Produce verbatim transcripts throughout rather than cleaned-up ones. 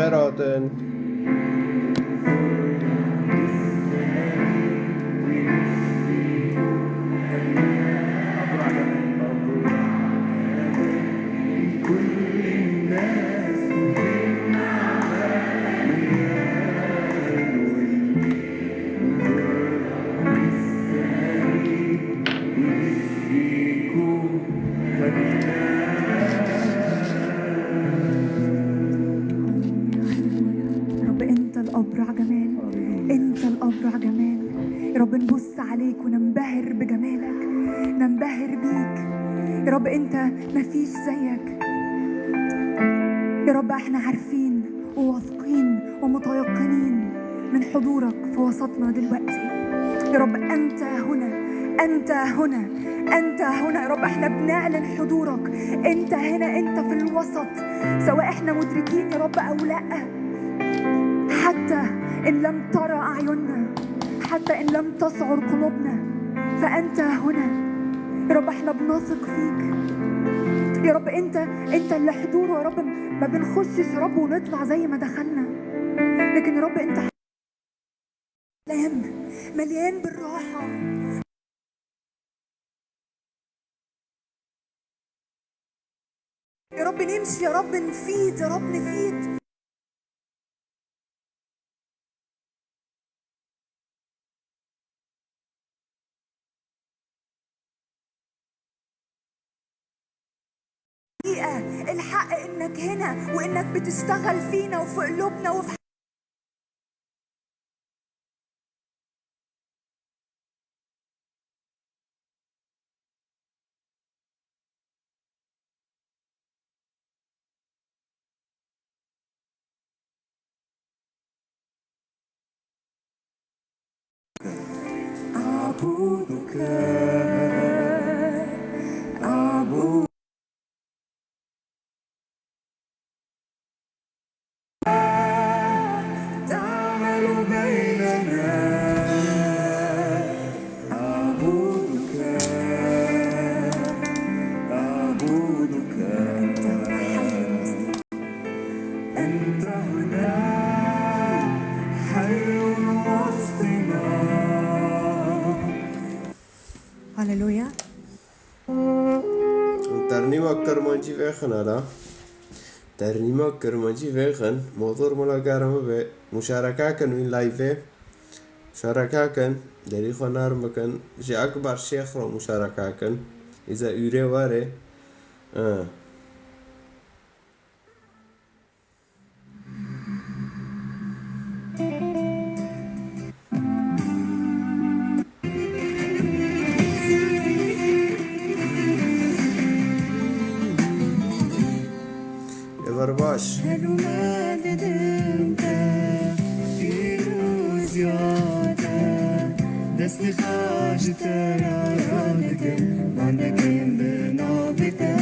Beratin. رب، أنت الأبرع جمال، أنت الأبرع جمال. يا رب، نبص عليك وننبهر بجمالك، ننبهر بيك. يا رب، أنت مفيش زيك. يا رب، احنا عارفين وواثقين ومتيقنين من حضورك في وسطنا دلوقتي. يا رب، أنت هنا، أنت هنا، أنت هنا. يا رب، احنا بنعلن حضورك. أنت هنا، أنت في الوسط، سواء احنا مدركين يا رب أو لأ. حتى إن لم ترى أعيننا، حتى إن لم تسعر قلوبنا، فأنت هنا. يا رب، احنا بنثق فيك. يا رب، انت، انت اللي حضور، يا رب، ما بنخشش يا رب ونطلع زي ما دخلنا، لكن يا رب انت مليان، مليان بالراحة. يا رب نمشي، يا رب نفيد، يا رب نفيد. الحقيقة، الحق إنك هنا وإنك بتشتغل فينا وفي قلوبنا وفي أعبدك، أعبد تعمل بيننا. أعبدك، أعبدك. أنت حي وسطنا. أنت هنا حي وسطنا. هللويا. Ternîma Kirmancî vêxin hele. Ternîma Kirmancî vêxin. Motor mala germ bibe. Muşareke kin wî live. Muşareke kin. Derî xwe nerm bikin. Ji Ekber Şêx re muşareke kin. Îza ûrê were. Eh. Êvar baş. Her û me didim te, pîroziya te, destê xwe ji te re radikim, van dikim bi navê te.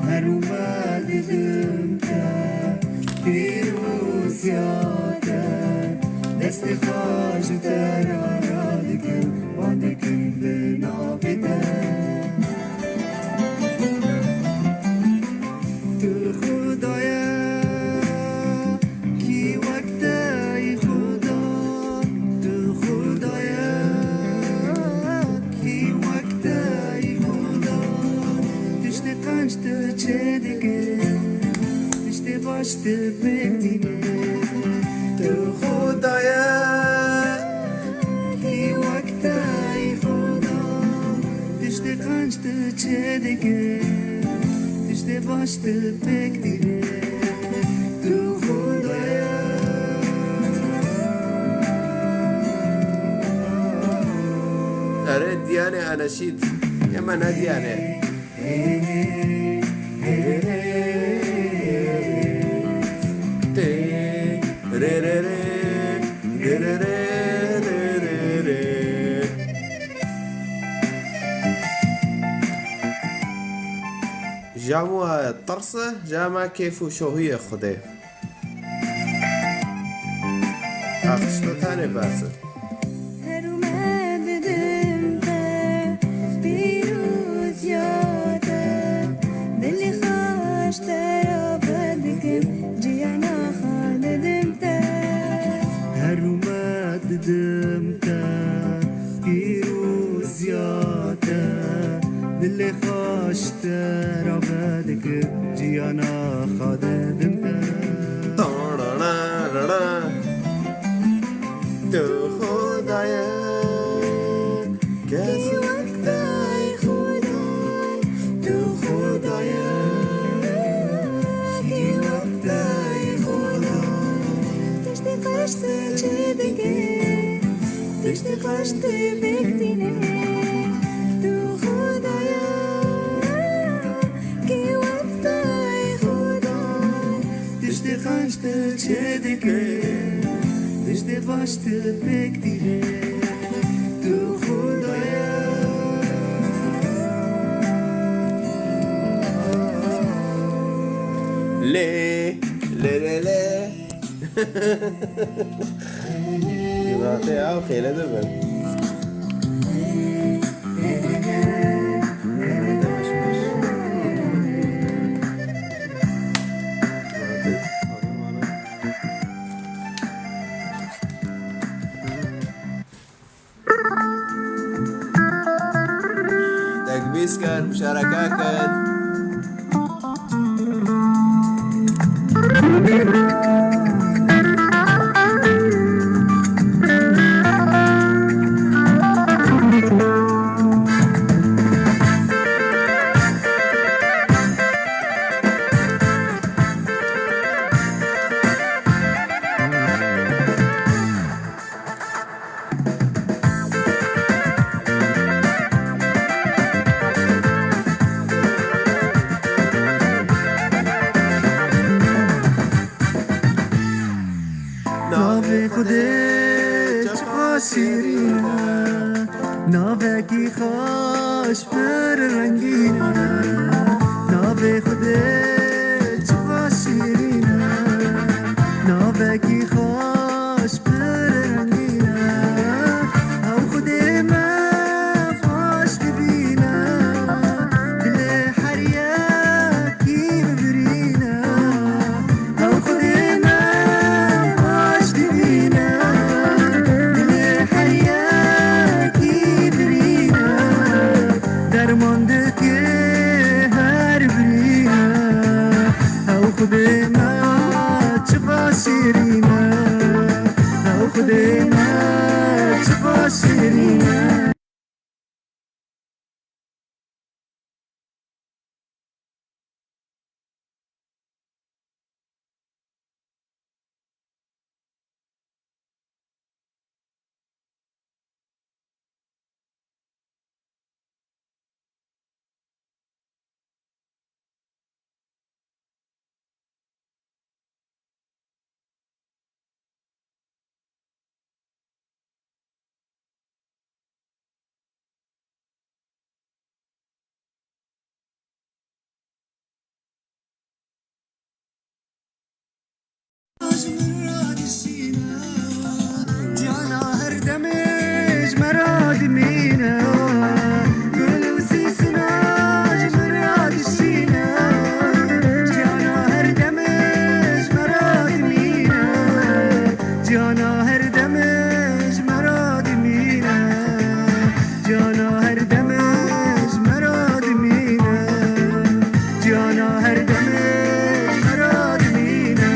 Her û me didim te, pîroziya te, destê xwe ji te re radikim, van dikim bi navê te. Tu Xuda ye, kî wek te yî Xuda? Tu Xuda ye, kî wek te yî Xuda? Tiştê qenc tu çêdikî, tiştê baş tu pêk dînî. Tu Xuda ye, kî wek te yî Xuda? Tiştê qenc tu çêdikî, tiştê baş tu pêk dînî. Tu Xuda ye. Erê, Diyanê Eneşît. Yê me ne Diyanê. Ja me tirse, ja me kêf û şohiyê Xwedê. Alkışla tenê bersin. Her û me didim te, pîroziya te, dilê xwe ji te re vedikim, ciyana Jiyana xwe didim te. Tu Xuda ye, kes wek te ey Xuda. Tu Xuda ye, kes wek te ey Xuda. Tiştê qeştê çê dike, tiştê qeştê pêk tîne. Tu Xuda ye, kê wek te ey Xuda. Tiştê qeştê çê dike, tiştê qeştê pêk tîne. Tu Xuda ye. Lê, lê, lê, lê. Cemaatê ew xêle dibin. Tekbîs kir, muşareke kir. Navê Xwedê çiqa şîrîn e, navekî xweş pir rengîn e. Navê Xwedê çiqa şîrîn e, navekî xweş pir rengîn e. Ew Xwedê me xweş dibîne, dilê her yekî bibirîne. Ew Xwedê me xweş dibîne, dilê her yekî birîne. Derman dike her birîne. Ew Xwedê me çiqa şêrîn e. Ew Xwedê me çiqa şêrîn e. Ciyana her demê ji me re dimîne. Gul û sîsina ji min re dişîne. Ciyana her demê ji me re dimîne. Ciyana her demê ji me re dimîne. Ciyana her demê ji me re dimîne. Ciyana her demê ji me re dimîne.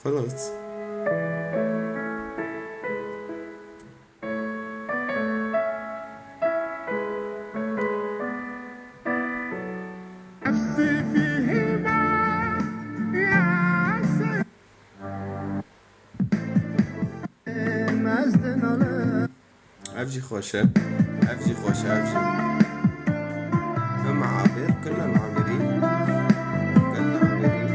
خلاص. Ev jî xweş e. Ev jî xweş e, ev jî. Em abir, killa nabirî. Killa nabirî.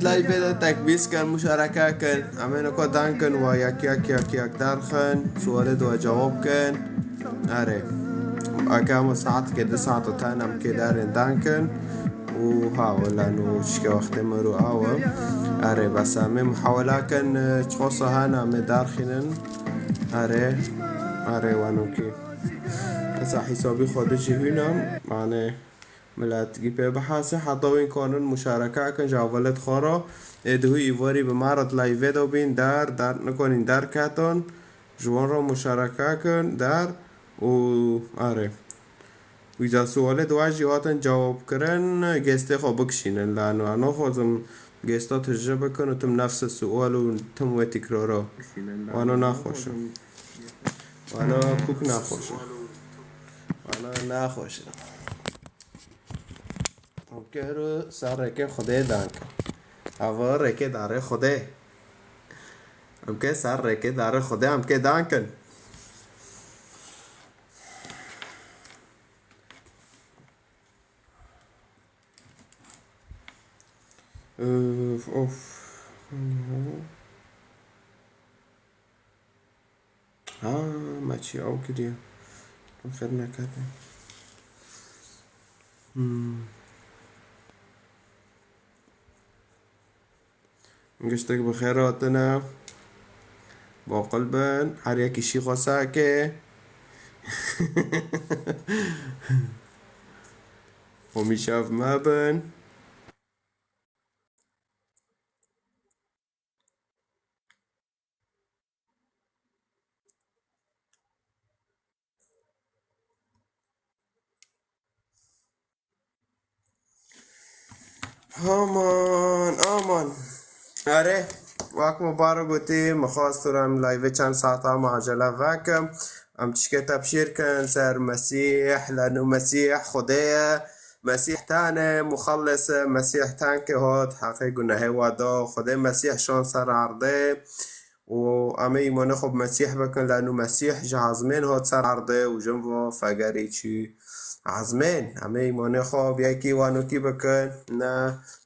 Live de tekbîz kin, muşareke kin. Em ê niko dan kin, wa yek yek yek yek derxin, sualê de we cewab kin. Erê. Eke hema saeteke di saet û ten em kê derên dan kin. Û ha, wela no çike wextê mir û aw e. Erê, bes em ê muhawela kin, e, çiqosa hene em ê derxînin. Erê. Erê, wenokê. Esa hîsabî xwe di jî hûn e. Mane. Milet gî pê bihase, heta wî kanin muşareke kin ji hevalêt xwe re. Ê di hû îvarî bi me re di live de bîn der, der nikonîn derketin. Ji wan re muşareke kin der û erê. Wî ca sualê di we jî hatin cewab kirin, gestê xwe bikişînin. La no, no xwazim gesta tije bikin û tim nefse sual û tim wê tikrara. Wano naxweş e. Wano kuk naxweş e. Wano naxweş e. Em kê hero ser rêkê Xwedê dan kin. Ava rêkê darê Xwedê. Em kê ser rêkê darê Xwedê em kê dan kin. Of, of. Ha, me çi ew kiriye. Xêr nekete. Hmm. Giştek bi xêr hatine. Baqil bin. Her yekî şî xwe seke. Homî şev me bin. Aman, aman. Erê, wek min bar gotî, min xwest tu em live çend saeta me acele vekim. Em tişkê tebşîr kin ser Mesîh, leno Mesîh Xwedê ye. Mesîh tenê muxellis e, Mesîh tenkê hat, heqê gunehê we da. Xwedê Mesîh şan ser erdê. û em ê îmanê xwe bi Mesîh bikin, leno Mesîh ji ezmên hat ser erdê û jin va fegerê çi ezmên. Em ê îmanê xwe bi yekî wanokî bikin, ne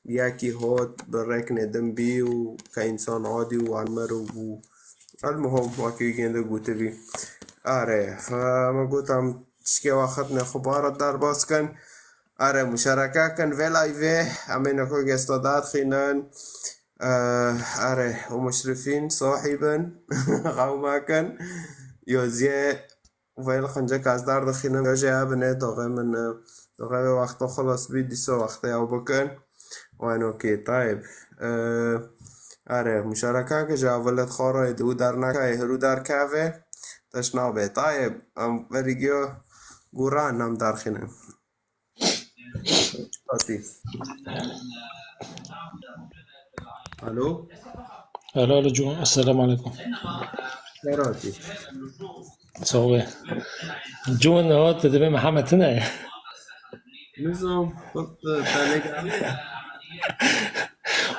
bi yekî hat bi rêknê din bî û ke însan adî û wan mir û bû. Elmuhim, wekî gêndê gotibî. Erê, min got em tişkê wextnê xwe bara derbas kin. Erê, muşereke kin vê live, em ê neko gesta derxînin. Eh, erê, û muşrifîn sahîbin, qewma kin. Yoziyê vê li xincek ez derdixînim, yo jê hebinê, doxê min, eh, doxê vê wexta xilas bî, dîsa wextê ew bikin. Wen okê, tayib. Eh, erê, muşereke ki ji evilet xwe re di û derneke, ê hirû derkeve, teş nabe. Tayib, em verî giyo gûran, em derxînin. Hatî. Alo. Alo, alo, Cuma. Esselamu aleyküm. Serhatî. Sağ ol. Cuma ne hat, dibê Mihemed ne? Nizam, xurt, e, te lê gerî.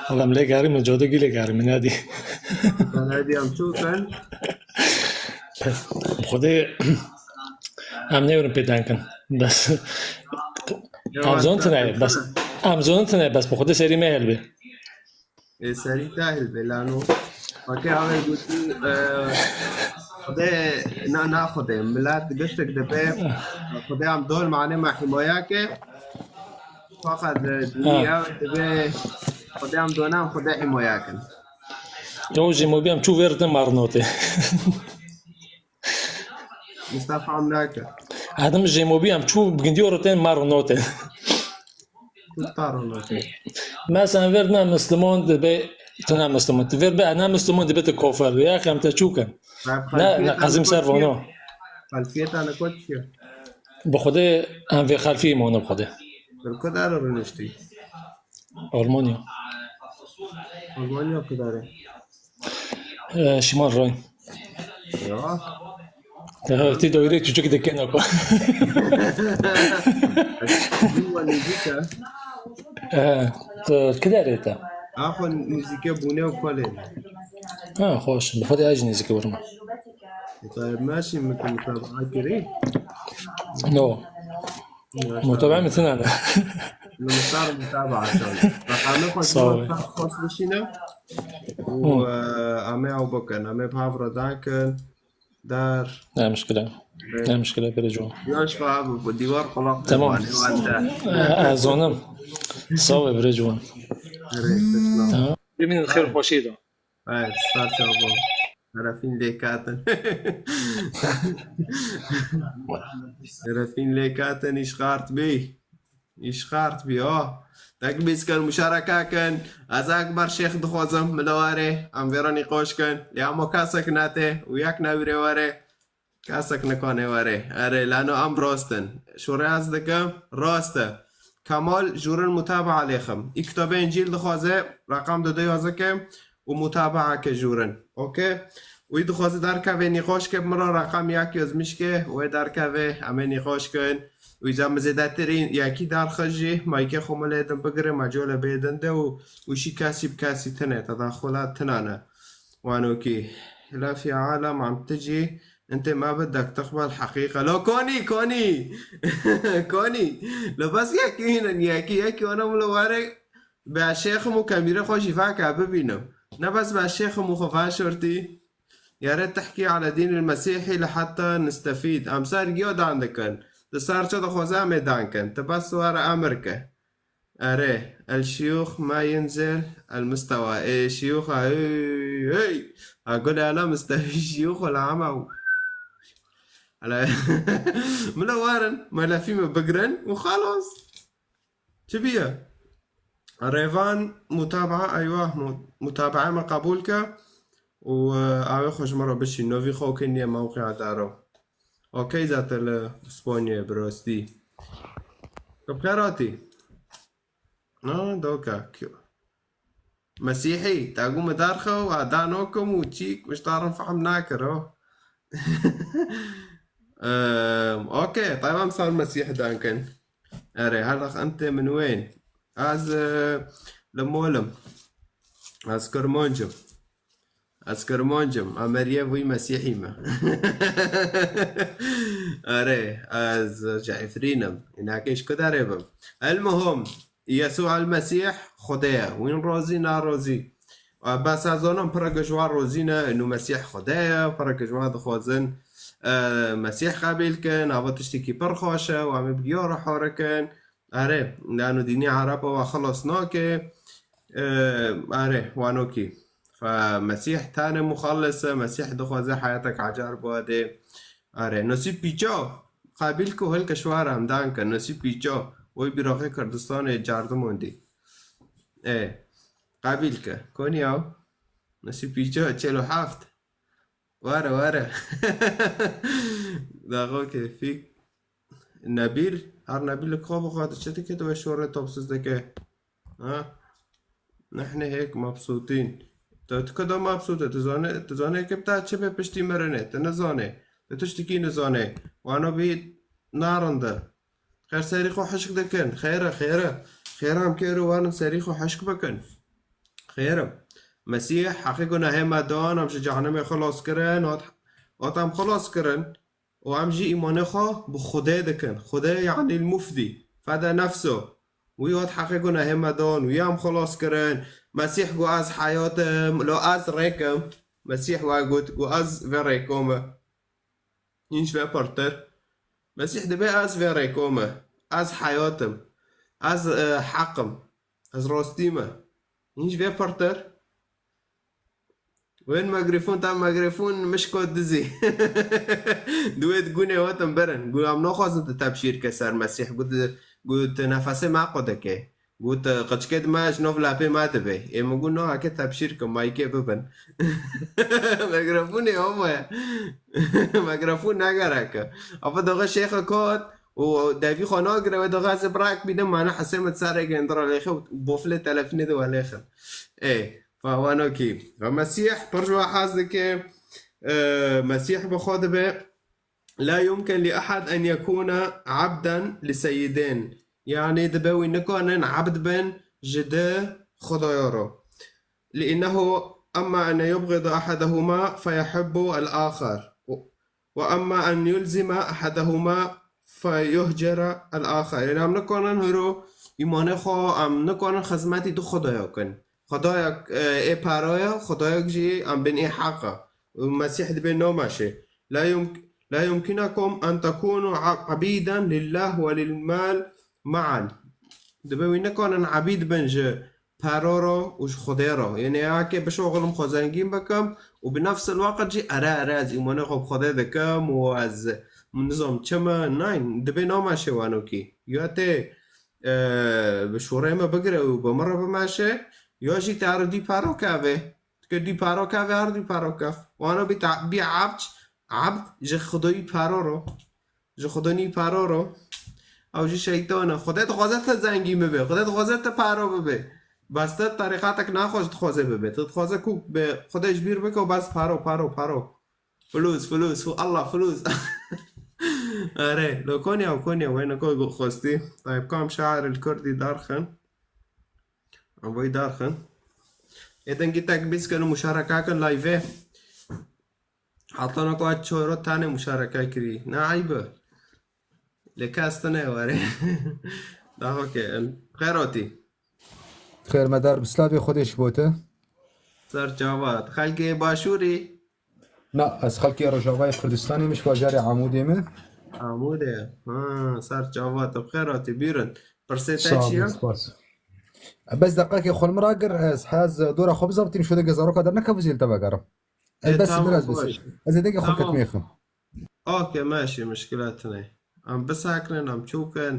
Allah'ım lê gerî mi, codo gî lê gerî mi, ne dî? Te ne dî, em çû kin? Xwedê em nêwerin pê denkin. Bes. Em zonin tine, bes. Em zonin tine, bes bi Xwedê serî me helbê. Ê, serî te hilbê, lano. Fakê avê gotî, e, Xwedê, na, na Xwedê, milet giştik dibe, Xwedê em don mane me himoya ke. Fakat, e, Ha. Dibe, Xwedê em don em Xwedê himoya kin. Yo, jî mobî em çû vêr din mar notê. Mustafa Amraka. Adım Jemobi em çû gindiyo roten mar note. Kutaro note. Mesela ver ne Müslüman de be, tu ne Müslüman. Ver be ne Müslüman de be te kofir. Ya hem te çûken. Ne, ne Kazim Servono. Xalfiyet ana kot ya. Bi Xwedê em vê xalfî îmon bi Xwedê. Bir kadar rünüştü. Almanya. Almanya kadar. Ee, Şimal Rhein. Ya. Ya, ti doyre çocuk de kena ko. Ee, tu kidare ta? Axo nizîke bûne û kolê. Ha, xweş. Bi Xwedê ez jî nizîke wurma. Tayyip Maşî min tu mutabaa kirî? No. Mutabaa min tine ne. Li misar mutabaa çawa. Reqamê xwe ji Sağ ol. Xwest bişîne û, e, em ê ew bikin. Em ê bi hev re dankin. Dar. Ne muşkile. Ne muşkile, birê ciwan. Yan şfa abi, bu dîwar qulaq Tamam. Divanê wende. E, ez zonim. Sağ ol, birê ciwan. Tamam. Bimînin xêr xweşî de. Evet, sar çawa. Şerefîn lêkatin. Şerefîn lêkatin, îşxart bî. Îşxart bî, ha. Tek bîz kin, muşareka kin. Ez Ekber Şêx dixwazim, min de were. Em vê re nîqoş kin. Lê hema kesek nete û yek newîrê were. Kesek nikane were. Erê, lano em rast in. Şûrê ez dikim, rast e. Kemal jûrin mutabaa lêxim. Î kitabê Încîl dixwaze, reqam dide yazike û mutabaa ke jûrin. Okey? Wî dixwaze derkeve nîqaş ke, min re reqam yek yazmiş ke, wê derkeve, em ê nîqaş kin. Wî ca min zêdetirî yekî derxist jî, maykê xwe min lê din bigire, me cola bê din de û, û şî kesî bi kesî tine, tedaxula tinane. Wanokî. La fi alem am tijî, Ente ma بدك تقبل حقيقة. Lo konî, konî. Konî. Lo bes yekî hînin, yekî, yekî wana wilo were be şêxim û kemîre xwe jî vake bibînim. Ne bes be şêxim û xwe veşortî. يا ريت تحكي على دين المسيحي لحتى نستفيد. Em ser giya dan dikin. Di ser çi dixwaze em ê dan kin. Ti bes were emir ke. Erê, الشيوخ ما ينزل المستوى. Ê, şiyûxa, hey, hey. Ha, gulê, ela mistewî şiyûx wela hema. Ela, mila warin, me lefî me bigrin û xalas. Çi biye? Rêvan mutabaa, eywa, mu-, mutabaa me qebûl ke û, e, awê xwe ji me re bişî. Novî xwe ke niye mewqeya daro. Okey, zaten li Spanyayê bi rastî. Tu bi xêr hatî. Ha, doka. Mesîhî, te got min derxe û a danokim û çîk, miştarin fehm nakir, o. Em, okey, tayb em ser Mesîh dankin. Erê, her dax em tê min wên. Ez, e, li molim. Ez Kirmancim. Ez Kirmancim, Emeriyê vî Mesîhî me. Erê, ez ji Efrîn im. Înakê ji ku derê bim? El muhim, Yesû el Mesîh Xwedê ye. Wîn rozî, na rozî. Bes ez zanim pireke ji wan rozî ne, û Mesîh Xwedê ye, pireke ji wan dixwazin, e, Mesîh qebîl kin, ava tiştekî pir xweş e, û em ê bi giya re hore kin. Erê, lano dînê Ereba we xilas nake. E, erê, wanokî. Fe Mesîh tane muxallis e, Mesîh dixwaze heyatek ecar biwade. Erê, nasîb pîça, qebîl ku hilke şwara em dan ke, nasîb pîça, oy bîraxê Kurdistanê cardimondî. E, qebîl ke, konî ew? Nasîb pîça, çel û heft. Were, were. Daxo kêfîk. Nebîr, her Nebîr li xwe bixwe, tu çi dike, tu wê şorê topsiz dike? Ha? Nehne hêk mebsûtîn. Tu, tu kada mebsût e, tu zane, tu zane ke bi te çi be piştî mirinê, tu nizane. Tu tiştekî nizane. Wano bî narinde. Xêr serî xwe hişk dikin. Xêr e, xêr e. Xêr e, em kêr û warin serî xwe hişk bikin. Xêr e. Mesîh heqê gunahê me dan, em ji cehennemê xilas kirin, hat, hat em xilas kirin. Û em jî îmanê xwe bi Xwedê dikin. Xwedê yanî mufdî. Fede nefso. Wî hat heqê gunahê me dan, wî em xilas kirin. Mesîh got ez heyat im, lo ez rêk im. Mesîh we got, got ez vê rêko me. Hîn ji vê pirtir. Mesîh dibê ez vê rêko me. Ez heyat im. Ez, e, heq im. Ez rastî me. Hîn ji vê pirtir. Wên mikrofon, ta mikrofon mişko dizî. Di wê di gunê hatin birin. Got em naxwazin tu tebşîr ke ser Mesîh. Got, got nefesê me qut dike. Got, qiçkê di me ji nav lepê me dibe. Ê min got, no, heke tebşîr ke, maykê bibin. Mikrofon ê homa ye. Mikrofon ne gerek e. Afa doxe şêxe kot û devî xwe nagire, wê doxe ez ê bi rek bînim, mane hesê min serê gêndira lêxe û boflê telefonê de welêxin. Ê, fa wanokî. Ve Mesîh pir ji we hez dike. E, Mesîh bi xwe dibe. لا يمكن لأحد أن يكون عبدا لسيدين. Yanî dibe wî nikanin ebd bin ji di xwedaya re. لأنه أما أن يبغض أحدهما فيحب الآخر. وأما أن يلزم أحدهما فيهجر الآخر. Yanî em nikanin hiro Îmanê xwe em nikarin xizmetî du xwedaya kin. Xwedayek, e, ê paroya, xwedayek jî em bên ê heqa. Û Mesîh dibê nameşe. La yumk-, la yumkinakum en tekunu a-, abîden lillah ve lil mal ma'an. Dibê wî nikarin ebîd bin ji paro re û ji Xwedê re. Yanî, eke bişoxilim xwe zengîn bikim û bi nefsil weqt jî ere, ere ez îmanê xwe bi Xwedê dikim û ez nizam çi me, nein, dibê nameşe wanokî. Ya tê, e, bi şûrê me bigire û bi min re bimeşe, ya jî te erdî paro kevê. Dike dî paro kevê, erdî paro kev. Wano bî ta-, bî abd, abd ji Xwedayî paro ro. Ji Xwedonî paro ro. Ew jî şeytan e. Xwedê dixwaze te zengî bibe. Xwedê dixwaze te paro bibe. Bes te terîqatek naxweş dixwaze bibe. Tu dixwaze ku bi Xwedê ji bîr bike û bes paro, paro, paro. Fulûs, fulûs, fu-, Allah, fulûs. Erê, lo Konya, Konya, wê niko xwestî. Tayyip kam şair il Kurdî darxin. Em boy darxin. Ê dengî tek bîs kin û muşareka kin live. Heta niko çoro tane muşareka kirî. Ne eyb e. Lê kes tune were. Daha ke. Xêr hatî. Xêr medar bi, slavê Xwedê ji bo te. Ser çavat. Xelkê Başûrî. Na, ez xelkê Rojavayê Kurdistanê me, ji bajarê Amûdê me. Amûdê. Ha, ser çavat. Bi xêr hatî bîrin. Pirsê te çi ye? Spas. Bes deqekê xwe li min ragir, ez hez dora xwe bizabitîm, şode gezaroka dernekevû zêl te vegerim. Ez Ê, bes tamam, biraz bes. Baş. Ez ê dengê xwe Tamam. Ketmê xim. Okey, meşî, muşkila tune. Em bisaknin, em çûkin.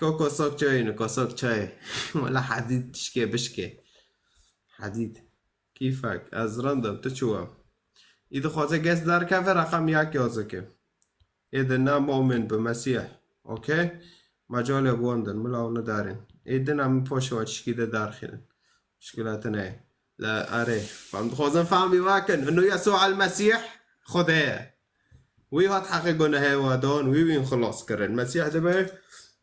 Ko kosok çayê ne, kosok çayê. Wala hedîd şikê bişkê. Hedîd. Kîfek, ez rindem, tu çû we. Î dixwaze guest derkeve, reqem yek yazike. Ê di ne mumin bi Mesîh. Okey? Mecalê bi wan din, mila û nidarên. Ê din em poşê we tişkî de derxînin. Muşkila tune ye. La erê. Fem dixwazin fehmî we kin. Inu Yesû el Mesîh Xwedê ye. Wî hat heqê gunehê we dan, wî wîn xilas kirin. Mesîh dibe,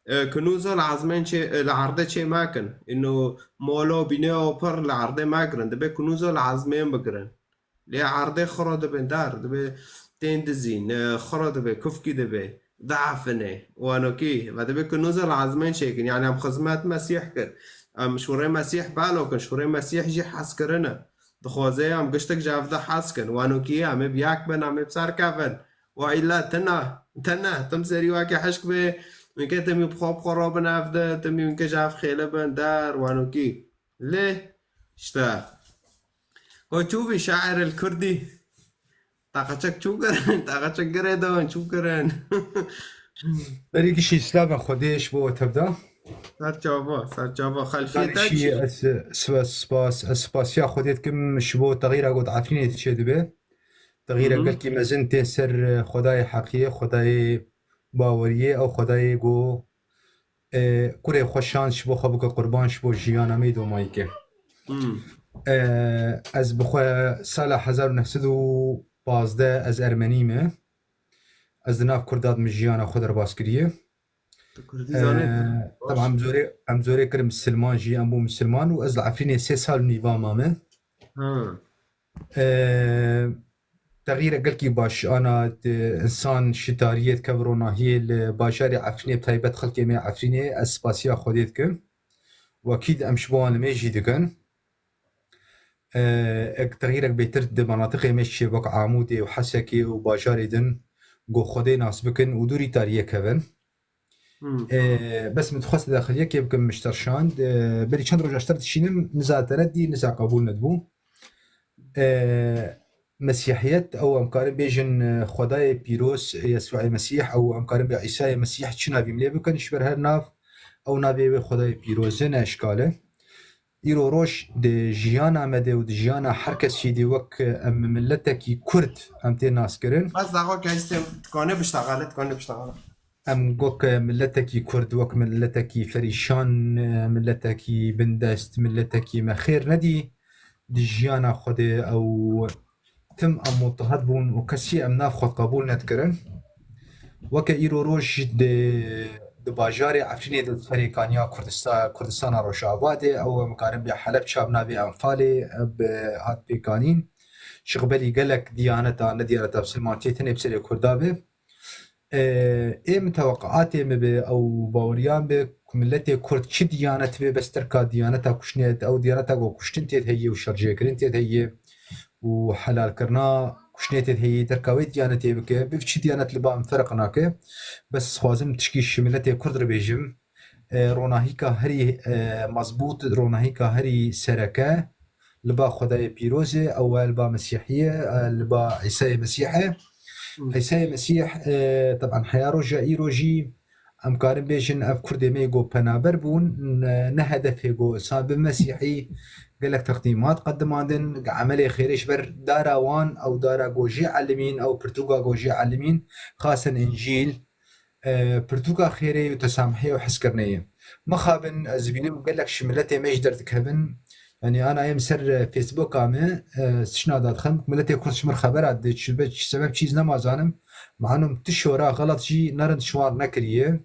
e, kunûza li ezmên çê, e, li erdê çê mekin. Ino mala bîneya pir li erdê megirin. Dibe kunûza li ezmên bigirin. Lê erdê xira dibe dar, dibe tên dizîn, e, xira dibe, kufkî dibe, diefine. Wanokî, ve dibe kunûza li ezmên çêkin. Yani em xizmet Mesîh kir. Em şûrê Mesîh balo kin, şûrê Mesîh jî hez kirine. Dixwaze em giştek ji hev de hez kin. Wanokî em ê bi yek bin, em ê bi ser kevin. Wa îlla tena, tena, tim serî weke hişk be, winke timî bi xwe bi xwe rabin hev de, timî winke ji hev xêle bin der, wanokî. Lê, işte, ko çû bî şair el Kurdî. Taqeçek çû kirin, taqeçek girê dawin çû kirin. Berî gişî slavên Xwedê ji bo we tevda. Ser çava, ser çava. Xelfê Yani te şî çi? ez, spas, spas, ez spasiya Xwedê dikim ji bo texîra got Efrînê diçe dibe. Texîra Hı hı. gelkî mezin tên ser, e, Xwedayê heqiyê, Xwedayê baweriyê, ew Xwedayê go, e, kurê xwe şan ji bo xwe bike qurban ji bo jiyana me domayî ke. Hmm. E, ez bi xwe sala hezar û neh sed û pazdeh ez ermenî me. Ez di nav Kurda de min jiyana xwe derbas kiriye. Tu Kurdî zanê? Ee, Baş. Tabii em zorê, em zorê kirin misilman jî, em bû misilman û ez li Efrînê sê sal û nîva mame. Ha. Ee, texîrek gelkî baş ana, e, insan şitariyê dikeve ronahiyê li bajarê Efrînê, bi taybet xelkê me Efrînê, ez spasiya Xwedê dikim. Wekî de em ji bo wan li mêjî dikin. Ee, ek texîrek bêtir di menatiqê me çê wek Amûdê û Hesekê û bajarê din go Xwedê nas bikin û dûrî tariyê kevin. Hmm. Ee, bes min dixwest daxiliyekê bikim, min ji te re şand. Ee, berî çend roja ji te re dişînim, niza te redî, niza qebûl nedibû. Ee, Mesîhiyet, ew em karin bêjin, e, Xwedayê pîroz, Yesûê Mesîh, ew em karin bê Îsayê Mesîh çi navî em lê bikin, ji ber her nav, ew navê wê Xwedayê pîroz e, ne eşkal e. Îro roj di jiyana me de û di jiyana her kesî de wek em miletekî Kurd em tê naskirin. Bes daxo ke hestê dikane biştaxale, dikane biştaxale. Em wek miletekî Kurd, wek miletekî ferîşan, miletekî bindest, miletekî me xêr nedî. Di jiyana xwe de ew tim em mutehid bûn û kesî em nav xwe qebûl nedikirin. Weke îro roj di, di bajarê Efrînê de serêkaniya Kurdista-, Kurdistana Rojava de, ew em karin bê Helebça bi navê Enfalê, bi hat pêkanîn. Ji xibelî gelek diyaneta, ne diyaneta misilman tê tenê bi serê Kurda be. Ê, ê miteweqeatê min bi ew baweriyan bi ku miletê Kurd çi diyanet be, bes terka diyaneta kuştinê, ew diyaneta ku kuştin tê de heye û şercêkirin tê de heye û helalkirina kuştinê tê de heye, terka wê diyanetê bike, bi çi diyanet li ba min ferq nake. Bes dixwazim tişkî ji miletê Kurd re bêjim. E, ronahîka herî, e, mezbût, ronahîka herî sereke li ba Xwedayê pîroz e, ew e li ba Mesîhiyê, e, li ba Îsayê Mesîh e. Hmm. Îsayê Mesîh, e, teban heya roja îro jî em karin bêjin ev Kurdê me ku penaber bûn, ne, ne hedefê ku insan bi Mesîhî gelek teqdîmat qedimandin, emelê xêrê ji ber dara wan, ew dara ku jê elimîn, ew pirtûka ku jê elimîn, xasen Încîl, e, pirtûka xêrê û tesamihê û hezkirinê ye. Mixabin, ez dibînim gelek ji miletê me jî derdikevin. Yanî ana em ser, e, Facebooka me, e, tişna dadixin, miletê Kurd ji min xebera dide, çi be, çi sebeb çîz nema zanim. Malum tu şora xelat jî nerind şwar nekiriye.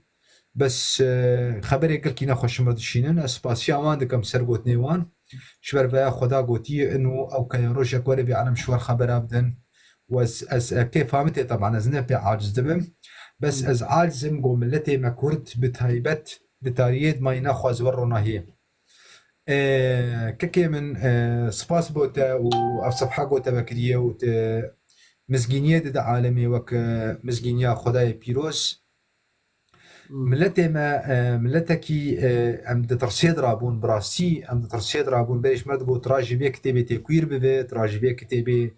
Bes, e, xeberê gelkî nexweş ji min dişînin. Ez spasiya wan dikim ser gotinê wan. Ji ber veya Xweda gotiye, inu ew keye rojek were bê alem ji wer xebera bidin. Û ez, ez, e, kêfa min tê, teban ez ne pê aciz dibim. Bes Hmm. ez acizim ku miletê me Kurd bi taybet di tariyê de mayî naxwaze wer ronahiyê. E, kekê min, e, spas bo te û ev sefha ku te vekiriye û te mizgîniyê dide alemê wek, e, mizgîniya Xwedayê pîroz. Hmm. Miletê me, e, miletekî, e, em di tirsê de rabûn, bi rastî em di tirsê de rabûn. Berê ji me re digot, tu ra ji vê kitêbê têkwîr bibe, tu ra ji vê kitêbê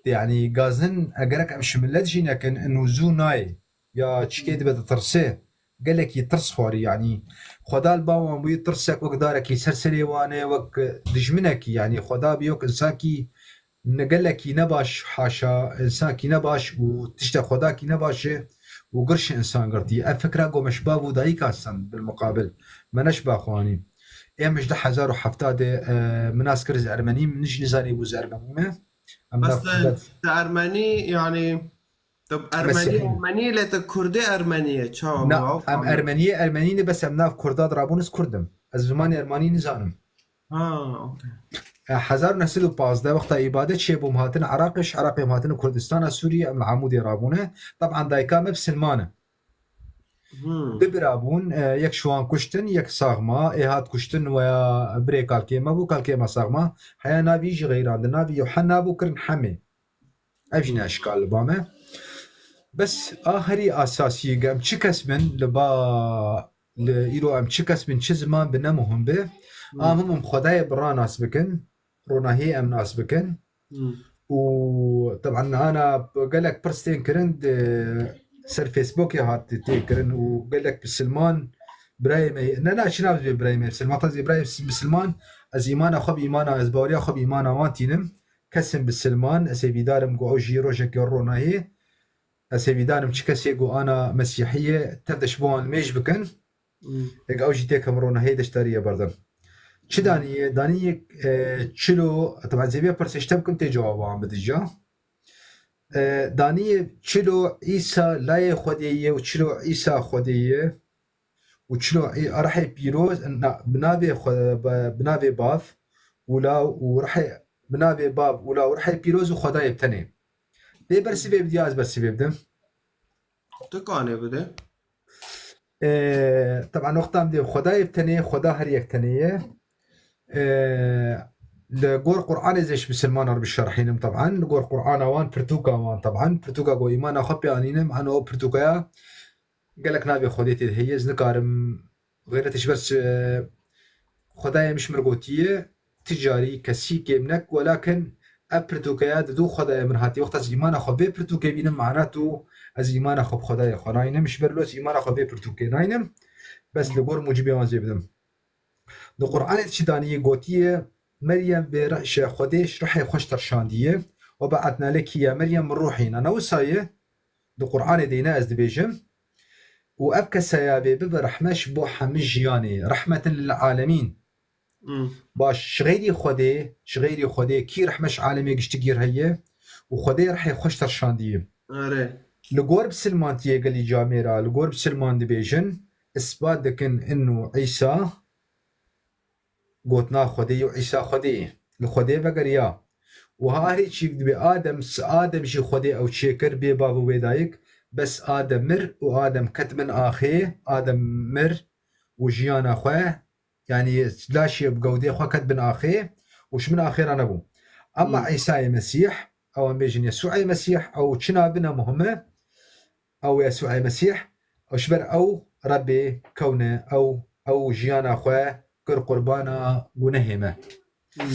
tê, yanî gazin, egerek em ji milet jî nekin, inu zû nayê. Ya çikê Hmm. dibe di tirsê. Gelekî tirs xwarî, yanî Xweda li ba wan bûyî tirsek wek darekî ser serê wan e, wek dijminekî, yanî Xweda bûyî wek insankî ne gelekî nebaş, haşa, însankî nebaş û tiştek Xwedakî nebaş e û girşê însan girtî. Ev fikra ku me ji bav û dayika stend bilmuqabil. Me ne ji ba xwe anî. Ê min ji du hezar û hevdeh de, e, min nas kir ez ermenî, min jî nizanîbû ez ermenî me. Em Bes nav te, Kurda te ermenî, yanî, te ermenî, Mesîhî ne. Ermenî lê te Kurdê ermenî ye, çawa Na, ma, em anladım. Ermeniyê ermenî ne, bes em nav Kurda de rabûn, ez Kurd im. Ez zimanê ermanî nizanim. Ha, okey. E, hezar û neh sed û pazdeh wexta îbadet çêbûm hatin Iraqê, ji Iraqê em hatin Kurdistana Sûriyê, em li Amûdê rabûne. Teban dayika me bisilman e. Hmm. Du bira bûn, e, yek ji wan kuştin, yek sax ma. Ê hat kuştin weya birê kalkê me bû, kalkê me sax ma. Heya navî jî xeyrandin. Navî Yuhanna bû, kirin Hemê. Ev jî ne eşkal li ba me. Bes a herî asasî, em çi kes bin li ba, li îro em çi kes bin, çi ziman bi, ne muhim bi. Hmm. A muhim em Xwedayê bi ra nas bikin, ronahiyê em nas bikin. Hmm. Û teban ana gelek pirs tên kirin di ser Facebookê hat tê kirin û gelek bisilman birayê me, ne, ne, çi navê birayê me, bisilman, tazî birayê bisilman, ez îmana xwe bi îmana, ez baweriya xwe bi îmana wan tînim. Kesên bisilman, ez hêvîdar im ku ew jî rojekê ronahê. Ez hêvîdar im çi kesê ku ana Mesîhî ye, tev de ji bo wan mêj bikin. Hmm. Eke ew jî têkevin ronahê, deştarî ye berdin. Çi Hmm. danî ye? Danî ye, e, çilo, teban zêviya pirsê ji te bikim tê cewaba wan bidija. E, danî ye çilo Îsa layê Xwedê ye û çilo Îsa Xwedê ye. û çilo ê-, rihê pîroz, na, bi navê xwe, bi, bi navê Bav û Law û rihê, bi navê Bav û Law û rihê pîroz û Xwedayê bi tenê. Dê bersivê bidî, ez bersivê bidim. Tu kanê bide. Ee, teban wexta em dê Xwedayê bi tenê, Xweda her yek tenê ye. Ee, li gor Qur'anê zê ji misilmanan bişerhînim teban. Li gor Qur'ana wan, pirtûka wan teban. Pirtûka ku îmana xwe pê anînim, hano ew pirtûkaya gelek navê Xwedê tê de heye, ez nikarim xeyretê ji ber çi, Xwedayê min ji min gotiye, ti carî kesî kêm nek, welakin ev pirtûkeya di dû Xwedayê min hatiye. Wexta ez îmana xwe vê pirtûkê bînim, mana tu ez îmana xwe bi Xwedayê xwe naynim, ji ber wilo ez îmana xwe vê pirtûkê naynim, bes li gor mucibê wan zê bidim. Di Qur'anê de çi danî gotiye, Meryem vê re-, ji Xwedê ji rihê xwe ji terşandiye, "وبعثنا لك يا مريم من روحنا." Ne wisa ye? Di Qur'anê de yine ez dibêjim. Û ev kesaya vê bibe rehme ji bo hemî jiyanê. Rehmeten lil alemîn. Hmm. Baş, ji xeyrî Xwedê, ji xeyrî Xwedê, kî rehme ji alemê giştigî re heye? Û Xwedê rihê xwe ji terşandiye. Erê. Li gor bisilmantiyê gelî camêra, li gor bisilman dibêjin, isbat dikin inu Îsa, gotina Xwedê û Îsa Xwedê ye. Li Xwedê vegeriya. Wiha herî çîk dibê Adem, s-, Adem jî Xwedê ew çêkir bê bav û bê dayik, Bes Adem mir û Adem ket bin axê, Adem mir û jiyana xwe, yanî laşê bi gewdê xwe ket bin axê û ji bin axê re nebû. Ama Hmm. Îsayê Mesîh, ew em bêjin Yesûê Mesîh, ew çina bine muhim e, ew Yesûê Mesîh, ew ji ber ew Rebbê kewne, ew, ew jiyana xwe kir qurbana gunehê me. Hmm.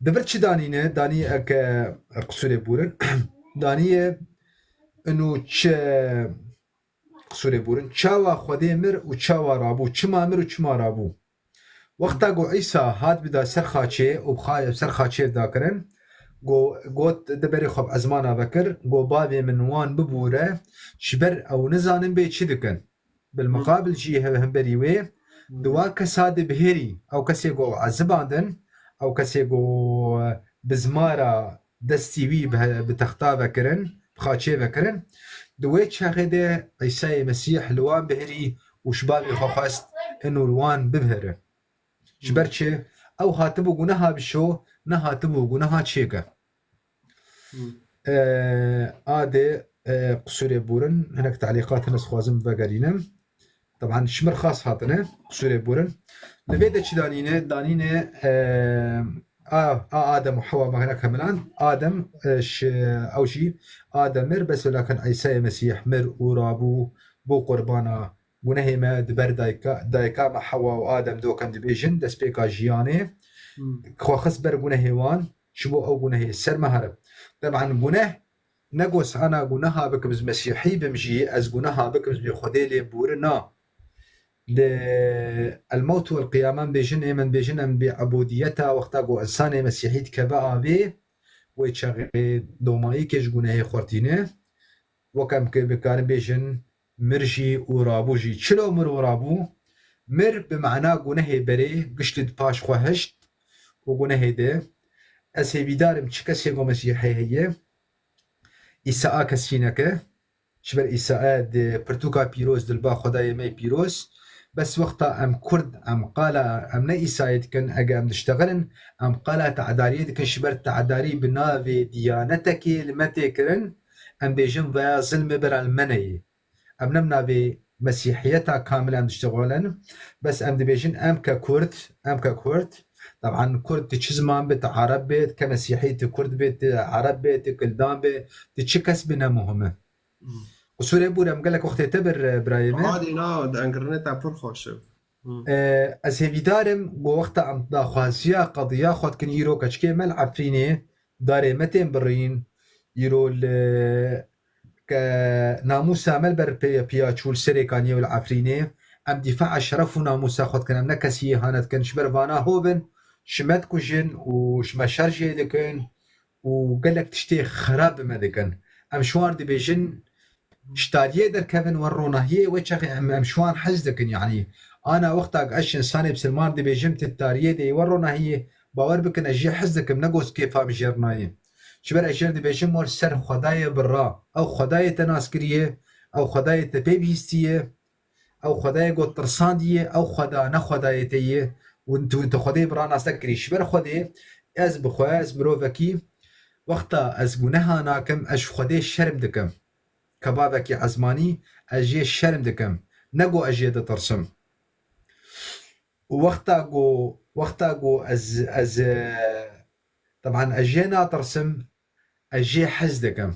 Di vir çi danîne? Danî eke qisûrê bûrin. Danîye inu çi qisûrê bûrin. Çawa Xwedê mir û çawa rabû? Çima mir û çima rabû? Wexta ku Îsa hat bida ser xaçê û xay-, ser xaçê dakirin, go-, got di berê xwe bi ezmana vekir, go bavê min wan bibûre, ji ber ew nizanin bê çi dikin. Bilmiqabil jî he-, hemberî wê, di wa kesa dibihêrî, ew kesê ku ezibandin, ew kesê ku bizmara destî wî bi he-, bi texta vekirin, bi xaçê vekirin, di wê çaxê de Îsayê Mesîh li wan bihêrî û ji bavê xwe xwest inu li wan bibihêre. Ji ber çi? Ew hatibû guneha bişo, nehatibû guneha çêke. Hmm. E, adê, e, qisûrê bûrin, hinek telîqat hene, dixwazim vegerînim. Teban ji mir xas hatine, qisûrê bûrin. Li vê de çi danîne? Danîne, e, a, a Adem û Hewa me hinek hemilan. Adem, e, ji, ew jî Adem mir, bes welakin Îsayê Mesîh mir û rabû, bû qurbana gunehê me di ber dayika, dayika me Hewa û Adem dokem dibêjin, destpêka jiyanê. Hmm. Xwe xist ber gunehê wan, ji bo ew gunehê ser me here. Teban guneh, ne got ana guneha bikim ez Mesîhî bim jî, ez guneha bikim ez bê Xwedê lê bûri, na. Li El-Mewt wel Qiyame em bêjin, ê min bêjin em bê ebûdiyeta wexta ku însanê Mesîhî dikeve avê, wê çaxê domayîkê ji gunehê xwe tîne. Wek em ki bikarin bêjin, mir jî û rabû jî. Çilo mir û rabû? Mir bi mana gunehê berê gişt di paş xwe hişt û gunehê de. Ez hêvîdar im çi kesê ku Mesîhê heye, Îsa a kesî neke. Ji ber Îsa e di pirtûka pîroz, dilba Xwedayê me yê pîroz. Bes wexta em Kurd, em qala, em ne Îsayê dikin, ege em diştexilin, em qala te'dariyê dikin, ji ber te'darî bi navê diyanetekê li me tê kirin, em bêjin veya zilmê bera li me neyê. Em ne bi navê Mesîhiyeta kamil em diştexilin, bes em dibêjin em ke Kurd, em ke Kurd. Teban Kurd tu çi ziman be, tu Ereb be, tu ke Mesîhî, tu Kurd be, tu Ereb be, tu Kildan be, tu çi kes be ne muhim e. Hmm. Qisûrê bûr em gelek wextê te bir, e, birayê me. Adî na, di engirnê te pir xweş e. Hmm. E, ez hêvîdar im, ku wexta em daxwaziya qediya xwe dikin îro keçikê me li Efrînê, darê me tên birîn, îro li ke namûsa me li ber pê-, piya çû li Serê Kaniyê û li Efrînê, em dîfaa şeref û namûsa xwe dikin, em ne kesî yê hane dikin, ji ber vana hov in, ji me dikujin û ji me şer jê dikin û gelek tiştê xerab bi me dikin. Em ji wan dibêjin, ji tariyê derkevin wer ronahiyê, wê çaxê em, em ji wan hez dikin, yanî ana wexta ku ez ji însanê bisilman dibêjim, tu tariyê de yî wer ronahiyê, bawer bikin, ez jê hez dikim, ne got kêfa min jê re nayê. Ji ber ez jê re dibêjim, wer ser Xwedayê birra. Ew Xwedayê te nas kiriye, ew Xwedayê te pê bihîstiye, ew Xwedayê got tirsandiye, ew Xweda ne Xwedayê te ye û tu, tu Xwedê bi ra nas nekirî. Ji ber Xwedê ez bi xwe, ez mirovekî, wexta ez guneha nakim, ez ji Xwedê şerm dikim. Ke bavekî ezmanî, ez jê şerm dikim. Ne got ez jê ditirsim. Û wexta got, wexta got ez, ez, e, teban ez jê natirsim, ez jê hez dikim.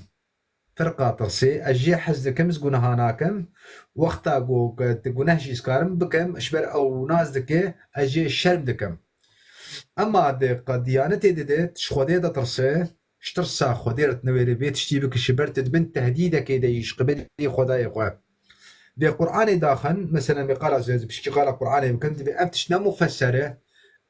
Firqa tirsê, ez jê hez dikim, ez guneha nakim. Wexta ku, ku guneh jî ez karim bikim, ji ber ew nas dike, ez jê şerm dikim. Ema di qe-, diyanetê de de, ji Xwedê ditirse, ji tirsa Xwedê re dinewêre vê tiştî bike, ji ber tu di bin tehdîdekê de yî ji qibilî Xwedayê xwe. Dê Qur'anê daxin, mesela, me qala, ez piştî qala Qur'anê bikim, dibê ev tişt ne mufesser e,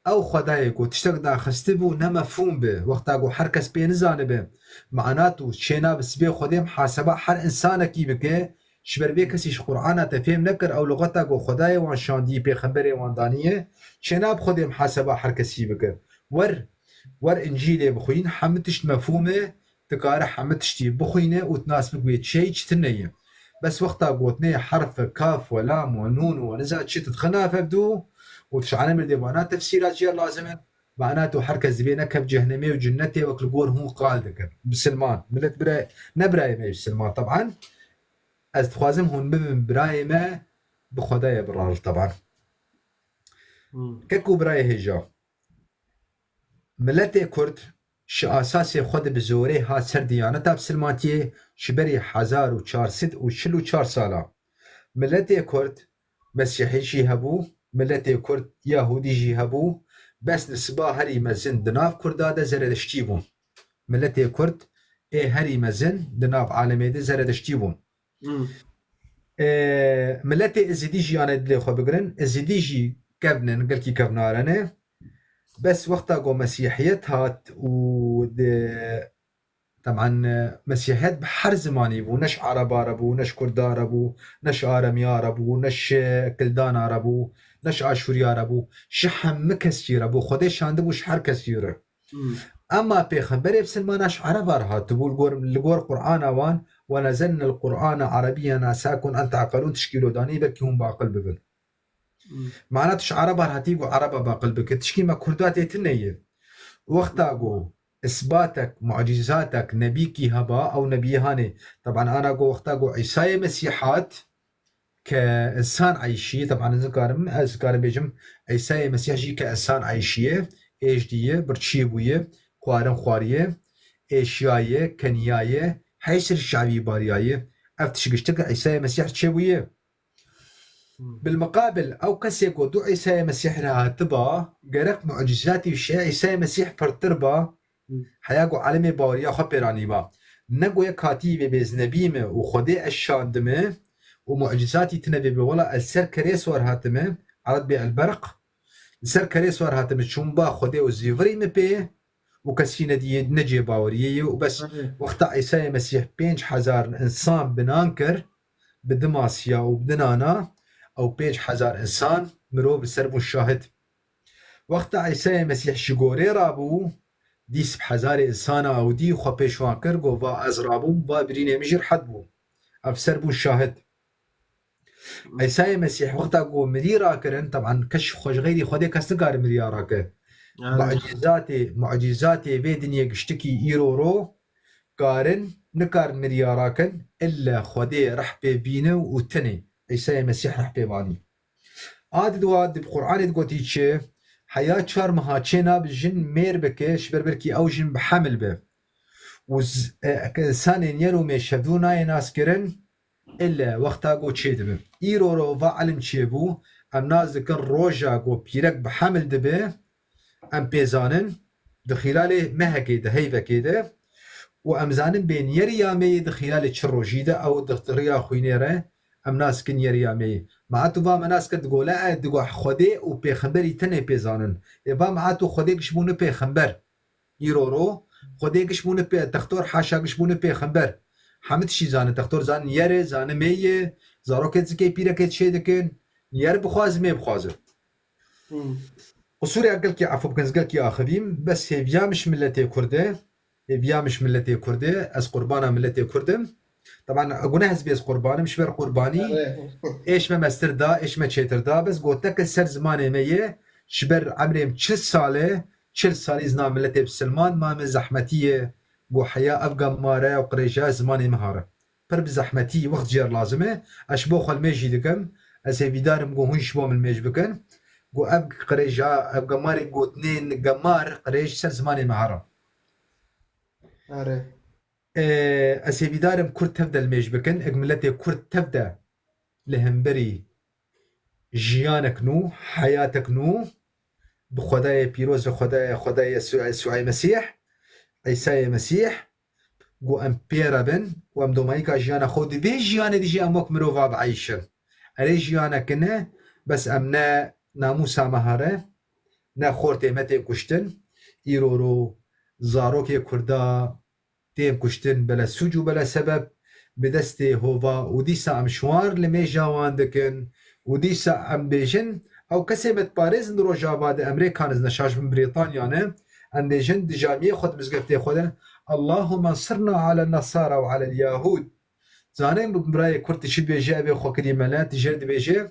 ew Xwedayê ku tiştek daxistibû ne mefhûm bi, wexta ku her kes pê nizanibe, mana tu çêna bi sibê Xwedê muhaseba her însanekî bike, ji ber vê kesî ji Qur'ana te fêm nekir, ew luxeta ku Xwedayê wan şandî, pêxemberê wan daniye, çêna bi Xwedê muhaseba her kesî bike. Wer, wer Încîlê bixwîn, hemû tişt mefhûm e, dikare hemû tiştî bixwîne û tu nas bik wê çi ye, çi tune ye. Bes wexta gotinê herf, kaf we lam we nûn we niza çi tu dixine hevdû û tu ji alemê dê vana tefsîra çi ye lazim e. Mana tu her kes dibê nekev cehennemê û cinnetê wek li gor hûn qal dikin. Bisilman. Millet bira-, ne birayê me yê bisilman teban. Ez dixwazim hûn bibin birayê me, bi Xwedayê bi razî teban. Hmm. Kek û birayê hêja. Miletê Kurd ji asasê xwe de bi zorê hat ser diyaneta bisilmantiyê ji berî hezar û çar sed û çil û çar sala. Miletê Kurd Mesîhî jî hebû, miletê Kurd Yahûdî jî hebû, bes nisba herî mezin di nav Kurda de Zeredeştî bûn. Miletê Kurd ê herî mezin di nav alemê de Zeredeştî bûn. Hmm. Ê, miletê Izîdî jî yane dilê xwe bigirin. Izîdî jî kevn in, gelkî kevnare ne. Bes wexta ku Mesîhiyet hat û di, teban, e, Mesîhiyet bi her zimanî bû. Ne ji Ereba re bû, ne ji Kurda re bû, ne ji Aremiya re bû, ne ji Kildana re bû, ne ji Aşûriya re bû. Ji hemû kesî re bû. Xwedê şandibû ji her kesî re. Hmm. Ema pêxemberê bisilmana ji Ereba re hatibû, li gor, li gor Qur'ana wan, "Ve nezelnel Qur'ane Arabiyyen lesa'llekum te'kelûn", tişkî lo danî, belkî hûn baqil bibin. Hmm. Mana tu ji Ereba re hatî ku Ereba baqil bike, tişkî me Kurda tê tune ye. Wexta ku isbatek, mucîzatek, nebîkî heba, ew nebî hanê. Teban ana ku wexta ku Îsayê Mesîh hat, ke insan eyşî, teban ez nikarim, ez karim bêjim, Îsayê Mesîh jî ke insan eyşiye, êş diye, birçî bûye, xwarin xwariye, êşiyaye, keniyaye, heyşir şevî bariyaye. Ev tişt giştik Îsayê Mesîh çêbûye. Hmm. Bilmiqabil, ew kesê ku du Îsayê Mesîh re hatiba, gerek mucîzatî û şe Îsayê Mesîh pirtir ba, Hmm. Heya ku alimê baweriya xwe pêranî ba. Ne ku yek hatî vê bêznebî me û Xwedê ez şandime û mucîzatî tine vê bê wela ez ser kerê swar hatime, ered bê elberq. Li ser kerê swar hatime çûm ba Xwedê û zîvirî me pê û kesî nediyê, ne cê baweriyê ye û bes. Tabii. Wexta Îsayê Mesîh pênc hezar insan binan kir, bi dimasiya û bi dinana, ew pênc hezar insan mirov bi ser bûn şahid. Wexta Îsayê Mesîh ji gorê rabû, dîs bi hezarê insana ew dî xwe pêş wan kir, got, "Va ez rabûm, va birînê min jî rehet bû." Ev ser bûn şahid. Îsayê Mesîh wexta ku mirî rakirin, teban keş xwe ji xeyrî Xwedê kes nikare miriya rake. Yani. Mucîzatê, mucîzatê vê dinyê giştikî îro ro karin, nikarin miriya rakin, ille Xwedê reh pê bîne û tenê Îsayê Mesîh reh pê banî. A di dua di Qur'anê digotî çi? Heya çar meha çê nabe jin mêr bike, ji ber belkî ew jin bi hemil be. Û z-, e, ke insanên yer û mêşevdû nayê naskirin, ille wexta ku çê dibe. Îro ro va ilim çêbû, em nas dikin roja ku pîrek bi hemil dibe, em pê zanin, di xîlalê mehekê de, heyvekê de, û em zanin bê niyerî ya me yê di xîlalê çi rojî de, ew di riya xwînê re, em nas dikin niyerî ya me yê. Ma tu va me nas kir, digo le, e, digo Xwedê û pêxemberî tenê pê zanin. Ê va me tu Xwedê giş bûne pêxember. Îro ro, Xwedê giş bûne pê, textor haşa giş bûne pêxember. Hemî tiştî zane, textor zane niyerê, zane mê ye, zarokê dizikê pîrekê çê dikin, niyer bixwaze, mê bixwaze. Hmm. Qusûrê gelkî efû bikin, ez gelkî axivîm, bes hêviya min ji miletê Kurd e, hêviya min ji miletê Kurd e, ez qurbana miletê Kurd im. Teban, guneh ez bê ez qurban im, ji ber qurbanî, Erê. êş me mestir da, êş me çêtir da, bes gotek li ser zimanê me ye, ji ber emrê min çil sal e, çil salî zina miletê bisilman, ma min zehmetî ye, got heya ev gemare û qirêja zimanê me hare. Pir bi zehmetî, wext jê re lazim e. Ez ji bo xwe limêjî dikim. Ez hêvîdar im ku hûn ji bo min limêj bikin. Ku ev qirêja, ev gemarê gotinên gemar, qirêj ser zimanê me here. Erê. Ê, ez hêvîdar im Kurd tev de limêj bikin. Eg miletê Kurd tev de li hemberî jiyanek nû, heyatek nû, bi Xwedayê pîroz, bi Xwedayê, Xwedayê Yesû, Yesûayê Mesîh, Îsayê Mesîh, ku em pê re bin û em domayîka jiyana xwe di vê jiyanê de jî em wek mirova bieyşin. Erê jiyanek hene, bes em ne namûsa me here, ne xortê me tê kuştin. Îro ro zarokê Kurda tên kuştin bele sûc û bele sebeb bi destê hova û dîsa em şwar li mêja wan dikin û dîsa em bêjin, ew kesê me diparêzin di Rojava de, em rê kan ez neşaş bin Brîtanya ne, em bêjin di camiyê xwe di mizgeftê xwe de, "Allahumma nsirna ala nasara ve alel yahûd." Zanê birayê Kurd tişî dibêje, ev ê xwe kirî mele, tije dibêje,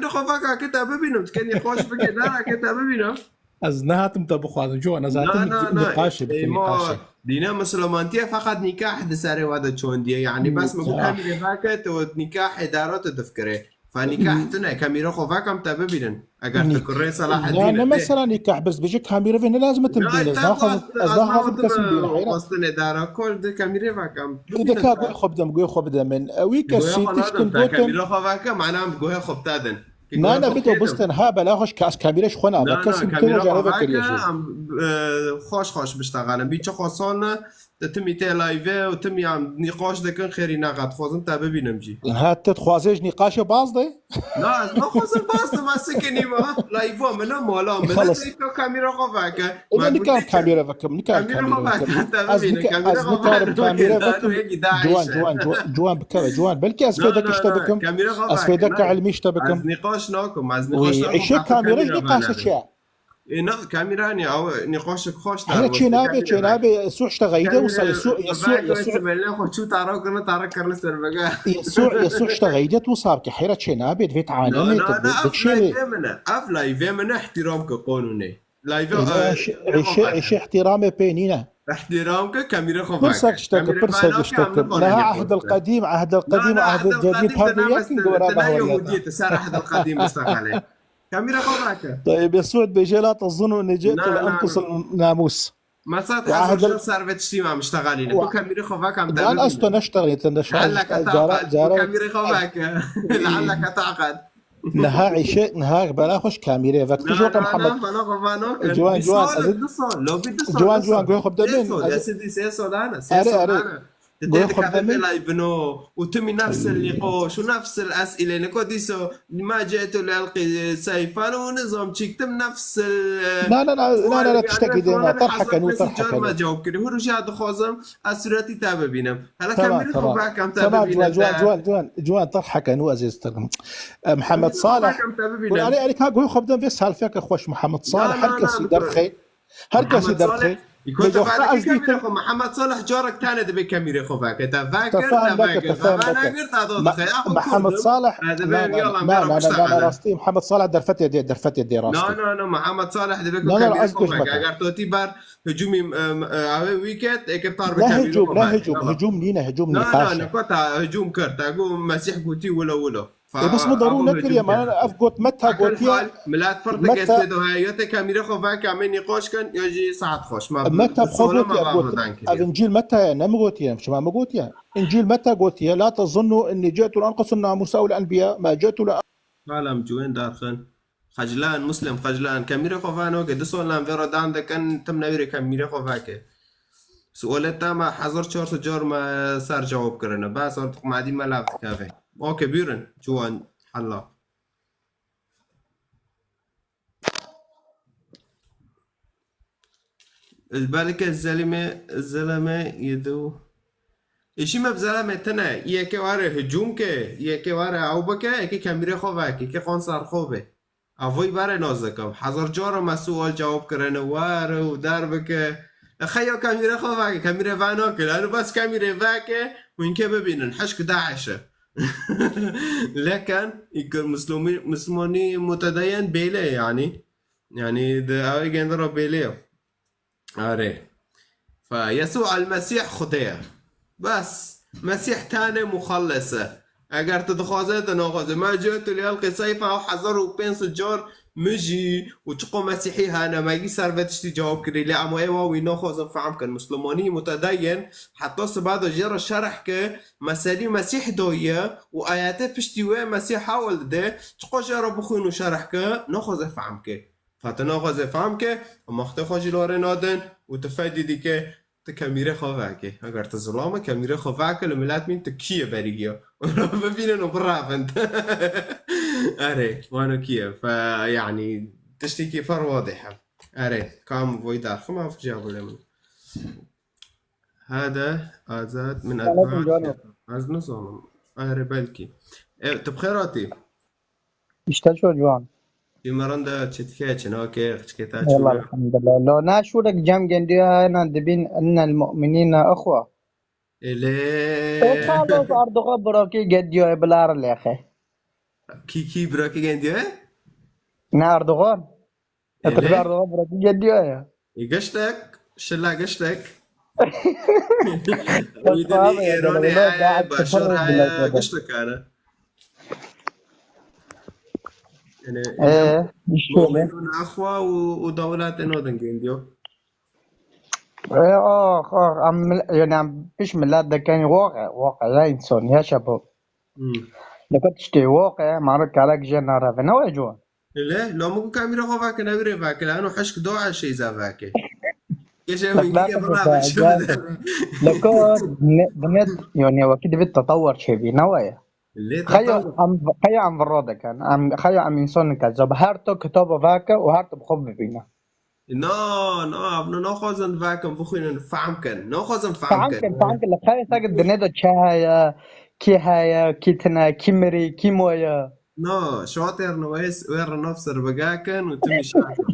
kamîra xwe veke ke te bibînim. Tu ke nîqaş bike, dara ke te bibînim. Ez nehatim te bixwazim. Ciwan, ez hatim nîqaşê bikim, nîqaşê. Dîna Mislimantiye feqet nîkah di serê we de çondiye. Yanî bes min ku kamîrê veke, tu nîkahê dara tu difikirê. Fa nîkah tune, kamîra xwe veke em te bibînin. Eger tu kurê Selahedîn. Ya ne mesela nîkah, bes bêje kamîra vê ne lazim tim bîne. Ez naxwazim, ez naxwazim kesim bîne. Xwestinê dara kol di kamîrê veke em. Ê de ka guhê xwe bidem, guhê xwe bidem min. Ew ê kesî tiştin gotin. Kamîra xwe veke, mana em guhê xwe bite din. Na, na, bito bistin, ha, bela xweş, kas kamîra ji xwe nabe. Kesim tu roja ne vekiriye jî. Em, e, xweş xweş biştexelin. Bî çi xwesan ne, te timî tê live û timî em nîqaş dikin, xêrî neqet. Xwazim te bibînim jî. Ha, tu dixwazê ji nîqaşê baz de? Na, ez naxwazim baz de, ma sikinî ma. Live min e, mala min e, tu kamîra xwe veke. Ê, nikarim kamîra vekim, nikarim kamîra vekim. Ez nikarim kamîra vekim. Ciwan, ciwan, ciwan, ciwan bikeve, ciwan. Belkî ez fêdek işte bikim. Ez fêdek ilmî işte bikim. Ez nîqaş nakim, ez nîqaş nakim. Îşê kamîra ji nîqaşa çi ye? Ê, na, kamîra ne, ew nîqaşek xweş. Heye çê nabe, çê nabe, Yesû işte xeyde wisa, Yesû, Yesû, Yesû. Belê xwe çû tara kirine, tara kirine ser vege. Yesû, Yesû işte xeyde tu sabke, hera çê nabe, divê tanemê, divê şêrê. Ev live min e, ev live min e, ihtiram ke qonûnê. Live, îşê, îşê ihtiramê pê nîne. Ihtiram ke, kamîra xwe veke. Pirsak işte ke, pirsak işte ke. Neha ehdel qedîm, ehdel qedîm, ehdel cedîd, her du yekin gora behweriya. Te ne Yehudiyê, te ser ehdel qedîm bistexelê. Kamîra xwe veke. Tayyib Yesûd bêje la tezunnu necê tu enqus namus. Mesat Hasan, ser ve tiştî me miştegalîne. Bu kamîra xwe veke em. Lan ez to neşterî, te neşterî. Lealleke taqed. Bu kamîra xwe veke. Lealleke taqed. Niha îşê, niha bela xweş kamîrê vek. Tu jok Muhammed. Bana xwe vano. Ciwan, ciwan. Du sal, lobi du sal. Ciwan, ciwan, guhê xwe bide bin. Sê sal, sê sal ana. Are, are. Goy xwe bidemê. Live no, û timî nefs el nîqaş û nefs el esîle. Niko dîso, ma ce'tu li elqî seyfan û nizam çîktim nefs el, Na, na, na, na, na, na, tiştekî dê, na, terheke nû, terheke nû. Ma cewab kiri. Hûr jî dixwazim, ez sûretî te bibînim. Hele Tamam, kamîrê xwe tamam. Vekem te Tamam, bibînim Ciwan, de. Ciwan, Ciwan, Ciwan, terheke nû ez ê zitirkim. E, Mihemed Salih. Vekem te bibînim. Erê, erê, ka goy xwe bidem vê selfiyeke xweş Mihemed Salih. Na, na, Her kesî na, derxê. Her kesî Mihemed derxê. Salih, î ku Lê te goxta fare ez ki dîtim. Kamîrê xwe, Mihemed Salih carek tane dibe kamîrê xwe veke. Te Te vekir, fehm te neke, vekir. te Te fehm neke. Venekir, te do Me-, dixe. Ya xwe Mihemed kurdum. Salih, Te dibe na, na, yala na, me na, na, na, kuşta na, na, bene. Rastî, Mihemed Salih derfetê dê, derfetê dê rastî. Na, na, na, Mihemed Salih dibe ku Na, na, kamîrê ez xwe goş veke. Mekim. Eger to tî ber hicûmî, em, e, avê wî ket, eke par bi Ne kamîrê hicûm, xwe ne veke. Hicûm, Tamam. Hicûm nîne, hicûm Na, na, nîqaş e. Ne, ku te hicûm kir, te got Mesîh gotî wilo wilo. Fa-, E, bes min darû abo nekiriye, hicûm kir. Man ev got Meta Akil gotiye, hal, milat pir Meta dikeste do heye, ya te kamîrê xwe veke, em ê nîqaş kin, ya jî saet xweş. Ma Meta bi xwe sola gotiye, ma got, vaxtan kiriye. Ev Încîl Meta ye, ne min gotiye, şima min gotiye. Încîl Meta gotiye, "La tezunnu inni ci'tu li enqusun namusa ew l-enbiya, ma ci'tu li" Salam, ciwên darxin. Xeclan, Muslim, xeclan. Kamîrê xwe vano ke du solan vê re dan dikin, tim newîrê kamîrê xwe veke. Sualê te me hezar çar sed car me ser cewab kirine. Bes artık madî me lav dikeve. Okey, buyurun. Ciwan, hella. Belke zelime, zeleme yedu. Îşî me bi zeleme tine. Yeke ware hicûm ke, yeke ware ew bike, yeke kamîrê xwe veke, yeke xwan ser xwe be. Avoy bare nazikim. Hezar cara me sual cewab kirine, ware û der bike. Xeya kamîrê xwe veke, kamîrê vana kir. Ero bes kamîrê veke, hûn ke bibînin. Hişk Daeş e. Leken, î ku Muslimi-, Muslimanî mutedeyen bêle yani. Yani, di ew gende re bêle ye. Erê. Fe Yesû el Mesîh Xwedê ye. Bes. Mesîh tane muxellis e. Eger tu dixwaze, tu naxwaze. Ma ci'tu li elqî seyfa û hezar û pênc sed car min jî û çiqo Mesîhî hene, me gî ser ve tiştî cewab kirî. Lê em ê wa wî naxwazin fehm kin. Muslimanî mutedeyen heta siba de jê re şerh ke meselî Mesîh daye û ayetê piştî wê Mesîh hewl dide, çiqo jê re bixwîn û şerh ke, naxwaze fehm ke. Fatina xwe zê fehm ke, em wextê xwe jî li warê nadin û tu fedî dike, tu kemîrê xwe veke. Eger tu zilam e, kemîrê xwe veke li milet mîn tu kî ye berî giya. Bibînin û birevin. Erê, wano kî ye. Fe, yani, tiştekî pir wadih e. Erê, kam voy derxim, ev jî hebû lê min. Hade, Azad, min Selamet advan aleyküm canım. Ez nizanim. Erê, belkî. E, tu bi xêr hatî. İşte çocuğum. Cimeran da çetike çinake, çiketa Eyvallah, çinake. Elhamdülillah. Lo ne şurek cem gendiyo hena dibin innel mu'minine ihwa. Ele. O Carlos Erdoğan bırakı gendiyo bilar lehe. Ki, ki bırakı gendiyo? Ne Erdoğan? Ele. Erdoğan bırakı gendiyo ya. E, giştek, şila giştek. Wî de Abi, Îranê yani, heye, Başar heye, giştek hene. Yani, Ee, işte öyle. Mu'minun ahwa û, û dewletê nodin gendiyo. Ee, ah, ah, am, yani, am, piş millet de keni woqe, woqe, ya insan, ya şabo. Hmm. Dikkat işte, woqe, maro kalak je narave, ne wacon? Lê, lo min ku kamîra xwe veke, newîrê veke, lê heno hişk Daeşê îza veke. Keşe Bak, min ben gîke de bira bak, bişkine ben de. Leko, ne, bu ne, yani, vakit bir tatawar çevi, ne var ya? Lê Xeya tatawar. Em, xeya em virro dikin. Em, xeya em insan nikin. Zab her to kitaba veke û her to bi xwe bibîne. Na, na, ev ne naxwazin vekin, bixwînin, fehm kin. Naxwazin fehm Fehm kin. Kin, fehm kin. Li xeya seke dinê de çi heye, kî heye, kî tine, kî mirî, kî moye. Na, şatêr ne wê s-, wê re nav sir bige kin û tu mîşa kin.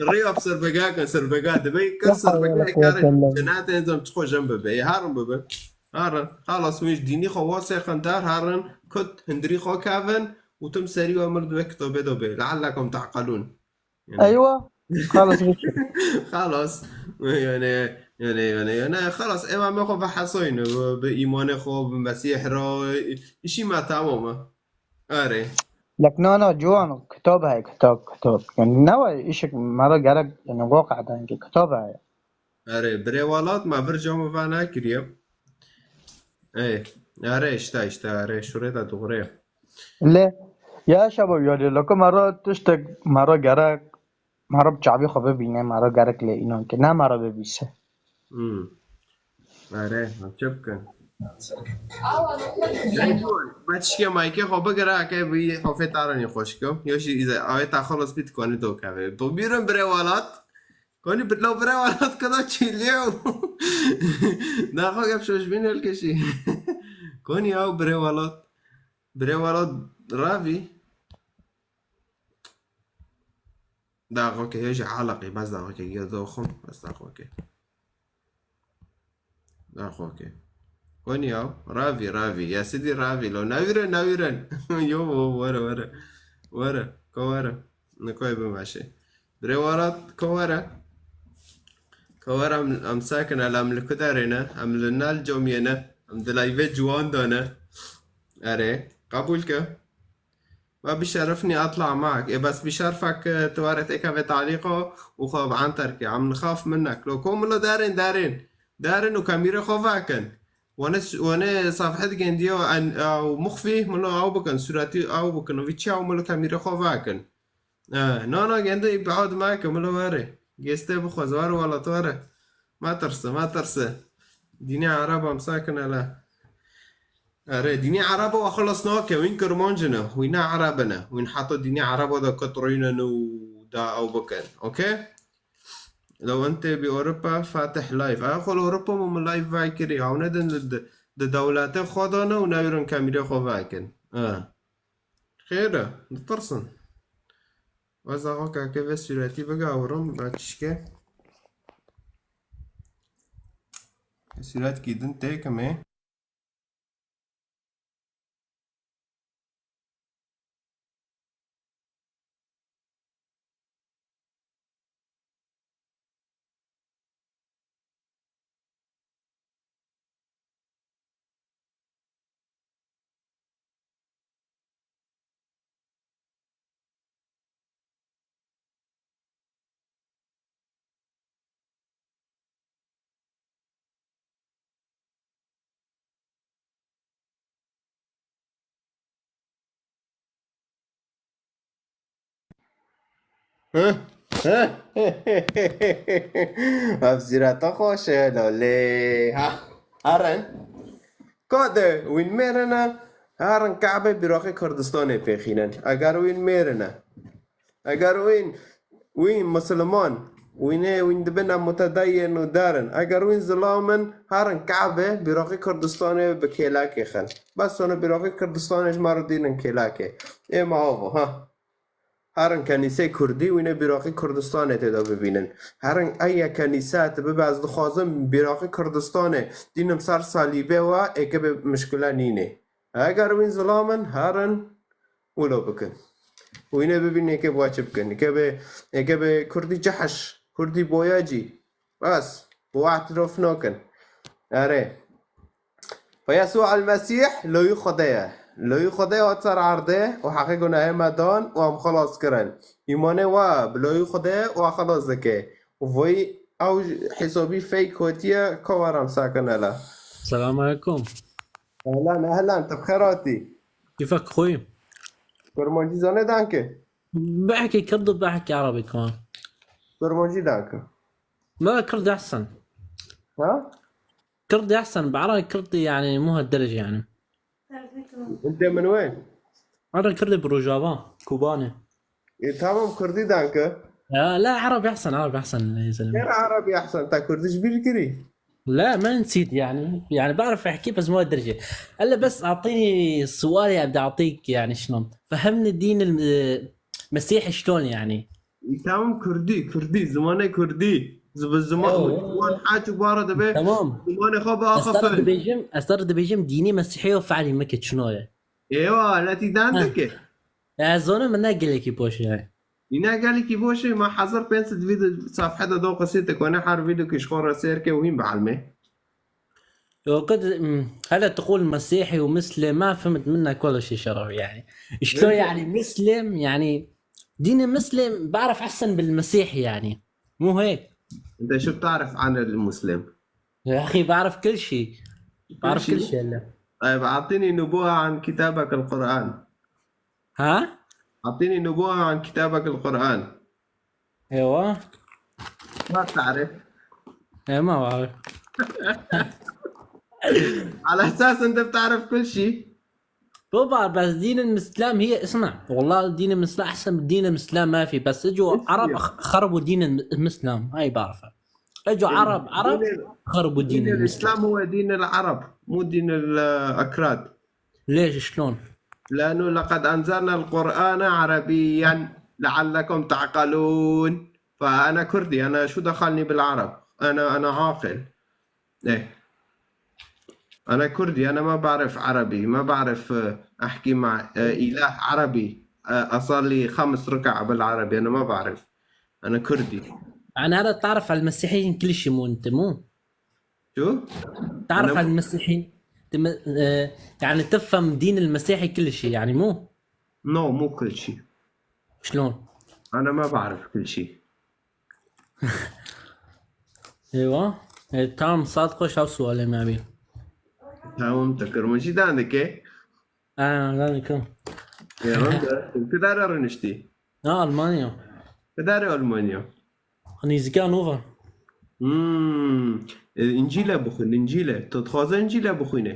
Rêya bi sir bige kin, sir bige. Dibê kin sir bige, karê cenetê zem çi xwe jin bibe. Ê herin bibe. Herin. Xelas wî ji dînî xwe wasê kin der, herin kut hindirî xwe kevin û tim serî we mir di wê kitabê de bê. Leallekum te'qilûn. Yani. Eywa. Xelas bitti. Xelas. Yani, yani, yani, yani, xelas, eva me xwe ve hesoyne, bi, bi îmanê xwe, bi Mesîh re, işî me tamam e. Erê. Lek na, na, ciwan, kitab heye, kitab, kitab. Yani, ne var, işik, mera gerek, yani, waqa'dan ki, kitab heye. Erê, birê welat me vir cama ve nekiriye. Ê, erê, işte, işte, erê, şurê de doğru ye. Lê, ya şabo, yani, loko mera tiştek, mera gerek, mera bi çavî xwe bibîne, mera gerek lê înan ki, ne mera bibîse. Hmm. Erê, çi bikin? Ey, dur, me tişkê maykê xwe bigire, eke bi hofê taranî xweş kim. Yo jî îze, awê ta xelos bî dikonî do keve. Bibîrin birê welat. Konî bi-, lo birê welat kada çîliye. Daxo gep şoş bîn elkeşî. Konî ew birê welat. Birê welat ravî. Daxo ke yo jî eleqî, bes daxo ke gel doxum, bes daxo ke. Daxo ke. Konî ew? Ravî, ravî. Ya sidî ravî. Lo navîren, navîren. Yo, wo, were, were. Were, ko were. Nikoy bimeşe. Birê welat, ko were. Ko were, em, em sakin, em li ku derê ne, em li nal comiyê ne, em di layvê ciwan de ne. Erê, qebûl ke. Ve bişerifnî atla mak. Ê bes bişerfek, e, tu were têkeve talîqo û xwe bi anter ke. Em nixaf min nek. Lo ko milo derên, derên. Derên û kamîrê xwe vekin. Wene s-, wene safhet gendiyo en, ew muxfî milo ew bikin. Sûretî ew bikin. Vî çiya û milo kamîrê xwe vekin. E, na, na, gende îbad make, milo were. Geste bixwe, were welat were. Ma tirse, ma tirse. Dînê Ereb em sakin hele. Erê, dînê Ereba wa xelas nake, wîn Kirmanc ne, wî ne Ereb ne. Wîn heta dînê Ereba da kitrînin û da ew bikin. Okey? Lo entê bi Ewropa, Fatih live. Ew xwe li Ewropa min live vekirî. Ew ne din di, di, di dewletê xwe de ne û newîrin kamîrê xwe vekin. Ha. Xêr e, ditirsin. Weza xwe kake vê sûretî bigawrim, ba çişke. Sûretkî din têkimê. Ev zîreta xweş e, lolê. Ha, herin. Ka de wîn mêrine, herin Kabe bîroqê Kurdistanê pêxînin. Eger wîn mêrine. Eger wîn, wîn misliman, wînê, wîn dibin em mutedeyyin û derin. Eger wîn zilam in, herin Kabe bîroqê Kurdistanê bi kêlekê xin. Bes sone bîroqê Kurdistanê ji me re dînin kêlekê. Ê me avo, ha. Herin kenîsê Kurdî, wînê bîraqî Kurdistanê tê de bibînin. Herin ey ye kenîse, tu bibe, ez dixwazim bîraqî Kurdistanê dînim ser salîbê we, êke bê mişkile nînê. Eger wîn zilam in, herin wilo bikin. Wînê bibînin êke bi we çi bikin. Êke bê, êke bê Kurdî Cehiş, Kurdî Boyacî. Bes, bi we îtirof nakin. Erê. Fe Yesû el-Mesîh loyî Xwedê ye. Loyî Xwedê hat ser erdê û heqê gunahê me dan û em xelas kirin. Îmanê we bi loyî Xwedê we xelas dike. Û vay ew hesabî fake hotiye, ka were em sakin hele. Selam aleyküm. Ehlen, ehlen, tu bi xêr hatî. Kîfek xwî? Kurmancî zane danke. Behekî Kurd û behekî Erebî, tamam. Kurmancî danke. Ma Kurd ehsen. Ha? Kurd ehsen, bi Erebî Kurd yani مو هالدرجة yani. Ente min wê? Ana Kurd bi Rojava, Kobanê. E, tamam, Kurdî danke. Ya, la, Erebî ehsen, Erebî ehsen, ya zelme. Her Erebî ehsen, ta Kurdî ji bîr kirî? لا، ما نسيت يعني، يعني بعرف أحكي بس مو هالدرجة. هلا بس أعطيني سؤال، يعني بدي أعطيك يعني شلون. فهمني الدين الم-، المسيحي شلون يعني؟ E, tamam, Kurdî, Kurdî, zimanê Kurdî. Zi-, bi zima-, Ew. Ziman haç û bara dibe, Tamam. Zimanê xwe bi axa Ez te re fe. dibêjim, ez te re dibêjim dînê Mesîhî û fe'lî mike çino ye. Ewa, letî dan Heh. dike. Ez zonim min ne gelekî boş e. Îna gelekî boş e, ma hezar pênc sed vîdeo safhede do qisê te kone her vîdeo ki ji xwe re sêr ke û hîn bielmê. وقد، م، هلا تقول مسيحي ومسلم، ما فهمت منك ولا شيء شرف يعني. شلون يعني مسلم؟ يعني دين المسلم بعرف أحسن بالمسيح يعني. مو هيك؟ انت شو بتعرف عن المسلم؟ يا أخي بعرف كل شيء. بعرف كل شيء هلا. طيب، أعطيني نبوءة عن كتابك القرآن. ها؟ أعطيني نبوءة عن كتابك القرآن. ايوه. ما بتعرف؟ ايه، ما بعرف. على اساس انت بتعرف كل شيء. بابا، بس دين الاسلام هي، اسمع، والله دين الاسلام احسن من دين الاسلام ما في، بس اجوا عرب خ- خربوا دين الاسلام، هاي بعرفها. اجوا عرب عرب خربوا دين دين الاسلام. الاسلام هو دين العرب، مو دين الاكراد. ليش؟ شلون؟ لانه لقد انزلنا القران عربيا لعلكم تعقلون. فانا كردي، انا شو دخلني بالعرب؟ انا انا عاقل. ايه، انا كردي، انا ما بعرف عربي، ما بعرف آه، احكي مع آه، اله عربي. آه، اصلي خمس ركع بالعربي، انا ما بعرف. انا كردي. يعني هذا تعرف على المسيحيين كل شيء، مو انت، مو؟ شو؟ تعرف أنا على المسيحيين، تم... آه، يعني تفهم دين المسيحي كل شيء، يعني، مو؟ نو، مو كل شيء. شلون؟ انا ما بعرف كل شيء. ايوه. إيه، تمام، صادقه شو سؤالي ما بي؟ Tamam, takırmacı dandı ki. اه، لا، كم؟ Ya, ben de. Kıdar arınıştı. اه، المانيا. Kıdar Almanya. نزیکا نووا. Hmm. E, İncil'e bakın, İncil'e. Tathaza İncil'e bakın.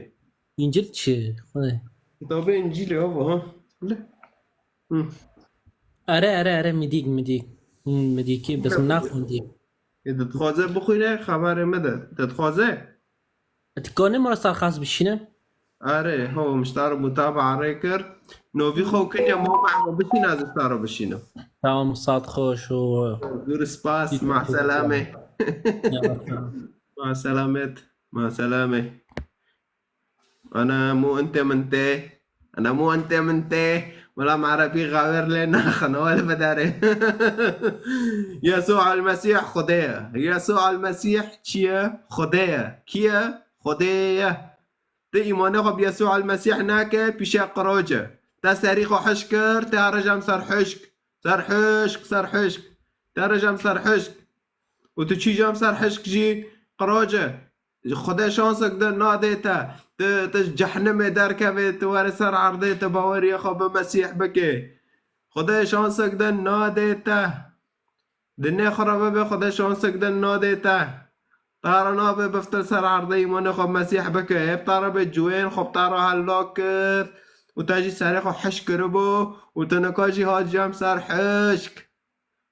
انجیل چیه؟ خدای. Kitabı İncil'e abi, ha. Öyle. Hı. اره اره اره، میدیک میدیک. میدیکی بس ناخوندی. E, tathaza bakın, haber mi de? Tathaza. تکانی مرا سر خاص بشینه؟ Are, ho, miştar mutabaa rê kir. Novî xo kiriye, ma ma bişîne, ez miştar bişîne. تمام، ساعت خوش و Dur spas, ma selame. Ma selamet, ma selame. Ana mu ente min te. Ana mu ente min te. Wela me erebî xawer lê naxin, wele bidare. Yesû el Mesîh Xwedê ye. Yesû el Mesîh çi ye? Xwedê ye. Kî ye? Xwedê ye. Ti îmanê xwe bi Yesû el Mesîh nake, pîşe qiroc e. Te serî xwe hişk kir, te rejam ser hişk. Ser hişk, ser hişk. Te rejam ser hişk. Û tu çî jam ser hişk jî qiroc e. Xwedê şansek de nadê te. Tu, tu ji cehnimê derkevê, tu were ser erdê, tu baweriya xwe bi Mesîh bike. Xwedê şansek de nadê te. Dinê xwe re bibe, Xwedê şansek de nadê te. Te re nabe biftir ser erdê îmanê xwe bi Mesîh bike. Hê bi te re be cuyên xwe bi te re hela kir. Û te jî serê xwe hişk kiribû. Û tu nika jî hat jam ser hişk.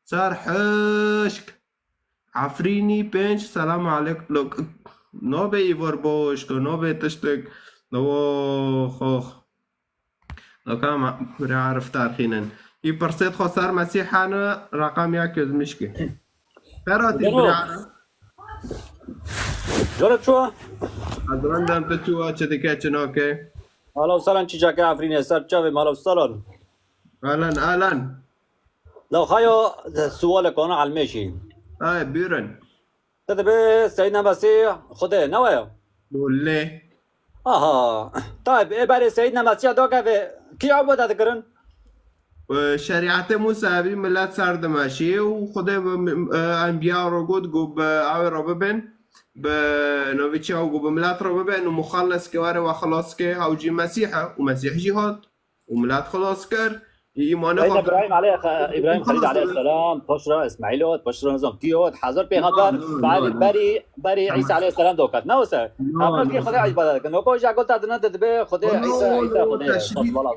Ser hişk. Efrînî pênc, selam aleyk. Lok, nabe îvar boş, tu nabe tiştek. Lo, xo. Lok, ama, bira arif tarxînin. Î pirsêt xo ser Mesîh hene, raqam ya közmüşki. Ferhatî, Gelo. Bira arif. Cara çuwa? Ez rindem, tu çuwa, çi dike, çi nake? Alo, salam, çi cake Efrînê, ser çavê, alo, salam. Alan, alan. Law xayo, suwalek ona elmêşî. Ay, buyurun. Te dibe Seyyidna Mesîh Xwedê, ne waya? Lê. Aha. Tayyib, ê berê Seyyidna Mesîh do keve, kî ebada dikirin? Şerîetê Musa bî, milet ser dimeşî û Xwedê bi, e, enbiya re got, got bi ew re bibin, bi novî çi ew got, bi milet re bibin û muxellis ke were we xilas ke, ew jî Mesîh e û Mesîh jî hat û milet xilas kir. Îmanê Seyyidna xwe İbrahim aleyh, İbrahim Halil Muxellis aleyhisselam, paşra İsmail ot, paşra nizam kî ot, hazir peygamber, No, no, no, beri, no. beri, beri İsa aleyhisselam dokat. Ne olsa? No, Ama no. ki Xwedê ibadet kin. Noko ja gota dina de dibe Xwedê No, İsa, no, İsa no, Xwedê. teşrît. Estağfurullah.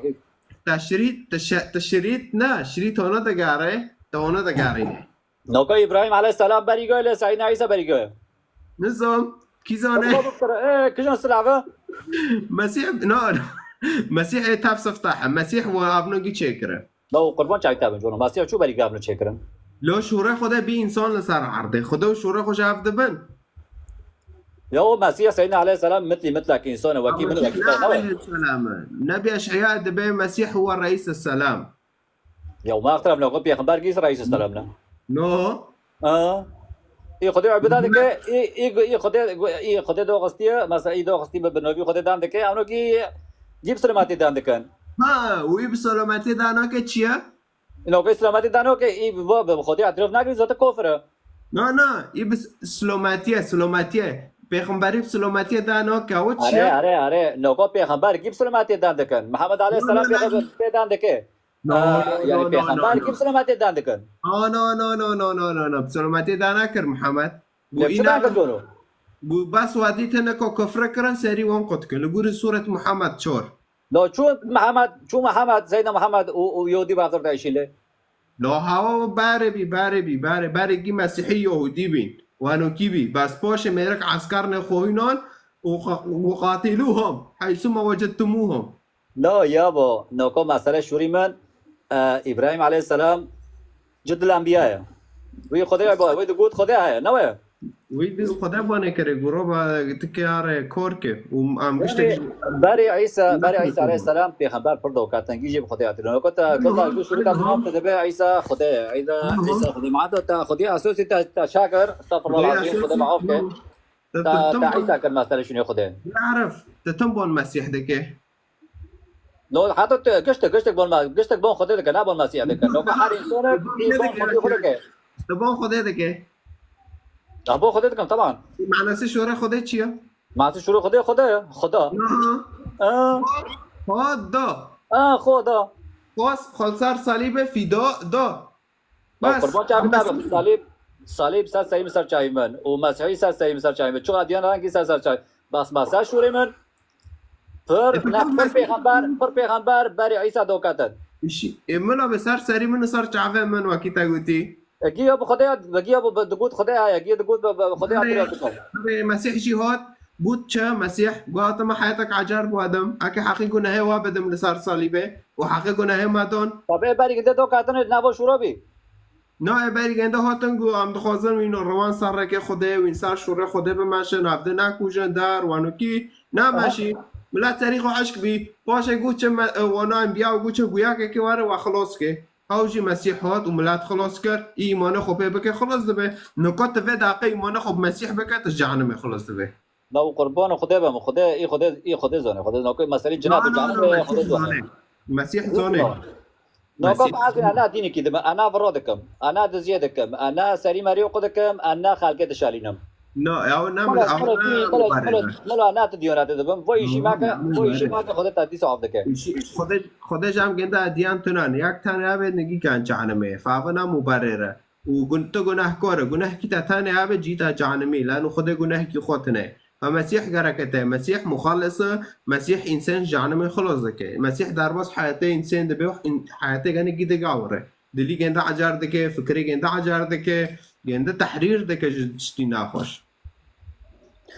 Teşrît, teşe-, teşrît ne? Şrît ona de gare, te ona de gare. Noko İbrahim aleyhisselam beri göyle, Seyyidna İsa beri göyle. Nizam, kî zane? Ee, kijan silahı? Mesîh, no, no. Mesîh ê tev siftah e. Mesîh we avnogî çêkire. La o kurban çekte bin, canım. Mesih çu beri gavno çekirin. Lo şûrê Xwedê bî însan li ser erdê. Xwedê û şûrê xwe ji hev dibin. Ya o Mesih Seyyidina aleyhisselam mitli mitlak insana wekî min Mesîh wekî ne te ne wek. Aleyhisselam e. Nebî Eş'eya dibe Mesîh huwe reîs selam. Ya ma xtirem ne peygamber gîs reîs selam ne. No. Ha. Î Xwedê ibada dike, î î î Xwedê î Xwedê doxistiye, mesela î doxistiye bi bi novî Xwedê dan dike, evno ki gî bi selametî dan dikin. Ha, wî bi selametî dana ke çi ye? Îno ki selametî dano ke î bi bi Xwedê etiraf nakir, zaten kofir e. Na, na, î bi s-, selametî ye, selametî ye. Pêxemberî bi selametî dana ke o çi Are, ye? Are, are. Noko pêxember gî bi selametî dan dikin. Mihemed aleyhisselam No, no, no, pêxember dan dike. No, Aa, no, yani no, no, pêxember no, no. Kim selametê dan dikin? No, no, no, no, no, no, no, no. Bi selametê dana kir Mihemed. Got Ya çi dan îlah. kir doro? Gu bes we dît hineko kufre kirin, serî wan qut kir. Li gorî Sûret Muhammed çor. No çû Mihemed, çû Mihemed, Seyda Mihemed û, û Yahudî bi hev re diêşîne. Lo hawa berê bî, berê bî, berê, berê gî Mesîhî Yahudî bîn. Wanokî bî. Bes paşê mêrik eskerine xwe hînan û qa-, û qatilûhum. Heysûma wecedtimûhum. No yabo, noko mesele şûrî min, e, Îbrahîm aleyhisselam Cid al-Enbiya ye. Wî Xwedê bo, wî digot Xwedê heye, ne wê? Wî di Xwedê banê kere, guro ba tikê are kor ke. Û em giştek Berê, berê Îsa, berê Îsa aleyhisselam pêxember pir do ka tengî jî bi Xwedê hatî. Noko te, kota ji şûrî ka tu naf te dibe Îsa Xwedê ye. Îsa, Îsa Xwedê. Ma te, te Xwedê asosî te, te çakir, estağfurullah azîm, Xwedê maaf ke. Te, te, te Îsa kir mesele şûnê Xwedê. Arif, te tim bon Mesîh dike. No, heta tu giştek, giştek bon, giştek bon Xwedê dike, ne bon Mesîh dike. No, her însan e, bon Xwedê Xwedê dike. Te bon Xwedê dike. Ya bon Xwedê dikim, tamam. Manası şûrê Xwedê çi ye? Manası şûrê Xwedê Xwedê ye. Xweda. Xweda. Xweda. Xweda. Xweda. Xweda. Bes. Qurban çavê te bim. Salîb, Salîb ser serî min ser çavê min. Û Mesîhî ser serî min ser çavê min. Çuxa diyan rengî ser ser çavê. Bes, bes ser şûrê min. Pir, ne, pir pêxember, pir pêxember berê Îsa doketin. Îşî, ê, min abi ser serî min ser çavê min wekî te gotî. Ê, giya bi Xwedê, giya bi, bi, digot Xwedê heye, giya digot bi, bi Xwedê hatira dikir. Abi Mesîh jî hat, got çi Mesîh, got me heyetek ecar bidim, eke heqî gunehê we bidim li ser salîbê. û heqê gunehê me don. Tabê berî ginde do katine nava şûra bî. Na ê berî ginde hatin ku em dixwazin wî no rewan ser rêkê Xwedê, wîn ser şûrê Xwedê bimeşin, hevdê nekujin, der, wanokî nemeşî. Milet serî xwe eşk bî. Paşê got çi me, e, wana enbiya û got çi guyakekê were we xilos ke. Ew jî Mesîh hat û milet xilos kir. Î îmanê xwe pê bike xilos dibe. Nika tu vê daqê îmanê xwe bi Mesîh bike, tu ji cehenimê xilos dibe. Na û qurban Xwedê be min, Xwedê, î Xwedê, î Xwedê zane, Xwedê nako meselî cina tu canê be, Xwedê zane. Mesîh zane. Nako ez ena dînekî dibe, ena vira dikim, ena diziyê dikim, ena serî merî xwe dikim, ena xelkê dişalînim. No, ew ne min, ew ne mubarek e. Mela, mela, na tu diyonete dibim, vo îşî meke, vo îşî meke Xwedê te dîsa af dike. Xwedê, Xwedê jam gende diyan tunan, yak tane ebe nigî kan canime, favina mubarere. û gun-, tu gunehkar e. Gunehkî te tenê hebe cî te cehenimî. Lano Xwedê gunehkî xwe tine. Fe Mesîh gereke te. Mesîh muxalis e. Mesîh însan ji cehenimê xilos dike. Mesîh derbas heyetê însan dibe û în-, heyetê gene gî digawire. Dilî gende ecar dike, fikirê gende ecar dike, gende tehrîr dike ji tiştî naxweş.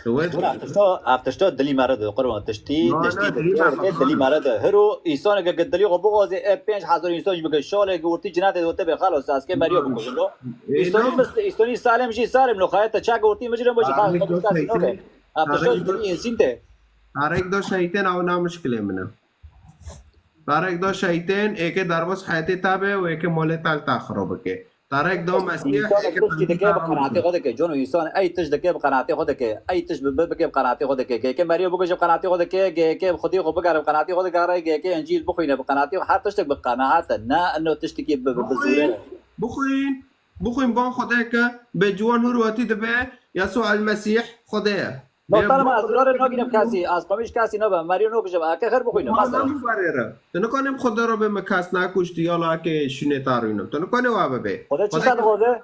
Wê Bura, tişto, ev tişto dilî me re de, qurban, tiştî, Na, tiştî na, dilî me dilî me re de. Hiro, îsoneke ke dilî xwe bixwazê, e pênc hezar însan jî bike, şalê ke ortî cinetê de te bê, xalos, ez kê meriyo bikujim lo. Îsonî mis-, îsonî salim jî salim lo, xayet te çak ortî mijire, bajî xalos, xalos, xalos, noke. Ev tişto dilî însîn te. Tarek do şehîtên ew na mişkilê min e. Tarek do şehîtên, êke derbas heyetê te be û êke molê te li te xiro bike. Tarek do Mesîh, însan ê tiştî dike bi qenaatê xwe dike. Cono însan ey tişt dike bi qenaatê xwe dike. Ey tişt bi, bi, bike bi qenaatê xwe dike. Geke meriyo bikuje bi qenaatê xwe dike. Geke xwedî xwe bigere bi qenaatê xwe digere. Geke Încîl bixwîne bi qenaatê xwe. Her tiştek bi qenaat e. Ne ino tiştekî bi, bi, bi zûre. Bixwîn, bixwîn, bixwîn ban Xwedê ke bê ciwan hûr wetî dibe Yesû el Mesîh Xwedê ye. No, tane ma ez zirarê nagînim kesî, ez qomîş kesî nabim, meriyo nokujim, eke xêr bixwînim, mesela. Mubarere. Tu nikanê bi Xwedê re bê min kes nekuşt, yala eke şûnê te rûnim. Tu nikanê wa bibê. Xwedê çi te dixwaze?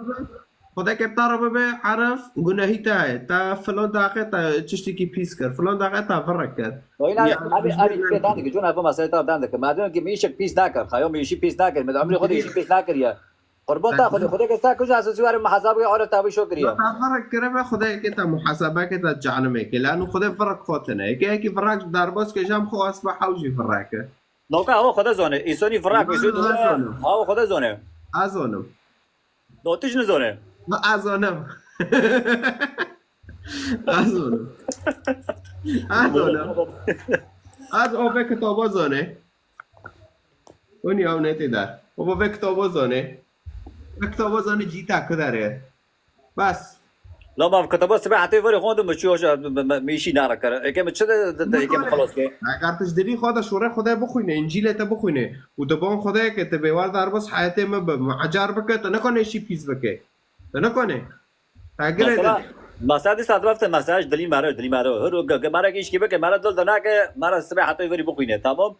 Xwedê ke te re bibê, Erif, gunehî te ye. Te filan daqê te tiştekî pîs kir, filan daqê te virek kir. Wayna, abi, abi, pê dan dike, cona ev mesele te dan dike. Madem ki mi işek pîs nakir, xayo mi işî pîs nakir, mi de umrê xwe de işî pîs nakiriye. Qurban ta Xwedê, Xwedê ke sta kuj ez siwar muhasebe ke ora tabi şo kiriye. Ta ferq kiribe Xwedê ke ta muhasebe ke ta cehenimê ke. Lano Xwedê ferq xotine. Ke ki ferq derbas ke jam xo asba hewjî ferq ke. Noka hawa Xwedê zone. Îsonî ferq, îsonî zone. Hawa Xwedê zone. Ez zonim. Do tij nizone. Ez zonim. Ez zonim. Ez zonim. Ez o vê kitaba zone. Hûn ya hûn ê tê de. Baba vê kitaba zanê. Vê kitaba zanê cî te ku derê. Bes. La ma kitaba sibê hetê verê xwendin mi çû hoşa mi, mi, mi îşî nara kir. Eke mi çi de, de, de, eke mi xelas ke. Eger tu ji dilî xwe de şûrê Xwedê bixwîne, Încîlê te bixwîne û di ban Xwedê ke tu bêwar derbas heyetê me bi, mi ecar bike, tu nikane îşî pîs bike. Tu nikane. Mesela, mesela dîsa direfte mesela ji dilî mere, dilî mere. Hir û ge-, ge-, mere ki îşkî bike, mere dil de nake, mere sibê heta verî bixwîne, tamam?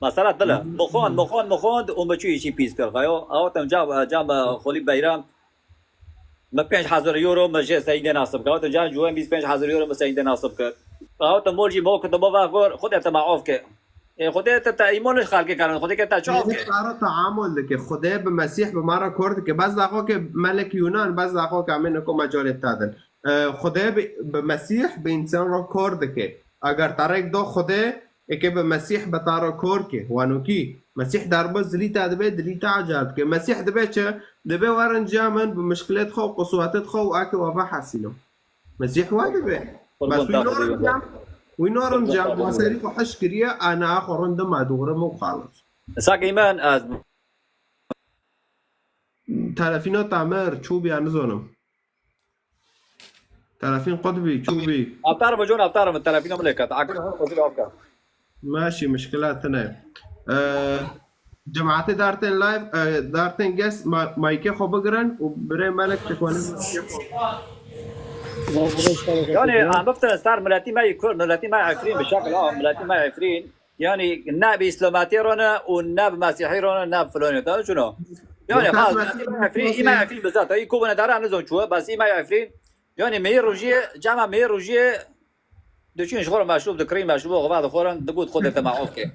Mesela dil e. Bixwend, bixwend, bixwend û mi çû îşî pîs kir. Xayo, awa tem cam, cam, e, Xolî Beyram. Me pênc hezar euro me jê Seîdê nasib kir. Hatin can cuwen bîst pênc hezar euro me Seîdê nasib kir. Hatin mol jî me kir, te bava gor, Xwedê te me of ke. Ê, Xwedê te, te îmon ji xelkê karin, Xwedê ke te çi of ke? Sara teamul dike. Xwedê bi Mesîh bi me re kor dike. Bes daxo ke melek Yunan, bes daxo ke em ê niko me carê te din. E, Xwedê bi, bi Mesîh bi însan re kor dike. Eger te rêk do Xwedê, eke bi Mesîh bi te re kor ke. Wanokî. Mesîh derba zilî te dibe, dilî te acar dike. Mesîh dibe çi? Dibe werin ciya min bi mişkilêt xwe û qiswetêt xwe û ake we vehesîno. Mesîh wa dibe. Bes wî norin cem. Wî norin cem. Wa serî xwe heş kiriye, ana xwe rindim a dûrim û xalis. Sak îmen ez. Telefîna Tamir, çû bî ya nizanim. Telefîn qut bî, çû bî. Aftar bû, con aftar bû, telefîna min lê ket. Akil hon xwezî lê afka. Maşî, mişkila tine. Ee, Cemaatê dartên live, e, dartên guest, ma-, maykê xwe bigirin û birê Melek çi xwe ne maykê xwe. Yani, em biftin ser miletî me yê Kurd, miletî me Efrîn bi şekil, ha, miletî me Efrîn. Yani, ne bi Îslametiyê re ne û ne bi Mesîhî re ne, ne bi filanê. Te çuno? Yani, xas, miletî me Efrîn, î me Efrîn bi zat, î ku bine dara nizon çû, bes î me Efrîn. Yani, me yê rojiyê, cema me yê rojiyê, diçûn ji xwe re meşrûb dikirîn, meşrûba xwe vedixwarin, digot Xwedê te me of ke.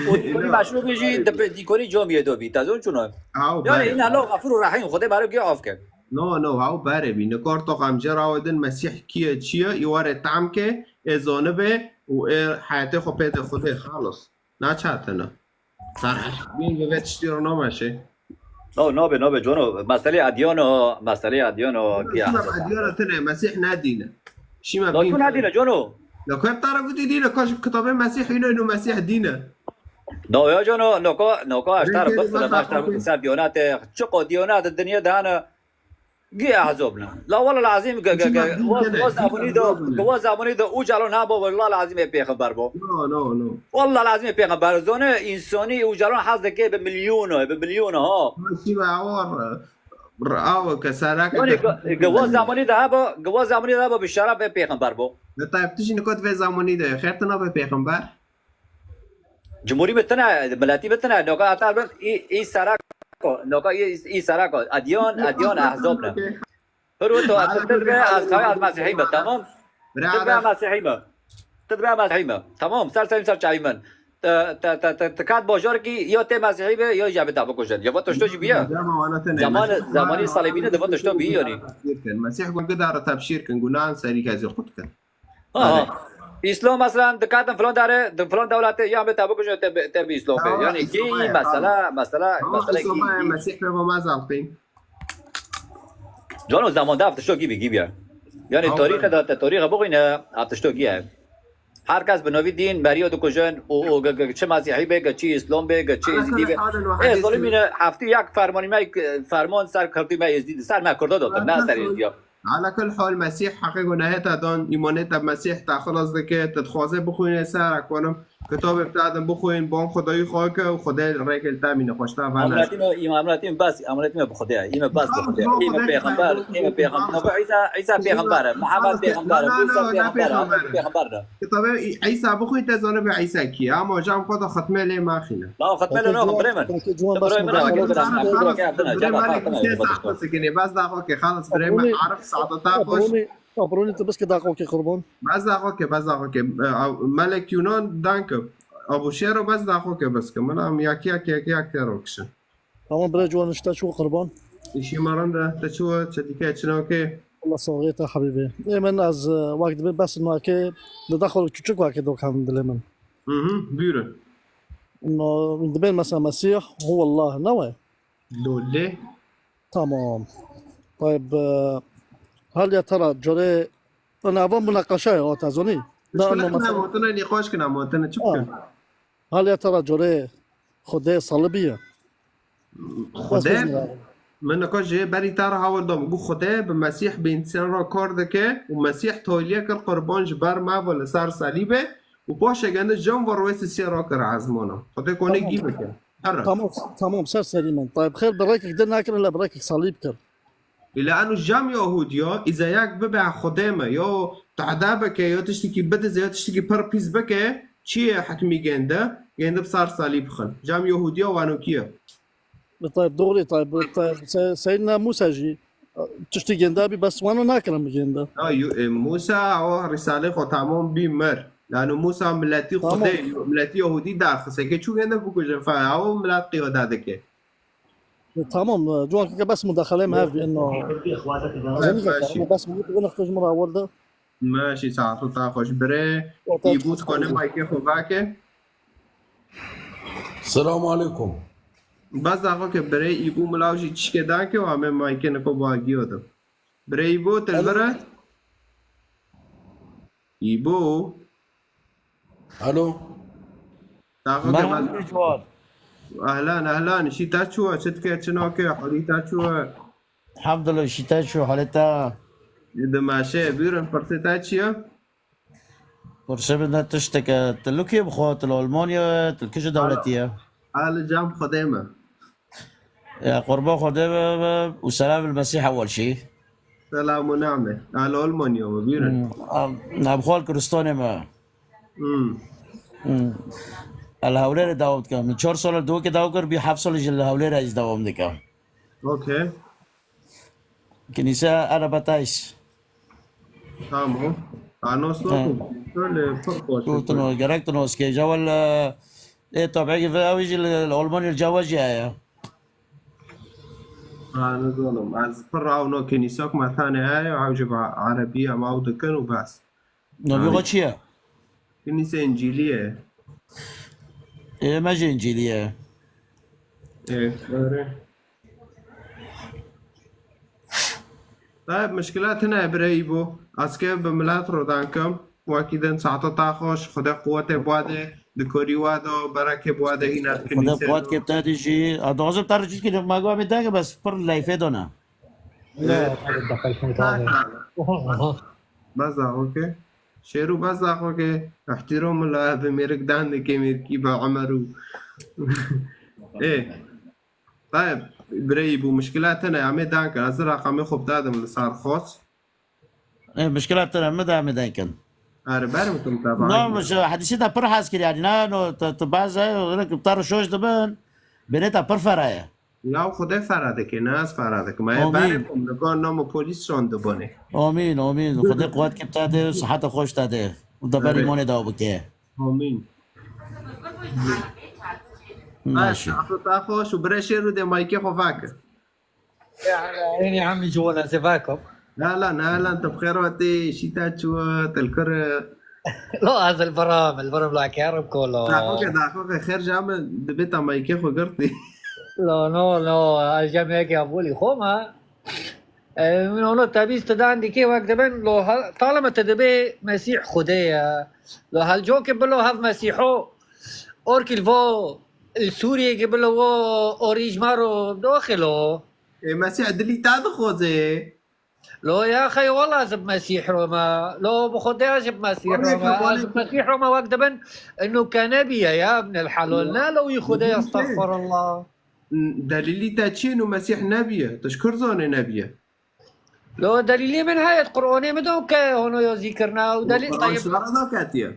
Û dîkonî meşrûbê jî di pe-, dîkonî camiyê de bî, te zon çûno? Aw, yani, belê. Îna lo Xefûr û Rehîm, Xwedê me re gê of ke. No, no, haw berê bî. Nikor to xemcê rawedin Mesîh kî ye, çi ye, î were tam ke, ê zanibe û ê heyetê xwe pê de Xwedê xalis. Naçatine. Ser eşbîn ve ve tiştî ro nameşe. No, nabe, nabe, cono. Meselê edyan o, meselê edyan o, Şîma edyan tine, Mesîh ne dîne. Şîma no, tu ne dîne, cono. No, ko hep tara gudi dîne, ko kitabê Mesîh ino, ino Mesîh dîne. No, ya cono, no ko, no ko, eştar bifile, eştar bifile, ser diyonate, çiko diyonate dinya dane, Gî ehzob ne. La wala lazim ge, ge, ge, wa, wa zamanî de, ge wa zamanî de Ucalan ha bo, wala lazim ê pêxember bo. No, no, no. Wala lazim ê pêxember. Zone însonî Ucalan hez dike bi milyona, bi milyona ha. Şîva awar, awa ke saraka. Yani ge, ge wa zamanî de ha bo, ge wa zamanî de ha bo bi şeref ê pêxember bo. Ne tayb tijî nikot ve zamanî de, xêr tine be pêxember. Cumhurî bi tine, miletî bi tine, noka heta bin î, î serako, noka î, î serako, edyan, edyan ehzob ne. Piro to, tu dibe ez xawi ez mesihî me, tamam? Tu dibe mesihî me. Tu dibe mesihî me. Tamam, ser serî ser çavî min. Te, te, te, te, te kat bajar ki ya tê mesihî be, ya jî be te bikujin. Ya va tişto jî biye. Zaman, zamanî salibîne de va tişto biye yani. Mesih gun gidara tebşîr kin, gunan serî kezî qut kin. Ha, ha. Îslam mesela dikatin filan dare, di filan dewlete ya be te bikujin te, te bi Îslam be. Yani kî mesela, mesela, mesela kî. Mesih be ma zalqîn. Cano zaman da ev tişto kî bi, kî biye. Yani tarîxe de, te tarîxe bixwîne, ev tişto kî ye. Her kes bi novî dîn meriyo dikujin û, û ge, ge, çi Mesîhî be, ge çi Îslam be, ge çi Êzidî be. Ê, zolimîne heftî yek fermanî me, ferman ser Kurdî me Êzidî, ser me Kurda dotin, ne ser Êzidiya. Ala kul hal Mesîh heqê gunahê te dan, îmanê te bi Mesîh te xilas dike, te dixwaze bixwîne ser ekonim. Kitabê bi te din bixwîn, ban Xwedayî xwe ke û Xwedê rêkê li te mîne, xweş te vene. Ameliyatî me, îma-, ameliyatî me bes, ameliyatî me bi Xwedê ye, î me bes bi Xwedê ye. Î me pêxember, î me pêxember. Nava Îsa, Îsa pêxember e, Mihemed pêxember e, Mûsa pêxember e, pêxember e. Kitabê Î-, Îsa bixwîn te zanibe Îsa kî ye, ama jam xwe de xetmê lê maxîne. La xetmê lê naxim birê min. Tu birê min e, birê min e, birê min e, birê min e, birê min e. Bes daxo ke, xalas birê min, Arif, saadeta xweş. Abronî tu biske daxokê qurban. Bes daxokê, bes daxokê. E, a, Melek Yunan, danke. Abu Şero bes daxokê biske. Min am yak yak yak yak te rokişin. Tamam bre ciwan, işte çû qurban. Îşî me rind e, te çû, çi dike, çi nake? Allah saxiyê te habîbê. Ê min ez, e, wek dibê bes nake, di daxo küçük wake dokan dilê min. Hı hı, buyurun. No, dibên mesela Mesîh, hu Allah, ne we? Lolê. Tamam. Tayb, e, haliya te ra corê, ana ava munaqaşa ye, o te zonî. Muşkile tine, ama tine nîqaş kine, ama tine çi bikin? Haliya te ra corê Xwedê salibî ye. Xwedê, min nika jê berî te re hawil da, min got, Xwedê bi Mesîh bi însan re kar dike û Mesîh taliye kir qurban ji ber me ve li ser salîbê û paşê gende can ve rwê sisiyê rakir ezmana. Xwedê konê gî bike. Here. Tamam, tamam, ser serî min. Tayb xêr bi rêkek din nekirin, le bi rêkek salîb kir. Île eno cem Yahudiya, îze yek bibe Xwedê me, ya tehde bike, ya tiştekî bidize, ya tiştekî pir pîs bike, çi ye hetmî gênde? Gênde bi ser salîb bixin. Cem Yahudiya weno kî ye? Bi tayb, doğru tayb, bi tayb, Se-, Seyyidina Musa jî, Tiştî gênda bî, bes wana nakirin bigênda. Ya, yu- e, Musa o risalê xwe tamam bî mir. Yani Musa milletî Tamam. Xwedê, milletî Yahudî daxise ke çû gênde bikujin fe. Ew millet qiyada dike. E, tamam, e, ciwan ke bes mudaxaleyê me hev bî, ino. Zenî Baş- ke bes min bî, bixin xwe ji min re werde. Meşî, saeto ta xweş birê. Saeto Îbû dikone maykê xwe vake. Selamu aleykum. Bes daxo ke birê Îbû milaw jî çişkê dake û ame maykê niko bagiyo de. Birê Îbû, til vire. Îbû. Alo. Daxo ke Merhaba ciwan. Ehlan, ehlan. Şî ta çû, çi dike, çi nake, halî ta çû? Elhamdülillah, şî te çû, halê te? Di meşe, buyurun, pirsê te çi ye? Pirsê min de tiştek e, tu li kê bi xwe, tu li Almanya ye, tu li kî dewletî ye? Hali cam Xwedê me. Ya, qurban Xwedê be, be, û selam li Mesîh ewel şî. Selam û name. Hali Almanya me, buyurun. Hmm, em, em xwe li Kurdistanê me. Hmm. Hmm. El Hewlêrê dawam dikim. Min çar sal li Duhokê dawam kir, bî heft sal ji li Hewlêrê ez dawam dikim. Okey. Kinîse Arabatais. Tamam. Anos Ha. Nokum. Şöyle pir xweş. Tu tino, gerek tu noskê. Jawel, e, e, tabii ki ve ew jî li, li Almanya li cava jî heye. Ha, nizanim. Ez pir ew no kinîsak me tane heye, ew jî bi erebî em ew dikin û bes. Navî xwe çi ye? Kinîse Încîlî ye. Ê me jî Încîlî ye. Ê, erê. Tayyip, mişkila tune bireyî bû. Ez ke bi milet rodan kim. Wekî din saeta ta xweş, Xwedê quwetê bade, di korî wa de, berekê bade hîna Xwedê kinîse. quwet ke te dî jî. A, dixwazim te re çîkî ma go em ê dengê bes pir leyfê dona. Bes daxo ke. Şêrû bes daxo ke. Ehtîrom la bi mêrik dan dike mêrkî bi Emer û. Ê. Tayyip, bireyî bû, mişkila tune, em ê dan kin. Ez reqamê xwe bidadim li sar xos. E, mişkila tune, mi de em ê denkin. Erê, ber bikim te No, miş, hedîsê te pir hez kir, yani, na, no, te, te baz, e, rik, te ro şoş dibin, bêrê te pir fera ye. Ya Xwedê fera dike, ne ez fera dikim. Ê, Amîn. ber bikim, li gor namo polîs şon dibone. Amîn, amîn. Xwedê quwet ke te de, siheta xweş te de. Û te ber Evet. îmanê daw bike. Amîn. Maşî. Saeta ta xweş û bire şêr û dê maykê xwe vake. Ê, ê, em jî wana zêvakom. Nalan, nalan, tu bi xêr hatî, şî te çû, tu li kur î? Lo, ez li vir im, li vir im, la kerim kolo. Daxo ke, daxo ke, xêr ja min, dibê te maykê xwe girtî. Lo, no, no, ez cem yekê avolî xwe me. E, min ono tebîz tu dan dikê wek dibin, lo, hel-, talima tu dibê Mesîh Xwedê ye. Lo, hel cokê bilo hev Mesîho, orkî li vo, li Sûriyê ki bilo wo, orî ji ma ro doxilo. Ê, Mesîh dilî te dixwaze. Lo ya xey wala ez bi Mesîh rome. Lo bi Xwedê ez bi Mesîh Wale rome. wale. Ez bi Mesîh rome wek dibin. Inu ke nebiye ya ibn el halol. Ne lo wî Xwedê, estexfirullah. Delîlî te çi ye û Mesîh nebiye? Tu ji kur zanê nebiye? Lo delîlê min heye, Qur'anê min de ke hono yo zîkirna û delîl Quran tayyib. ji te re daketiye.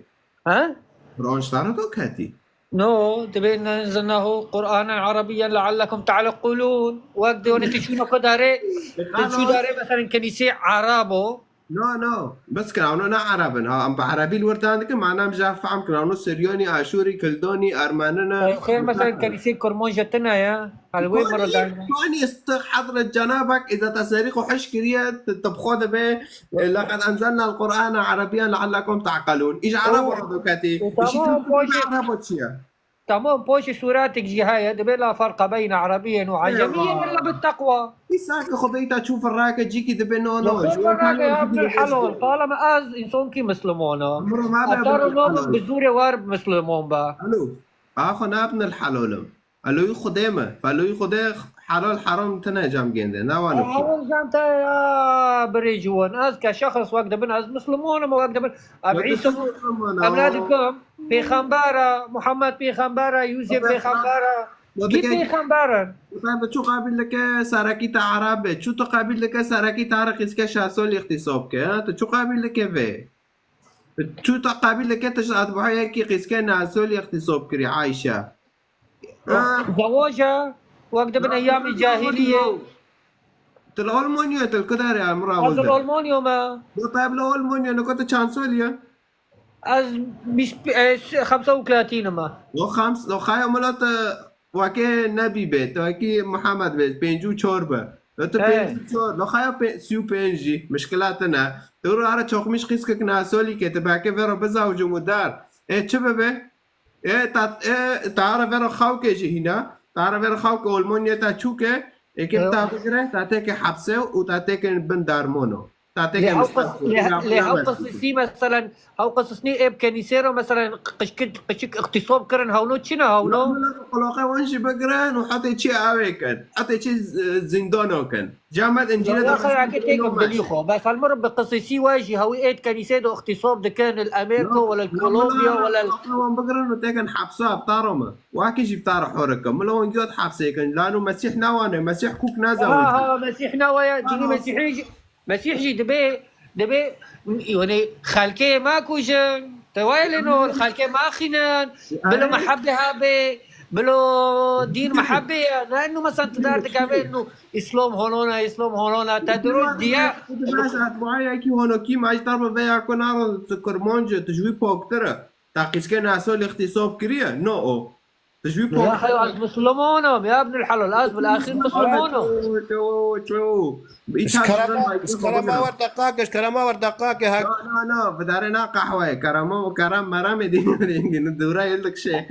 Ha? Quran ji te re daketî. No, dibê nenzelnahu Qur'anen Arabiyyen leallekum ta'qilûn. Wek de tu çûna ku darê, tu çû darê mesela kenîsê Arabo. No, no. Bes kir, ewno ne Ereb in. Ha, em bi Erebî li wir dan dikin, mana em jî fehm kin. Ewno Siryanî, Aşûrî, Kildanî, Ermeni ne. Xêr mesela kenîsê Kurman jî tune ye. Hal wê miro dan. Kanî istik Hezret Cenabek, îza te serî xwe hiş kiriye, tu, tu bi xwe dibê, e, "Leqed enzelna el-Qur'ane Erebiyyen leallekum ta'qilûn." Îj Ereb O, re doketî. o, tamam, Îşî tu boş. Erebo çi ye? Tamam, poşê sûratek jî heye, dibê la ferqa beyne Erebiyyen û Ecemiyyen illa bit teqwa. Îsa ki xwe beyta çû firrake cîkî dibê no, no. Xwe Ji ferrake we ya ibnul halol. Talama ez însonkî Misliman a. Emro me be Heta ibnul ro nabim halol. Bi zûrê war Misliman be. Alo. Axa ne ibnul halol im. Eloyî Xwedê me. Feloyî Xwedê halal heram tine cem gêndê. Ne wano ki. Halol cem te ya birê ciwan. Ez ke şexs wek dibin, ez Misliman im wek dibin. Ev Wek Îsa Misliman, Em awa. ne dikim, pêxembera, Muhammed pêxembera, Yûsef pêxembera. Wek Kî dike- pêxember in? Sen bi çu qabil dike serekî te Ereb be? Çu tu qabil dike serekî te re qîske şeş solî îxtîsob ke? Ha? Tu çu qabil dike vê? Tu te qabil dike tu ji etbahê yekî qîske neh solî îxtîsob kirî Ayşe? Ha? Zewaja, wek dibin eyyamê cahiliyê. Tu li Almanya, tu li ku derê em Ez li rawilde? Almanya me. Yo, tayeb li Almanya, niko tu çand solî ye? Ez bîst, e, xemsa û tlatîn me. Yo, xems-, yo, xaya milat, e, wekê Nebî bê, tu wekî Muhammed bê, pêncî û çar be. Yo, tu He. pêncî û çar, yo, xaya pê-, sî û pênc jî, mişkila tune. Tu ru ara çoxmîş qîskek nasolî ke, tu belkê vero bizawicim û dar. Ê, çi bibe? Ê, ta, ê, ta ara vero xawkê jî hîna. Ta ara vero xawkê Almanya ta çûke, ê, ke Yo. ta bigire, ta têke hepse û ta têke bin darmono. Ta Lê têke hew qis-, mistexo. lê, Ya, lê ya hew bes. qisisî, meselen, hew qisisnî ê bi kenîsê re, meselen, qişkik, qişik îxtîsob kirin, hewno çi ne hewno? Qulaqê wan jî bigirin û hetê çi awê kin, hetê çi z-, zîndano kin. Camet Încîlê de Waxa ya ke têk dilî xwe. Bes hal mir bi qisisî we jî hewî ê di kenîsê de îxtîsob dikin, li Amerîka wala li Kolombiya wala li Wan bigirin û têkin hepsa, bi taro me. Wakî jî bi taro hore kin. Mila wan giya di hepsê kin. Lano Mesîh nawane, Mesîh kûk nazewicî. Ha, ha, Mesîh nawaye, dînî Mesîhî jî Mesîh jî dibê, dibê, yani, xelkê me kujin, te wayê lê no, xelkê me axînin, bilo mehebê hebê, bilo dîn mehebê ye. Ne inu mesela tu derdikeve inu Îslam holona, Îslam holona, te dirû diye. Bes etbaê yekî honokî me ji derbe veya ku naro tu Kurmanc, tu ji wî poktir e. Taqîzke naso lê îxtîsob kiriye? No o. Tu ji wî Ya pok- xeyo, ez Musliman im, ya Ibnul Helal, ez bil axir Musliman im. Ço, ço, ço. Ji kerema, ji kerema wer deqake, ji kerema wer deqake, hek. Na, na, na, bi dare na qehweyê, kerema, kerem meremê dî, dî, dûra yê dik şey.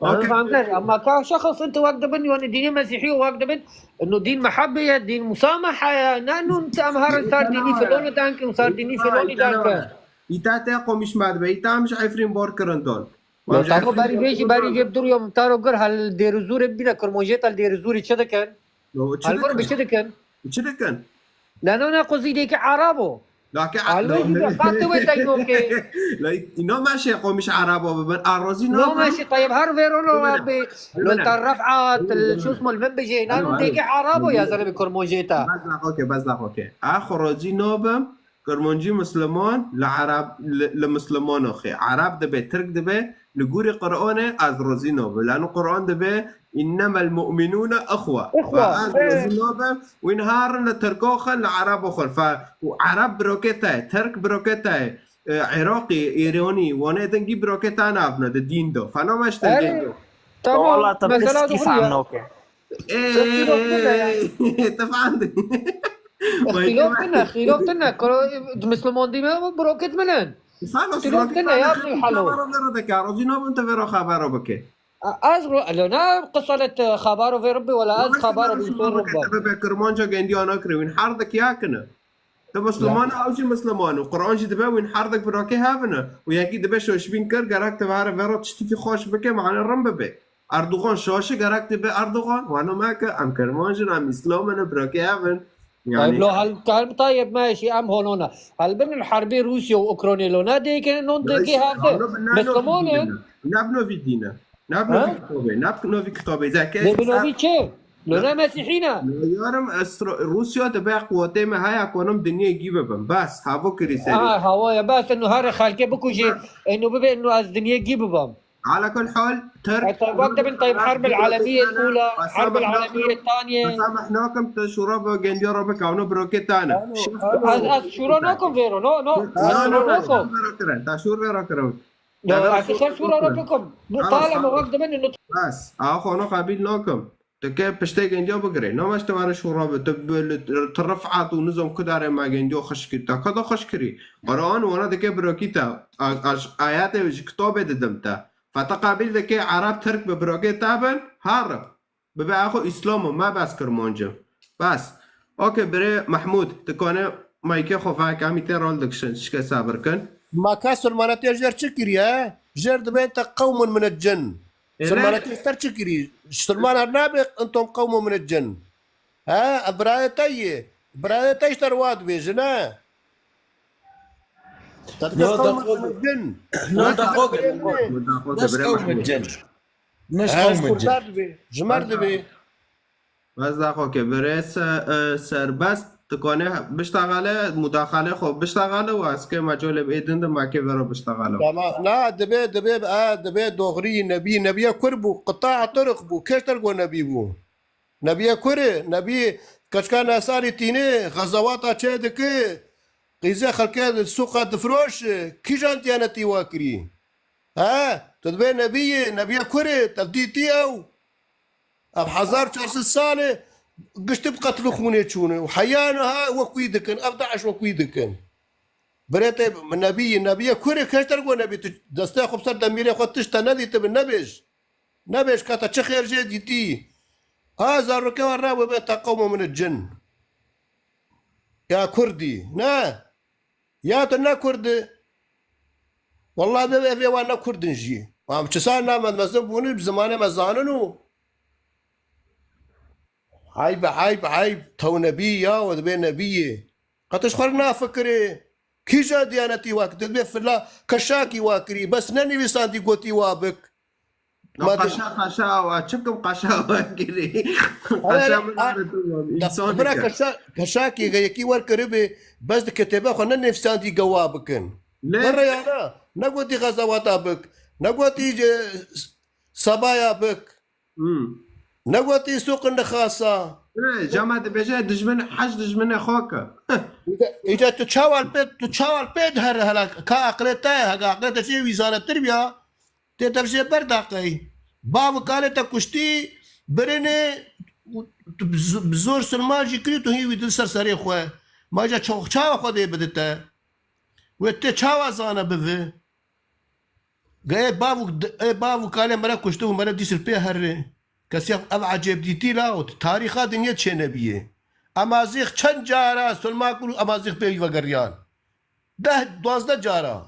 Okey. Fahmder, ama ka şexs int wek dibin, yani dînê Mesîhî wek dibin, inu dîn mehebbê ye, dîn musamaha ye, ne nun em herin sar dînî filonî dankin, sar dînî filonî dankin. Îta te qomîş me dibe, îta em ji Efrîn bor kirin don. Wan ji Efrîn berî vê jî, berî vê bi dur yo, min taro gir, hel Dêrizûrê bîne, Kurmanjêta li Dêrizûrê çi dikin? Yo, çi Hal gir dikin? bi çi dikin? Çi dikin? Leno ne quzî dêkî Erab o. Lake Alo, Erab. Jî be, qatê wê teynokê. La, îno meşê qomîş Erabo bibin, a rozî No nabin. meşê, tayeb her vêrono Bimine. abi. Bimine. Lo ta refat, Bimine. Çusmo li min bijê. Nano Alo, alo. dêkî Erab o ya Bimine. Zelê bi Kurmanjêta. Bes daxoke, bes daxoke. A xwe rozî nabim. Kurmancî Misliman li Erab, li, li Mislimano xê. Erab dibe, Tirk dibe, li gorî Qur'anê ez rozî nabim. Lano Qur'an dibe, "Innemel mu'minûne ihwe." Ihwe, Ve ez ê. rozî nabim, wîn harin li Tirko xwe, li Erabo xwe. Fe, û Erab birokê te ye, Tirk birokê te ye, e, Iraqî, Îranî, wanê dingî birokê te nabine di dîn do. Fe nameştin Erê, dîn do. Tamam, Wala te mesela piştî doğru ya. fehmnoke. Ê, Ixtîlof tune ya. Te fehmdî. Ixtîlof tune, ixtîlof tune. Kuro, di Misliman dî me, bu roket min in. Ixtîlof tune ya, Abdulhalo. Xebero vero deke, rozî nabin te vero xebero bike. A-, ez ro-, elo, ne qisa le te xebaro vê Rebbi, wala ez xebaro vê Rebbi. Be Kurmanca gendiya nakire, wîn her dek yakine. Te Misliman, ew jî Misliman û Quran jî dibe, wîn her dek birakê hevine. Û yekî dibe şoşbîn kir, gerek te vere vero tiştikî xweş bike, mane rin bibe. Erdogan şaş e, gerek dibe Erdogan, wano me ke, em Kurmanc in, em Îslam in, birakê hev in. Yani Lo hal, hal tayeb me şî em holona. Hal bin herbê Rûsya û Ukrayna lo ne dêke non dêke hevde. Misliman in. Ne bi novî dîne. Ne bi novî Ha? kitabê, ne bi novî kitabê. Zeke Lê bi novî çi? Lo ne Mesîhî ne? Yarim Esra-, Rûsya dibe quwetê me heye ku em dinyê gî bibin. Bes, havo kirî serî. Ha, hava ya, bes inu her xelkê bikujê, inu bibe inu ez dinyê gî bibam. Ala kul hal, Tirk. Ay, tayyib, wek dibin, tayyib, Herb el Alemiyê Ula, Herb el Alemiyê Taniyê. Mesameh nakim, tu şûra bi gendiya re bike, ewno birokê tane. Alo, alo. Ez, ez şûra nakim vêro, no, no. Ez şûra nakim. Vero kirin, ta şûr vero kirin. Ya, ez şûra nakim. Bu tala me wek dibin, no. Bes, a xwe no qebîl nakim. Tu ke piştê gendiya bigirê. Nameş tu were şûra bi. Tu bi, li, tu rifat û nizam ku darê me gendiya xweş kir. Te ka da xweş kirî. Quran wana dike birokî te. A, a, ayetê ji kitabê didim te. Feta qebîl dike Ereb Tirk bi birokê te bin. Her. Bibe axo Îslam û me bes Kirmanc e. Bes. Okey, birê Mehmûd, tu kanê maykê xwe veke, em î tê rol dikişin. Şike sebir kin. Ma ka Sulmanetê jer çi kiriye? Jer dibe te qewmun min cin. Êlê? Sulmanetê ter çi kirî? Sulman her nabe, entom qewmû min cin. Ha, ev birayê te yê. Birayê te ji te re wa dibêje, ne? Te dike qewmû min cin. No, daxo gel. Bes qewmû min cin. Ne ji qewmû min cin. Ji me re dibê. Bes daxo ke birê se-, e, serbest dikane biştaxale, mudaxale xo biştaxale û ez ke mecolê ê din de ma ke vero biştaxale. Tamam. Na, dibe, dibe, e, dibe doğrî nebî, nebiye kur bû, qita Tirk bû, kê ji te re got nebî bû? Nebiye kur e, nebî Keçika Nesarî tîne, xezewata çê dike, qîzê xelkê li sûqa difiroşe, kîjan diyanetî wa kirî? He? Tu dibê nebî yê, nebiya kurê, te dîtî ew? Ev hezar û çar sed sal e, giştî bi qetil û xûnê çûne. Û heya niha wek wî dikin, ev DAIŞ wek wî dikin. Birê te nebî yê, nebiya kurê, kê ji te re got nebî? Tu destê xwe bi ser demîrê xwe tişt te nedîtibe, nebêj. Nebêj ka te çi xêr jê dîtî. Ha, zarokê wan re wê bê te qewmo min e cin. Ya Kurdî. Ne. Ya tu ne Kurd î. Wallah bê evê wan ne Kurd in jî. Em çi sal ne me mezin bûne, bi zimanê me zanin û. Eyb e, eyb, eyb. Tew nebî ya, we dibê nebî yê. Qet ji xwe re nafikirê. Kîja diyanetî wa kirî? Dibê fila keşakî wa kirî. Bes nenivîsandî gotî wa bik. No, ma di- qaşa, qaşa wa, çi bikim qaşa wa kirî? Qaşa min a- nare tu wa, da, însan bira dike. Keşa-, keşakî ge yekî wer kiribê, bes di kitêbe xwe nenivîsandî ge wa bikin. Lê Merre ya na, negotî xezewata bik, negotî, e, s-, sebaya bik. Hmm. Negotî sûq nixasa. Ê, cama dibêje dijmin, hej dijminê xwe ke. Îca, îca tu çawa li pê, tu çawa li pê dihere hela ka aqilê te, hega aqilê te jê wî zanetir biya, tê dev jê berdaqey. Bav û kalê te kuştî, birinê, û tu bi z-, bi zor silman jî kirî, tu hîn wî dil ser serê xwe. Ma îca çawa, çawa Xwedê bide te? Wê tê çawa zane bivi? Ge ê bav û, ê bav û kalê me re kuştin û me re dîsir pê herê. Kesî ev ecêb dîtî la û tarîxa dinyê çênebiyê. Emazîx çend cara Sulman Kul û Emazîx pê wî vegeriyan. Deh, duwazdeh cara.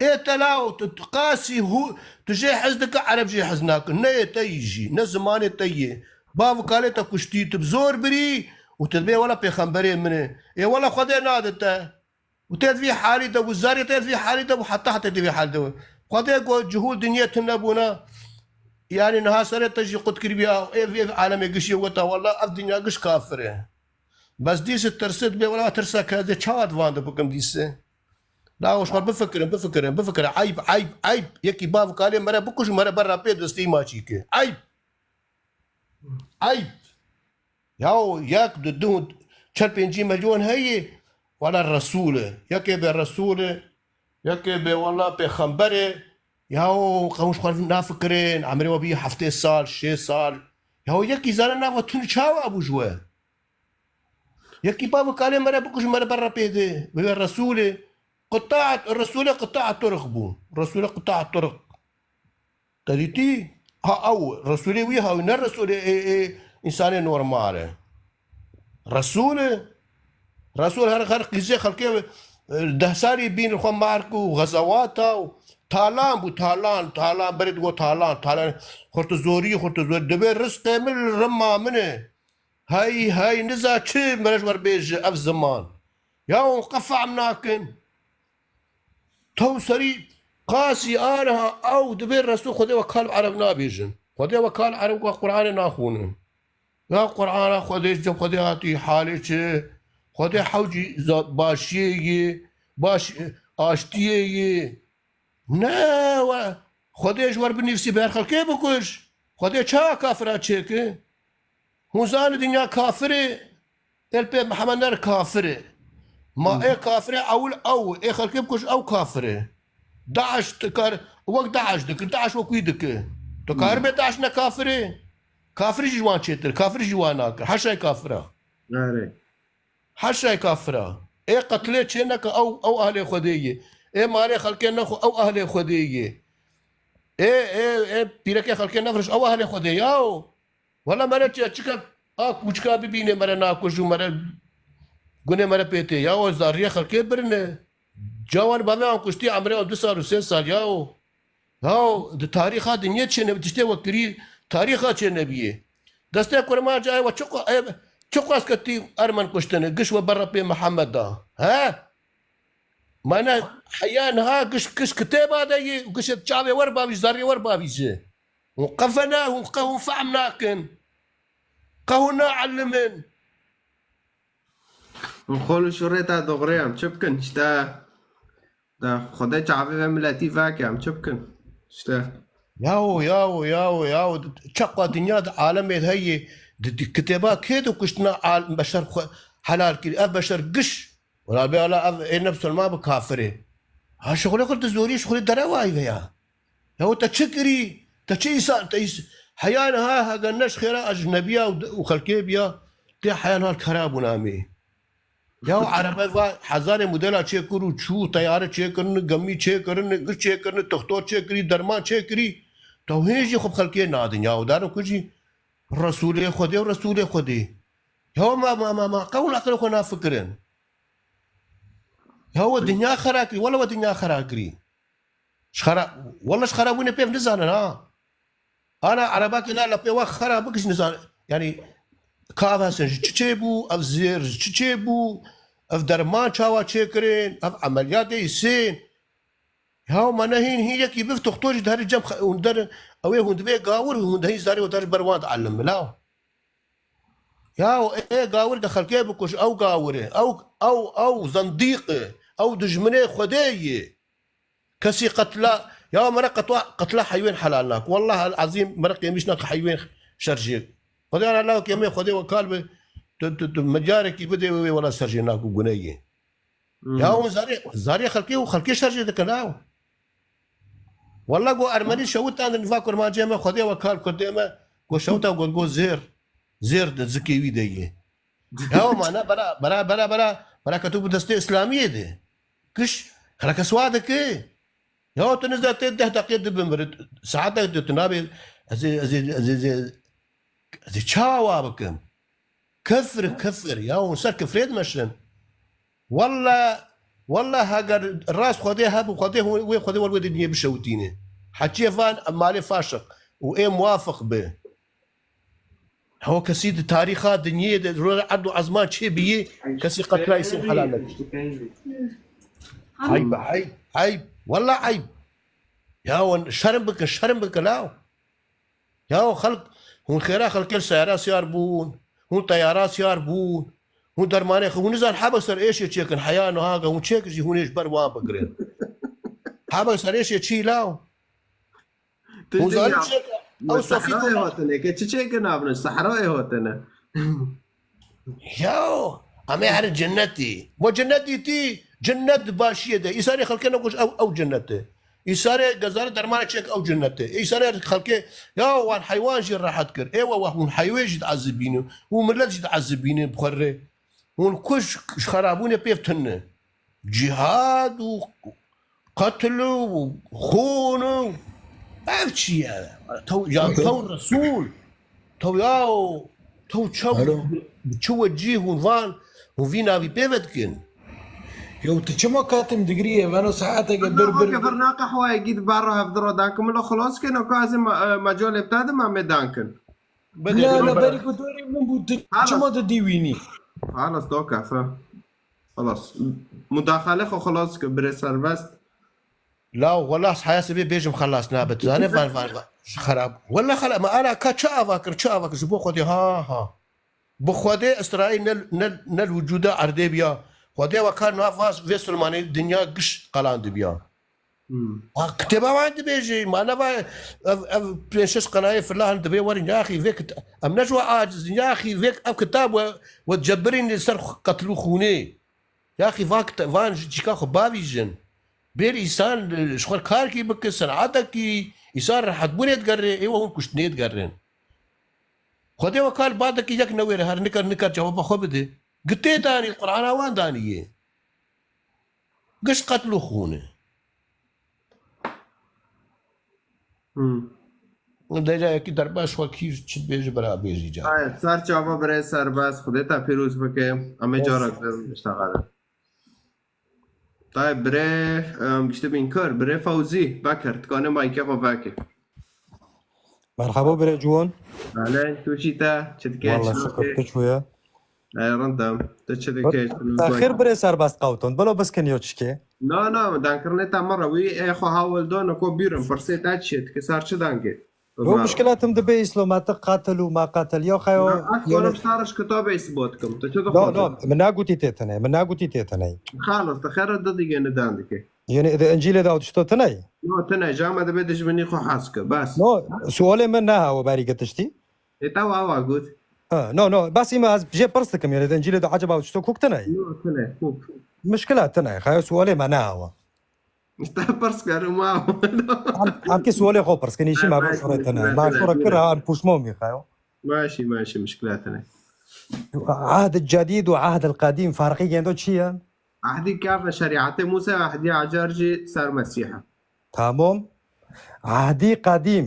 Ê te la û tu, tu qasî hû, tu jê hez dike, Ereb jê hez nakin. Ne yê te yî jî, ne zimanê te yê. Bav û kalê te kuştî, tu bi zor birî û tu dibê wela pêxemberê min e. Ê wela Xwedê nade te. Û tê di vî halî de bû, zarê tê di vî halî de bû, heta heta tê di vî halî de bû. Xwedê got, cihûl dinyê tune bûna. Yanî niha serê te jî qut kiribiya, ev, ev alemê gişiyê weta, wela ev dinya giş kafir e. Bes dîse tirsit bê, wela tirsa ke ez ê çawa di van de bikim dîse? La hoş xwe bifikirin, bifikirin, bifikirin. Eyb, eyb, eyb. Yekî bav û kalê me re bikuj û me re berra pê destî maçî ke. Eyb. Eyb. Yaw yek, du, du, çar, pêncî milyon heye, wela Resûl e. Yekê bê Resûl e, yekê bê wela pêxember e. Yaw qewş xwe nafikirin, emrê we bî heftê sal, şêst sal. Yaw yekî zane nava tun çawa bû ji we? Yekî bav û kalê me re bikuj, me re berre pê de. Bê Resûl e. Qutaat, Resûl e qutaat turk bû. Resûl e qutaat turk. Te dîtî? Ha ew, Resûlê wî ha ew, ne Resûlê ê, ê, însanê normal e. Resûl e. Resûl her, her qîzê xelkê, e, deh salî bîn xwe mark û xezewata û talan bû, talan, talan, berê digot talan, talan, xurtizorî, xurtizorî. Dibê rizqê min li rima min e. Hey, hey, niza çi, mere ji wer bêje ev ziman. Ya hûn qe fehm nakin. Tew serî qasî aniha ew dibê Resûl Xwedê we kal Ereb nabêjin. Xwedê we kal Ereb we Qur'anê naxwînin. Ya Qur'ana Xwedê ji Xwedê hatî halê çi? Xwedê hewcî za-, başiyê yê, baş, aştiyê yê. Ne we Xwedê ji wer binivîsî ber xelkê bikuj. Xwedê çawa kafira çêki? Hûn zanî dinya kafir e, ê li pê Mihemed ner kafir e. Ma ê kafirê ewil ew, ê xelkê bikuj ew kafir e. DAIŞ tu kar, wek DAIŞ dikir, DAIŞ wek wî dikir. Tu kar bê DAIŞ ne kafir e? Kafir jî ji wan çêtir, kafir jî wan nakir. Heşay kafira. Erê. Heşay kafira. Ê qetilê çê neke ew, ew ahlê Xwedê yê. Ê malê xelkê nexwe ew ahlê Xwedê yê. Ê, ê, ê pîrekê xelkê nefiriş ew ahlê Xwedê yaw. Wela mere çi, çika a kûçika bibîne mere nakuj û mere gunê mere pê tê. Yaw zariyê xelkê birine. Cawan bavê an kuştî emrê an du sal û sê sal yaw. Yaw, di tarîxa dinyê çênebî tiştê we kirî, tarîxa çênebiyê. Destê kurmancayê we çi qu-, e, çi qas ketî ermen kuştine, giş we berre pê Mihemed da. He? Mane heya niha giş, giş kitêba de yê, giş çavê wer bavî, zarê wer bavî ji. Hûn qefene, hûn qe hûn fehm nakin. Qe hûn naelimin. Hûn xol û şûrê te doxrê em çi bikin? İşte, de Xwedê çavê ve miletî veke em çi bikin? İşte. Yaw, yaw, yaw, yaw. Çaqa dinya di alemê de heye. Di, di kitêba kê de kuştina al-, beşer xwe helal kirî? Ev beşer giş. Wela bê ala ev ê ne bisilman bi kafirê. Ha şixulê xwe di zorî şixulê derewayî ve ya. Ya te çi kirî? Te çi îsa-, te îs-, heya niha heger ne ji xêra ecnebiya û, û xelkê biya, tê heya niha li kera bûna me. Ya erebe va hezarê modela çêkir û çû, teyare çêkirin, gemî çêkirin, giş çêkirin, toxtor çêkirî, derman çêkirî. Te hê jî xwe bi xelkê nadin ya. Û darin ku jî Resûlê Xwedê û Resûlê Xwedê. Ya ma, ma, ma, ma, qewla xwe nafikirin. Ya we dinya xera kirî, wele we dinya xera kirî. Ji xera-, wele ji xerabûnê pêv nizanin ha. Ana erebakê na lepê wa xera bikişîne zan-, yanî kav hestin ji çi çêbû, ev zêr ji çi çêbû, ev derman çawa çêkirin, ev emeliyatê îsên. Ya me ne hîn, hîn yekî biv toxtor jî diherî cem xe-, hûn derin, ew ê hûn divê gawir, hûn de hîn zarê we der ji ber wan dielin bila. Ya ê gawir de xelkê bikuş, ew gawir e, ew, ew, ew zendîq e, ew dijminê Xwedê ye. Kesî qetla, ya mere qetla, qetla heywên helal nak. Wallah el azîm mere qêmîş nak heywên şerjê. Xwedê ana law kêmê Xwedê we kal bi, tu, tu, tu micarekî bidê wê wela serjê nak û guneyê. Hmm. Ya hûn zarê, zarê xelkê û xelkê şerjê dikin ha. Wallah go ermenî şewit an va kurmancê me Xwedê we kal kurdê me. Go şewita go, go zêr. Zêr de zikê wî de yê. Ya mane bera, bera, bera, bera, bera ke tu bi destê Îslamiyê de. Kiş, xeleke swa dike. Ya tu niza tê deh deqê dibimire. Saetek de tu nabê, ez ê, ez ê, ez ê, ez ê, ez ê çawa bikim? Kifir, kifir. Ya hûn ser kifrê dimeşin. Walla, walla heger rast Xwedê hebû, Xwedê hûn, wê Xwedê wer wê dinyê bişewitîne. Heçiyê van malê faşiq û ê muwafiq bi. Hewa kesî di tarîxa dinyê de rû erd û ezman çê biyê, kesî qetra îsên helal nekir. Eyb, eyb, eyb. Walla eyb. Ya wan şerm bikin, şerm bikin law. Ya xelk, hûn xêra xelkê li seyara siyar bûn, hûn teyara siyar bûn, hûn dermanê xwe, hûn nizan hebek ser êşê çêkin, heya niha ge hûn çêkin jî hûn ê ji ber wan bigirin. Hebek ser êşê çî law. Hûn zanî çi? Ew sofî Sehrayê hotine ke çi çêkir navne? Sehrayê hotine. Ya, em ê herin cennetî. Bo cennetî tî, cennet di başiyê de. Îsarê xelkê negoş ew, ew cennet e. Îsarê gezare dermanê çêk ew cennet e. Îsarê xelkê, ya wan heywan jî rehet kir. Ê we, we hûn heywê jî diezibînin. Hûn millet jî diezibînin bi xwe rê. Hûn kuş ji xerabûnê pêv tune. Cîhad û qetil û xûn û ev çi ye? Tew, ya tew Resûl, tew ya tew çew, Alo. Bi çi wecî hûn van, hûn vî navî pê ve dikin? Yo, tu çima katim digiriyê? Veno saeteke bir, bir, bir. Ke vir na qehwayekî di ber re hevdira dankin, min lo xilas keno, ka ez ê me-, e, mecalê bide de me mê dankin. Bide, ne, bide, ne, bide. Berî ku dorê min bû, tu çima didî wînî? Halas, do kafe. Xelas. Mudaxale xwe xelas ke birê serbest. La xelas, heya sibê bêjim xelas nabe. Tu zanî van, van, van. Xerab. Wela xela, me ana ka çi ava kir, çi ava kir, ji bo Xwedê, ha, ha. Bi Xwedê Îsraîl ne, ne, ne li wicûda erdê biya. Xwedê we kar nav vaz vê silmanê dinya giş qelan dibiya. Hmm. Ha, kitêba wan dibêje, ma neva ev, ev pênc şeş qenayê filan dibê werin, yaxî vê kit-, em ne ji we aciz in, yaxî vê ev kitab we, we cebirîn li ser qetl û xûnê. Yaxî va kit-, van ji çîka xwe bavîjin. Bêr îsan, e, ji xwe karkî bike, senatekî, îsan rehetbûnê digerê, ê we hûn kuştinê digerin. Xwedê we kal badekî yek newêre, her nikar, nikar cewaba xwe bide. Gitê danî, Qur'ana wan danî yê. Giş qetl û xûn e. Hmm. Derya yekî derbas xwe kîr çi dibêje bira bêjî ca. Hayır, ser çava birê serbest, Xwedê te pîroz bike. Em ê cara din biştexelin. Tayê birê, em, giştî bîn kir, birê Fewzî, vekir, dikanê mayke xwe vekir. Merhaba birê ciwan. Ahlen, tu çi te? Çi dike? Walla şikir, tu çi ye? Ey, rindem. Tu çi dike? Te xêr birê serbest qewton. Bilo biskiniyo çike? Na, na, dankirinê te me re wî ê xwe hawil dano ku bîrin, pirsê te çi ye? Dike ser çi dangê? Yo, muşkila tim dibe îslo, me te qatil û me qatil. Yo, xeyo, na, ez yanî karim sar ji kitabê îsbat kim. Tu çi dixwazî? No, no, min nagotî tê tenê, min nagotî tê tenê. Xalis, tu xêr re di digê nidan dike. Yanî di Încîlê de ew tişto tune ye? No, tune, ca me dibe dijminî xwe hez ke, bes. No, sualê min ne ha we berî ke tiştî. Ê te wa wa got. Ha, no, no, bes îme ez jê pirs dikim, yanî di Încîlê de eceba tişto kûk tune ye? Yok, tune, kûk. Mişkila tune ye, xayo sualê me ne awa. Te pirs kir û ma. Em, em kê sualê xwe pirs kin, îşî me şûre tune. Ma şûre kir, em puşmon bî xayo. Maşî, maşî, mişkila tune. Ahd cedîd û ahd el qedîm farqî gendo çi ye? Ahdî kav e şerîetê Mûsa, ahdî acar jî ser Mesîh e. Tamam. Ahdî qedîm.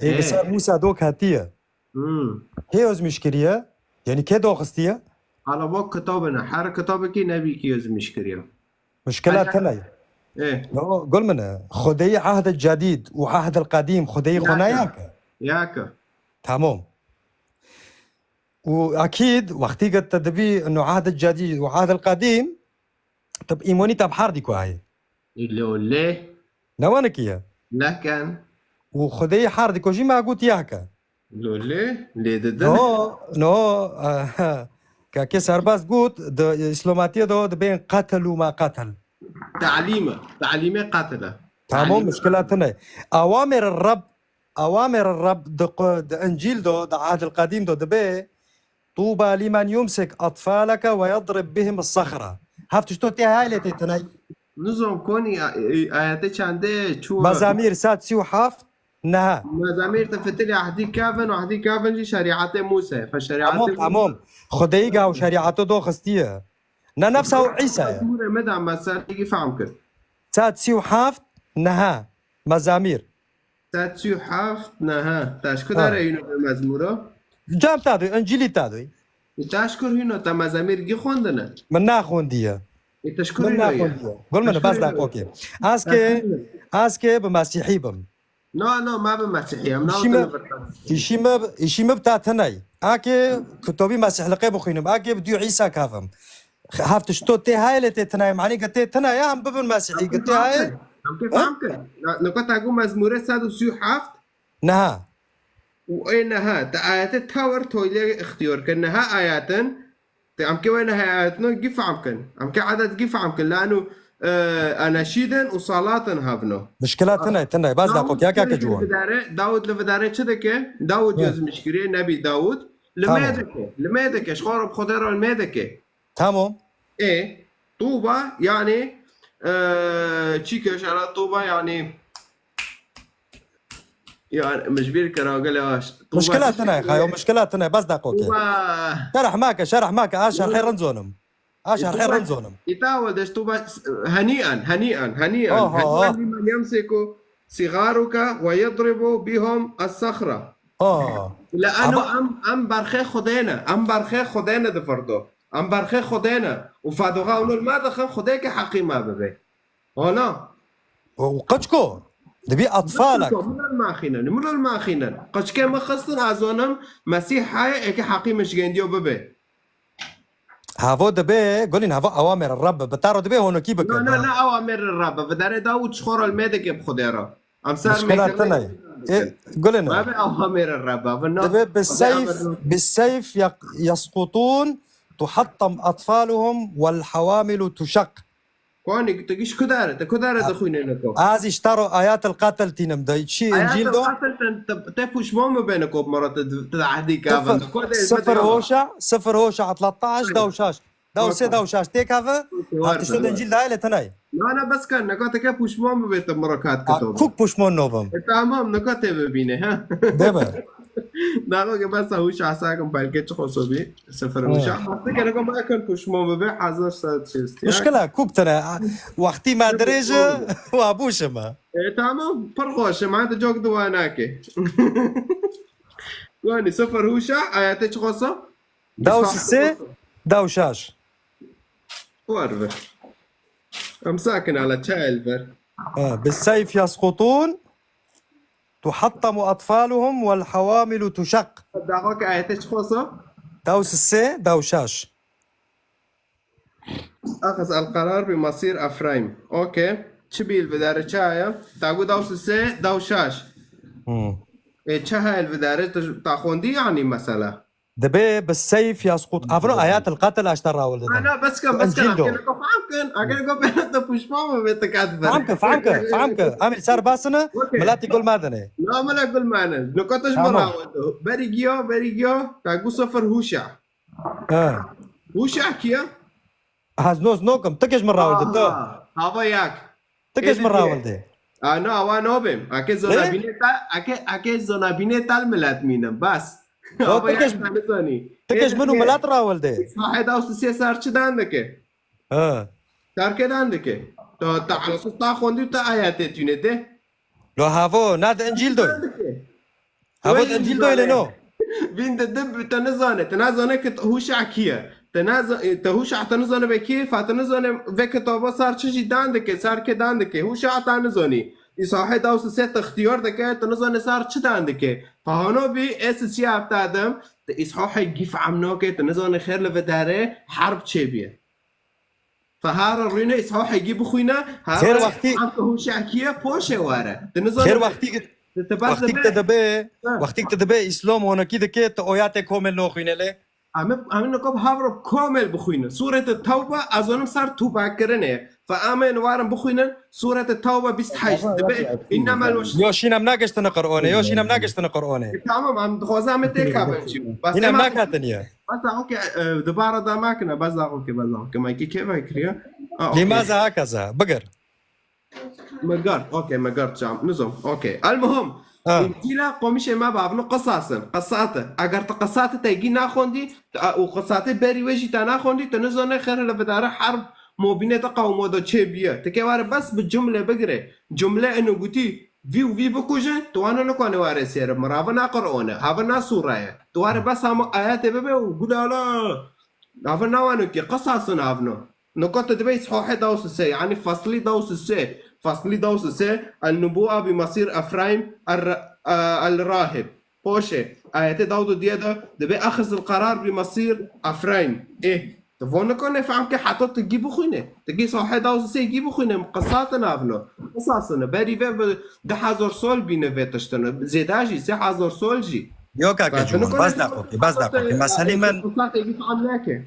Ê, li ser Mûsa dok hatiye. Hmm. Hê ozmîş kiriye? Yanî kê doxistiye? Ala bok kitabine. Her kitabekî nebî kî ozmîş kiriye. Mişkila tune ye. Ê. No, gul min e. Xwedeyî ahd cedîd û ahd el qedîm Xwedeyî xwe ne yek e? Yek e. Tamam. Û ekîd, wextî ke te dibî no ahd cedîd û ahd el qedîm, te bi îmonî te bi herdî ku heye. Lolê. Ne wenikî ye? Nekin. Û Xwedeyî herdî ku jî me got yek e. Lolê, lê didin. No, no, eh, ke, ke serbest got, di îslomatiyê de dibên qetil û ma qetil. Talîm e. Talîmê qetil e. Tamam, mişkila tune ye. Awamêr Reb, awamêr Reb di qu-, di Încîl de, di Ahdil Qedîm de dibe, "Tuba limen yumsik atfaleke ve yadrib bihim sahra." Heft tişto tê heye lê tê tune ye. Nizam konî, e, e, ayetê çendê çû? Mezamîr sed sî û heft, neha. Mezamîr te fitilî ahdî kevin, ahdî kevin jî şerîetê Mûse. Fe şerîetê Tamam, Mûse. Tamam. Xwedeyî gaw şerîeto do xistiye. Ne nefsa û Îsa ye. Mezmûrê me de me ser têkî fehm kir. Sed sî û heft, neha. Mezamîr. Sed sî û heft, neha. Te ji ku Ha. dere hîno vê mezmûro? Cam ta doy, Încîlî ta doy. Te ji kur hîno te mezamîr gî xwendine? Min naxwendiye. Ê, te ji kur Min hîno ye? naxwendiye. Gul min, Te ji kur bes hîno ye? dakokê. Ez Te ji kê, kur hîno ye? ez kê bi Mesîhî bim. No, no, me bi Mesîhî, em Îşî navtin me, li vir te. îşî me, îşî me bi ta tine ye. Akê kitabî Mesîhliqê bixwînim. Akê bi dû Îsa kevim. Heft tişto tê heye lê tê tine ye. Manî ke tê tine ye, em bibin Mesîhî. Em Ke kê tê fehm heye? kir. Em kê Ha? fehm kir. Na, nika te got mezmûre sed û sî û heft. Neha. Û ê neha, te ayetê tewer toylê ixtiyar kir. Neha ayetin, te em kê wê neha ayetin gî fehm kin. Em kê edet gî fehm kin. Lanu, e, eneşîdin û salatin hevno. Mişkila tine, tine. Bas Dawud dakika, ya kaka li ciwan. vidare, Dawud li vidare çi dike? Dawud Hı. yozmişkirê, Nebî Dawud. Li Tamam. me dike, li me dike. Ji xwe re bi Xwedê re li me dike. Tamam. Ê, Tuba, yani, e, çi ke şara Tuba, yani, yani, min ji bîr kira gelê aş. Tuba Mişkila çi tine, ke? xayo, mişkila tine, bas dakokê. Tuba. Şerh make, şerh make, a şerhê rind zonim. A şerhê rind zonim. Îta welde ji Tuba, heni'en, heni'en, heni'en. Oh, oh, Heni'en oh. limen yemsiku sigaruka ve yedribu bihum es-sahra. Oh. Le'enu Ama em, em berxê Xwedê ne, em berxê Xwedê ne di firdo. Em berxê Xwedê ne. Û fadoxa ûno li me dixin Xwedê ke heqî me bibe. Ana. Û qiçko, dibî atfalek. Qiçko, min li me xînin, min li me xînin. Qiçkê min xistin, ez zonim, Mesîh heye, êke heqî min ji gendiyo bibe. Havo dibe, gulîn havo awamêr Reb, bi te re dibe honokî bikin. Na, na, na awamêr Reb, bi derê Dawud ji xwe re li me dike bi Xwedê re. Em ser Mişkila mêkirê tine ye. Ê, gulin. Babe awamêr Reb, bi na. Dibe bi Xwedê seyf, emir bi seyf yak-, yasqutun, tuhattam atfaluhum vel hawamilu tuşak. Konî, tu giş ku dare, tu ku dare dixwîne niko? Ez îştaro ayatel qatil tînim de. Çi Încîl do? Ayatel qatil te, te, te puşman bibe niko, mara te, te ahdî kavin. Sıfır, sıfır hoşa, sıfır hoşa, atlattaş, daw şaş. Daw sê, daw şaş. Tê kave? Hafte şo de Încîl daye le tenay. Na, na, bes kan, neka te ke puşman bibe te mara kat kito. Kuk puşman nobim. E, tamam, neka te bibîne, ha? Deme. Daxo ke bes hûş asakim pelke çi xoso bî. Sıfır uşa. Wextê gerek me ekin puşmo bibe, hazır saet şêst. Mişkila kuk tine. Wextî me dirêj e, wa bûşime. E, tamam, pir xweş e, me de cok dua nake. Yani sıfır huşa, ayete çi xosa? Daw sê, daw şaş. War ve. Em sakin ala çayel ver. Ha, bi seyf yasqutun. Tuhattamu atfaluhum vel havamilu tuşak. Daxo ke ayete çi xosa? Daw sê, daw şaş. Axez el karar bi masir Efraim. Okey. Çi bîl bidere çaya? Tagu daw sê, daw şaş. Hmm. E, çi hel bidere? Ta xwendî yani mesela? Dibe bi seyf ya squt. Avro ayat el qatl aşta rawil dide. Ana, bes kin, bes kin. Encîl do. Agir ko fam kin, agir ko pêna te puşman bibê, te kat ber. Fam ke, fam ke, fam ke. Amir ser basine, Okey. Milatî gul madine. Na mila gul mane. Niko te ji min rawil do. Berî giya, berî giya. Ka gu sifir Hûşa. Ha. Hûşa kiya? Hez nos nokim. Tikej min rawil dide. Hava yak. Tikej min rawil de. A, no, awa nobim. Ake zonabînê tal, ake, ake zonabînê tal milet mînim. Bas. Awa yak te nizanî. Tikej min û milet rawil de. Sahê da sisê ser çi dan dike? Ha. Terke dan dike. To, ta, ta xwendî, ta ayetê tune de. Lo havo, na de Encîl doy. Havo de dîl doyle no. Vîn de dib te nizane, te nazane ki Hûşa kî ye. Te naza-, te Hûşa te nizane ve kî, fa te nizane ve kitaba sar çi jî dan dike, sar ke dan dike. Hûşa te nizanî. Îsahê da se te ixtiyar dike, te nizane sar çi dan dike. Fa hano bî, ez siya te dem, te îsahê gîf amno ke, te nizane xêr li vedare, harb çê biye. Fehara rûne, îsahê gî bixwîne, hera Xêr wextî- hewşakiye poşê were. Te nizane Xêr wextî ki, te, te bas wextî ki debe. Te dibe, Ha. Wextî ki te dibe, Îslam honekî dike, te oyatê komel noxwîne lê. Em, em niko bi hevro komel bixwîne. Sûrete Tewbe, ez onim ser tûba kirine. Fe em ên warin bixwînin, Sûrete Tewbe bîst heşt dibe, innemel weş- Yo, şînem nageştine Qur'one, yo, şînem nageştine Qur'one. E, tamam, em dixwaze em têka bin jî. Bas Şînem em nakatiniye. Bas daxo ke, e, dubara da makine, bas daxo ke, bas daxo ke. Ma ki keva kiriye? A, okey. Lîmaza hakaza, bigir. Megar, okey, megar çam. Nizam, okey. Elmuhim, Ha. Încîla qomîşê me bavno qisas in, qisat e. Eger tu qisatê te gî naxwendî, tu, a, û qisatê berî wê jî te naxwendî, tu nizane xêr li vidare herb mobînê te qewmo de çê biye. Tu kê ware bes bi cumle bigire. Cumle ino gotî, vî û vî bikujin, tu wana nikane ware sêre. Mirave na Qur'an e, have na sûre ye. Tu ware bes hema ayetê bibe û gudala. Ava nawano ki qisas in avno. Nokta dibe îsahê dawsise, yani faslî dawsise. Faslî dawsise, el-nubuwa bi masîr Efraîm el-, e, el-rahib. Poşe, ayetê dawdo diye de dibe axizil karar bi masîr Efraîm. E, tu von nikane fehm ke heta tu gî bixwîne. Tu gî îsahê dawsise gî bixwîne, qisat in avno. Qisas in, berî ve bi du hezar sol bîne vê tiştine. Zêda jî, sê hezar sol jî. Yo kake Cumhur, bas daqo ki, bas daqo ki. Meselî min. Qisat gî fehm neke.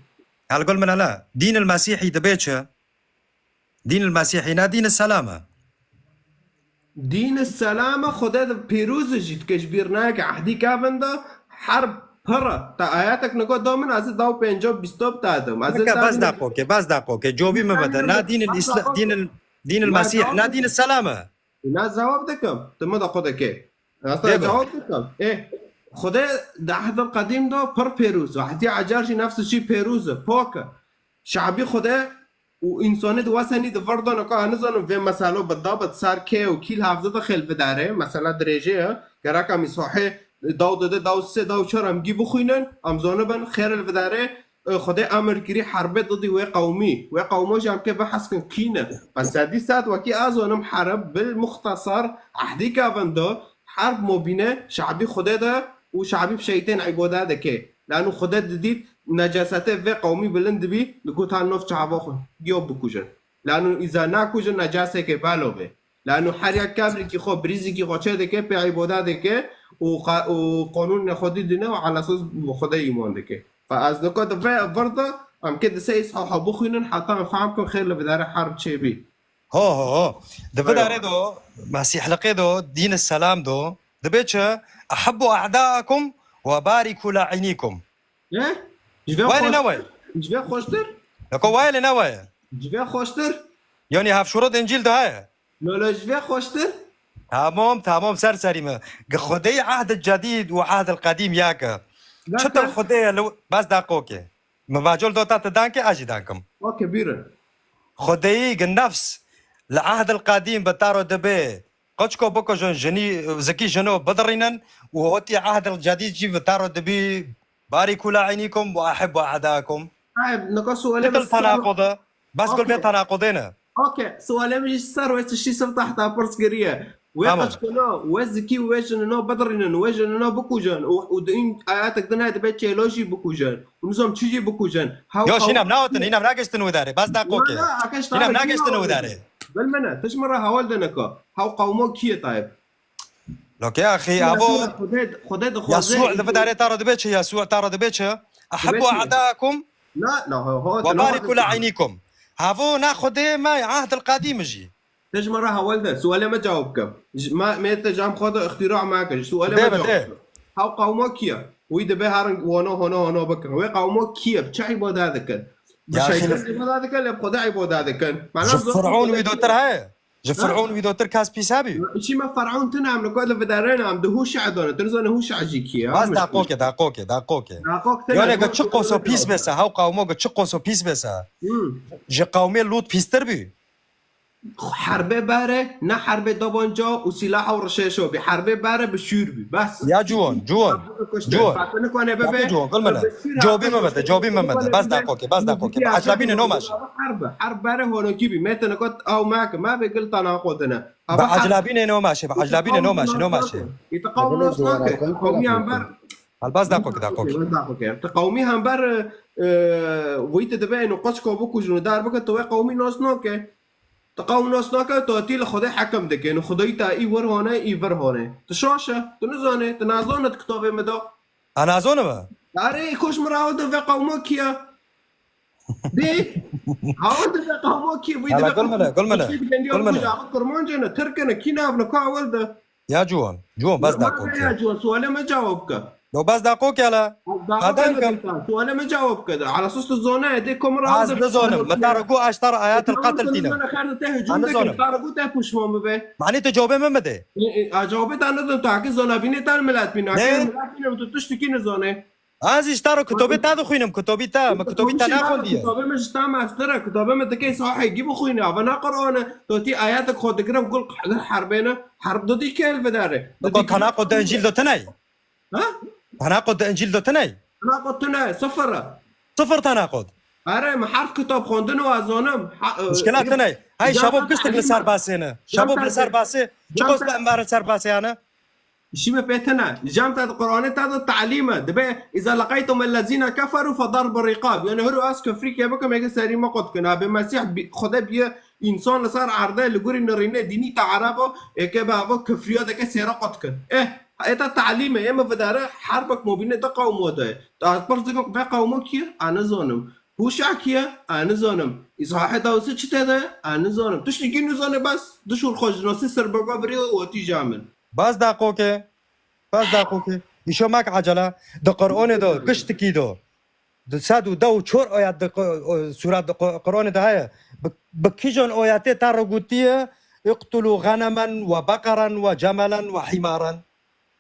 Helgol min hele. Dîn el Mesîhî dibe çi? Dîn el Mesîhî ne dîn el selam e. Dîn el selam e, Xwedê de pêroz e jî, dike ji bîr nayeke ehdî kevin de herb pir e. Te ayetek nika da min, ez ê daw pênca bîstop te dim. Ez ê Nika bes daqo ke, bes daqo ke. Cobî min bide. Na dîn el Îsla-, dîn el, dîn el Mesîh, na dîn el selam e. Na cewab dikim. Tu min de xwe dike. Ez te cewab dikim. Ê, Xwedê de ehdil qedîm de pir pêroz e. Ehdî ecar jî nefs jî pêroz e, pok e. Şabî Xwedê û însanê di wesenî di vir de nika, ez nizanim vê meselo bi da bi sar kê û kî li hevdî de xêl vidare. Mesela dirêjê ye. Gerek em îsahê daw dide, daw sê, daw çar em gî bixwînin, em zanibin xêr li vidare. E, Xwedê emir kirî herbê didî wê qewmî. Wê qewmo jî em kê biheskin kî ne. Bes sedî sed wekî ez zanim herb bil muxtesar ehdî kevin de herb mobîne şabî Xwedê de û şabî bi şeytên îbade dike. Lano Xwedê didît necasetê vê qewmî bilind dibî, digot ha nov çava xwe giyo bikujin. Lano îza nakujin necaseke balo be. Lano her yek kevrekî xwe, birîzikî xwe çê dike, pê îbade dike û qa-, û qanûnê xwe dî dine û ala esas bi Xwedê îman dike. Fe ez nika di vê vir de em kê di sê îshaha bixwînin heta em fehm kin xêr li vidare herb çê bî. Ho, ho, ho. Di vidare do, mesîhliqê do, dîn selam do, dibe çi? Ehibbu e'daakum ve bariku la'inikum. He? Ji vê Wayne xweş-, ne waye? Ji vê xweştir? Yako wayne ne waye? Ji vê xweştir? Yani hevşurot Encîl de heye. Lolo ji vê xweştir? Tamam, tamam, ser serî me. Gi Xwedê ehd cedîd û ehd qedîm yek e. Çitir Xwedê li, bes daqo ke. Min vacol dota te dan ke, ez jî dan kim. Weke bîrin. Xwedeyî gi nefs li ehdil qedîm bi taro dibe, qoçko bikujin, jinî, zikî jino bidirînin û hotî ehdil cedîd jî bi taro dibî, bariku la'inikum ve ehibbu e'daakum. Hayır, nika sualê Nikil tenaqode. Bas gul vê tenaqodê ne. Okey, sualê min jî ser wê tiştî sifta heta pirs kiriye. Wê qeçkino, wê zikî û wê jinino bidirînin, wê jinino bikujin û, û di în ayatek din heye dibe çêlo jî bikujin. Û nizam çi jî bikujin. Hew Yo, qew- şînem nawetin, hînem nageştin wê derê. Bas daqo ke. Wala, ake ji Hînem tarek nageştin wê wala. Derê. Bil min e, tu ji min re hewal de niko. Hew qewmo kî ye tayeb? Lok ya axî, avo Xwedê, Xwedê dixwaze. Yasû li vidarê tara dibe çi? Yasû tara dibe çi? Dibe Ahibbu çi? A'daakum La, la, ho, ho, wa te bariku nexwedî. La'inikum. Havo na Xwedê me ahd el qadîm jî. Te ji me re hewal de. Sualê me cewab ke. Ji, me, me te cam xwe de ixtîra me kir. Sualê Dê me be, cewab dê. ke. Hew qewma kiye? Wî dibe herin wono, hono, hono bikin. Wê qewma kiye? Bi çi îbade dikin? Bi Ya, şeytan xî- îbade dikin, lê bi Xwedê îbade dikin. Mana Ji zor Fir'ûn wî dotir heye? Ji Ha? Fir'ûn wî dotir kes pîs hebî? Îşî me Fir'ûn tune em li ku li vidarên em di Hûşa dane. Tu nizane Hûşa jî kiye? Bas Em daqokê, daqokê, daqokê. Daqok tune Yone ji ge çi qoso pîs bese, hew qewmo ge çi qoso pîs bese. Hmm. Ji qewmê Lût pîstir bî. Herbê bere, ne herbê dobanca û sîlaha û rişeşo bî. Herbê bere bi şûr bî. Bes. Ya ciwan, ciwan. Kuştir. Ciwan. Fatini kone bebe. Ya ciwan, gul mele. Cobî me bete, cobî me bete. Bas daqokê, bas daqokê. Bi eclabîne no maşe. Herb, herb bere honokî bî. Me tene got ew me ke, me be gil tana xotine. Bi eclabîne no maşe, bi eclabîne no maşe, no maşe. Îte qawm nas nake. Qawmiyan ber. Hal bas daqokê, daqokê. Bas daqokê. Te qawmî hember, e, wî te dibe eno qoçko bikujin û dar bike, tu wê qawmî nas nake. Ti qewm nas nake, tu tî li Xwedê hekim dike. Û Xwedayî te î wir hane, î vir hane. Tu şaş e, tu nizane, tu nazane di kitabê me de. A nazane me? Erê, koş min rawa de ve qewma kiye? Dê, hawa de ve qewma kiye? Wî de Hala ve gul mele, qewma gul mele, kiye? Gul mele. Kurmancê ne, Tirk ne, kî nav ne, ka ewil de. Ya ciwan, ciwan, bas daqokê. Ya ciwan, sualê me cewab ke. Yo, bas daqokê hele. Qadem ke. Sualê me cewab ke. Ala sos tu zone, dê komra. Az nizonim, me ta re got ez ta re ayet el qetl tîne. Te hücum dikin, ta re got te puşman bibe. Manî tu cewabê min bide. E, e, a cewabê te nidin, tu hakî zona bînê te milet bîn. Hakî milet bîn, tu tiştekî nizane. Ez ji ta re kitobê te dixwînim, kitobî te, min kitobî te nexwendiye. Kitobê min ji te mestir e, kitobê min dikey sahê gî bixwîne, ava ne Qur'an e. Tu tî ayetek xwe digirim, gul herbê ne, herb didî kê li vidarê. Didî kê. Tenaqud di Încîl de tine ye. Ha? Tenaqud di Încîl de tine ye. Tenaqud tine, sifir e. Sifir tenaqud. Erê, min heft kitab xwendin û ez zanim. Ha, e, Muşkila tine ye. Hey, şabo pistik li ser basê ne. Şabo li ser basê. Çiqos li embarê ser basê yani. Şî me pê tine. Cem te di Qur'anê te de talîm e. Dibe, "Îza leqeytum ellezîne keferû fedarbu rîqab." Yani huru ez kufrî ke bikim, eke serî me qut kin. Abi Mesîh bi-, Xwedê biye însan li ser erdê li gurî nirîne dînî te Erebo, eke bi ava kufriya deke sêre qut kin. Eh, ê te talîm e, ê me vidare herbek mobîne de qewmo de. Te ez pirs dikim, ve qewmo kî? A nizanim. Hûşa kî ye? A nizanim. Îsahê Dawsî çi te de? A nizanim. Tiştekî nizane bes. Dişûr xwe ji nasî serbega birî û tîja min. Bas daqokê. Bas daqokê. Îşo mek ecele. Di Qur'anê de, giştikî de. Di sed û deh û çar ayet di Qu-, o, sûret di Qu-, Qur'anê de heye. Bi, bi kîjan ayetê te re gotiye, "Iqtulu ghanemen ve beqeren ve cemelen ve himaren."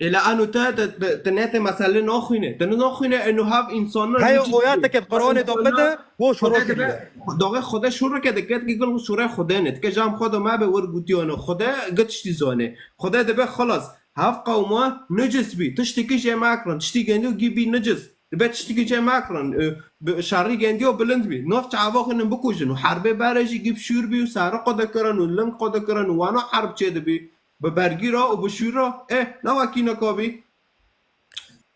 Ê, la eno te, te, te, te ne te mesele naxwîne. Te ne naxwîne, eno hev însanan Heye hiç oyateke Qur'anê de bide, wo şoro kiriye. Doxê Xwedê şoro ke dike, dike gil şorê Xwedê ne. Dike cam Xwedê me be wir gotiyane. Xwedê git tiştî zane. Xwedê dibe xelas. Hev qewma nicis bî. Tiştekî jê mekirin. Tiştî gêndî û gî bî nicis. Dibe tiştekî jê mekirin. E, bi şerî gêndî û bilind bî. Nav çava xwînin bikujin. Û herbê berê jî gî bi şûr bî û sare qode kirin û ling qode kirin û wana herb çê dibî. Bi bergî re û bi şûr re, eh, ne wekî neka bî.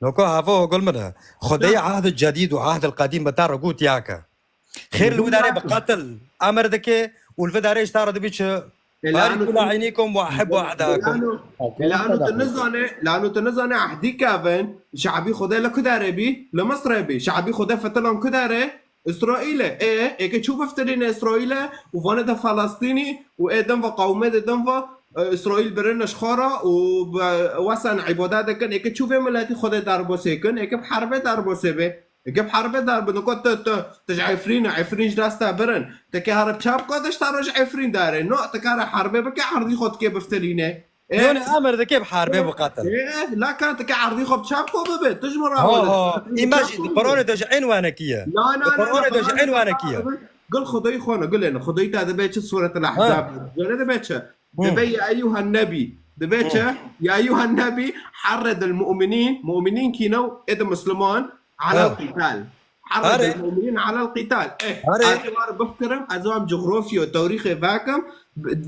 Noko havo gul min e. Xwedê ehd cedîd û ehd el qedîm bi te re got ya ke. Xêr li wî derê bi qetil emir dike û li vî derê ji te re dibî çi? Bariku la'inikum ve ahibbu a'daakum. Lano tu nizane, lano tu nizane ehdî kevin, şabî Xwedê li ku derê bî? Li Misrê bî. Şabî Xwedê fitilan ku derê? Îsraîl e. Ê, êke çû biftirîne Îsraîl e û vanê de Felestînî û ê din ve qewmê de din ve, e, Îsraîl birine ji xwe re û bi, wesen îbade dikin. Êke çû vê miletî Xwedê derbasê kin, êke bi herbê derbasê bê. Êke bi herbê derbi, niko tu, tu, tu ji Efrîn e, Efrîn ji dest te birin. Teke here çap ka de ji te re ji Efrîn dare. No, teke here herbê bike, erdî xwe dike biftirîne. Ê? Yone emir dike bi herbê biqetin. Ê, la ka dike erdî xwe bi çap xwe bibe. Tu ji min re Ho, ho. Î me jî di Qur'anê de ji ên wenekî ye. Na, na, na, Qur'anê de ji ên wenekî ye. Gul Xwedayî xwe ne, gulê ne. Xwedayî te dibe çi Sûretul Ahzab. Gulê dibe çi? Dibe ya eyyuhen nebî. Dibe çi? Ya eyyuhen nebî, harridil mu'minîn. Mu'minîn kî ne? Ê di Misliman. Alel qîtal. Harridil mu'minîn alel qîtal. Eh, Erê. Erê war bifkirim, ez wan cografya, tarîxê vekim.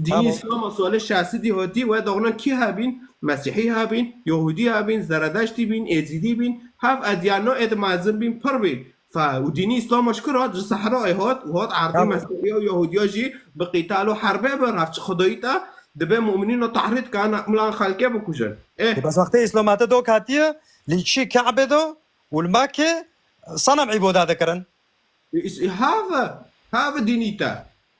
Dînî Îslama solê şeş sedî hotî, we doxna kî hebîn? Mesîhî hebîn, Yahûdî hebîn, Zeredeştî bîn, Êzîdî bîn, hev edyanno ê di mezin bîn, pir bîn. Fe, û dînî Îslama ji kira, ji Sehrayê hat, û hat erdî Mesîhiya û Yahûdiya jî bi qîtal û herbê bi, revçi Xwedayî te, Dibe mu'minîno tahrît kan milan xelkê bikujin. Eh. Bes wextê îslamate dok hatiye, li çî Kabe do û li Mekke sanam îboda dikirin. Is-, is-, have, have dînî te.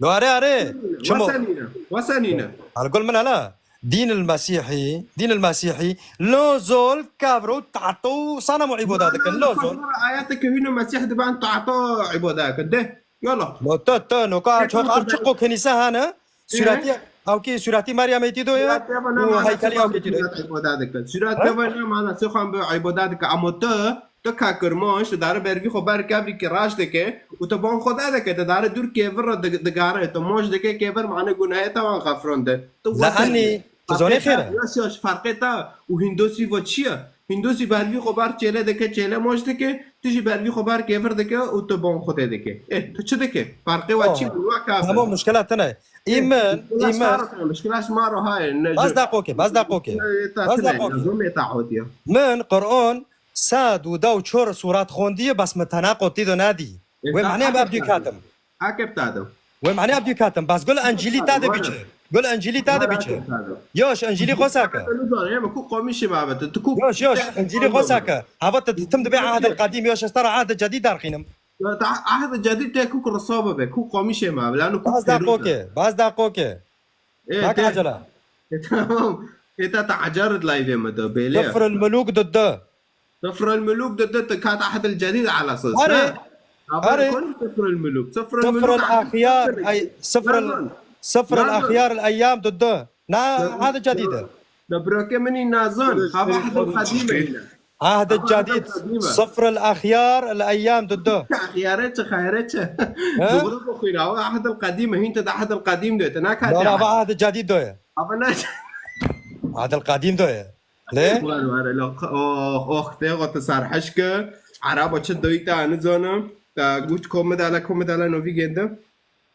Lo are, are. Çimo? Wesenîne, wesenîne. Al gul min hala. Dîn el Mesîhî, dîn el Mesîhî, lo zol kavro tato sanam îboda dikin, lo zol. Ayeteke hîno Mesîh diban tato îboda dikin. De. Yala. No, to, to, no, ka, çok ar çık o kenise hane. Ee? Surati, awki surati Meryem eti do ya. Surati eva ne mana heykali awki ti do. Ibadet dike. Surati eva ne mana se xan be ibadet dike. Ama to, to ka kirmanc, to dare bervi xo ber kevri ki raş dike. U to ban xo da dike, to dare dur kevir ra de, digare. To moj dike kevir mane gunahe ta wan xafron de. To la wasa hani, to zone xêre. Yaş, yaş, farqe ta. U Hindosi va çiye? Hindosî bervî xwe bar çêle dike, çêle moş dike, tu jî bervî xwe bar kêvir dike û tu bon Xwedê dike. Eh, tu çi dike? Farqê we çi? Wa kafir. Tamam, muşkila tine. Î min, î min. Muşkila ji ma re haye. Bas daqoke, bas daqoke. Bas daqoke. Min Qur'an sed û da û çar surat xwendiye, bas min tena qotî do nadî. Wê mane em abdû katim. Akep tade. Wê mane abdû katim. Bas gul Encîlî tade biçe. Gul Encîlî tade biçe. Yoş, Encîlî xwe sake. Nizane, ema ku qomîşê babete. Tu ku. Yoş, yoş, Encîlî xwe sake. Hava te tim dibe Ahdil Qedîm, yoş, ez te re Ahdil Cedîd derxînim. Ya, ta Ahdil Cedîd te ku ku riso bibe, ku qomîşê ma, bila nu ku. Bas daqoke, bas daqoke. Ê, Bak te acele. E, tamam. E, ta ta acaret live me de, bêlê. Sifrul Mulûk didde. Sifrul Mulûk didde, te kat Ahdil Cedîd ala esas, ha? Are. Are. Kon Sifrul Mulûk. Sifrul Mulûk. Sifrul Axyar, ay, Sifrul, Sifrul Axyar el Eyyam didde. Na, Ahdil Cedîd e. Da brake minî nazan. Hava Ahdil Qedîm e. Ahdil Cedîd. Sifrul Axyar el Eyyam didde. Axyare çi, xayre çi? He? Doğru bu xuyna. Hava Ahdil Qedîm e. Hinte de Ahdil Qedîm de. Te na kat. Hava Ahdil Cedîd de. Hava ne? Ahdil Qedîm de. Lê? Were, were, lo, oh, oh, te got sarhişke. Araba çi doyta, nizanim. Ta gut komidala, komidala novî gende.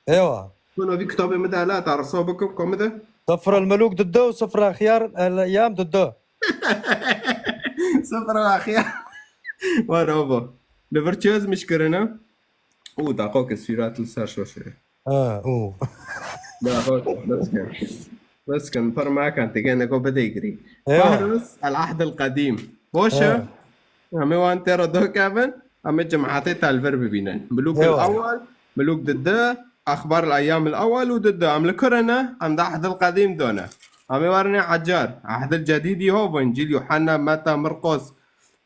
Ewa. Ku novî kitabê midala, ta risa bikim, komide. Sifrul Mulûk didde û Sifrul Axyar el Eyyam didde. Sifrul Axyar. Were, abo. Li vir çi yazmiş kirine? Û daqo ke surat li ser şoşe. Ha, û. Daqo ke, bes kin. Bes kin, pir makan, te gene ko bide girî. Ewa. Fahrus el Ahdil Qedîm. Boş e? Ewa. Em ê wan tê re dokevin, em ê cemaetê te li vir bibînin. Milûk el Ewel, Milûk didde, Axbar el Eyyam el Ewel û didde. Em li kure ne? Em di Ahdil Qedîm de ne. Em ê warinê Ecar. Ahdil Cedîdî ho, Încîl, Yuhanna, Meta, Mirqos.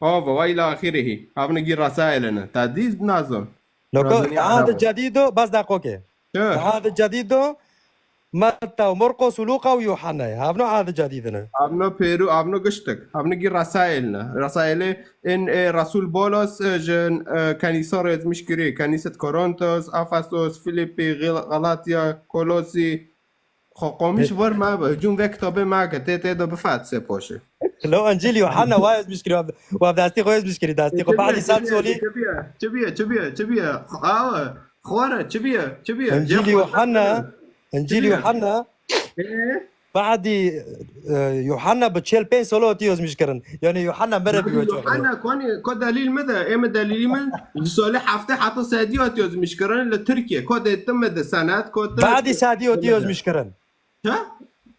Ho, ve, ve ila axirihî. Havne gî Resaîlê ne. Te dî nazon. Loko, Nazon ya Ahdil Cedîd o, bas daqoke. Çi? Ahdil Cedîd o, Meta û Murqos û Lûqa û Yuhannayê. Havno Ahdil Cedîd in e. Havno Pêrû, havno giştik. Havno gî Resaîl ne. Resaîlê in ê Resûl Bolos, e, ji, e, Kenîsa re yazmiş kirî. Kenîset Korintos, Efesos, Filipî, Gil-, Galatya, Kolosî. Xo qomîş wer me be. Hicûm vê kitabê me ke tê, tê de bifat sê poşê. Lo Encîl Yuhanna wa yazmiş kirî. Wa destî xo yazmiş kirî. Destî xo. Çi biye, badî çi sed biye, solî. Çi biye, çi biye, çi biye, çi biye? Awe. Xwara, çi biye? Çi biye? Encîl Yuhanna, Encîl Yuhanna, Ee? Badî, e, Yuhanna bi çel pênc solo hatiye yazmiş kirin. Yani Yuhanna mere bi wê çaxê. Yuhanna konî, ko delîl mi de? Ê mi delîlî min, ji solê heftê heta sedî hatiye yazmiş kirin li Tirkiye. Ko de ti mi de senet, ko te. Badî sedî hatiye yazmiş kirin. Ha?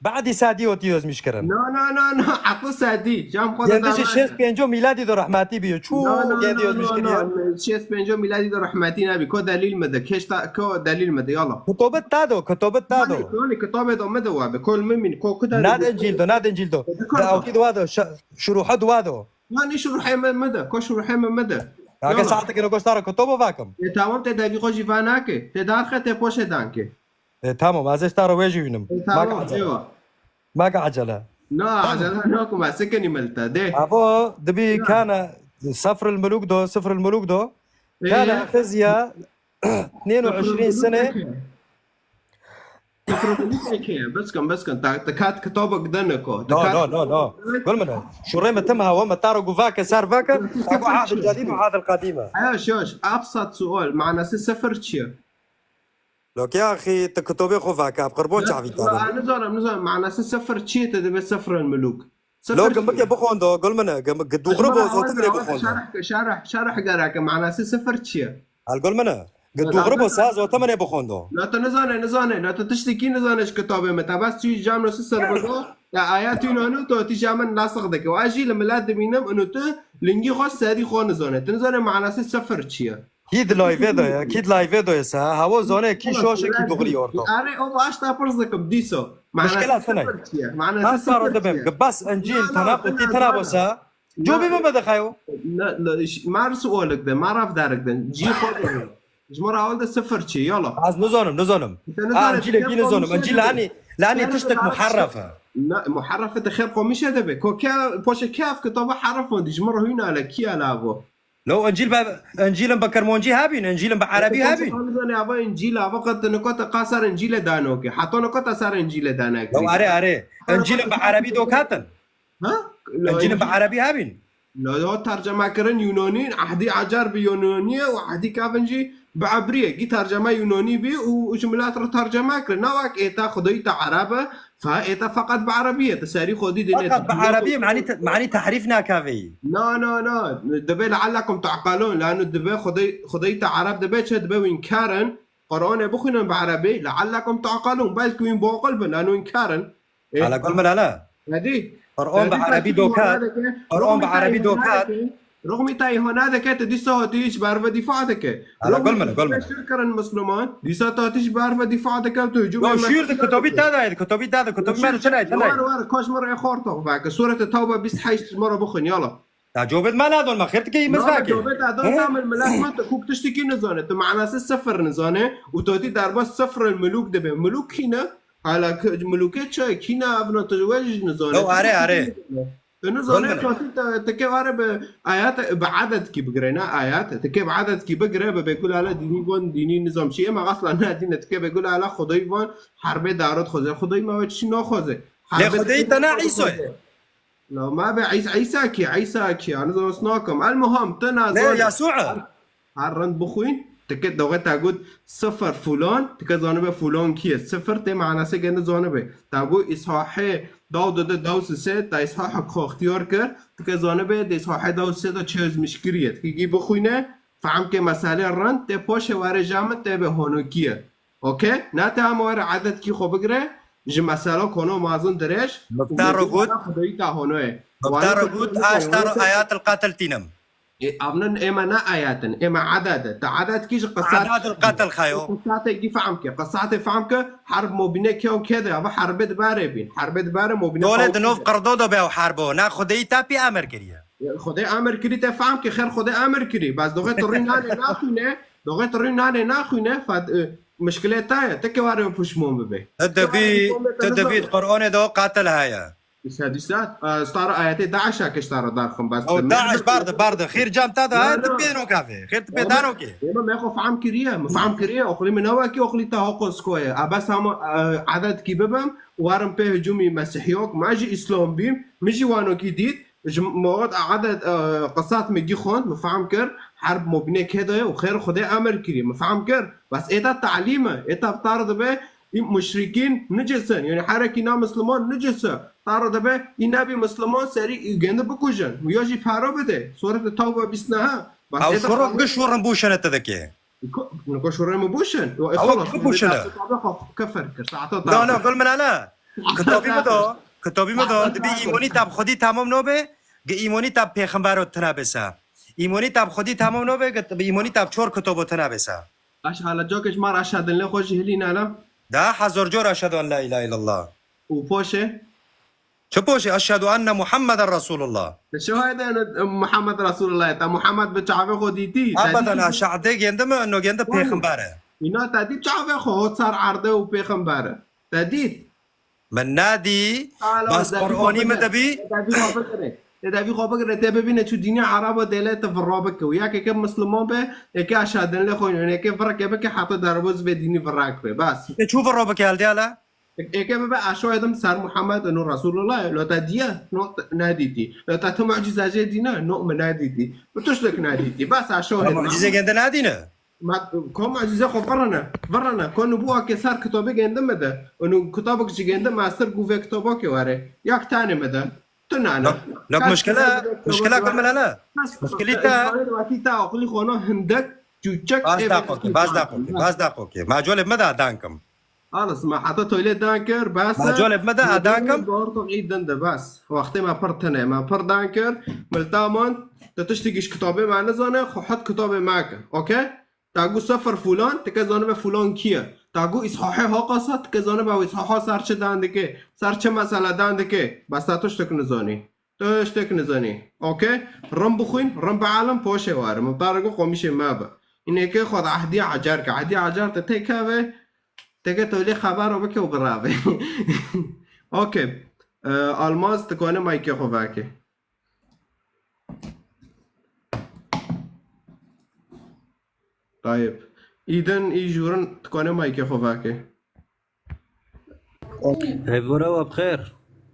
Badî sedî hatiye yazmiş kirin. No, no, no, no. Heta sedî. Cam xwe de. Yende ji şêst pênco miladî de rehmetî bîyo. Çû yende yazmiş kiriye. Şêst pênco miladî de rehmetî nebî. Ko delîl mi de? Keşta, ko delîl mi de? Yala. Kitobet ta do, kitobet ta do. Yanî, yanî kitabê de mi de wa be. Kol mi min, ko ku delîl. Nad Encîl do, nad Encîl do. Da awkî dua do, şuruha dua do. Yanî şuruhê mi, mi de. Ko şuruhê mi, mi de. Yala. Saate kino goştara kitobo vakim. E, tamam, te devî xo jî va nake. Te darxe, te poşê danke. E, tamam, ez ê ji te re wê jî wînim. E, tamam, eywa. Meke ecele. Na, ecele nakim, ez sekinî milta, dê. Avo, dibî kana Sifrul Mulûk do, Sifrul Mulûk do. E. Kana xiziya tnên û eşrîn sene. Sifrul Mulûk eke, bes kin, bes kin. Ta, ta kat kitabek dene ko. No, no, no, no. Gul min o. Şurê me tim hawa, me taro gu vake ser vake, ta gu Ahdil Cedîd û Ahdil Qedîm e. Eya şoş, absat sual, manası sifir çi ye? Lokê axî, tu kitobê xwe vake, bi qirban çavî te. Nizanim, nizanim. Manası sifir çi ye, te dibe Sifrul Mulûk. Sifir çi ye? Lo, gimikê bixwendo, gul min e, gimik, dûxre bo, zotin bixwendo. Şerh, şerh, şerh gereke, manası sifir çi ye? Al gul min e. Ge doğru bo saz o te min ê bixwendo. La tu nizane, nizane. La tu tiştekî nizane ji kitabê me. Te bes çî cam nusî ser bigo. Ya ayet Yunanî û tu tî cam min lasix dike. Û ez jî li milet dibînim û tu lingî xwe serî xwe nizane. Tu nizane manasê sifir çi ye. Kî di live de ye, kî di live de ye se. Hewo zane kî şoş e, kî doğrî orta. Erê, o baş ta pirs dikim dîso. Manasê sifir çi ye? Manasê sifir çi ye? Bes Encîl tena qutî tena bo se. Cobê min bide xeyo. Ne, ne, ş-, ma sualek de, ma rafdarek de. Cî xwe de. Ji min re de sifir çi, yala. Ez nizanim, nizanim. Te nizane, Encîlê kî nizanim. Encîl lanî, lanî tiştek muharref e. Ne, muharref e, de xêr qomişe de be. Ko ke, poşe ke ev kitaba harf wendî. Ji min re hûn ale, kî ale avo? No, Encîl be, Encîlin be Kermoncî hebîn, Encîlin be Erebî hebîn. Nizane ava Encîl, ava qet niko te qasar Encîlê danoke. Hato niko te sar Encîlê danekirî. No, are, are. Encîlin be Erebî dokatin. Ha? Encîlin bi Erebî hebîn. La ya terceme kirin Yunanî, ehdî ecer bi Yunanî ye û ehdî kevin jî bi Ebrî ye. Gî terceme Yunanî bî û ji milet re terceme kirin. Ne wek êta Xwedayî te Ereb e, fa êta feqet bi Erebî ye. Te serî Xwedî dinê. Feqet bi Erebî ye, manî te-, manî tehrîf nakeveyî. Na, na, na. Dibe leallekum ta'qelûn. Lano dibe Xwedayî, Xwedayî te Ereb dibe çi? Dibe wîn kerin. Qur'anê bixwînin bi Erebî. Leallekum ta'qelûn. Belkî wîn boqil bin. Lano wîn kerin. Ê, Hala gul min hala. Nedî. Qur'an bi Erebî dokat. Qur'an bi Erebî dokat. Rixmî te îhane dike, tu dîsa hatî ji ber ve dîfa dike. Hala gul min, gul min. Şir kirin Misliman. Dîsa tu hatî ji ber ve dîfa dike, tu hücum. Ya şir de kitabî te dayê, kitabî te de, kitabî me de çi dayê, te dayê. War, war, koş min rê xortox veke. Surete Tewbe bîst heşt ji min re bixwîn, yala. Ta cobet me nadon, me xêr dike îmez veke. Cobet adon, ta min milet me, tu kuk tiştekî nizane. Tu manasê sifir nizane. Û tu hatî derbas sifril mulûk dibe. Mulûk kî ne? Hala mulûkê çi? Kî ne evna tu ji we jî nizane. Ew are, are. Tu nizane, tu tê were bi ayet, bi edetkî bigire, ne ayet. Tu kê bi edetkî bigire, bi bêgul ala dînî von, dînî nizam çi. Ema asla ne dîne, tu kê bêgul ala Xwedayî von, herbê darot xweze. Xwedayî me we çi naxweze. Lê Xwedayî te ne Îsa ye. La ma be Îsa, Îsa kî, Îsa kî, yani zan nakim. El muham, tu ne zan. Yasû. Her rind bixwîn, tike doxê te got sifir fulan, tike zanibe fulan kî ye. Sifir tê manasê gende zanibe. Te got îshahê daw dide daw sise, te îshahek xwe ixtiyar kir, tike zanibe de îshahê daw sise de çi ezmiş kiriye. Tike gî bixwîne, fehm ke meselê rind, tê poşê were jamin tê be honokî ye. Okey? Na te ama were edetkî xwe bigire, ji mesela kono mazin dirêj, Muxtar û got, Xwedayî te hono ye. Muxtar û got, aşta ro ayat el qatil tînim. E, avnin ême ne ayatin, ême adad e. Te adad kî ji qisat. Adad el qatil xayo. Qisatê gî fehm ke, qisatê fehm ke, herb mobîne ke û ke de, ava herbê dibare bîn. Herbê dibare mobîne. Dole de nov qirdo do be ew herbo. Na Xwedayî te pî emir kiriye. Xwedê emir kirî te fehm ke, xêr Xwedê emir kirî. Bas doxê tu rî nanê naxwîne, doxê tu rî nanê naxwîne, fat, e, mişkilê te ye. Te ke ware pişmon bibe. Te debî, te debî Qur'anê de o qatil heye. Îsa dîsa, e, stara ayetê DAIŞ'a ke stara darxim bas. O DAIŞ barde, barde. Xêr cam ta da, tu pê no kave. Xêr tu pê dano ke. Ema me xo fam kiriye, me fam kiriye. Oxlî me newa ki oxlî ta hoko skoye. A bas ama, e, adet ki bibim, warim pê hücumî mesihiyok. Ma jî İslam bîm, mi jî wano ki dît. Ji mawad adet, e, qisat me gî xwend, me fam kir. Herb mobîne ke de ye û xêr Xwedê emir kiriye. Me fam kir. Bas êta talîm e. Êta tar dibe, Î muşrikîn nicis in, yanî herekî na misliman nicis e. Taro dibe, î nebî misliman serî î gende bikujin. Û ya jî paro bide. Surete Tewbe bîst neha. Bas Ew êta şurin, bi şurin bûşine te dike. Ko-, ko şurin mi bûşin? Ew xelas, bûşine. Kefir kir, saeta. Na, na, gul min ana. Kitabî mi da, kitabî mi da, dibi îmonî tab xwedî tamam nabe, ge îmonî tab pêxembero tine bese. Îmonî tab xwedî tamam nabe, ge îmonî tab çor kitabo tine bese. Aş hala cokê ji ma re eşhedin lê xwe jî hilî nala? Da hezar cor eşhedü en la ilahe illallah. Û poşê? Çi poşê? Eşhedü enne Muhammeden Resulullah. Te şahide ene Muhammed Resulullah. Te Muhammed bi çavê xwe dîtî? Ebeden, ha şahide gende mi? No gende pêxember e. Îna te dît çavê xwe, hot sar erde û pêxember e. Te dît? Min nadî, bas Qur'anî min dibî. Tê devî xwe bigire. Tê devî xwe bigire, tê bibîne çû dînê Ereba dêle te virra bike. Û yekê ke Misliman be, yekê aşa din lê xwe, yekê virre ke bike, heta derbaz be dînî virra bike. Bas. Te çû virra bike, el diyala? Yekê bibe aşa edim ser Muhammed, no Resulullah, lo te diye, no nadîtî. Lo te tu mucize jê dîne, no min nadîtî. Tu tiştek nadîtî. Bas aşa edim. Mucize gende nadîne? Ma, ko mucize xwe virrine, virrine. Ko nûbûa ke ser kitabê gende me de. Û nû kitabek jî gende me ser gûvê kitaba ke were. Yak tane me de. Tu nane. Lok, lok muşkile, muşkile gul me nane. Muşkilî te. Wekî te aqilî xwe na hindek. Çûçek Bas ê daxokê, bas daxokê, bas daxokê. Ma colê me de dankim. Alis, me heta toylê dan kir, bes e. Ma colê me de dankim. Bartok î din de, bes. Wextê me pir tine, me pir dan kir. Miltaman, te tiştekî ji kitabê me nizane, xwe het kitabê me ke. Okey? Ta gu sefer fulan, tike zanibe fulan kî ye. Ta gu îshahê haqasa, tike zanibe ew îshaha ser çi dan dike, ser çi mesele dan dike. Bes te tiştek nizanî. Tu tiştek nizanî. Okey? Rin bixwîn, rin bielin, poşê were. Min te re got qomîşê me be. Înekê xwe di Ehdî Ecer ke. Ehdî Ecer te têkeve, teke tolê xebera bike û birave. Okey. E, Almaz, tu kane maykê xwe veke. Tayib. Îdin, î jûrin, tu kane maykê xwe veke. Hevora we bi xêr.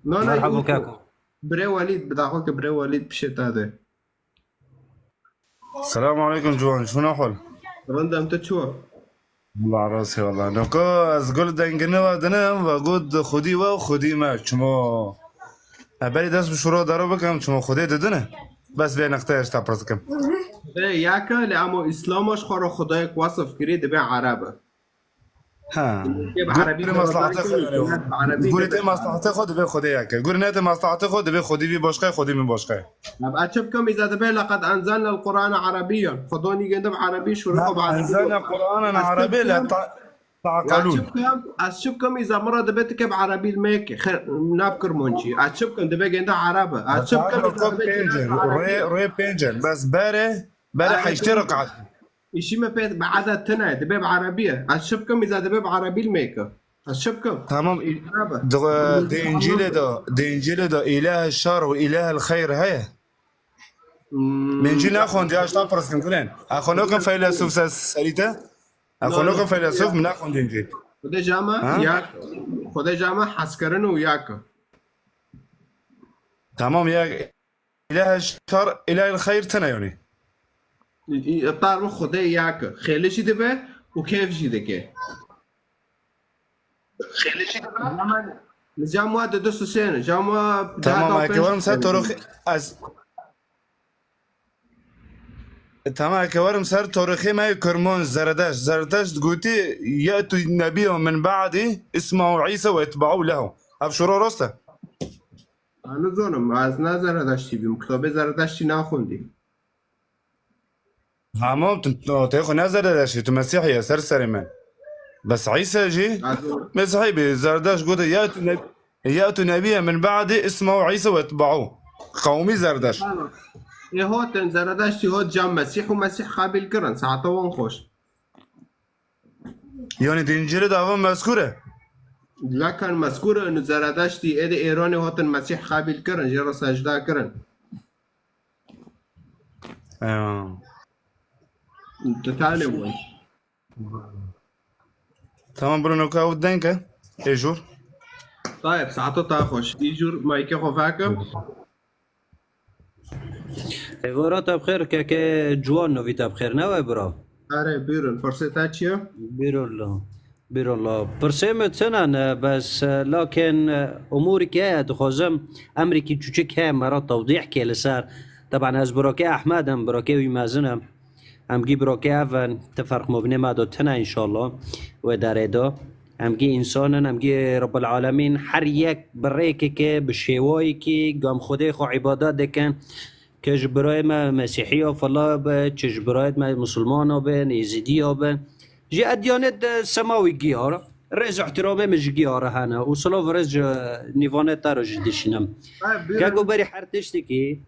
Na, na, Merhaba yû kako. Birê Welîd, bi daxo ke birê Welîd pişê te de. Selamun aleykum ciwan, çûna hol? Rind em, tu çû? Allah razı wala. Noko ez gul dengine ve dinim ve gud xudî we û xudî me. Çimo. E, berî dest bi şûro daro bikim, çimo xudê didine. Bes vê nexteyê ji te pirs dikim. Xudê yek e, lê emo Îslama ji xwe re xudayek wesif kirî dibe Ereb e. Ha. Gurê maslahatê xwe dibê. Gurê tê maslahatê xwe dibê xwedê yek e. Gurê ne tê maslahatê xwe dibê xwedî vî başqe, xwedî min başqe. Ev ez çi bikim, îza dibê leqed enzelne l-Qur'ane Erebiyyan. Xwedonî gende bi Erebî şûrû xwe bi Erebî. Enzelne Qur'anen Erebî le ta-, taqelûn. Ez çi bikim, ez çi bikim, îza min re dibê tike bi Erebî l mêke. Xêr, nab kirmonçî. Ez çi bikim, dibê gende Ereb e. Ez çi bikim, îza dibê pêncin. Rê, rê pêncin. Bes berê, berê heştê reqat. Îşî me pê bi edet tine, dibe bi erebî ye. Ez çi bikim, îza dibe bi erebî l mêke. Ez çi bikim? Tamam, î-, Ereb e. di, di Încîlê de, di Încîlê de îleh şer û îleh xeyr heye. Hmm. Min Încîl naxwendî, ya ji te pirskin gulên. Axwe nokin feylesûf se-, serî te? Axwe nokin feylesûf, min naxwendî Încîl. Xwedê cama, ha? Ya, Xwedê cama hezkirin û ya ke. Tamam, ya. Îleh şer, îleh xeyr tine yanî. Î-, î-, tar min Xwedê yek e. Xêlê jî dibe û kêf jî dike. Xêlê jî dibe. Li cam wa di du sisên, cam wa Tamam, eke werim ser torixê, ez, tamam, eke werim ser torixê me yê Kurman, Zeredeşt. Zeredeşt gotî, "Ye'tu nebiyya min ba'di ismuhu İsa ve etba'u lehu." Ev şûro rast e? Ez nizanim, ez ne Zeredeştî bîm, kitabê Zeredeştî naxwendî. Hema tu, tu, tu xwe ne Zeredeştî, tu Mesîhî ye, ser serê me. Bes Îsa jî Ez o- Mesîhî bî, Zeredeşt gote, "Ya tu ne-, ya tu nebiyye min ba'di ismuhu İsa ve etba'u." Qewmî Zeredeşt. Ê hotin, Zeredeştî hot cem Mesîh û Mesîh qebîl kirin, saeta wan xweş. Yanî di Încîlê de evan mezkûr e? Lekan mezkûr in, Zeredeştî ê di Êranê hatin Mesîh qebîl kirin, jê re secde kirin. Ewa. Tu tanê wan. Tamam, bro, noka ew deng e. Ê jûr. Tayeb, saeto ta xweş. Î jûr maykê xwe veke. Êvara te bi xêr, keke ciwan, novî te bi xêr, ne we bira? Erê, bîrin, pirsê te çi ye? Bîrolla, bîrolla. Pirsê min tune ne, bes, e, lakin, e, umûrî ke heye, dixwazim emrîkî çûçik heye, me re tewdîh ke li ser. Teban ez birokê Ehmed im, birokê wî mezin im. Em gî birokê ev in, ti ferq mobînê me do tune înşallah wê derê do. Em gî însan in, em gî Rabbil Alemîn her yek bi rêkekê, bi şêwayekî, gam Xwedê xwe îbadet dikin. Ke ji birayê me Mesîhiya fela be, çi ji birayê me Musulmana bin, Êzidiya bin. Ji edyanê de semawî giyar, rêz û ihtiramê min ji giyar hene û silav û rêz ji nîvanê te re jî dişînim. Ha, bîrin. Keko berî her tiştekî,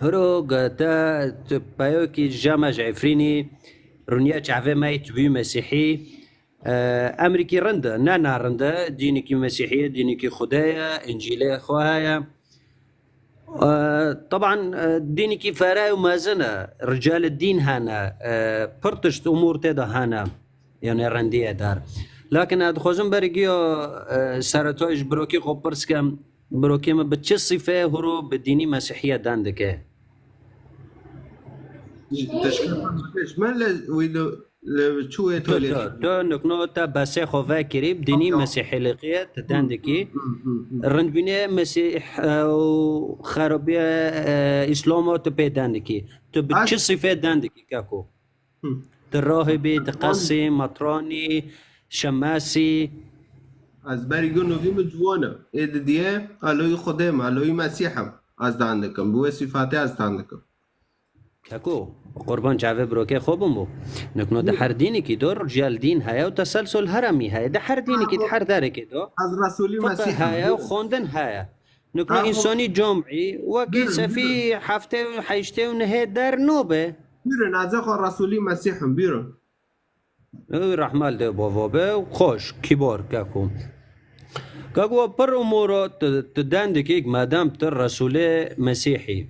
Hiro, te, tu peyokî ji me ji Efrînî, rûniye çavê me yî tu bî Mesîhî. E, emrîkî rind e, ne narind e, dînekî Mesîhî ye, dînekî Xwedê ye, Încîlê xwe heye. E, teban, e, dînekî fere û mezin e, ricalê dîn hene, e, pir tişt umûr tê de hene, yanê rindî ye der. Lakin ez dixwazim berî giya, e, sereta ji birokî xwe pirs kem, Birokê min, bi çi sîfeyê hûro bi dînî Mesîhiyê den dike? Ji min li wî li, li çûyê Tu, tolê tu, tu nukno te besê xwe vekirî, bi dînî Tamam. Mesîhîlixiyê tu den dikî. Hı, hı, hı. Rindbînê Mesîh, e, û xerabiyê, e, Îslama tu pê den dikî. Tu bi Baş. Çi sîfê den dikî, keko? Hı. Tu rahibî, tu qesî, matranî, şemasî. Ez berî gu nûvî min ciwan e. Ê didiye, eloyî Xwedê me, eloyî Mesîh em. Ez dan dikim. Bi wê sîfatê ez dan dikim. Keko, qurban çavê birokê xwe bim bo. Nikno di her dînekî do riciyal dîn heye û teselsul heremî heye. Di her dînekî, di her derekê do. Ez Resulî Mesîh heye û xwendin heye. Nikno însonî comî wekî sefî heftê û heştê û nehê der nobe. Bîrin, ez ê xwe Resulî Mesîh im, bîrin. Ey rehma li dê bava be û xweş, kîbar, keko. Keko, pir umûra tu, tu dendikî, madem tu Resûlê Mesîhî.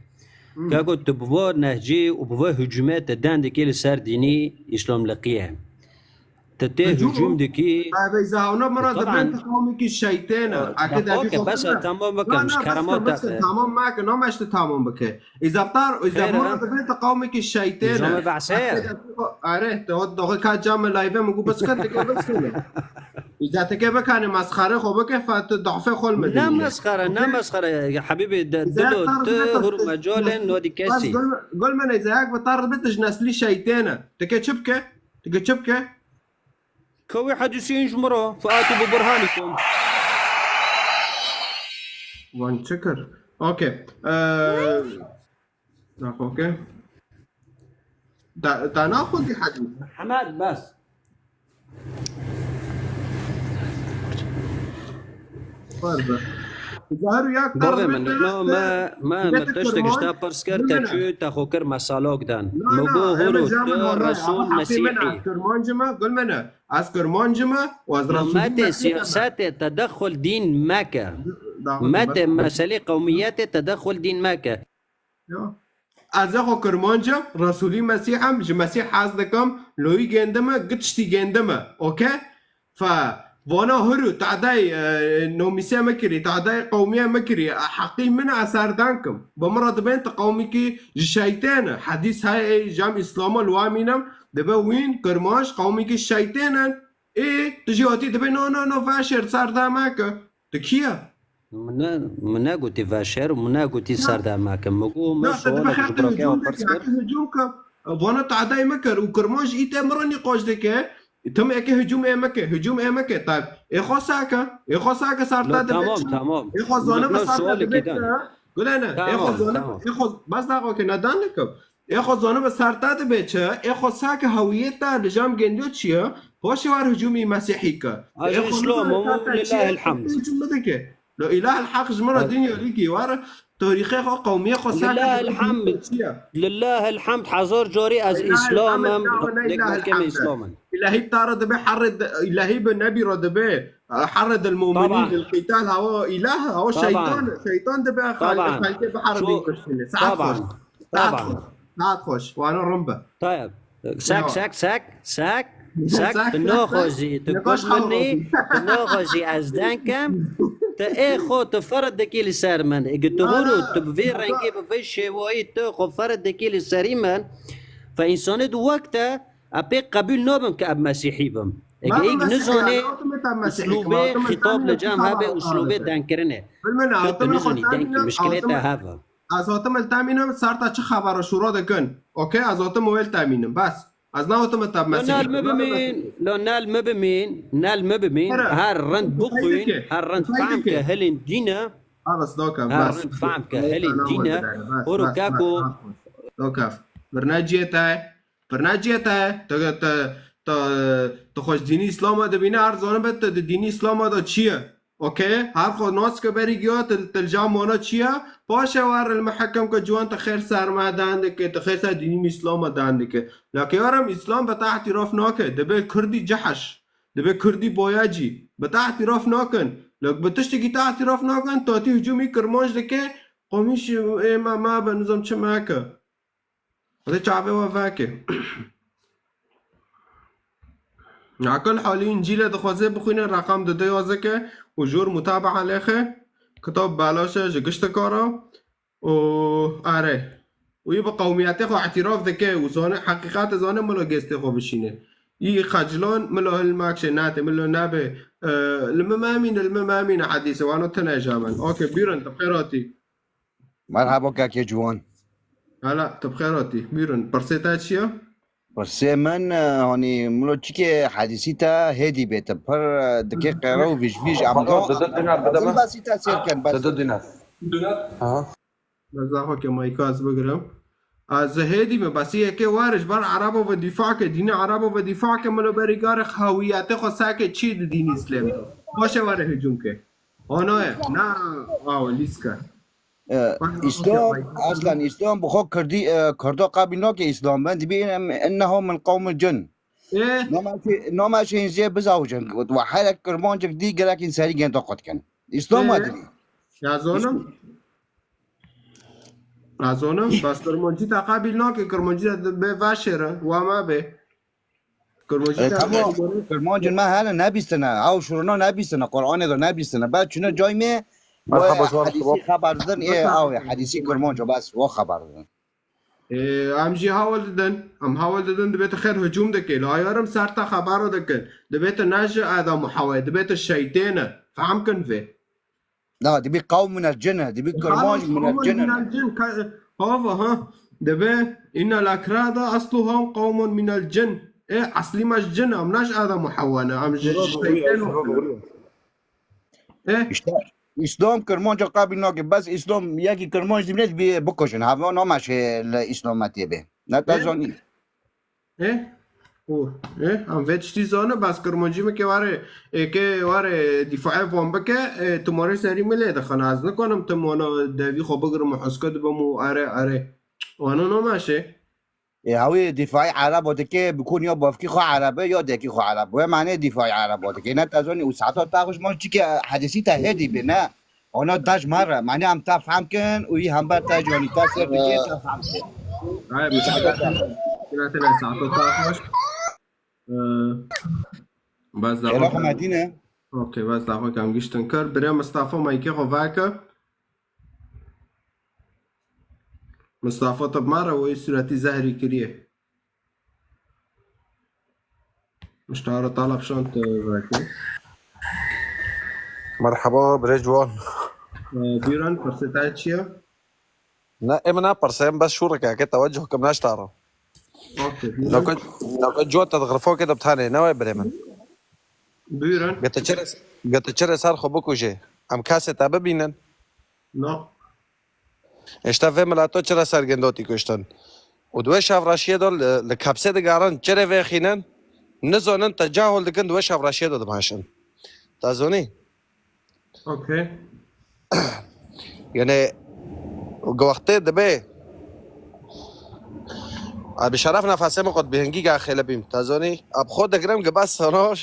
Hmm. Keko, tu bi va nehcî û bi va hicûmê tu dendikî li ser dînî îslamliqiyê. Tu tê hicûm dikî. Beyza hewna min re dibin tu qewmekî şeytên e. Eke devî xwe bes e, tamam bikim, ji kerema te. Tamam meke, nameşte tamam bike. Îza tar, îza mura dibê te qewmekî şeytên e. Nizamê behsê ye. Are, te o doxê ka cam live min gu bes kir, dike bes kir. Îza te ke bikanê mesxere xwe bike, fa tu dahfê xwe li me. Ne mesxere, ne mesxere. Hebîbî, dilo tu hur mecalên nodî kesî. Gul, gul me neyze, yak bi tar dibê te ji neslî şeytên e. Te ke çi bike? Te ke çi bike? Kewê hedîsî ji min re, featû bi burhanikum. Wan çi kir? Okey. Eee, naxwe ke. Da, da naxwe di hedîs. Hemed, bes. Bavê min, no, me, me, me tiştek ji te pirs kir, te çû, te xwe kir mesalok dan. Me got, hûro, tu Resul Mesîhî. Kirmanc me, gul me ne. Ez Kirmanc me û ez Resul Mesîhî me. Me tê siyasetê tedexul dîn meke. Me tê meselê qewmiyetê tedexul dîn meke. Ya. Ez ê xwe Kirmanc im, Resûlî Mesîh im, ji Mesîh hez dikim, loyî gêndime, gi tiştî gêndime. Okey? Fe, vana huru, tadayê, e, nomîsê me kirî, tadayê qewmiyê me kirî, e, heqî min e, ez serdan kim. Bi min re dibên tu qewmekî ji şeytên e. Hedîs heye, ê, cem Îslama li wa mînim, dibe wîn, Kirmanc, qewmekî şeytên in. Ê, tu jî hatî dibê, no, no, no, veşêr, serdan meke. Tu kî ye? Min ne, min negotî veşer û min negotî serdemeke. Min got, min sualek ji birokê xwe pirs kir. Hicûm ke, vana tadayê me kir û Kirmanc îte min re nîqaş dike. Tim eke hicûm ê me ke, hicûm ê me ke. Tab, ê xwe sake, ê xwe sake serta dibe. Tamam, tamam. Ê xwe zanibe serta dibe. Gulene, ê xwe zanibe, ê xwe, bes daxo ke nedan dikim. Ê xwe zanibe ser te dibe çi? Ê xwe sake hewiyê te li cem gendiyo çi ye? Paşê war hicûmî Mesîhî ke. Ê xwe nizane ser te çi ye? Hicûm bidike. Lo îlahil heq ji min re dinya dikî. War tarîxê xwe, qewmiyê xwe sake hicûmî çi ye? Lillahil hemd, hezar carî ez îslam im, lê gulkê min îslam in. Îlahî tara dibe herre, îlahî bi nebî re dibe. Herre dil mu'minîn, dil qîtal, hawa îlah, hawa şeytan, şeytan dibe xelkê bi herre dîn kuştine. Saet xweş. Saet xweş. Saet xweş. Wana rin be. Tayeb. Sek, sek, sek, sek, sek, tu naxwazî, tu gul min î, tu naxwazî ez deng kem, tu ê xwe tu ferz dikî li ser min. Ê, tu hûr û tu bi vê rengî, bi vê şêwayî tu xwe ferz dikî li serî min. Fe însanê di wek te, ez pê qebûl nabim ke ez mesîhî bim. Ê, ê nizane, uslûbê xîtab li cem hebe, uslûbê dengkirinê. Tu, tu nizanî deng kî, mişkilê te heve. Ez hatim li te mînim, ser te çi xeber û şûro dikin. Okey, ez hatim wê li te mînim. Bes. Ez nehatim li te mesîhî. Nal me bimîn, lo nal me bimîn, nal me bimîn. Her rind bixwîn, her rind fehm ke hilên dîn e. Her rind fehm ke hilên dîn e. Horo keko. Birnaciyê te, birnaciyê te, tu, tu, tu, tu xweş dînî Îslama dibîne, her zanibe tu di dînî Îslama de çi ye. Okey, her xwe nas ke berî giya, til, til cam wana çi ye? Paşê war il mihekem ke ciwan te xêr ser me dan dike, te xêr ser dînî Îslama dan dike. Lake yarim Îslam bi te îtiraf nake, dibe Kurdî cehş, dibe Kurdî boyacî, bi te îtiraf nakin. Lak bi tiştekî te îtiraf nakin, tatî hicûmî Kirmanc dike, qomî şi ê me, me be nizam çi me ke. Xwedê çavê we veke. Aqil halî Încîlê dixwaze bixwîne, reqam dide yazike û jor mutabaa lêxe. Kitab belaş e ji giştekara û are. Û yî bi qewmiyetê xwe îtiraf dike û zane, heqîqetê zane, milo gestê xwe bişîne. Yî xecilan, milo hilmakşe nate, milo nabe, e, li min memîne, li min memîne hedîse, wano tine jamen. Okey, bîrin, tu xêr hatî. Merhaba kakê ciwan. Hala, tu bi xêr hatî. Bîrin, pirsê te çi ye? Pirsê min, e, hanî milo çikê hedîsî te hêdî bê te pir, e, dikê qêre û vîj vîj em Xalo, do. Didi dinar bide Ezin min. Basî te sêr ken, bes. Didi dinar. Ha. Bes daha ke mayka ez bigirim. Ez hêdî me, bes yekê were ji ber Erebo ve dîfa ke, dînê Erebo ve dîfa ke, milo berî garê hewiyetê xwe seke çî di dînî Îslam de. Baş e were hicûm ke. Ana ye, na, aw, lîske. E, Îslam, aslan Îslam bi xwe Kirdî, e, Kurda qebîl nake Îslam. Ben dibî em-, innehu min qewmil cin. Ê? Nama şê, nama şê hîn zê bizawicin. Wa herek Kirmancik dî gerek hîn serî genda qut kin. Îslam Ê? wa dibî. Ya zonim? Ya zonim, bas Kirmancî te qebîl nake, Kirmancî te be veşêre, wa me be. Kirmancî E, te tamam. Kirmancin me hele nebîstine. Ew şuruna nebîstine. Qur'anê de nebîstine. Bes çûne cay me, Merhaba, we Zuhan, hedîsî tamam. xeber didin, ê, Merhaba. Ew ê, hedîsî Kirmanco, bes, we xeber didin. Ê, em jî hawil didin. Em hawil didin, dibê tu xêr hicûm dikê. Li ayarim ser te xebero dikin. Dibê tu ne ji Edem û Hewayê, dibê tu şeytê ne. Fehm kin vê. Na, dibî qewm min el cin e, dibî Xalas, kirmanc min el qewmun cin e. min el cin. Ka-, hava, ha. Dibê, inna lakrada asluhum qewmun min el cin. Ê, eslî me ji cin, em ne ji Edem û Hewa ne, em ji, ji şeytên wextin. Ê? İşte, Îslam kirmanca qebîl nake. Bes Îslam yekî kirmanc dibîne dibî bikujin. Hava nameşe li Îslametiyê be. Ne te Ê? zanî. Ê? Û, ê? Em vê tiştî zane, bes kirmancî min ke ware, ê, ke ware dîfaê van bike, ê, tu marê serî min lê dixin. Ez nikanim tu mana devî xwe bigirim û huske dibim û erê, erê. Wana nameşe. Ê, hewî dîfaî Erebo dike, bi ku ya bavkî xwe Ereb e, ya dekî xwe Ereb e. Wê manê dîfaî Erebo dike. Ne te zanî û saeta te xweş ma çike hedîsî te hêdî bê, ne? Ona te ji me re. Manê em te fehm kin û yî hember te ji wanî te sêr dike, te fehm kin. Ay, Û saeta te xweş. Saeta te xweş. Ee, bas Êla daxwe xwe Medîne. Okey, bas daxwe kam giştin kir. Birê Mistafa maykê xwe veke. Mistafa te bi me re wê sûretî zehrî kiriye. Miştara talab şant, e, veke. Merhaba, birê ciwan. E, bîran, pirsê te çi ye? Ne, em napirsem, bes şûreke ke tewecuh kim naştara. Okey, bîran. Naka, naka cot te di xirfokê de bitane, ne wê birê min. Buyurun. Gete çire, gete çire ser xwe bikuje. Em kesê te bibînin. No. Îşte vê mileto çire ser gindotî kuştin. Û di wê şevreşiyê de li, li kepsê digerin, çire vêxînin, nizonin te cahil dikin, di wê şevreşiyê de dimeşin. Te zonî? Okey. Yani, wextê dibe, a, bi şeref nefesê min qut bi hingî ga xêle bîm. Te zonî? Ab xwe digirim ki bes sana.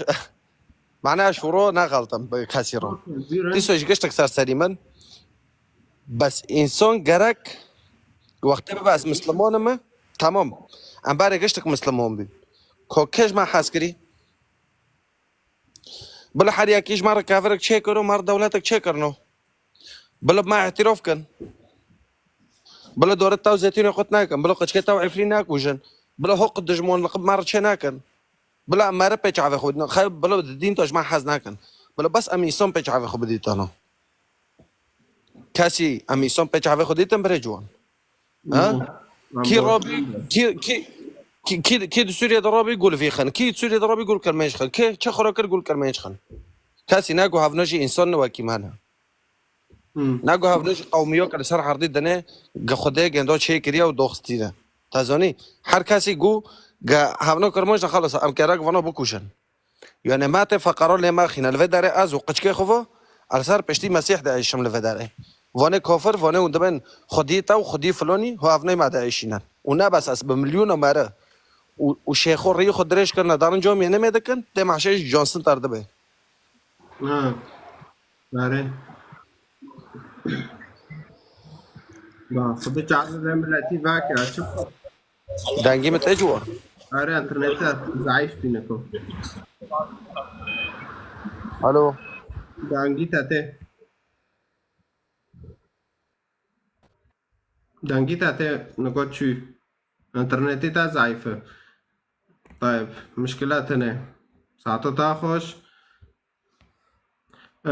Mane şûro nexeltim bi kesî ro. Okey, buyurun. Dîso ji giştek ser serî min. Bes însan gerek wextê bibe ez Misliman im, tamam. Em berê giştek Misliman bîn. Ko kê ji me hez kirî? Bila her yekî ji me re kevirek çêkiro, me re dewletek çêkirino. Bila me îtîrof kin. Bila dore taw zeytûnê qut nekin. Bila qiçkê taw Efrîn nekujin. Bila hoq dijmonlix me re çê nekin. Bila em meriv pê çavê xwe bidîtin. Xew bila di dîn de ji me hez nekin. Bila bes em însan pê çavê xwe bidîtana. Kesî em însan pê çavê xwe dîtin birê ciwan. Ha? Kî robî, kî, kî, kî, kî, kî di Sûriyê de robî gul vî xin. Kî Sûriyê de robî gul kirmênc xin. Kê çi xwe kir gul kirmênc xin. Kesî ne ku hevno jî însan ne wekî me ne. Hmm. Ne ku hevno jî qewmiyo ke li ser erdî dinê ge Xwedê gendo çê kiriye û doxistî ne. Te zanî? Her kesî ku ge hevno kirmênc de xelas em kerek vano bikuşin. Yani me tê feqero lê me xîne. Li vê derê ez û qiçkê xwe vo, ez li ser piştî Mesîh de êşim li vê derê. Vanê kafir, vanê hûn dibên xwedî te û xwedî filonî, ho ev ney me de êşînin. Û ne bes ez bi milyona meriv û, û şêxo rîyê xwe dirêj kirine, darin camiyê nemê dikin, tê mehşer jî John Center dibe. Ha. Are. Ba, xwedî çaxê vê miletî veke, açık. Dengê min tê ciwan? Are, internetê zayıf bîne ko. Alo. Dengî te tê. Dengî te tê, nika çû. Internetê te zayıf e. Tayeb, muşkila tine. Saeto te xweş. Ee,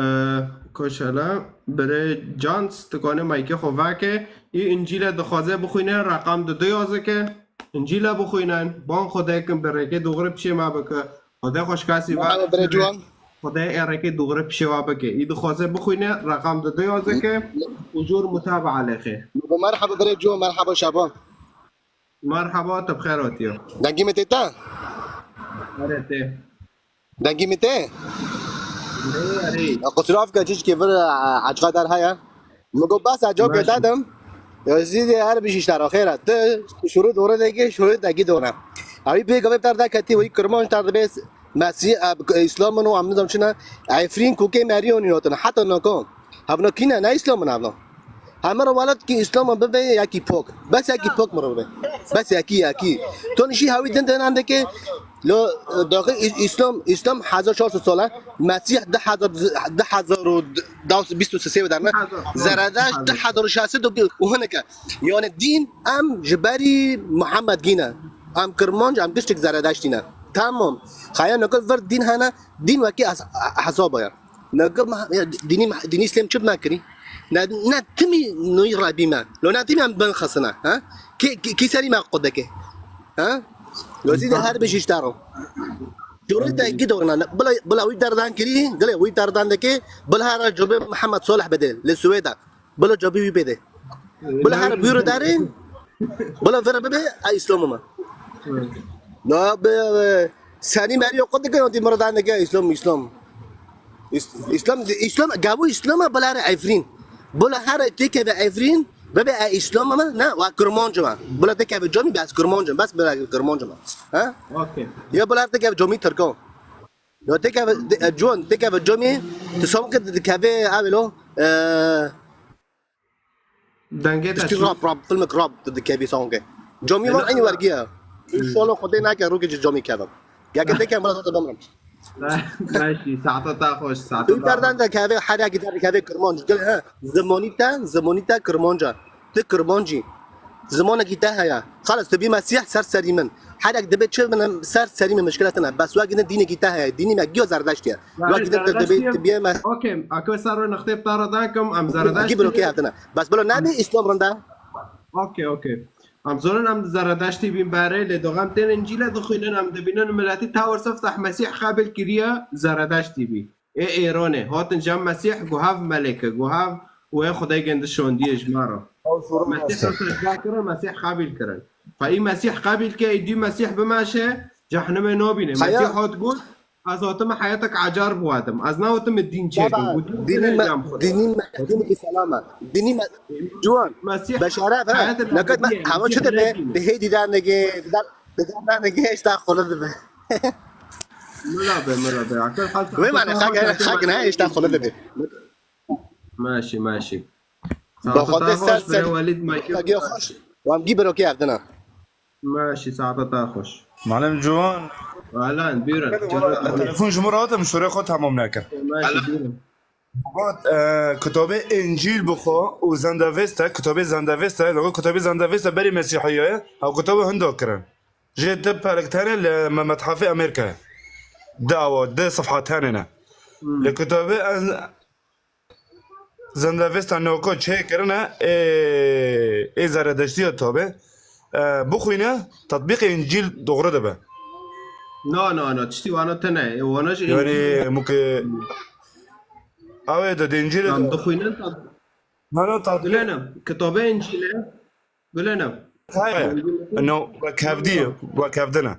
koşela, birê Cans, tu kanê maykê xwe veke, î Încîle dixwaze bixwîne, reqam di du yazike. Încîla bixwînin, ban Xwedê kin, bi rêkê dûgri pişê me bike. Xwedê xweşkasî va. Merhaba birê ciwan. Xwedê ê rêkê dûgri pişê wa bike. Î dixwaze bixwîne, reqam dide ya zeke, û jor mutabaa lêxê. Merhaba birê ciwan, merhaba şaban. Merhaba, te bi xêr hatiye. Dengê min tê te? Erê tê. Dengê min tê? Erê, erê. Ya, qusura bike, çişkê vir, e, ecqa der heye. Min got, bas, e, cevabê Baş. Dadim. Ya, zîdê her bijî ji te re xêr e. Tu şûrê dore deke, şûrê degî dore. Ewî pê gavê ter deketî, wî kirmanc ter dibe, Mesîh, e, Îslam in û em nizam çi ne. Efrîn kûkê merî onî notin. Heta nako. Hevna kî ne, ne Îslam in hevna. Hemera welat ki Îslam bibe yekî pok. Bes yekî pok miro bibe. Bes yekî, yekî. To nişî hewî din din endeke, lo, e, daxil Î-, Îslam, Îslam hezar çar sed sal e. Mesîh du hezar, du hezar û bîst û sê derine. Zeredeşt du hezar û şeş sed û hineke. Yani dîn em ji berî Muhammed gîne. Em kirmanc, em giştik Zeredeştî ne. Tamam. Xaya neke vir dîn hene, dîn wekî es-, hesaba ye. Neke me, ya, dînî me, dînî Îslam çi me kirî? Ne, ne timî nûyî Rebî me. Lo ne timî em bin xisine, ha? Kî, kî, kî serî me qut dike? Ha? Lo zî de her bijî ji te re. Şûrê te kî dor ne? Bila, bila wî derdan kirî, gilê wî derdan dike, bila her cobê Mihemed Salih bide, li Swêda. Bila cobê wî bide. Bila her bûyro derê, bila vira bibe, e, Îslam me. Na be, be, senî merî qut dike, dî miradan dike, Îslam, Îslam. Îs-, Îslam, Îslam, gavû Îslam e, bila re Efrîn. Bila her têkeve Efrîn, bibe e Îslam me, ne, wa Kurmanc me. Bila têkeve camî, bes Kurmanc me, bes bila Kurmanc me. Ha? Okey. Ya bila têkeve camî Tirkan. Ya têkeve, de-, e, John, têkeve camî, tu sam ke dikeve, avelo, e, Dengê te tiştî çû. Rap, rap, filmek rap dikevî sanke. Camî van Elo. Enî wergiye. Înşallah Xwedê nake rokê ci camî kevim. Geke teke mira te bimrim. Meşî, saeta te xweş, saeta te xweş. Interden de keve, her yekî der keve kirmanc. Gel he, zimanî te, zimanî te kirmanc e. Ti kirmancî. Zimanekî te heye. Xelas, tu bî Mesîh ser serî min. Herek dibe çi min ser serî min mişkile tine. Bes wek ne dînekî te heye. Dînî me giyo Zerdeştî ye. Wek ne tu dibe tu bîye me. Okey, akı ser ve nextê ptara dankim, em Zeredeştî. Gibi okey hatine. Bes bila nebe Îslam rinde. Okey, okey. Em zonin em Zeredeştî bîn berê, lê doxem tên Încîle dixwînin, em dibînin miletî tawir siftah Mesîh qebil kiriye Zeredeştî bî. Ê Êronê, hatin cem Mesîh, guhav melêke, guhav wê Xwedê gindi şondiye ji me re. Ew sorun Mesîh nasıl? Re secde kirin, Mesîh qebîl kirin. Fe î Mesîh qebîl ke, î dî Mesîh bimeşe, cehnimê nabîne. Xeya- Mesîh hat got, ez hatime heyetek ecar biwedim. Ez nehatime dîn çêkim. Baba, got, dînî me, dînî me, dînî ki selama. Dînî me, ciwan, Mesîh beşare, ha, heyetek nekat me, ebedî ye, hava Mesîh çi dibe, nebîne. Di hêdî dernege, di der, di der dernege, işte, xole dibe. Mela be, mela be. Akıl halk. Wê mane, xak, xak ne, işte, xole dibe. Meşî, meşî. Ba Xwedê ser ser. Welîd Michael. Xwegê xweş. Wan gî birokê evdina. Meşî, saeta te xweş. Malim Ciwan. Alan, buyurun. Telefon ji min re hatim, şûrê xwe tamam nekir. Meşî, buyurun. Got, e, kitabê Încîl bixwe û Zendevêste, kitabê Zendevêste, lego kitabê Zendevêste berî Mesîhiye, ew kitabê hindo kirin. Jê di perek tenê li me-, methafê Amerîkayê. Di awa, di sifha tenê ne. Hmm. Li kitabê ez, Zendevêsta noko çê kirine, ê, ê Zeredeştiya tabe. E, bixwîne, tetbîqê Încîl doğru dibe. Na, na, na, tiştî wana tune ye. Wana jî Yani, Încîl. Muke, ew ê de, de Încîl. Em bixwînin, tat-, Na, na, tatbîq. Bilene, kitabê Încîlê. Bilene. Hayır. No, wekevdî, wekevdine.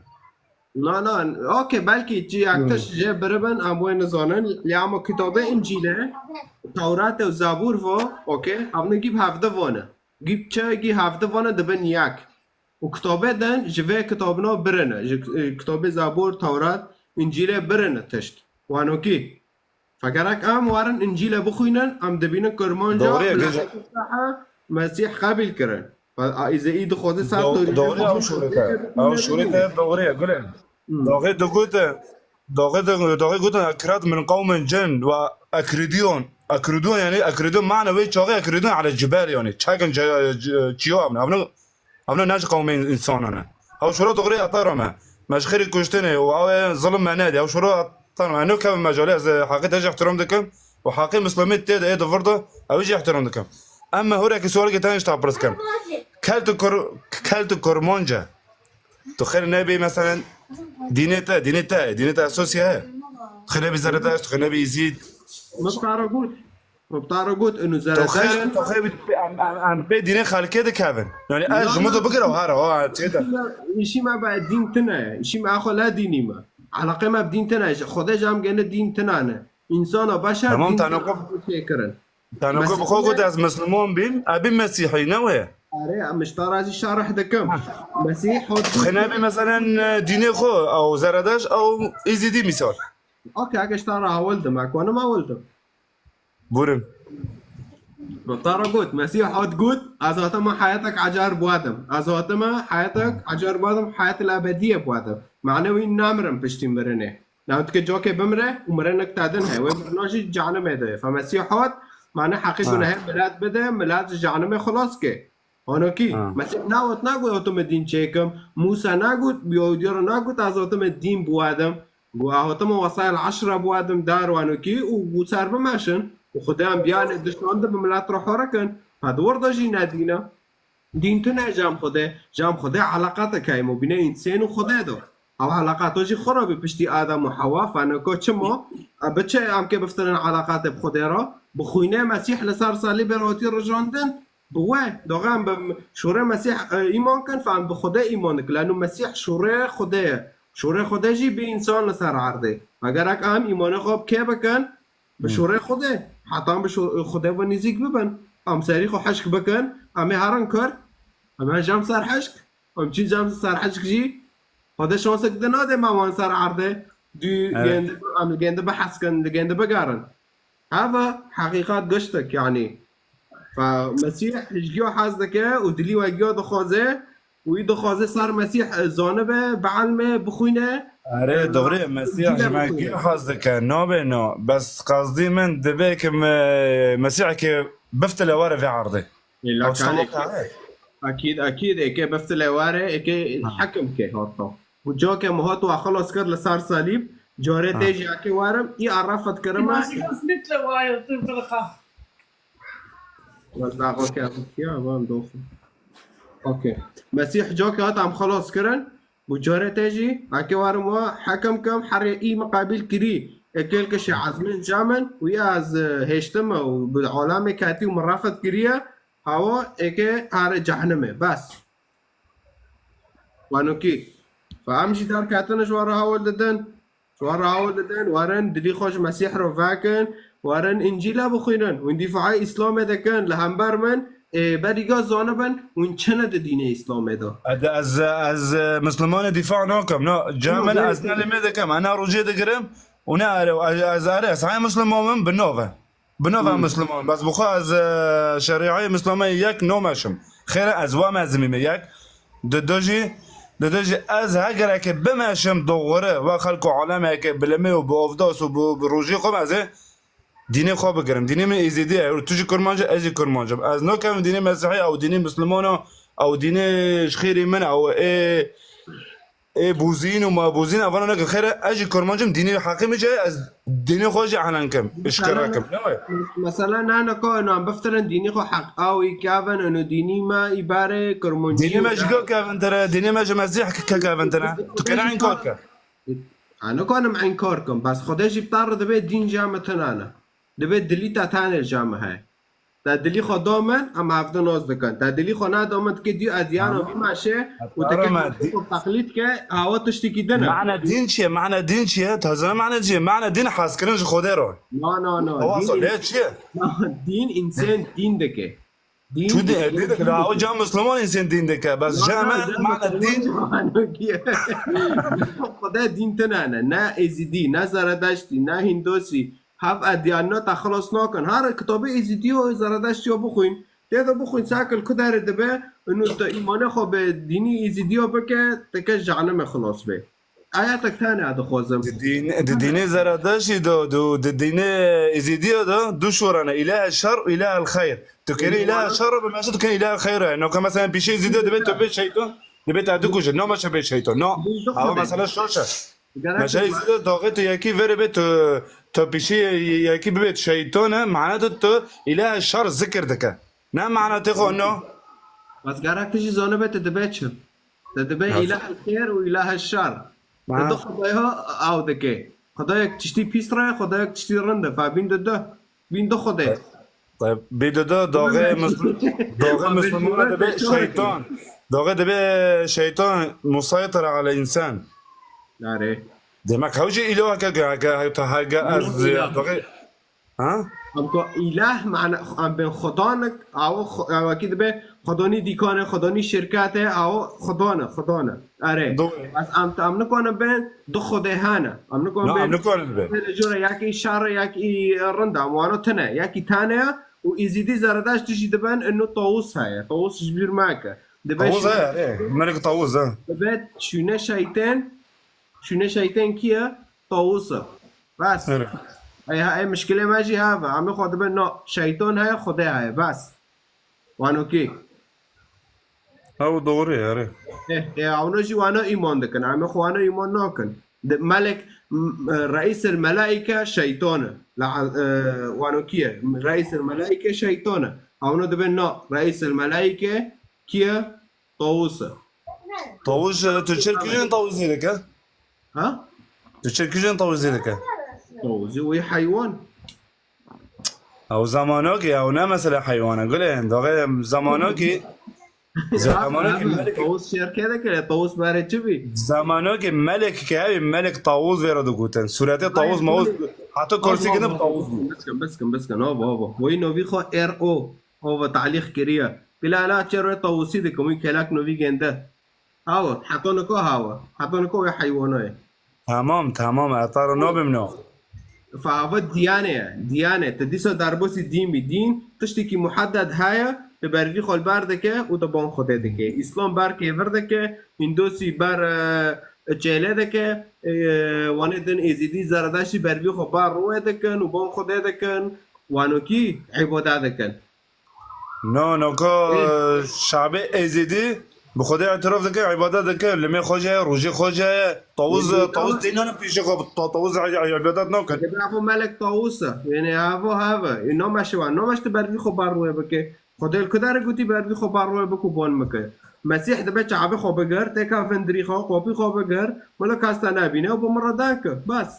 Na, na, okey, belkî ci yak Hmm. tişt jê biribin, em wê nizanin. Lê ama kitabê Încîlê, Tewrate û Zebûr vo, okey, hevne gîb hevde vane. Gîb çi, gîb hevde vane dibin yek. Û kitabê din ji vê kitabina birine. Ji, e, kitabê Zebûr, Tewrat, Încîlê birine tişt. Wanokî. Fegerek em werin Încîle bixwînin, em dibînin Kurmanca Doğru ya, bi gece- lehçe Mesîh qebîl kirin. Fe-, a, îze î dixwaze ser Do-, doğru ya, ew şûrete. Ew şûrete doğru ya, gule. Hmm. Doğru digote, doğru de-, doğru gote, "Ekrat min qewmin cin ve ekridiyon." Ekridiyon yani, ekridiyon mane wê çaxê ekridiyon ala cibel yani. Çakin ce-, ce-, çiyo amne. Amne Evno ne ji qewmê însanan e. Ew şoro dixurê heta re me. Me ji xêrê kuştinê û ew ê zilim me nedê. Ew şoro heta re me. Eno kevin me calê, ez heqê te jî ihtiram dikim û heqê Mislimê tê de ê di vir de, ew jî ihtiram dikim. Em me hûrekî sualekî te ji te pirs kim. Kelt û kur-, kelt û kurmanc e. Tu xêr nebî, meselen, dînê te, dînê te, dînê te Esosya ye. Tu xêr nebî Zeredeşt, tu xêr nebî Îzîd. Min bi te re got. Min bi te re got, inu Tu xêr, Zeredeşt. tu xêr bî, em, em, em pê dînê xelkê dikevin. Yani ez ji min tu bigire û here, ha, çê de. Îşî me bi dîn tune ye. Îşî me axwe la dînî me. Eleqê me bi dîn tune ye. Xwedê ji em gene dîn tune ne. Însana beşer Tamam, dîn tane tune ku- çêkirin. Tane ku Mesîh bi xwe got ne- ez Misliman bîm, e bî Mesîhî, ne wê? Erê, em ji te re jî şerh dikim. Mesîh hot Tu xêr nebî, meselen, dînê xwe, ew Zeredeş, ew Îzîdî misal. Okey, eke ji te re hewil dim, ek wanim hewil dim. Burim. Min te re got, Mesîh hat got, ez hatime heyetek ecer biwadim. Ez hatime heyetek ecer biwadim, heyet el ebediye biwadim. Mane wî namirim piştî mirinê. Lewtike cokê bimire û mirinek te din heye. Wê mirina jî cehenimê de ye. Fe Mesîh hat, mane heqî Ha. gunehê milet bide, milet ji cehenimê xilas ke. Hanokî, Ha. Mesîh newt nagot, hatime dîn çêkim. Mûsa nagot, bi Yahûdiya re nagot, ez hatime dîn biwadim. Got, ez hatime wesayel eşre biwadim, dar wanokî û got ser bimeşin. Û Xwedê em biyanê dişan de bi milet re xorikin. Fe di wir de jî ne dîn e. Dîn tune ji em Xwedê, ji em Xwedê eleqatek heye mabînê însan û Xwedê de. Ew eleqato jî xirab e piştî Adem û Hewa, feneko çima? E, bi çi em kê biftirin eleqatê bi Xwedê re? Bi xwînê Mesîh li ser salîbê re hatiye rijandin, bi we, doxê em bi şûrê Mesîh, e, îman kin, fe em bi Xwedê îman dikin. Leno Mesîh şûrê Xwedê ye. Şûrê Xwedê jî bi însan li ser erdê. Eger em îmanê xwe bi kê bikin, Bi şûrê Xwedê. Heta em bi şû-, Xwedê ve nêzîk bibin. Em serî xwe hişk bikin. Em ê herin kur. Em ê cem ser hişk. Em çî cem ser hişk jî. Xwedê şansek di nade me wan ser erdê. Dû Evet. gêndi, em li gêndi bihes kin, li gêndi bigerin. Heva heqîqat giştek, yanî. Fe Mesîh hişkiya hez dike û dilî we giya dixwaze. Wî dixwaze ser Mesîh, e, zanibe, bielme, bixwîne. Erê, E, doğru, Mesîh ji me kî hez dike, nabê na. Bes qasdî min divê ki me-, Mesîhekê biftile were vê erdê. Ela Ew kar tişta eke, weke heye. Akîd, akîd, eke biftile were, eke Ha. hekim ke hatta. Bu cake mi hat wa xelas kir li ser salîb, carê Ha. tê jî eke warim, î arafet kirime. Nasıl bitle wayıldı bırka. Wez daxwe ke Rûsya van doxwe. Okey. Mesîh cake hat em xelas kirin. Û carê te jî, eke warim wa hekim kim, herê î min qebîl kirî. Eke li kişê ezmên camin, û ya ez, e, hêştime û bi alemê ketî û min refet kiriye, hawa eke herê cehnimê. Bes. Wanokî. Fe em jî derketine ji we re hewil didin. Ji wan re hewil didin, werin dilî xwe ji Mesîh re vekin, werin Încîla bixwînin. Hûn dîfaê Îslamê dikin, li hember min, ê, berî ga zanibin, hûn çi ne di dînê Îslamê de? Ez, ez, ez, e, Mislimanê dîfa nakim. Na, cem Yok, min, yok, ez ne yok. Lê me dikim, ez ne rojê digirim û ne erê, ez, ez erê, ez heye Misliman min, bi nave. Bi nava Misliman. Bes bi xwe ez, e, şerîayê Mislamê yek nameşim. Xêre ez wa mezimî me yek. Di do jî, di do jî ez hegereke bimeşim doğru, wa xelk û alemeke bilimê û bi ovdas û bi, bi rojî xwe ez ê dînê xwe bigirim. Dînê min êzîdî ye. Tu jî kurmanc e, ez jî kurmanc im. Ez nakevim dînê mesîhî, ew dînê Mislimana, ew dînê ji xêrî min, ew ê Ê bûzîn û mabûzîn, evana neke xêr e, ez jî kurmanc im, dînê heqî min jî heye, ez dînê xwe jî elen kim, işkere kim. Ne wê? Mesela nane ko êno em biftirin dînê xwe heq, ew î kevin, êno dînî me î berê kurmancî Dînê me ji ke kevin tire, dînê me ji Mesîh ke kevin tire. Tu kene înkar ke. Em nikarin înkar kim, bes Xwedê jî bi te re dibe dîn ji me tune ne. Dibe dilî te tenê ji me heye. Te dilî xwe da min, em hevdin nas dikin. Te dilî xwe neda min, dikê dî ediyana Ama vî meşê û dikê Arama, dî- xwe teqlîd ke, awa tiştekî din e. Mane dîn çi ye? Mane dîn çi ye? Te zana mane çi ye? Mane dîn hezkirin ji Xwedê re. Na, na, na. Awa Dîn so, ins-, lê çi ye? na, dîn însan dîn dike. Dîn Çu dîn, dîn dîn dike. Awa can Müslüman însan dîn dike. Bes Na, na, came can mane Müslüman dîn. Xwedê dîn tune ne. Ne Êzidî, ne Zeredeştî, ne Hindosî. Hev edyanina te xilas nakin. Her kitabê Êzîdiyo, Zeredeştiyo bixwîn. Tê de bixwîn, sakil ku derê dibe, û tu îmanê xwe bi dînî Êzîdiyo bike, te ke cehenimê xilas be. Ayetek tane dixwazim. Di dîn-, di dînê Zeredeştî de, du-, di dînê Êzîdiyo de du şorane, îlahe şer û îlahe xeyr. Tu kerî îlahe şer û bimeşe, tu kerî îlahe xeyr e. Noka mesela pîşê Êzîdiyo dibe tu bê şeytan, dibe te dikuje. Nameşe bê şeytan. No. Awa mesela şoş e. Gerek Mesela Êzîdiyo daxê tu yekî verê bê tu, tu pîşê yekî bibê tu şeytan e, mane tu, tu îlahe şer zikir dike. Ne mane tê xwe no. Bas gerek tu jî zanibe tu dibe çi? Te dibe îlah el xêr û îlah el şer. Te du xwedaya aw dike. Xwedayek tiştî pîs re, xwedayek tiştî rind e. Fa bîn de du. Bîn du xwedê. Tayyib, bîn de du, doxê mis-, doxê Mislimana dibe şeytan. Doxê dibe şeytan musaytir ala însan. Nare. Demek hew jî îloheke ge-, ge-, hege ez doxê Ha? Em ku îlah, mane, em bên xudanik, awo xu-, awo wekî dibe xudonî dîkane, xudonî şirkete, awo xudane, xudane. Erê. Doğru. Ez em, em nikonin bên du xudê hene. Em nikonin Na, bên em nikonin bên. Lê jore yekî şer e, yekî rind e. Em wano tine, yekî tane ye û Êzîdî Zeredeştî jî diben, inu Tawus heye. Tawus ji bîr meke. Dibe Tawus şûne-, heye, erê. Melik Tawus, ha. Dibe şûne şeytên, şûne şeytên kî ye? Tawus e. Bes. Erê. Ey, ey mişkilê me jî hev e. Em ê xwe dibin, no, şeytan heye, Xwedê heye. Bes. Wano kî? Ew doğru ye, erê. Eh, eh, ewno jî wano îman dikin. Em ê xwe wano îman nakin. Di melek, m-, e, reîsel melaîke şeytan e. La, e, wano kî ye? Reîsel melaîke şeytan e. Ewno dibin, no, reîsel melaîke kî ye? Tawus e. Tawus, e, tu çirkî jin tawusî dike? Ha? Tu çirkî jin tawusî dike? Tawusî wî heywan. Ew zamanokî, ew ne mesele heywana, gulê, doxê zamanokî, zamanokî Abi, melek, tawus şerke dike, tawus barê çi bî? Zamanokî melek ke ew melek tawus vê re digotin. Sûretê tawus mawus, heta kursî gidin tawus bû. Biskin, biskin, biskin, ava, ava. Wî novî xwe R O. Ava talîq kiriye. Bila la çerwe tawusî dikim, wî kelak novî gende. Hawa, heta nika hawa. Heta nika wê heywana ye. Tamam, tamam, ez te re nabim na. Fa ava diyane ye, diyane. Te dîsa derbasî dîn bî. Dîn tiştekî muhedded heye, te bervî xwe li ber dike û te ban Xwedê dike. Îslam ber kêvir dike, Hîndosî ber, e, çêlê dike, e, wanê din Êzîdî, Zeredeştî bervî xwe ber rûyê dikin û ban Xwedê dikin, wanokî îbade dikin. No, no, ko, Ê. Şabê Êzîdî bi Xwedê îtiraf dike, îbadet dike, limê xwe jî heye, rojê xwe jî heye. Tawuz, Êzîdî tawuz ama tênanin pêşê xwe, ta-, tawuz î-, î-, îbadet nakin. Dibe evo melek tawus e. Yanî evo heve. Ê, nameşe wan. Nameş tu bervî xwe bar rûyê bike. Xwedê li ku derê gotî bervî xwe bar rûyê bike û ban bike. Mesîh dibe çavê xwe bigir, têka vindirî xwe, qopî xwe bigir, wele kes te nebîne û bi min re deke. Bes.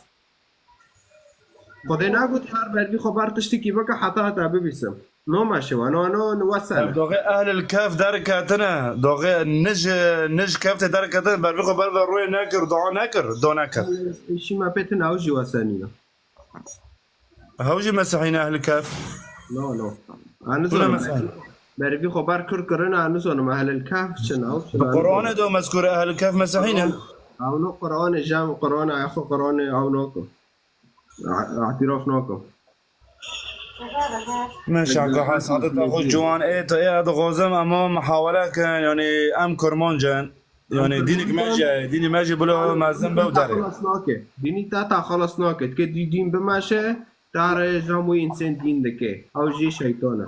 Xwedê negot her bervî xwe ber tiştekî bike heta te bibîsim. No meşe we, no, no, no wesene. Ev doxê ehlil kef derketine, doxê nij, nij keftê derketine, bervî xwe ber ve rûyê nekir, dua nekir, do nekir. Şî me pê tune ew jî wesenî ne. Hew jî mesihî ne ehlil kef. No, no. Tune Anizon mesihî. Bervî xwe ber kir kirine, ez nizanim ehlil kehf çi ne, ew çi Di ne, Qur'anê de mezkûr ehlil kehf mesihî ne? Ew no Qur'anê, jem Qur'anê, ew xwe Qur'anê, ew nakim. Î-, îtîraf nakim. Min şaka hesabê te xwe ciwan ê, tu ê, ez dixwazim ema muhawele kin, yanî em Kurmanc in. Yanî dînik me jî heye, dînî me jî bilo mezin be û derê. Xelas nake. Dînî te ta xelas nake. Dike dî-, dîn bimeşe, te re jam wî însên dîn dike. Ew jî şeytan e.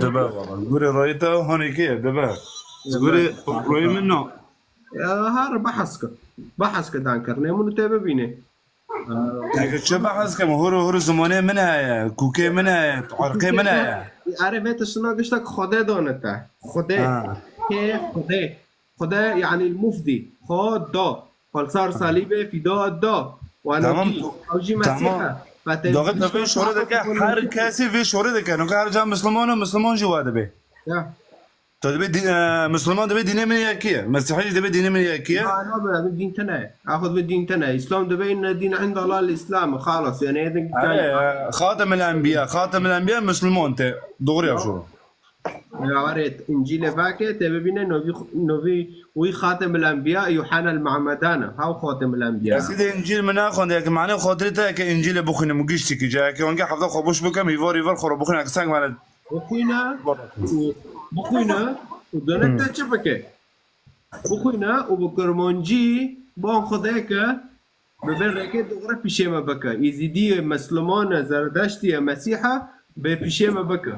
Dibe valla. Gurê rayî te hanê kê ye, dibe. Gurê rayî min na. Ya, her behs ke. Behs ke dan kirine, min tê bibîne. Eke çi behs kim, hûr û hûr zimanê min heye, kûkê min heye, erqê min heye. Erê vê tiştine giştek Xwedê dane te. Xwedê. Ha. Kê Xwedê. Xwedê, yanî mufdî. Xwe da. Xwe li ser salîbê fîda da. Wano Tamam, kî? tu- Ew jî tamam. Mesîh e. Doxê te vê şorê dike, her kesî vê şorê dike. Noka her ca Misliman û Misliman jî wa dibe. Ya. Tu dibê dî-, e, Misliman dibê dînê min yekî ye. Mesîhî jî dibê dînê min yekî ye. Na, na, na, dîn tune ye. Axud bi dîn tune ye. Îslam dibê inne dîn indallah l-Îslam. Xalas, yani, edin Erê, e, Xatem el Enbiya, Xatem el Enbiya Misliman te. Doğru ya şu. Ya, erê, Încîlê vake, te bibîne novî, novî wî Xatem el Enbiya, Yuhanna el Muhammedan e. Haw Xatem el Enbiya. Ez de Încîl min naxwend, yek mane xatirê te yek Încîlê bixwînim û giştî ki, cayeke wengê hevda xwe boş bikim, hîvar hîvar xwe ro bixwînim, yek seng mane Bixwîne û, bixwîne û dene te çi bike? Bixwîne û bi Kurmancî ban Xwedê ke, bi vê rêkê dixwire pîşê me bike. Êzîdî ye, Misliman e, Zeredeştî ye, Mesîh e, bê pîşê me bike.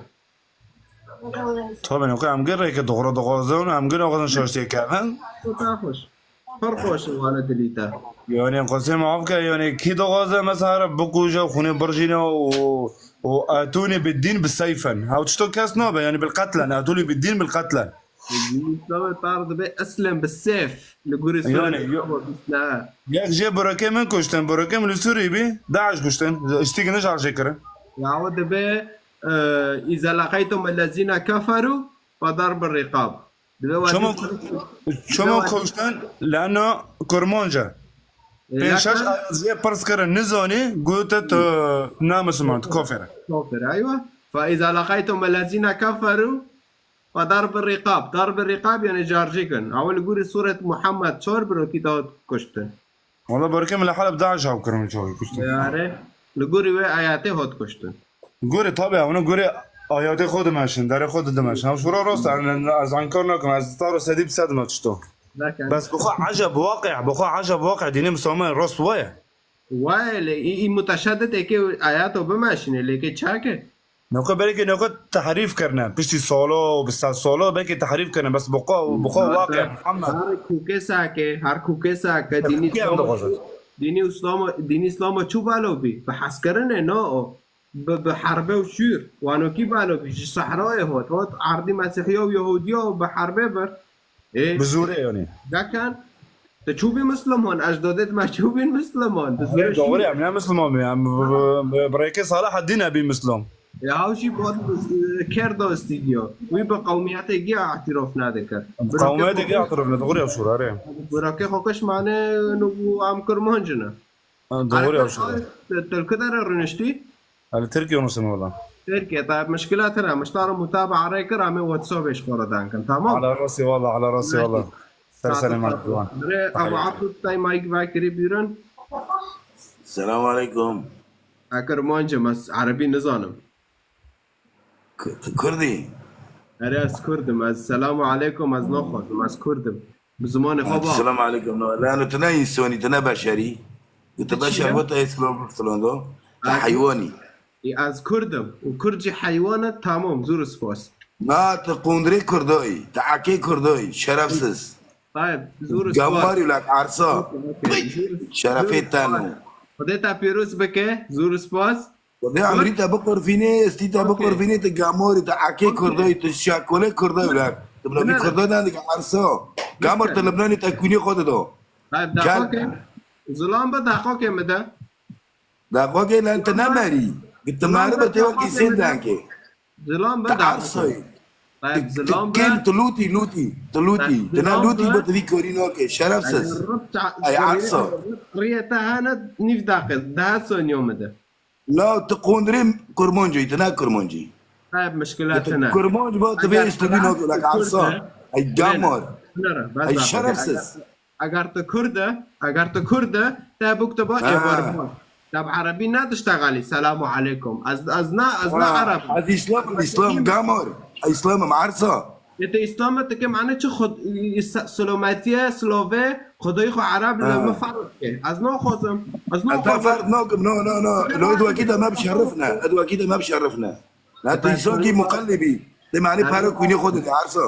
Tabii, ne em gir rêke dixwire dixwazin, em gir naxwazin şaştiyê kevin. Xweş. Pir xweş e, wane dilî te. Yani, qasê me avke, yani, kî dixwaze, mesela, bikuje, xûnê birjîne û, û etûnî bi dîn bi seyfen. Ew tişto kes nabe, yani, bil qetlen, etûnî bi dîn bil qetlen. Dînî Îslamê tar dibe eslen bi sêf. Li gorî Sûrê Yani, yo- Nexab û bîst ne. Yek jê burokê min kuştin. Burokê min li Sûrî bî. DAIŞ kuştin. Îstîk ne şarjê kirin. Ya o dibe, e, "Îza leqeytum ellezîne keferû fedarbu rîqab." Dibe Çima, wextî çima Dibe wextî kuştin? Leno kurmanc e. Pênc şeş Laka- ez jê pirs kirin, nizanî, gote tu ne Misliman, tu kafir e. Kafir, eywa. Fe îza leqeytum ellezîne keferû fedarbu rîqab. Darbu rîqab yani şarjê kirin. Ew li gorî Sûret Muhammed çar birokî da kuştin. Wala burokê min li Heleb DAIŞ av kirin, çawa kuştin. Yare, li gorî wê ayetê hat kuştin. Gorê tabi, ew ne gorê ayetê xwe dimeşin, derê xwe dimeşin. Ew şûra rast e, ez inkar nakim, ez ta ro sedî bi sed me tişto. Nakin. Bes bi xwe eceb waqi, bi xwe eceb waqi dînê Misilman rast waye. Waye lê î, î muteşeddid êkê ayeto bimeşîne, lê kê çake? Newqe belkî newqe tehrîf kirine. Piştî sala û bi sed sala belkî tehrîf kirine. Bes bi xwe, bi xwe waqi Muhammed. Her kûkê sake, her kûkê sake, dînî Kûkê em Îslam, dixwazin. Dînî Îslam, dînî Îslam çû balo bî? Bi hezkirinê, na o. Bi, bi herbe û şûr. Wanokî balo bî. Ji sehrayê hot, hot erdî Mesîhiya û Yehudiya û bi herbê bir. Ê, Bi zorê yani. Dekan, te çû bî Misliman, ejdadê me çû bîn Misliman. Bi zorê Doğru şûr. Ya, ne Misliman mı ya? Bi, bi, bi, bi rêkê Salahaddin e bî Mislim. Ya, ew jî bad, e, kerda stîdyo. Wî bi qewmiyetê giya îtîrof nedikir. Qewmiyetê giya îtîrof ne, doğru ya şûr, erê. Burakê xwe kişmane, nû em Kurmanc ne. Ha, doğru ya şûr. Te, te li ku derê rûniştî? Li Tirkiye nûsim wala. Tirkiye, tayyib, mişkila tira, mişta re mutabaa rê kir, em ê WhatsApp-ê ji xwe re dankin, tamam? Ala rasî wala, ala rasî wala. Ser serê me ciwan. Re, Abu Abdul tay mayk vekirî bîrin. Selamu aleykum. Ekir mancim, ez erebî nizanim. K-, tu Kurd î? Erê, ez Kurd im. Ez selamu aleykum, ez naxwazim. Ez Kurd im. Bi zimanê xwe ba. Selamu aleykum. No, lano tu ne însanî, tu ne beşerî. Tu beşer bo te hêz kilo biftilando. Tu heywanî. Ê, ez Kurd im. Û Kurd jî heywan e, tamam. Zûr spas. Na, tu qundrê Kurdoyî. Tu ekê Kurdoyî. Şerefsiz. Tayyib, zûr spas. Gamarî lak arsa. Okey, okey. Zûr, Şerefê zûr te spas. Xwedê te pîroz bike. Zûr spas. Xwedê emrî te biqurfînê, estî te biqurfînê, tu gamorî, tu ekê Kurdoyî, tu şakolê Kurdoyî wila. Tu bila vî Kurdo ne dike erso. Gamor tu Libnanê te kûnî xwe dido. Ha, daxwake, zilam be daxwake min de. Daxwake lan tu ne merî. Gi tu meri be tê wekî sên dengê. Zilam be daxwake. Ersoyî. Tayyib, zilam be. Kêm tu lûtî, lûtî, tu lûtî. Tu ne lûtî be tu vî korî nake, şerefsiz. Ay erso. Riyê te hene nîv daqe, deha soniyo min de. La tu qondirê Kurmancî, tu ne Kurmancî. Ev mişkila tune. Kurmanc ba tu vê işlevî nake, lak arsa. Ay gamar. Ay şerefsiz. Eger tu Kurd e, eger tu Kurd e, te bûk tu ba êvarvan. Te bi erebî ne diştexelî. Selamu aleykum. Ez, ez ne, ez ne ereb. Ez Îslam, Îslam gamar. Îslam im arsa. Yê te Îslam e, tu kê mane çi xud, î-, î-, se-, silometiye, silove, Xwedayê xwe Ereb li min ferz ke. Ez naxwazim. Ez Ez te naxwazim. Ferz nakim, no, no, no. Lo, ed wekî de me bişerifne. Ed wekî de me bişerifne. La tu îsokî muqellibî. Te mane pere kûnî xwe dide, arsa.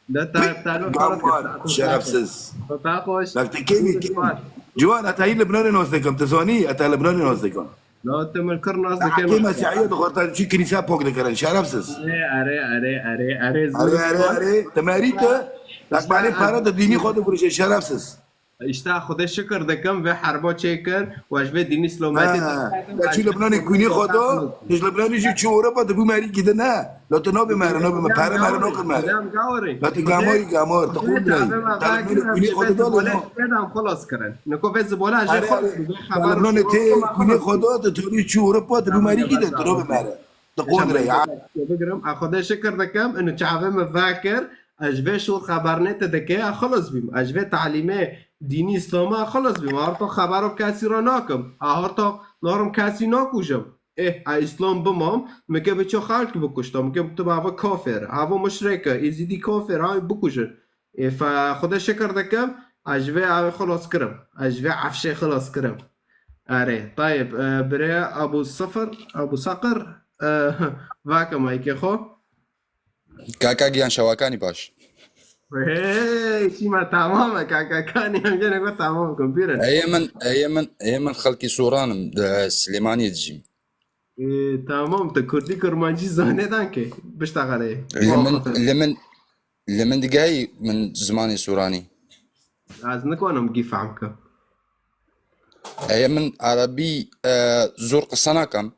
De te, te lo Gamar, şerefsiz. Te xweş. La te kêmî, kêmî. Ciwan, ez te hî Libnanê nas dikim. Tu zanî, ez te Libnanê nas dikim. No, tu min kir nas dikir. Hakê Mesîhiyê dixwar, te çi kilîsa pok dikirin, şerefsiz. Erê, erê, erê, erê, erê, Erê, erê, erê, tu merî tu. Lak mane para tu dînî xwe difirişe, şerefsiz. Îşte Xwedê şikir dikim, vê herba çêkir, we ji vê dînî silometê. Ha, te çû Libnanê kûnî xwe da, tu ji Libnanê jî çû Ewropa, tu bû merî gidin, ne? La tu nabê mere, nabê me, pere mere nakir mere. La tu gamorî gamor, tu qûn direy. Te Libnanê kûnî xwe da, la no. Xelas kirin. Niko vê zibola jê xwe. Te Libnanê tê kûnî xwe da, tu tolî çû Ewropa, tu bû merî gidin, tu nabê mere. Tu qûn direy. Bigirim, a Xwedê şikir dikim, inu çavê min vekir, ez ji vê şûr xebernê te dike, a xilas bîm. Ez ji vê talîmê dînî Îslama xilas bîm. Harto xebero kesî re nakim. A harto narim kesî nakujim. Ê, a Îslam bimam, min ke biço xelk bikuşta, min ke tu bava kafir, hava muşrek e, êzîdî kafir, ha bikujin. Ê, fe Xwedê şikir dikim, ez ji vê ew xilas kirim. Ez ji vê efşê xilas kirim. Erê, tayib, e, birê Abu Sifir, Abu Sakir, e, vake maykê xwe. Kaka giyan şewakanî baş. Hey, şîma tamam e, kaka kanî em gene go tamam kompîre. Eyê min, eyê min, eyê min xelkî Soran im, di Silêmaniyê dijîm. Ê, tamam, tu kurdî kurmancî zanê dan ke, bişta xeleyê. Li min, li min, Li min digehî min zimanê soranî. Ez nikanim gî fehm kim. Eye min erebî, e, zor qisa nakim.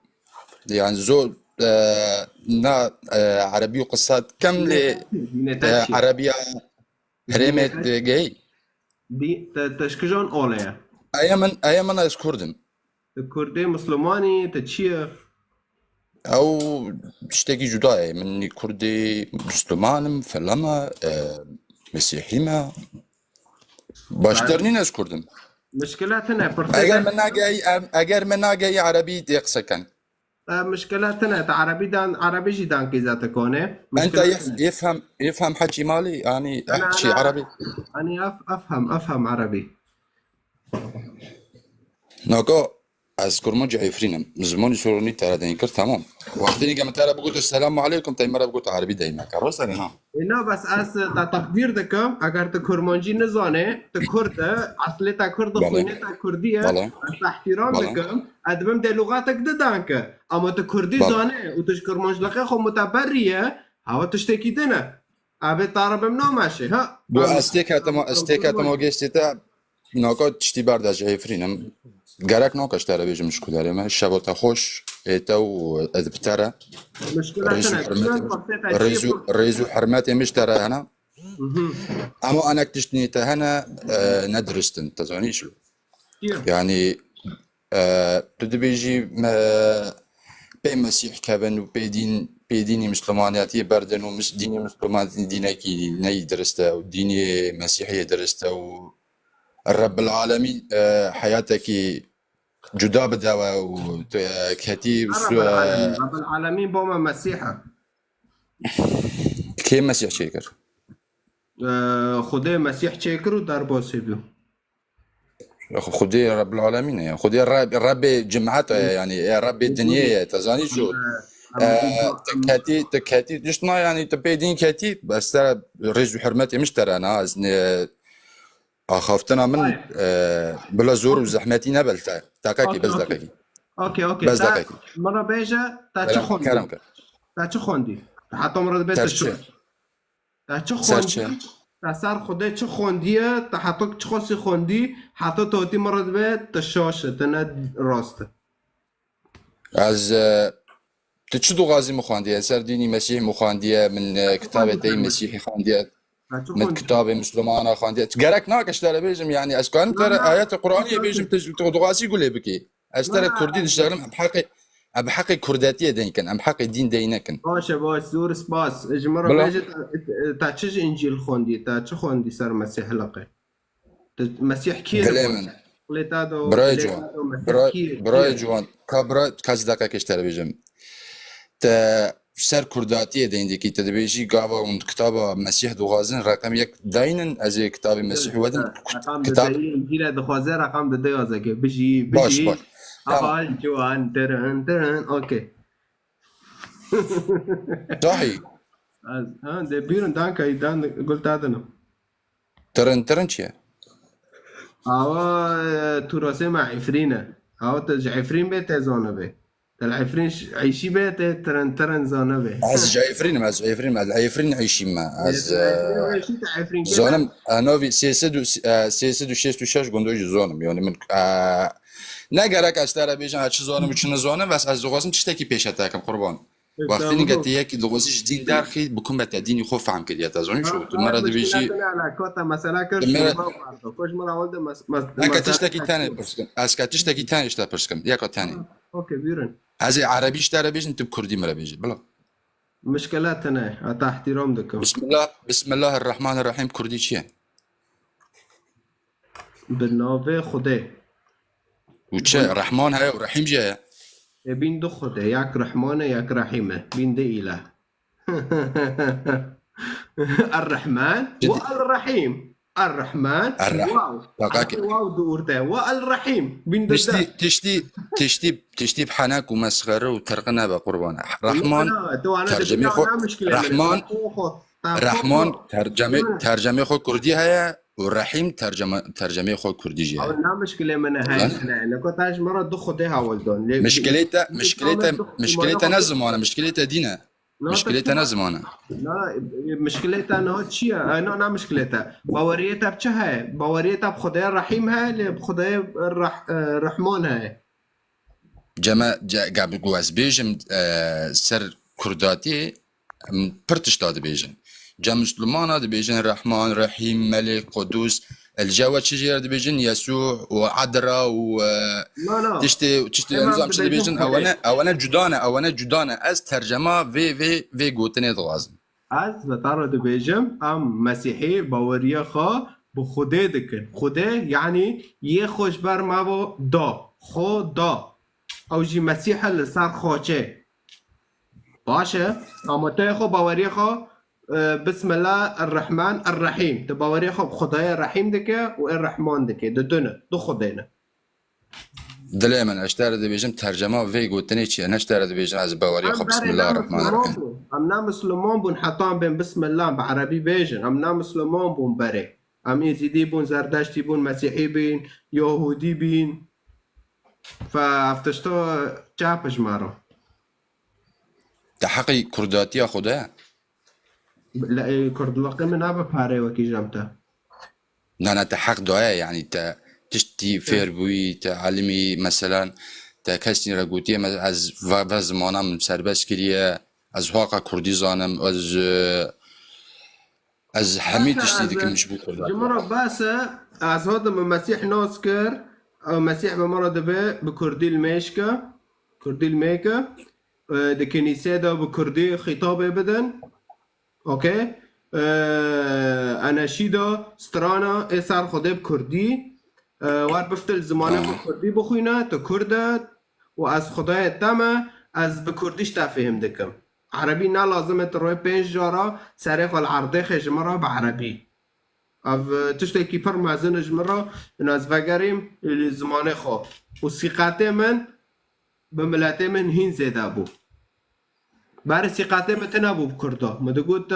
Yani zor, e, na, e, erebî qisa dikim lê, Dînê te e, çi ye? Erebiya herêmê Dînê te, digehî. Dî-, te, te ji kijan olê ye? Eye min, eye min ez Kurd im. Tu Kurdê Mislimanî, te çi ye? Ew tiştekî cuda ye. Min Kurdê Misliman im, felama, e, Mesîhî me. Baştir nîn ez Kurd im. Mişkile tune, pirsê Eger te min nageyî, em, eger min nageyî erebî dê qise ken. E, mişkile tune, te erebî dan, erebî jî dan kîze te kone. Ente Mişkile yef-, tune. Yefhem, yefhem hekî malî, yani Ana, hekî ana, erebî. Ani af-, afhem, afhem erebî. Naka, ez kurmancî Efrîn im. Zimanî soranî te re deyn kir, tamam. Wextî ke min te re bigot, "Selamu aleykum", te me re bigot, "Erebî deyn me ke." Rast e, na? E, na, bes ez te teqdîr dikim. Eger tu kurmancî nizane, tu Kurd e, eslê te Kurd e, Bale. Xwînê te Kurdî ye, Bale. Ez te ihtîram Bale. Dikim. Ez dibim dê luxatek didan ke. Ama tu Kurdî Bale. Zane û tu ji kurmanclixê xwe muteberî ye, hewa tiştekî din e. Abê tarabim nameşê, ha? Bu Am-, ez têk hetim, ez têk hetim o gestê te, naka tiştî berda ji Efrîn im. Gerek naka ji te re bêjim ji ku derê me. Şeva te xweş, ê te û edib te re. Mişkila Rêz û tune, hurmetê çiyan min, xwestê te rêz û, çê rêz û hurmetê min ji te re hene. Mhm. Ama enek tiştî te hene, e, ne dirist in, te zanî çi? Çiya? Yani, e, tu dibêjî me pê Mesîh kevin û pê dîn, pê dînî Mislimaniyetiyê berdin û mis-, dînî Mislimaniyetî dînekî neyî dirist e û dînî Mesîhiyê dirist e û Rebbil Alemîn, e, heyatekî cuda bide we û tu, e, ketî û Her su-, Rebbil Alemîn. Rebbil Alemîn bo me Mesîh e. Kê Mesîh çêkir? E, Xwedê Mesîh çêkir û derbasî bû. Xwedê Rebbil Alemîn e, ya. Xwedê Reb-, Rebbê cemaeta ye, yani, ya Rebbê dinyê ye, te zanî çi? E, E, ama tu ketî, tu ketî, tişt na, yani, tu pê dîn ketî, ez te rêz û hurmetê min ji te re, na, ez ne, axaftina min, Hayır. E, bila zor û zehmetî nebel te. Deqekî, Okey, bes okey. Deqekî. Okey, okey. Bes Te deqekî. Min re bêje, te çi Kerem, xwendî? Kerem kir. Te çi xwendî? Heta min re dibê Te tu çi? Çi? Te çi Ser xwendî? Çi? Te ser Xwedê çi xwendiye? Te heta çi xwesî xwendî? Heta tu hatî min re dibê, tu şaş e, tu ne rast e. Ez, e, tu çi duxazî min xwendiye? Ser dînî Mesîh min xwendiye, min, e, kitabê te yî Mesîhî xwendiye, Te çi min xwendî? Kitabê Mislimana xwendiye. Tu gerek nake ji te re bêjim, yani ez karim te re ayetê Quraniyê bêjim, tu, tu duxazî gulê bikî. Ez te re Na, kurdî dişerim, em heqê, em heqê kurdetiyê deyn kin, em heqê dîn deyn nekin. Baş e, baş, zor spas. Ji min re Bila. Bêje, te, te çi ji Încîl xwendî, te çi xwendî ser Mesîh liqê? Te Mesîh kî ye? Dilê min. Dilê te do, Birayê dilê ciwan. te do Mesîh Bira-, kî ye? Kî Birayê ye? Ciwan. Ka bira, ka ji deqekê ji te re bêjim. Te ser kurdatiyê deyndekî, te dibêjî gava hûn kitaba Mesîh dixwazin, reqem yek daynin, ez ê kitabê Mesîh wedim. Reqam Kitab dideyî, Încîle dixwaze, reqam dide yazeke. Bijî, Baş, bijî. Baş. Tamam. Ahal ciwan, tirin, tirin. Okey. Sahî. Ez, ha, de bîrin, danka, dan, gul tadinım. Tirin, tirin çi ye? Awa, e, turasê me Efrîn e. Awa te ji Efrîn bê te zanibe. Te li Efrîn ş-, eyşî be te tirin, tirin zanibe. Ez ji Efrîn im, ez ji Efrîn im, ez li Efrîn eyşî me. Ez, Ez ji Efrîn e, eyşî te Efrîn kê zonim, be? E, novî sê sed û, e, sê sed û şêst û şeş gundo jî zonim. Yani min, e, ne gerek ez te re bêjim, ez çi zonim û çi nizonim, bes ez dixwazim tiştekî pêşe te kim, qurban. Wextê nîge te yekî dixwazî ji dîn derxî, bi ku me te dînî xwe fehm kiriye, te zanî çi? Tu me re dibêjî, Kota mesela kir, tu me re, şûnma pardo. Ko ji me re ewil de mes-, mes-, Eke tiştekî tenê pirs kim. Ez ke tiştekî tenê ji te pirs kim. Yeka tenê. Okey, buyurun. Ez ê erebî ji te re bêjim, tu bi kurdî me re bêjî. Bila. Mişkile tune, heta ihtiram dikim. Bismillah, Bismillahirrahmanirrahim, kurdî çi ye? Bi navê Xwedê. Û çi? Rehman heye û Rehîm jî heye. E, bîn du Xwedê, yek Rehman e, yek Rehîm e. Bîn du îlah. Er-Rehman û Ciddi. Er-Rehîm. Er-Rehman, Er-Reh-, waw. Dakika. Waw du ûrte. Wa Er-Rehîm. Bîn du Tiştî, de. Tiştî, tiştî, tiştî bi henek û mesxere û tirqine be qurban. Rehman, Na, na, tu ana tercemê dibî xwe, na mişkile min. Rehman, Xwe, xwe. Ta xwe, Rehman xwe. tercemê, Hı. tercemê xwe kurdî heye. û Rehîm terceme-, tercemeyê xwe kurdî jî heye. Ew ne mişkilê min e, heye. Zanî? Ne, ne, ko te ji min re du Xwedê hewil don. Lê Mişkilê te, mişkilê te, mişkilê te ne ziman e, mişkilê te dîn e. Mişkilê te ne ziman e. Na, e, mişkilê te niha çi ye? E, na, na mişkilê te. Baweriyê te bi çi heye? Baweriyê te bi Xwedê Rehîm heye, lê bi Xwedê Reh-, e, Rehman heye. Ceme, ce-, ge bi ku ez bêjim, e, ser Kurdatiyê, em, pir tişta dibêjin. Cem Mislimana dibêjin Rehman, Rehîm, Melîk, Qudûs. Li cem we çi jê re dibêjin? Yesû û Edra û, e, Na, na. tiştê, tiştê Hemen nizam çi dibêjin dibêjin, Xwedê. Ewane, ewane cuda ne, ewane cuda ne. Ez tercema vê, vê, vê gotinê dixwazim. Ez li te re dibêjim, em Mesîhî baweriya xwe bi Xwedê dikin. Xwedê, yanî yê xwe ji ber me bo da. Xwe da. Ew jî Mesîh e li ser xaçê. Baş e. Ama te xwe baweriya xwe, e, Bismillah er-Rehman er-Rehîm. Tu baweriya xwe bi Xwedayê Rehîm dike û ê Rehman dike. Di du ne. Du Xwedê ne. Dilê min, ez ji te re dibêjim, tercema vê gotinê çi ye? Ne ji te re dibêjim, ez baweriya Em xwe berê Bismillah ne er-Rehman Misliman er-Rehîm. bûn. Em ne Misliman bûn, heta em bên Bismillah bi erebî bêjin. Em ne Misliman bûn berê. Em Êzîdî bûn, Zerdeştî bûn, Mesîhî bîn, Yahûdî bîn. Fe ev tişta çap ji me re. Te heqî kurdatiya xwe de? Lê, e, kurdlaqê min nabe parê wekî ji em te. Na, na, te heq daye, yanî te tiştî Hı. fêr bûyî, te elimî, meselan, te kesî re gotiye, me-, ez ve, ve zimana min serbest kiriye, ez haqa kurdî zanim, ez, e, ez hemî Bes e, tiştî ez, dikim ji bo ji min kurdan. re bes e, ez hatim min Mesîh nas kir, e, Mesîh bi min re dibe, bi kurdî li mêj ke, kurdî li mêj ke, e, di kenîsê de bi kurdî xîtabê bidin. Okey. Ee, eneşîda, strana, ê ser Xwedê bi kurdî. Ee, wer biftil zimanê xwe Aha. kurdî bixwîne, tu kurd e û ez Xwedayê te me, ez bi kurdî ji te fêhm dikim. Erebî ne lazim e tu royê pênc cara serê xwe li erdê xê ji min re bi erebî. Ev, e, tiştekî pir mezin e ji min re, û ez vegerîm li zimanê xwe. Û sîqetê min bi miletê min hîn zêde bû. Berê sîqetê min tune bû bi kurda. Min digot, e,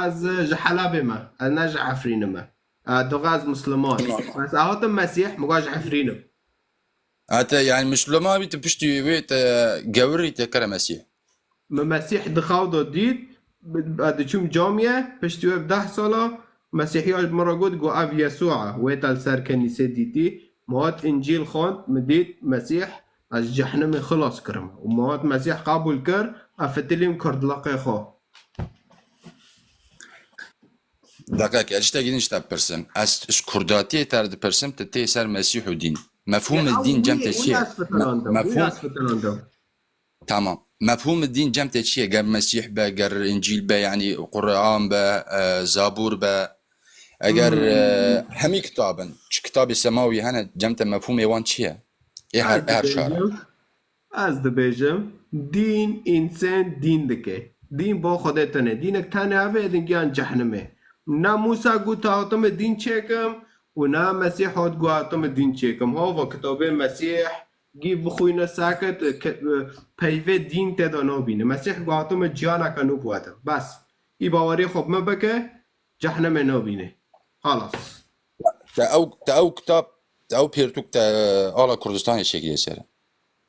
ez ji Helebê me, ez ne ji Efrînê me. E, dixe ez Misliman. Tamam. Ez hatim Mesîh, min got ji Efrîn im. Ete, yani Misliman bî, tu piştî wê te gewirî te kere Mesîh. Min Mesîh di xew de dît, bi-, ez diçûm camiyê, piştî wê bi deh sala, Mesîhiya ji min re got, got, "Ev Yesû e, wê te li ser kenîsê dîtî." Min hat Încîl xwend, min dît Mesîh, ez ji cehnimê xilas kirim. Û min hat Mesîh qebûl kir, ez fitilîm kurdlaqê xwe. Deqek, ez ji te gidin ji te pirsim. Ez ji kurdatiyê te re dipirsim, tu tê ser Mesîh û dîn. Mefhûmê dîn cem te çi ye? Wî ez fitilandim, wî ez fitilandim. Tamam. Mefhûmê dîn cem te çi ye? Ger Mesîh be, ger Încîl be, yanî Quran be, e, Zabûr be, eger, Hmm. e, hemî kitab in, çi kitabê semawî hene, cem te mefhûmê wan çi ye? Ê her, Ez ê her çar. dibêjim, ez dibêjim, dîn, însan dîn dike. Dîn bo Xwedê tenê. Dînek tenê hebe, ê din giyan cehnimê. Ne Mûsa got, "Hatime dîn çêkim", û ne Mesîh hat, "Got hatime dîn çêkim." Hava kitabê Mesîh, gî bixwîne seket, ke-, peyvê dîn tê de nabîne. Mesîh got, "Hatime ciyaneke nû bû." Bes. Î bawerî xwe bi me bike, cehnimê nabîne. Xalas. Te ew, te ew kitab, te ew pêrtûk te ala Kurdistanê çêkiriye ser.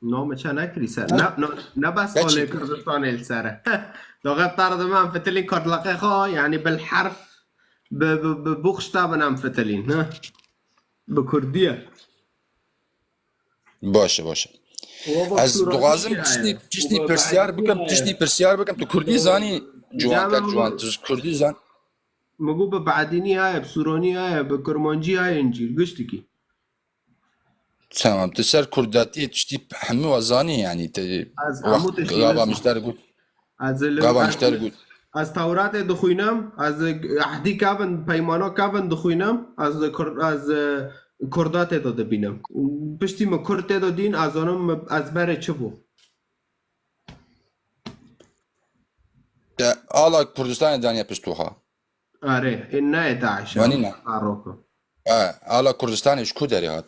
No, me çe nekirî ser. Ne, no, ne bes Te alê çi? Kurdistanê li ser e. Doxê tar de me em fitilî kurdlaqê xwe, yanî bil herf, bi, bi, bi buxştabin em fitilîn, ne? Bi kurdî ye. Baş e, baş e. Û bak Ez Sûra dixwazim heye. Tiştî, tiştî Û pirsyar bak bikim, heye. Tiştî pirsyar bikim. Tu kurdî zanî, ciwan Cem, te ciwan, tu kurdî zan. Min got bi Badînî heye, bi Sûranî heye, bi Kurmancî heye, Încîl, giştikî. Tamam, tu ser kurdatiyê tiştî hemû wa zanî, yanî, te Ez wak hemû tiştî gava nizam. Mişter got, Ez li, gava ez, Mişter got. Ez Tewratê dixwînim, ez ehdî kevin, peymana kevin dixwînim, ez kur-, ez, e, kurda tê de dibînim. Piştî min kurd tê de dîn, ez zanim ez berê çi bû. Te ala Kurdistanê daniye pişt wiha. Erê, ê nayê DAIŞ e. Wanî ne? Maroko. E, ala Kurdistanê ji ku derê hat?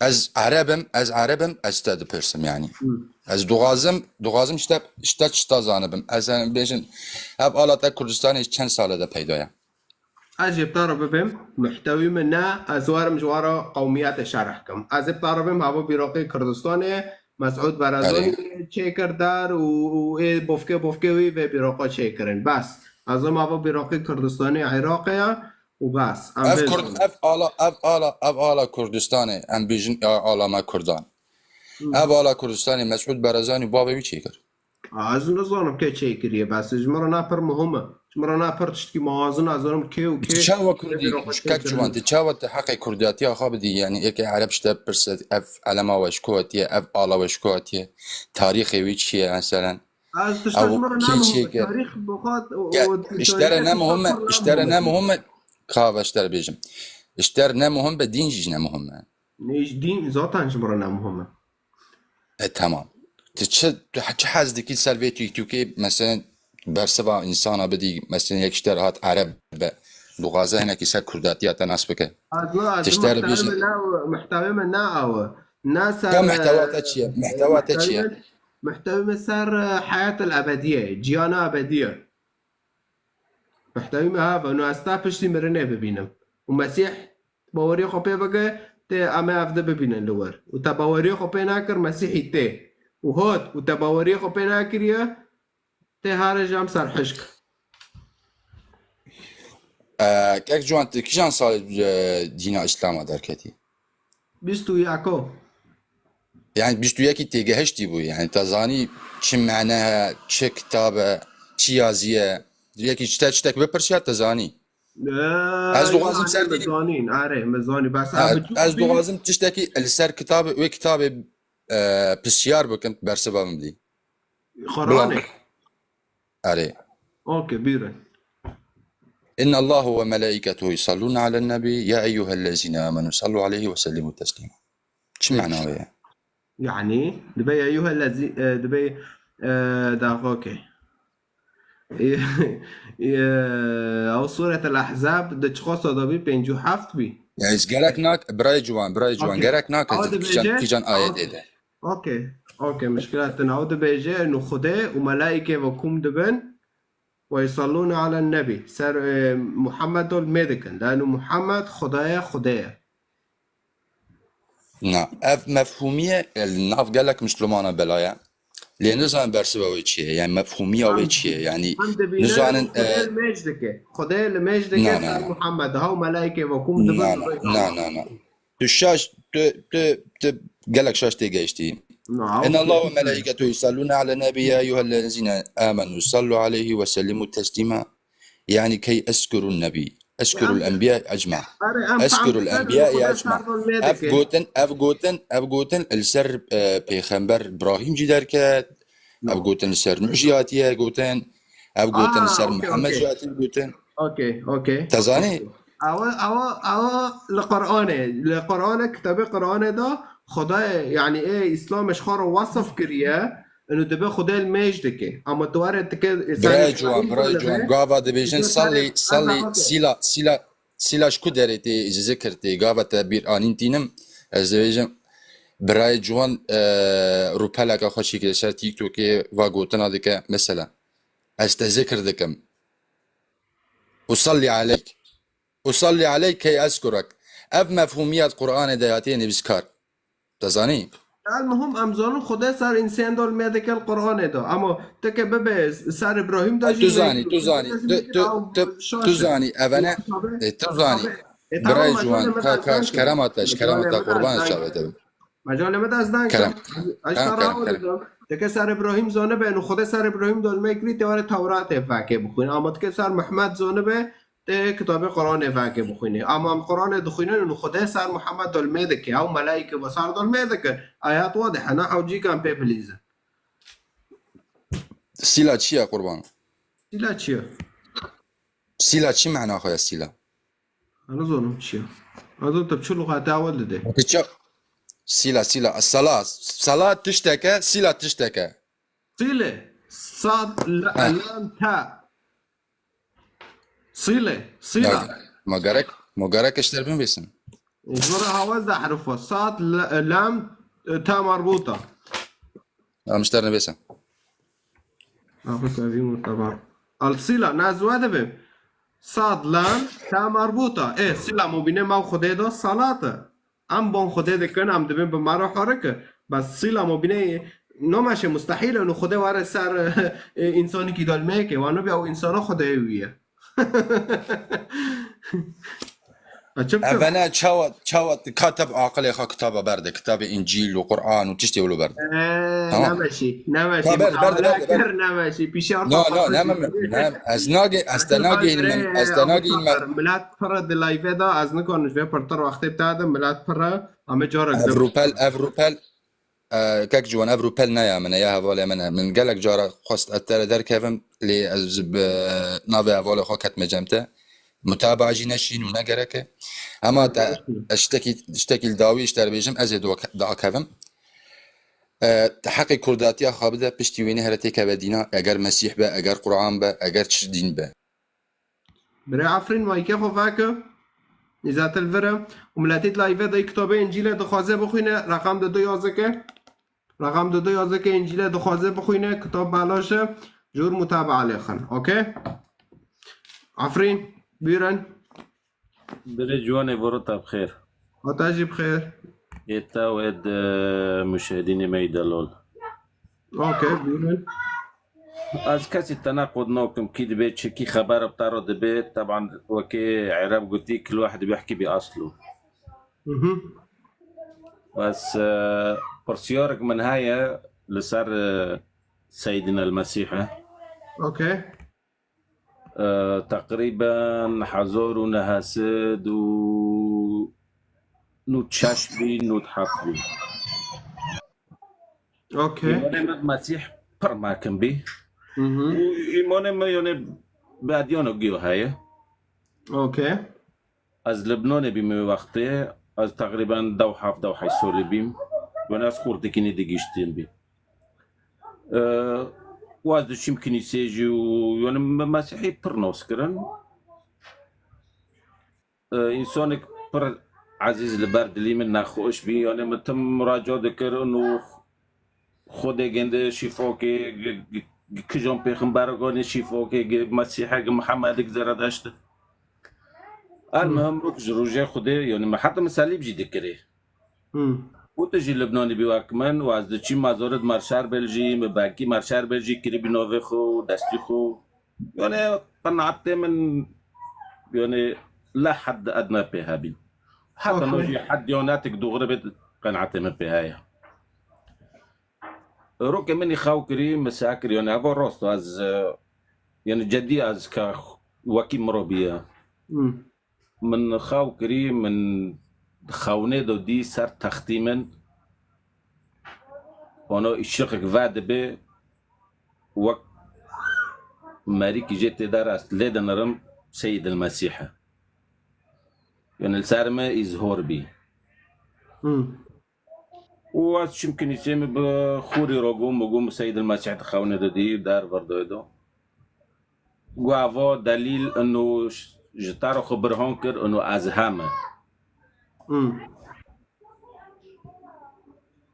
Ez Ereb im, ez Ereb im, ez te dipirsim, yanî. Hı. Ez dixwazim, dixwazim ji te, ji te tişta zanibim. Ez, em bêjin, ev ala te Kurdistanê çend sale de peyda ye? Ez jê bi te re bibêm, muhtewî min ne, ez werim ji we re qewmiyetê şerh kim. Ez ê bi te re bêm, hava bîraqê Kurdistanê, Mesûd Barazanî çêkir dar û, û ê bofke bofke wî vê bîroqa çêkirin. Bes. Ez ê mava bîroqê Kurdistanê Iraqê ye û bes. Em Ev vê Kurd, ev ala, ev ala, ev ala Kurdistanê, em bêjin, a-, ala me Kurdan. Hı. Ev ala Kurdistanê Mesûd Barazanî bavê wî çêkir. A, ez nizanim kê çêkiriye, bes ji min re ne pir muhim e. Ji min re ne pir tiştkî mewazin e, ez zanim kê û kê Tu çawa vê Kurdî, bîroqa kek çêkirin. Ciwan, tu çawa tu heqê Kurdiyatiya xwe bidî, yanî yekê Ereb ji te bipirse, ev elema we ji ku hatiye, ev ala we ji ku hatiye, tarîxê wî çi ye, meselen? Ez tişta Ew ji min re kê ne muhim e. çêkir? Tarîx bi xwe û, Ke-, û ji te re tarîxê ne muhim e, pir ne ji te re muhim ne e. muhim e. Ka ve ji te re bêjim. Ji te re ne muhim be, dîn jî ne muhim e. Ne, dîn zaten ji min re ne muhim e. E, tamam. Tu çi, tu he-, çi hez dikî ser vê TikTokê? Mesela bersiva însana bidî, mesela yek ji te re hat Ereb be. Dixwaze hinekî ser Kurdatiya te nas bike. Ez na, ez Tişt te re bêjim. Muhtewê me ne, muhtewê me ne ew e. Ne ser, Ya muhtewa te e, çi ye? Muhtewa te çi ye? Muhtewê me, muhtewê me ser, e, heyat el ebediye, ciyana ebediye. Mehtewî me ha ve, no ez ta piştî mirinê bibînim. Û Mesîh baweriyê xwe pê bike, tê em ê evde bibînin li wir. Û te baweriyê xwe pê nekir, Mesîhî tê. Û hot, û te baweriyê xwe pê nekiriye, tê here ji em serhişk. E, kek Ciwan, tu kîjan salê, e, dîna Îslama derketî? Bîst û yeko. Yani bîst û yekî têgehiştî bû. Yani te zanî çi mane he, çi kitab e, çi yazî ye. Yekî ji te tiştek bipirsiya te zanî. Ee, Ez dixwazim yani ser me dî- zanîn, erê, me zanî. Bes Ha, abi, ez dixwazim tiştekî li ser kitabê, wê kitabê, e, pisyar bikim, bersiva min bidî. Qur'anê. Bila. Erê. Okey, buyurun. İnna Allahu ve melaiketuhu yusalluna alen nebi, ya eyyuhellezine amenu sallu aleyhi ve sellimu teslima. Çi mana wê ye? Yani, dibe ya eyyuhellezi, e, dibe, e, da, okey. E, e, ew Suretel Ahzab di çiqas da bî, pêncî û heft bî. Ya, ez gerek nak, birayê ciwan, birayê ciwan, Okey. gerek nake, Ew kîjan, dibêje, kîjan ayetê de. Okey, okey, mişkilat tune. Ew dibêje, nu Xwedê û melaîkê ve kum dibin, we yusallûne alen nebî. Ser, e, Muhammed ol mê dikin. Lanu Muhammed Xwedaya Xwedê ye. Na, ev mefhûmiye, e, li nav gelek Mislimana bela ye. Lê nizanin bersiva wê çi ye, yani mefhûmiya wê çi ye, yani Em dibînin nizanin, Xwedê e, li mêj dike. Xwedê li mêj dike Na, na, ser na. Muhammed. Haw melaîkê ve kum dibin. Na, na, na, na. Tu şaş, tu, tu, tu gelek şaş tê gehiştî. Na, En Allah ve okey. melaiketu yusalluna ala nebi ya eyyuhellezine amenu sallu aleyhi ve sellimu teslima. Yani key eskurun nebi, eskurul Em- enbiya ecma. Are, em Eskurul tam enbiya Xwedê ecma. serdol Ev nedike. gotin, ev gotin, ev gotin li ser, e, pêxember Ibrahim jî derket. Ev No. gotin li ser Nuh jî hatiye gotin. Ev gotin li Aa, ser okey, Muhammed okey. jî hatiye gotin. Okey, okey. Te zanî? Awa, awa, awa li Qur'anê, li Qur'anê, kitabê Qur'anê de Xwedayê, yani ê Îslamê ji xwe re wesif kiriye, inu dibe Xwedê li mêj dike. Ama tu were dike, Birayê ciwan, birayê ciwan, gava dibêjin Dibê salî, salî, salî, okey. sîla, sîla, sîla ji ku derê tê, ji zikir tê, gava te bîr anîn tînim, ez dibêjim, birayê ciwan, e, rûpeleka xwe çêkiriye ser TikTokê, va gotina dike, mesela, ez te zikir dikim. Usalli aleyk. Usalli aleyk key eskurek. Ev mefhûmiya di Qur'anê de hatiye nivîskar. Te zanî? El muhim em zanin Xwedê ser însiyan dol me dike li Qur'anê de. Ama teke bibe ser Îbrahîm de E, jî tu zanî, mekir, tu zanî, Xwedê jî tu, mekir, tu, ew tu, şaş tu e. zanî, evene, Tabii, e, tu zanî. tabii. E, tamam, Birayê ciwan, mecalê me ka, de ka, ez ji deng kerema te, ji kerema te qurban ez çavê te bim. Mecalê me de ez deng Kerem. kim. Ez Tamam, te kerem, rawa kerem. dedim. Teke ser Îbrahîm zanibe, inu Xwedê ser Îbrahîm dol me kirî, te were Tewratê fekê bixwîn. Ama teke ser Mehmed zanibe, Tê kitabê Quranê veke bixwînê. Ama em Quranê dixwînin û Xwedê ser Muhammed dolmê dike, ew melaîke ve ser dolmê dikin. Ayet wadih e, ne hewcîkan pê bilîzin. Sîla çi ye qurban? Sîla çi ye? Sîla çi mehna xwe ye sîla? Ez nizanim çi ye. Ez tu çi lugata ewil dide. Ti çi? Sîla, sîla. Sala. Sala tişteke, sîla tişteke. Sîle. Sad, la, Ha. lam, ta. Sîle. Sîla. Ya, ma gerek, ma gerek ji te re binivîsim. Ji bo re hawez de herif e. Sad, la, lam, ta marbuta. Em ji te re nivîsim. Abu Tevî Murteba. Al sîla, na ziwa de be. Sad, lam, ta marbuta. E, sîla mubîne ma Xwedê de salat e. Em bon Xwedê dikin, em dibin bi me re xwe rike. Bes sîla mobîneyê nameşe, mustehîl e, û Xwedê were ser, e, însanekî dalmeyekê, wa nabî ew însana Xwedê wî ye. Ha, çi bikim? Evene çawa, çawa ka te bi aqilê xwe kitaba berde, kitabê Încîl û Quran û tiştê wilo berde? Ee, Tamam. Nemeşî, nemeşî. Ha, berde, berde, berde, berde. Kir, nemeşî. Pişê No, no, ne, ne, ne, ez nagê, ez te nagihînim, ez te nagihînim. Milet pir e di live da, ez nikarim ji vê pirtir wextê bide, milet pir e, em ê carek Ev din. Rûpel, ev rûpel, e, kek Ciwan, ev rûpel ne ya min e, ya hevalê min e. Min gelek cara xwest ez te re derkevim, lê ez bi navê hevalê xwe ketime cem te. Mutabaa jî neşîn û ne gerek e. Hema te, ez ştekî, ştekî li dawî ji te re bêjim, ez ê diakevim. E, te heqê kurdatiya xwe bide, piştî wî nehre têkeve dîna, eger Mesîh be, eger Quran be, eger çi dîn be. Birê Efrîn, maykê xwe veke. Îza te li vir e. Û miletê di live de kitabê Încîlê dixwaze bixwîne, reqam de du yazike. Reqam de du yazike Încîlê dixwaze bixwîne, kitab belaş e. Jor mutabaa lê xin. Okey? Efrîn, buyurun. Birê Ciwanê, voro te bi xêr. Hata jî bi xêr. Ê te û ê di muşahidînê me yî delal. Okey, buyurun. Ez kesî tenequd nakim, kî dibê çi, kî xeber bi te re dibê, teban wekî Ereb gotî, kul wahid bihkî bi aslu. Mhm. Bes, e, pirsiyarek min heye li ser, e, Seydina el Mesîh e. Okey. E, teqrîben hezar û neh sed û nod şeş bî, nod heft bî. Okey. Îmanê min bi Mesîh pir mekin bî. Mhm. Û îmanê min, yanî, bi edyanek giyo heye. Okey. Ez Libnanê bîm wê wextê. Ez teqrîben dew heft, dew heşt solî bîm. Yanî ez xortekî nê digihîştîn bî. E, û ez diçîm kinîsê jî û, yanî, me-, Mesîhî pir nas kirin. E, însanek pir ezîz li ber dilî min nexweş bî. Yanî min tim muraca dikirin û Xwedê gende şîfokê, g-, g-, g-, kijan pêxemberek anî şîfokê, g-, Mesîhek, Mihemedik, Zeredeşt. El muhim rok ji rojê Xwedê, yanî me heta min selîb jî dikirê. Hmm. Û tu jî Libnanî bî wek min, û ez diçîm mazoret merşer bel jî, min belkî merşer bel jî kiribî navê xwe û destî xwe. Yanî qenaetê min, yanî la hed edna pê hebî. Heta Okey. no jî hed yanetik doğru bê qenaetê min pê heye. Rokê min î xew kirî, min seh kir, yanî eva rast, ez, e, yanî cedî ez ke wekî mirobî ye. Hmm. Min xew kirî, min xewnê de dî ser textî min. Ono îşiqek ve dibe wek merîkî jê tê der ez lê dinirim Seyyid el Mesîh e. Yanî li ser me îzhor bî. Hmm. Û ez çim kinîsê min bi xûrî ro gom, min gom Seyyid el Mesîh di xewnê de dî, der vir doyê do. Got, eva delîl ino ji te re xwe birhan kir, ino ez heme. Hmm.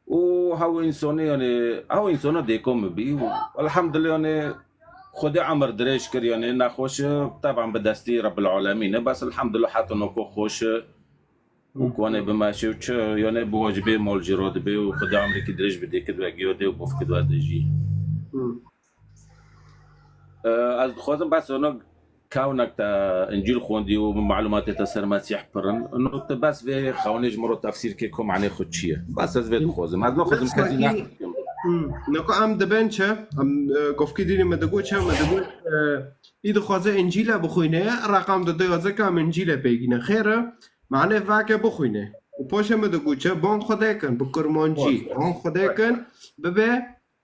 Û hew însonê, yanî, hew însona dêko min bî û elhamdulillah, yanî, Xwedê emir dirêj kir, yanî, nexweş e, teban bi destî Rebbil Alemîn e, bes elhamdulillah heta noko xweş e. Û konê bimeşe û çi, yanî bi wacibê mal jî radibe û Xwedê emrêkî dirêj bidê, kid we giyo dê û bof kid we dijî. Hmm. E, ez dixwazim bes ona kawnek te Încîl xwendî û malumatê te ser Mesîh pir in. Ino te bes vê xewnê ji min re tefsîr ke ku manê xwe çi ye. Bes ez vê dixwazim. Ez naxwazim kesî ne. Hmm. Nako em dibên çi? Em, e, govkî dînê me digot çi? Me digot, e, î dixwaze Încîle bixwîne, reqam dide yazika em Încîle pêgîne. Xêr e. Mane vake bixwîne. Û paşê min digot çi, ban Xwedê kin, bi kurmancî, ban Xwedê kin, bibe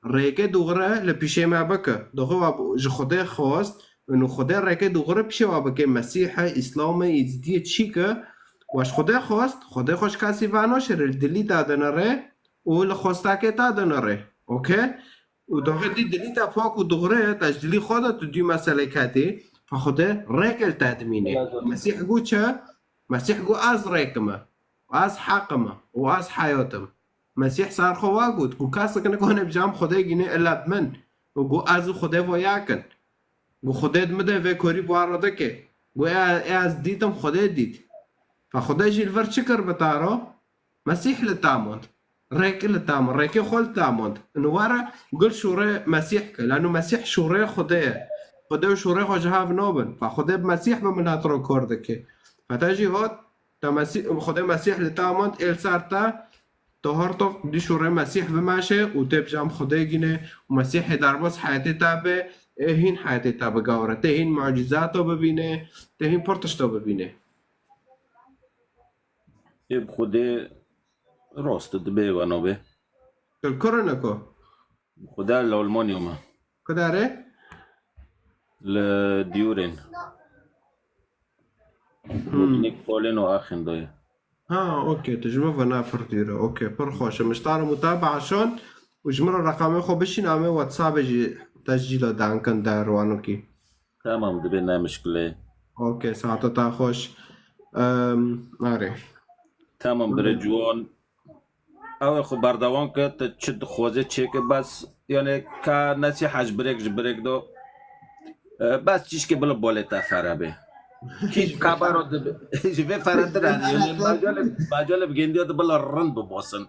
rêke dûgre li pîşê me bike. Doxê wa ji Xwedê xwest, û Xwedê rêke dûgre pîşê wa bike, Mesîh e, Îslam e, Îzidî ye, çîk e, wa ji Xwedê xwest, Xwedê xwe ji kesî venaşêre, li dilî te dinere û li xwestekê te dinere. Okey? Û doxê dî dilî te pak û dûgre ye, te ji dilî xwe de tu dî meselê ketî, fa Xwedê rêke li te dimîne. Mesîh got çi? Mesîh got, ez rêk im, ez heq im û ez heyat im. Mesîh ser xwe wa got, got, kesek nikane bi cem Xwedê gîne illa bi min. Û got, ez û Xwedê vo yek in. Got, Xwedê di min de vê korî bi wan re dike. Got, ê, ê ez dîtim, Xwedê dît. Fa Xwedê jî li vir çi kir bi te re? Mesîh li te mond. Rêkê li tamand, rêkê xwe li tamand. Nû were gul şûrê Mesîh ke. Lano Mesîh şûrê Xwedê ye. Xwedê û şûrê xwe ji hev nabin. Fa Xwedê bi Mesîh bi milet re kor dike. Fa te jî hat, te Mesîh, Xwedê Mesîh li tamand êl ser te, tu her tok dî şûrê Mesîh bimeşe û tê bi cem Xwedê gîne û Mesîhê derbas heyetê te be, ê hîn heyetê te bigawre. Tê hîn mucîzata bibîne, tê hîn pir tişta bibîne. Ê bi Xwedê rast e, dibe wano be. Tu li kur e ko? Xwedê li Almanya me. Ku derê? Li Diyûrên. Hmm. Rûpnik Polên û Axin doye. Ha, okey, tu ji min ve ne pir dûr e. Okey, pir xweş e. Min ji te re mutabaa şon û ji min re reqamê xwe bişîn, em ê WhatsAppê jî tescîla dankin der wanokî. Tamam, dibe ne mişkile. Okey, saeta te xweş. Em, arê. Tamam, bire ciwan. Ew ê xwe berdewam ke, te çi dixwaze çêke, bes, yani, ka nesîha ji birek ji birek do. E, bes çişkê bila bolê te fere be. Kî xebero dibe, ji vê feretir e, yani, macalê, macalê bi gendiya de bila rind bibosin.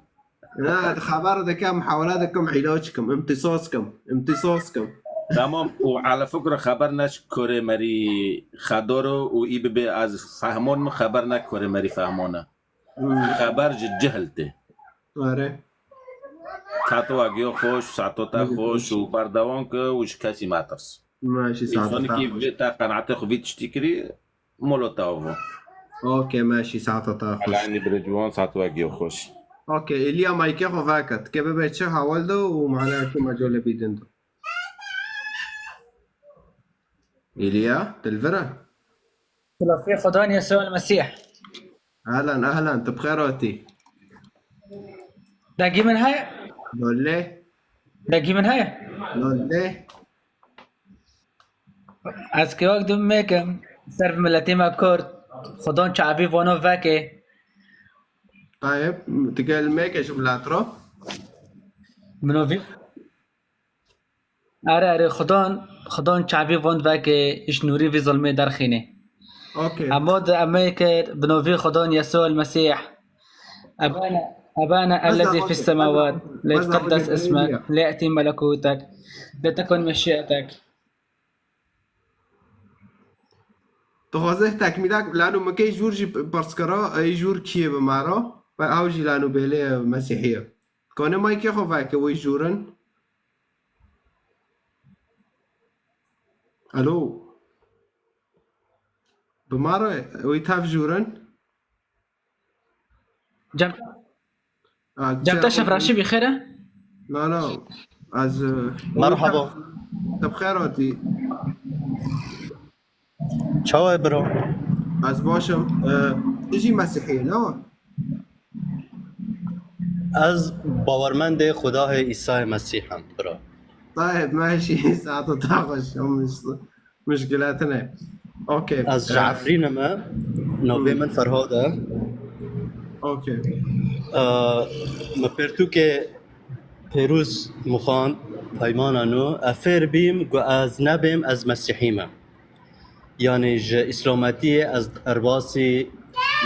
Ya, xebero dikim, hewle dikim, îlaç kim, imtisas kim, imtisas kim. Tamam, û ala fikr xeber ne ji korê merî xedoro û î bibe ez fehmon min xeber ne korê merî fehmone. Hmm. Xeber ji cihil tê. Are. Saeto we giyo xweş, saeto te xweş û berdewam ke û ji kesî metirs. Maşî, saeto te xweş. Însanekî vê te qenaetê xwe vî tiştî kirî, molo te avo. Okey, maşî, saeto te xweş. Ela enî bire ciwan, saeto we giyo xweş. Okey, Îlya maykê xwe veke. Dike bibe çi hawal do û mala ku mecalê bîdin do. Îlya, dilvira. Silafê Xudan Yesû el Mesîh. Ehlen, ehlen, tu bi xêr hatî. Degî min heye? Lolê. Degî min heye? Lolê. Ez kêwek dûm mêkim, ser bi miletê me Kurd, Xudan çavî vano vekê. Tayeb, tu gel mêke ji milet re. Minovî. Erê, erê, Xudan, Xudan çavî van veke ji nûrî vî zilmê derxînê. Okey. Emo di emê kir, bi novî Xudan Yesû el Mesîh. Ebana, Ebana ellezî fis semawat, li yetqeddes ismek, li ye'tî melekûtek, li tekun meşî'etek. Dixwaze tekmîlek, lano min key jûr jî pirs kira, ey jûr kî ye bi me re? Ew jî lano bêlê Mesîhî ye. Kane maykê xwe veke, wê jûrin. Alo. Bi me re wî tev jûrin. Cem, A, Cem te şef raşî bi xêr e? Na, na. Ez, e, Merhaba. Te bi xêr hatî. Çawa ye biro? Ez baş im. E, tu jî Mesîhî ye, ne? Ez bawermendê Xwedahê Îsayê Mesîh im, biro. Tayeb, meşî, saeta te xweş, em mişkile tine. Okey. Ez ji Efrîn im, navê min Ferhad e. Okey. E, me pirtûkê Pêrûz Muxan, Peymana Nû, e, fêr bîm, got ez nebêm, ez Mesîhî me. Yanî ji Îslametiyê ez derbasî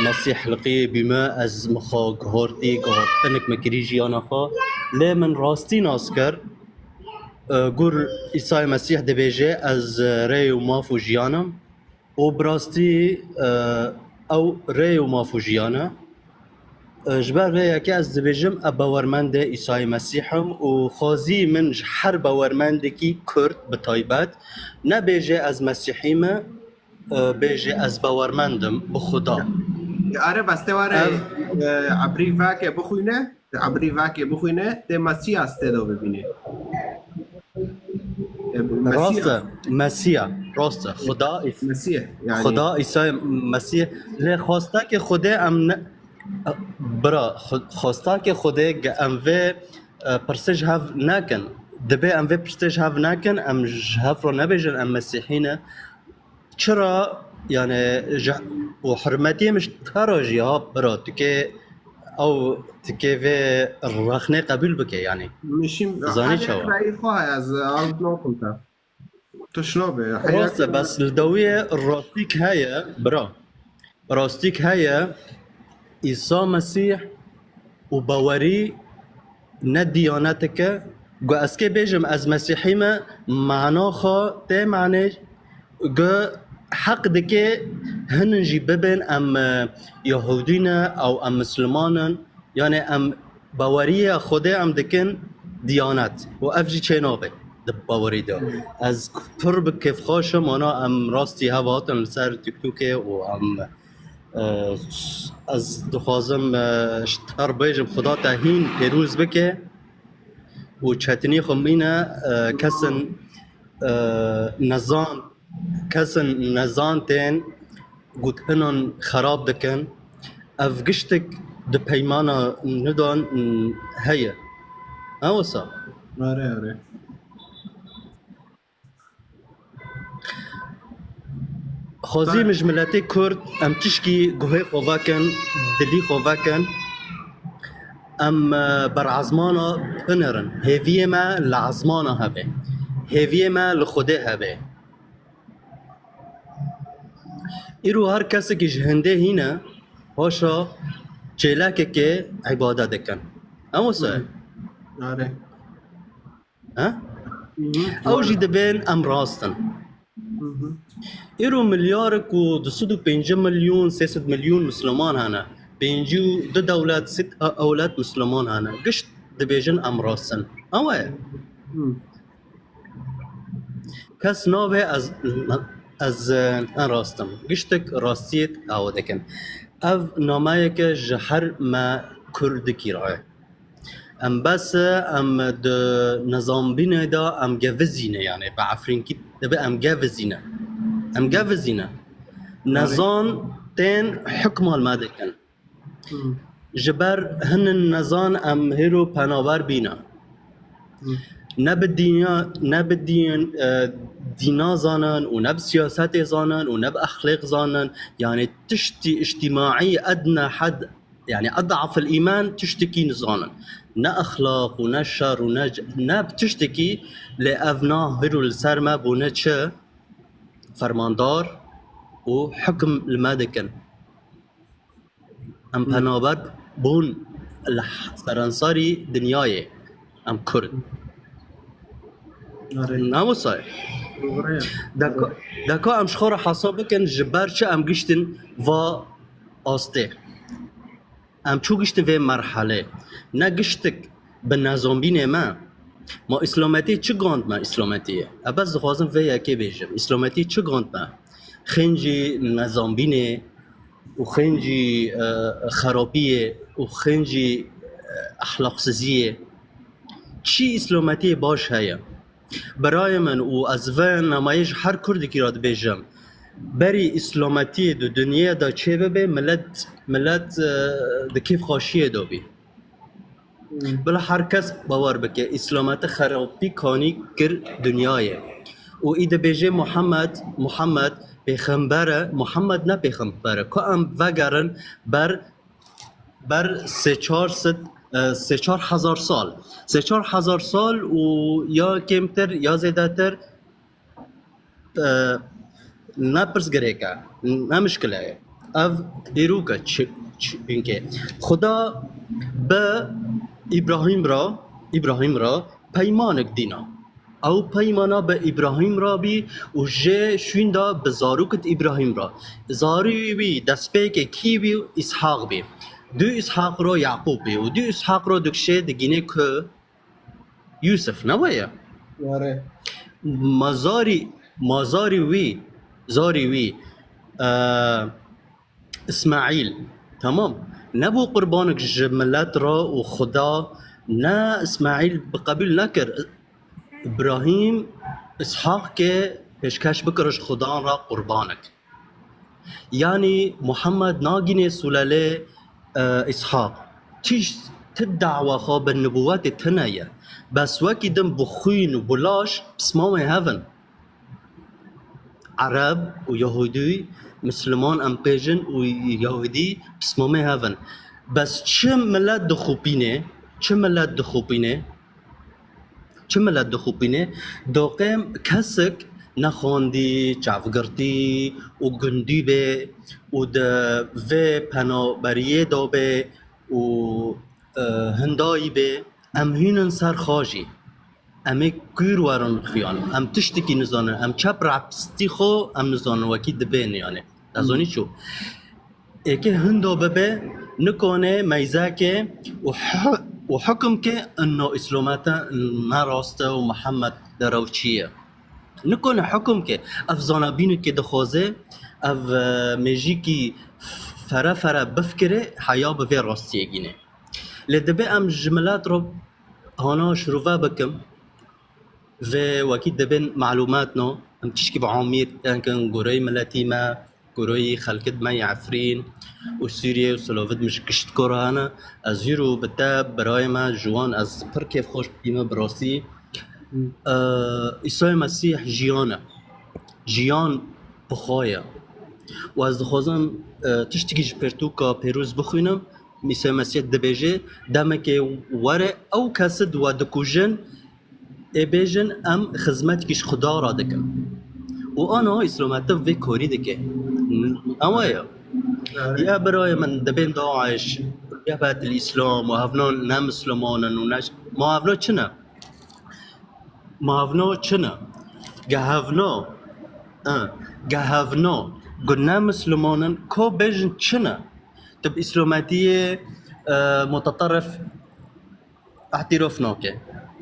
Mesîhliqiyê bîme, ez min xwe guhartî, guhartinik min kirî jiyana xwe. Lê min rastî nas kir, e, gur Îsayê Mesîh dibêje, ez, e, rê û maf û jiyan im. Û bi rastî, e, ew rê û maf û jiyan e. E, ji ber vê yekê ez dibêjim, ez bawermendê Îsayê Mesîh im û xwezî min ji her bawermendekî Kurd bi taybet nebêje ez Mesîhî me, e, bêje ez bawermend im bi Xuda. Are bes te were, Ev e, ebrî veke bixwîne, ebrî veke bixwîne, tê Mesîhas tê de bibîne. E, Mesîh. Rast e, Mesîh, rast e. Xuda, Mesîh, yani. Xuda, Îsa Mesîh. Lê xwestakê Xwedê em ne, bira, xwe-, xwestakê Xwedê ge em vê, e, pirsê ji hev nekin. Dibê em vê pirsê ji hev nekin, em ji hev re nebêjin em Mesîhî ne. Çira, yani, ji, û hurmetiyê min ji te re jî ha, bira, tu kê ew, tu kê vê rexnê qebûl bike, yani. Min şîm, zanî her çawa? Rayî xwe heye, ez ard nakim te. Tu şino be, rast e, bes li dawiyê rastîk heye, bira. Rastîk heye, Îsa Mesîh û bawerî ne diyaneteke, gu ez kê bêjim ez Mesîhî me, mana xwe tê manê, gu heq dike hinin jî bibin em, e, Yahudî ne ew em Misliman in, yani em baweriya Xwedê em dikin diyanet û ev jî çê nabe di bawerî de. Ez pir bi kêfxweş im, ana em rastî hev hatin li ser TikTokê û em, e, ez dixwazim, e, ji te re bêjim Xuda te hîn pêrûz bike û çetinî xwe mîne, e, kesin, e, nezan, kesin nezan tên gotinan xerab dikin. Ev giştik di peymana nidan heye. Ne wisa? Are, are. Xwezî min ji miletê Kurd em tişkî guhê xwe vekin, dilî xwe vekin. Em, e, berezmana binerin. Hêviyê me li ezmana hebe. Hêviyê me li Xwedê hebe. Îro her kesekî ji hindê hîne, haşa çêlekekê îbadet dikin. Em wisa? Are. He? Hı hı. Ew jî dibên em rast in. Hı hı. Îro milyarek û du sed û pêncî milyon, sê sed milyon Misliman hene. Pêncî û du dewlet, sed ewlet Misliman hene. Gişt dibêjin em rast in. Ew e. Hı. Kes navê ez, ez ne rast im. Giştek rastiyê ew dikin. Ev nameyeke ji her me Kurdikî re ye. Em bes e, em di nizambînê de em gevizîne, yani bi efrînkî dibe em gevizîne. Em gevizîne. Nizan tên hukma li me dikin. Hmm. Ji ber hinin nezan em hêro penaber bîne. Hmm. Ne bi dînya, ne bi dîn, e, dîna zanin û ne bi siyasetê zanin û ne bi exlêq zanin. Yani tiştî îctîmaî edne hed, yani ed'afil îman tiştekî nizanin. Ne exlaq û ne şer û ne c-, ne bi tiştekî lê ev na hêro li ser me bûne çi? Fermandar û hukm li me dikin. Em Hmm. penaber bûn li serensarî dinyayê. Em Kurd. Are. Ne wisa ye? Doğru ya. Deka, deka em ji xwe re hesab bikin, ji ber çi em giştin va astê. Em çû giştin vê merhelê. Ne giştik bi nezombînê me. Ma îslametî çi gand me îslametiyê? E bes dixwazim vê yekê bêjim. Îslametî çi gand me? Xêncî nezombînê û xêncî, e, xerapiyê û xêncî, e, exlaqsiziyê. Çi îslametiyê baş heye? Birayê min û ez vê nameyê ji her Kurdekî re dibêjim. Berî îslametiyê di dinyê de çêbibe, milet, milet, e, di kêfxweşiyê de bî. Hmm. Bila her kes bawer bike, îslamete xerabî kanî kir dinyayê. Û î dibêje Muhammed, Muhammed pêxember e, Muhammed ne pêxember e. Ku em vegerin ber, ber sê çar sed, e, sê çar hezar sal. Sê çar hezar sal û ya kêmtir ya zêdetir, e, ne pirsgirêk e, ne mişkile ye. Ev dîrok e, çi, çi, çinkê Xuda bi Îbrahîm re, Îbrahîm re peymanek dîna. Ew peymana bi Îbrahîm re bî û ji şûnda bi zarokit Îbrahîm re. Zarî wî destpêkê kî bî? Îshaq bî. Du Îshaq ro Yaqûb bî û du Îshaq ro dikşê digînê ku Yûsif, ne weye? Were. Ma zarî, ma zarî wî, zarî wî, e, Îsmaîl, tamam. Nebû qurbanek ji milet re û Xuda ne Îsmaîl bi qebûl nekir. Îbrahîm, Îshaq ke pêşkeş bikir ji Xudan re qurbanek. Yanî Muhammed nagînê sûlelê, e, Îshaq. Tişt, ti dawa xwe bi nibûwetê tine ye. Bes wekî din bi xwîn û bi laş pismamê hev in. Ereb û Yahûdî, Misliman em pêjin û Yahûdî pismamê hev in. Bes çi milet dixopîne, çi milet dixopîne, Çi milet dixopîne? Doqêm kesek nexwendî, çavgirtî û gundî bê û di vê penaberiyê de bê û, e, hindayî bê, Em hînin ser xwe jî. Em ê kûr werin xuyan. Em tiştekî nizanin. Em çep rapstî xwe em nizanin wekî dibên yani. Ez zanî çû. Êkê hindo bibe, nikone meyzeke û hu-, û hukum ke inno îslomete ne rast e û Mihemed derewçî ye. Nikone hukum ke ev zanabînekê dixwaze, ev, e, mêjîkî fere fere bifikire, heya bi vê rastiyê gîne. Lê dibe em ji milet re hana şirove bikim, vê wekî dibên malûmat no, em tişkî bi amîr tenkin, goreyê miletî me, goreyê xelkê me yê Efrîn û Sûriyê û Silovit min ji gişt kor hene. Ez hîro bi te birayê me ji wan ez pir kêfxweş bûme bi rastî. Ee, Îsayê Mesîh jiyan e. Jiyan bi xwe ye. Û ez dixwazim, e, tiştekî ji pirtûka Pêroz bixwînim. Îsayê Mesîh dibêje, demekê were ew kesi di we dikujin, ê bêjin, em xizmetkî ji Xuda re dikin. Û ana îslamete vê korî dike. Ewa ye. Ya birayê min, dibên DAIŞ, Cebhetil Îslam û hevnan ne Misliman in û ne, ma hevna çi ne? Ma hevna çi ne? Ge hevna, e, ge hevna ku ne Misliman in, ko bêjin çi ne? Tu bi îslametiyê, e, muteterif îtirof nake.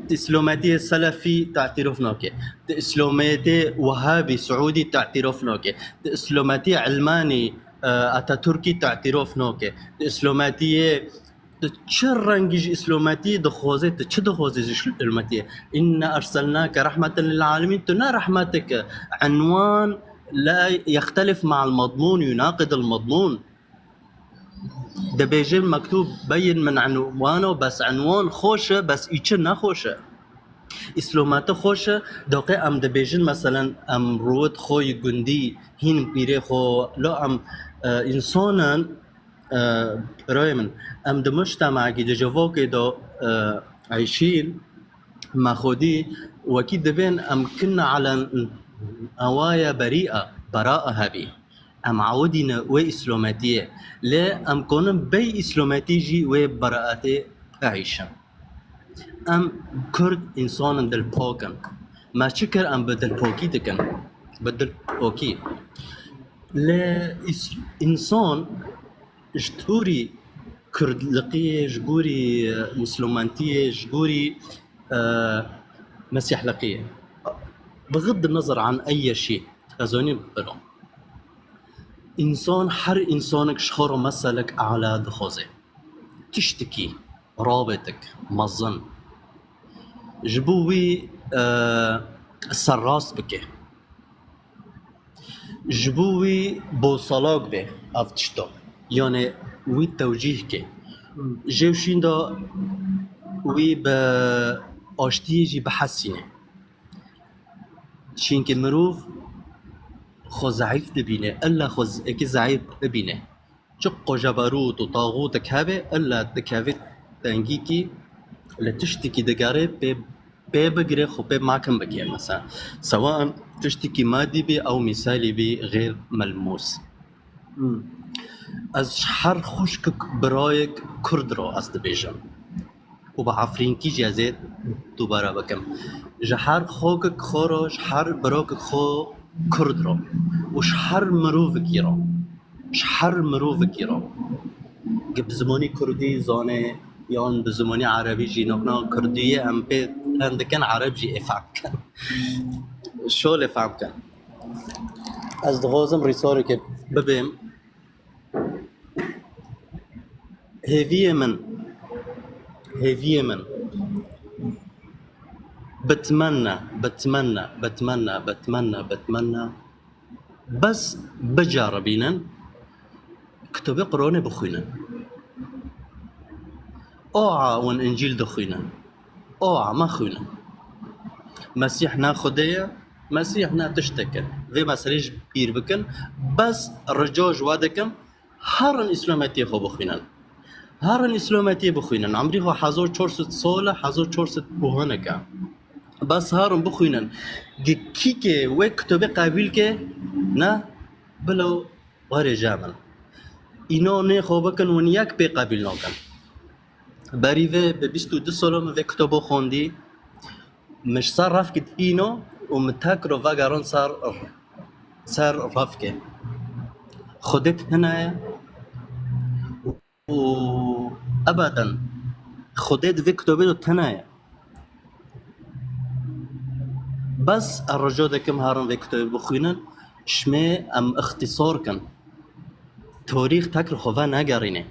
Di îslametiyê selefî te îtirof nake. Di îslametiyê wehabî, siûdî te îtirof nake. Di îslametiyê ilmanî, e, Atatürkî te îtirof nake. Di îslametiyê, tu çi rengî ji îslametiyê dixwazê, tu çi dixwazê ji îslametiyê? Inna erselnake rahmeten lil alemîn, tu ne rehmeteke. Enwan la yextelif ma'al madmûn, yunaqid al madmûn. Dibêje mektûb beyin min enwano, bes enwan xweş e, bes îçi nexweş e. Îslomate xweş e, doqê em dibêjin, meselen, em rûwit xwe yî gundî, hîn pîrê xwe, lo em, e, însanin, e, birayê min, em di mujtemekî, di civakê de, e, eyşîn, me xwedî wekî dibên em kin alen ewaye berî e, bera hebî. Em awidîne wê îslometiyê, lê em konin bey îslometî jî wê beraetê bieyşin. Em Kurd însanin dilpak in. Me çi kir em bi dilpokî dikin? Bi dilpokî. Lê îs-, însan ji gorî Kurdliqiyê, ji gorî, e, Mislimantiyê, ji gorî, e, Mesîhliqiyê. Bixid nezer an ey yeşî. Ez onî biro. Însan, her însanek ji xwe re meselek ala dixwaze. Tiştekî, rabetek, mezin. Ji bo wî, e, serrast bike. Ji bo wî bosalak be ev tişta. Yani wî tewcîh ke. Jê û şîn de wî bi aştiyê jî bihesîne. Çînkî mirov xwe zeîf dibîne, illa xwe z-, eki zeîf bibîne. Çiqo jeberût û taxûtek hebe, illa dikeve tengîkî li tiştekî digere pê, pê bigire, xwe pê makim bike. Mesela, sewan tiştekî madî bî ew mîsalî bî xêr melmûs. Hmm. Ez ji her xwişkek birayek Kurd re ez dibêjim. Û bi Efrînkî jî ez ê dubare bikim. Ji her xokek xwe re, ji her birokek xwe Kurd re û ji her mirovekî re, ji her mirovekî re, ge bi zimanî Kurdî zane yan bi zimanî Erebî jî, nokna Kurdiyê em pê fem dikin, Ereb jî ê fem kin. Şol ê fem kin. Ez dixwazim rîsaleke bibêm. Hêviyê min, hêviyê min, bitmenne, bitmenne, bitmenne, bitmenne, bitmenne. Bes biceribînin, kitobê Quranê bixwînin. Oa wan Încîl dixwînin. Oa mexwînin. Mesîh ne Xwedê ye, Mesîh ne tiştek e. Vê meselê ji bîr bikin. Bes rica ji we dikim, herin îslametiyê xwe bixwînin. Herin îslametiyê bixwînin. Emrî xwe hezar çar sed sal e, hezar çar sed û hinek e. Bes herin bixwînin. Gi kîkê wê kitobê qebîl ke, ne, bila werê je min. Îna nê xwe bikin, win yek pê qebîl nakin. Berî vê bi bîst û du salo min vê kitabo xwendî. Min ji ser revkê dîno û min tekro vegerin ser, ser revkê. Xwedê tune ye û ebeden Xwedê di vê kitobê de tune ye. Bes ez rica dikim herin vê kitobê bixwînin, şimê em îxtîsar kin. Tarîx tekr xwe venegerîne.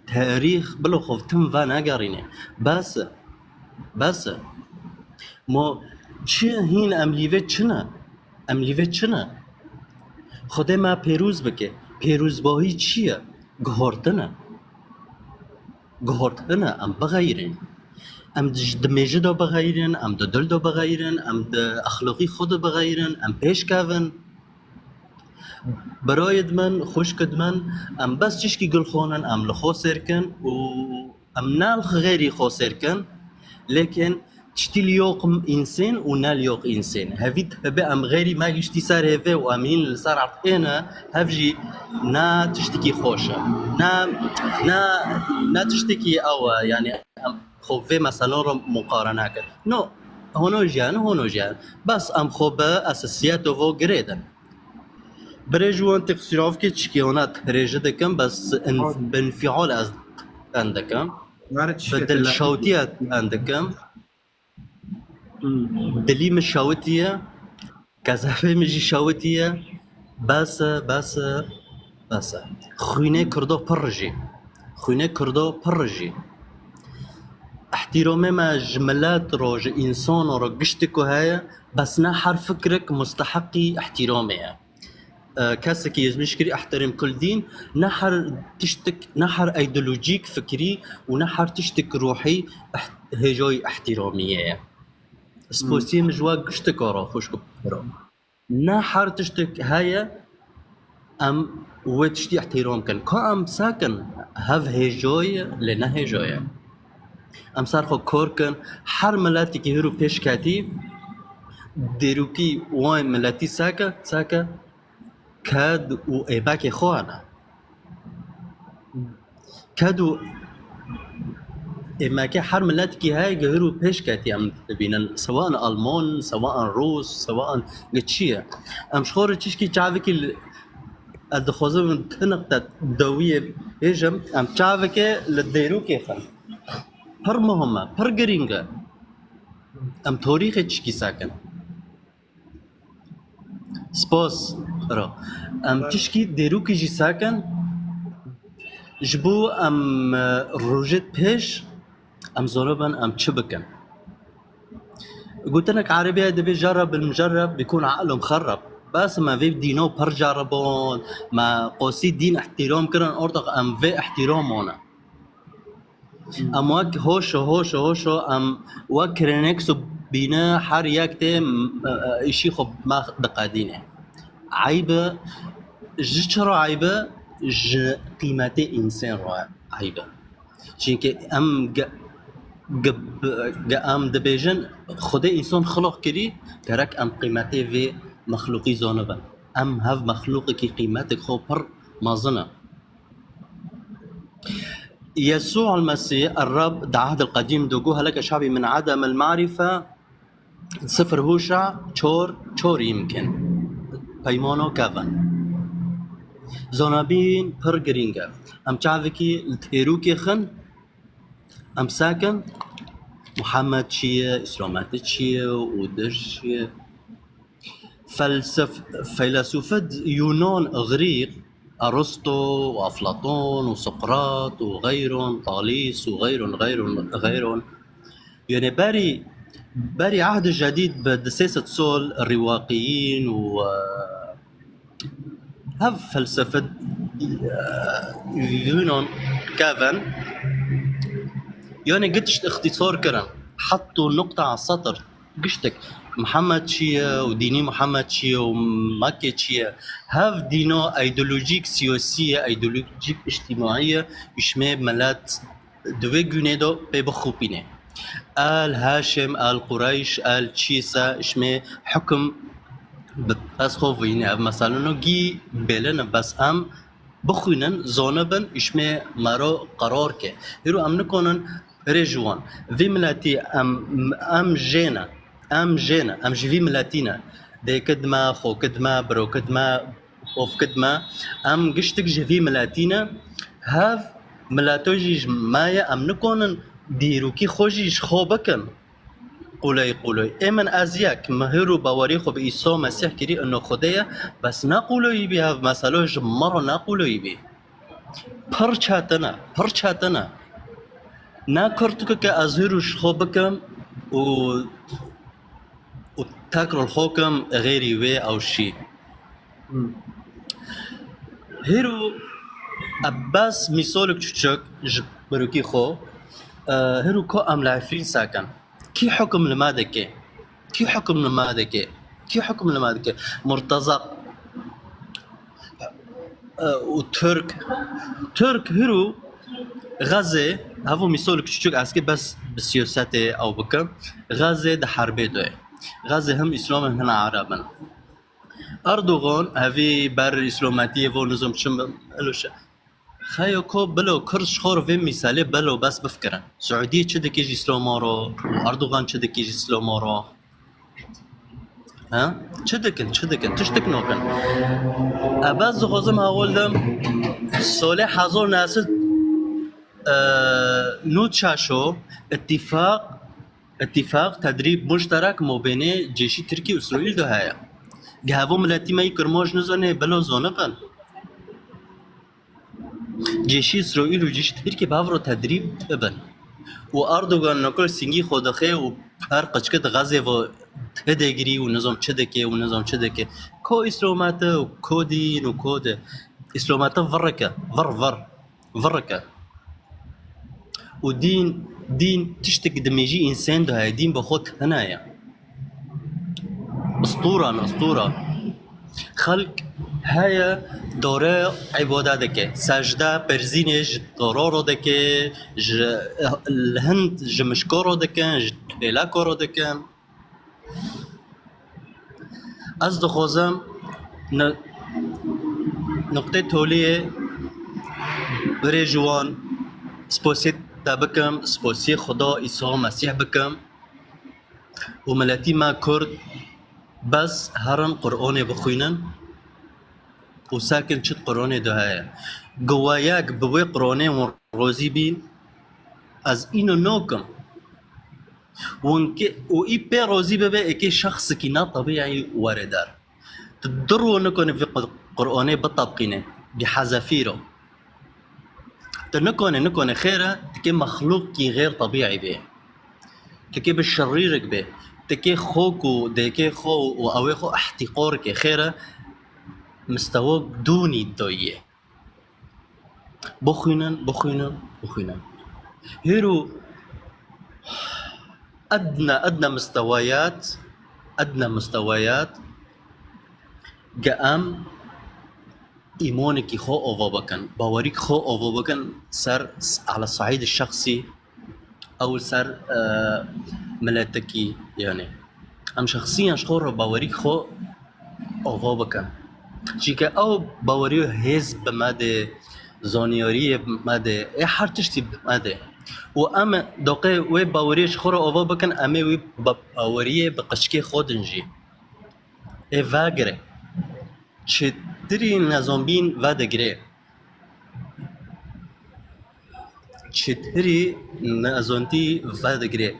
Tarîx bila xwe tim venegerîne. Bes e. Bes e. Ma çi hîn em lîvê çi ne? Em lîvê çi ne? Xwedê me pêrûz bike. Pêrûzbahî çi ye? Guhartin e. Guhartin e. Em bixeyrin. Em di, di mêjê de bixeyrin, em di dil de bixeyrin, em di exlaqî xwe de bixeyrin, em pêş kevin. Birayê di min, xwişk di min, em bes tişkî gul xwanin, em li xwe sêr kin û em ne li xêrî xwe sêr kin, lêkin tiştî li yoq însên û ne li yoq însên. Hevî dibe em xêrî me giştî ser hêvê û em hîn li ser erd êne, hev jî ne tiştekî xweş e. Ne, ne, ne tiştekî ew e, yanî em xwe vê meselan re muqarene nakin. No, hono jiyan, hono jiyan. Bes em xwe bi esasiyetê ve girêdin. Birêj wan têqsîravkê çikê wana dirêje dikim, bes in-, Hadi. Binfial ez en dikim. Nare çi Bi şekilde? Dilşewtiye en dikim. Hmm. Dilî min şewitiye, kezebê min jî şewitiye. Bes e, bes e, bes e. Xwînê Kurdo pir jî. Xwînê Kurdo pir jî. Îhtîramê me ji milet re, ji însan re giştî ku heye, bes ne her fikrik musteheqî îhtîramê ye. E, kesekî yê ji min şikirî îhtîram kul dîn, ne her tiştik, ne her îdeolojîk fikrî û ne her tiştik ruhî îht-, hêjayî îhtîramiyê ye. Spasiyê min ji we giştika re, xwişk û biro. Ne her tiştik heye, em wê tiştî îhtîram kin. Ka em sakin, hev hêja ye, lê ne hêja ye. Em ser xwe kor kin, her miletikî hir û pêş ketî, dêrokî wan miletî seke, seke, ked û êbekê xwe ne. Ked û êmekê her miletikî heye, gihir û pêş ketî em dibînin. Sewan Alman, sewan Rûs, sewan gi çi ye. Em ji xwe re çişkî çavekî li, ez dixwazim tinik te dawiyê bêjim, em çavekê li dêrokê xin. Pir muhim e, pir girîng e. Em torîxê çişkî sekin. Spas. Ro. Em tişkî dêrokî jî sekin. Ji bo em, e, rojê pêş, em zora bin em çi bikin. Gotinek erebî ye dibê: "Cerreb el-mucerreb bikun aql muxerreb." Bes me vê dîno pir ceribon, me qasî dîn îhtîram kirin, ortax em vê îhtîram mane. Em wek hoşo, hoşo, hoşo, em wek Kleenexo bîne, her yek tê, m-, e, e, îşî xwe me diqedîne. Eyb e, ji çi re eyb e? Ji qîmetê însên re eyb e. Çimkî em ge-, ge-, ge-, em dibêjin, Xwedê însan xilq kirî, gerek em qîmetê vê mexlûqî zanibin. Em hev mexlûqekî qîmetek xwe pir mezin e. Yesû el-Mesîh, er-Reb, di Ehd el-Qedîm de got: "Heleke şe'bî min edem el-marife", Sifir Hûşa çor, çor yimkin. Peymano kevin. Zonabîn pir girîng e. Em çavekî li têrokê xin, em sekin, Muhammed çi ye, Îslametî çi ye û dij çi ye? Felsef-, feylesûfid Yunan, Îgrîk, Aristo û Aflatûn û Sokrat û xeyrûn, Talîs û xeyrûn, xeyrûn, xeyrûn. Yanî berî, berî Ehdê Cedîd bi du sê sed sol rîwaqiyîn û, e, hev felsefid, e, Yunan kevin. Yanî gitişt îxtîsar kirin. Hett û nuqta setr. Giştek, Mihemed çi ye û dînî Mihemed çi ye û Mekke çi ye? Hev dîna îdeolojîk siyasî ye, îdeolojîk îctimaî ye, ji me milet di wê gunê de pê bixopîne. El Haşim, El Qureyş, El çi se, ji me hukm bi dest xwe vîne. Ev meseleno gî bêlin e, bes em Bixwînin, zonibin, îşmê mero qerar ke. Hîro em nikonin rê ji wan. Vî miletî em, em jê ne. Em jê ne. Em ji vî miletî ne. Dêkid me, xokid me, birokid me, ofkid me. Em giştik ji vî miletî ne. Hev mileto jî ji me ye. Em nikonin dîrokî xwe jî ji xwe bikin. Qûleyî qûleyî. Ê min ez yek, min hîro bawerî xwe bi Îsa Mesîh kirî, ino Xwedê ye, bes ne qûleyî bî, hev meselo ji me re ne qûleyî bî. Pir çetin e, pir çetin e. Ne kurtike ke ez hîro ji xwe bikim û, û tekrar xwe kim, xêrî wê ew şî. Hmm. Hîro, e, bes mîsolik çûçik ji birokî xwe, e, hîro ko em li Efrîn sekin. Kî hukum li me dike? Kî hukum li me dike? Kî hukum li me dike? Murteza, e, û Tirk. Tirk hîro Xezê, hevo mîsolik çûçik ez kê bes bi siyasetê ew bikim. Xezê di herbê de ye. Xezê him Îslam in, hina Ereb in. Erdogan hevî ber Îslametiyê vo nizam çi elo şe-, xeyo ko bilo Kurd ji xwe re vê mîsalê bilo bes bifikirin. Siûdiyê çi dikî ji Îslama re? Erdogan çi dikî ji Îslama re? Ha? Çi dikin, çi dikin? Tiştik nakin. E, bes dixwazim hewl dim, solê hezar neh sed, e, nod şeş o, ittifaq, ittifaq, tedrîb muşterek mabênê cêşî Tirkî û Îsraîl de heye. Ge hevo miletî me yî Kirmanc nizane, bilo zaniqin. Cêşî Îsraîl û cêşî Tirkî bi hev re tedrîb dibin. Û Erdogan nokol sîngî xwe dixe û her qiçkit Xezê ve ti degirî û nizam çi dike û nizam çi dike. Ko Îslamete û ko dîn û ko de. Îslamete virrike, vir, vir, virrike. Û dîn, dîn tiştek dimêjî însan de heye, dîn bi xwe tune ye. Istûra ne, istûra. Xelk heye dore îbade dike. Secde, perzînê ji dore re dike, ji, li hind ji mişko re dikin, ji têleko re dikin. Ez dixwazim ni-, nuqtê toliyê birê ji wan sposê te bikim, sposê Xuda Îsa Mesîh bikim. Û miletî me Kurd bes herin Qur'anê bixwînin û sekin çi di Qur'anê de heye. Giwayek bi wê Qur'anê hûn rozî bîn, ez îno nokim. Hûn kê, û î pê rozî bibe, êkê şexsikî ne tebîî were der. Tu du ro nikone vê Qur-, Qur'anê bitebqîne, bi hezefî ro. Tu nikone, nikone xêr e, tikê mexlûqkî xêr tebîî bê. Tikê bi şirîrik bê. Tikê xok û dêkê xo û ewê xo ihtiqor ke xêr e, mistewa dûnî doyê. Bixwînin, bixwînin, bixwînin. Hêro edna, edna mistewayat, edna mistewayat ge em îmonekî xwe ava bikin, bawerîk xwe ava bikin ser s-, ala saîd şexsî, ew ser, e, miletekî, yanî. Em şexsiyan ji xwe re bawerîk xwe ava bikin. Çîke ew bawerî û hêz bi me de, zanyariyê bi me de, ê her tiştî bi me de. Û em doqê wê baweriyê ji xwe re ava bikin, em ê wî ba-, baweriyê bi qiçkê xwe din jî. Ê vegire. Çitirî nezanbîn vedigire. Çitirî nezantî vedigire.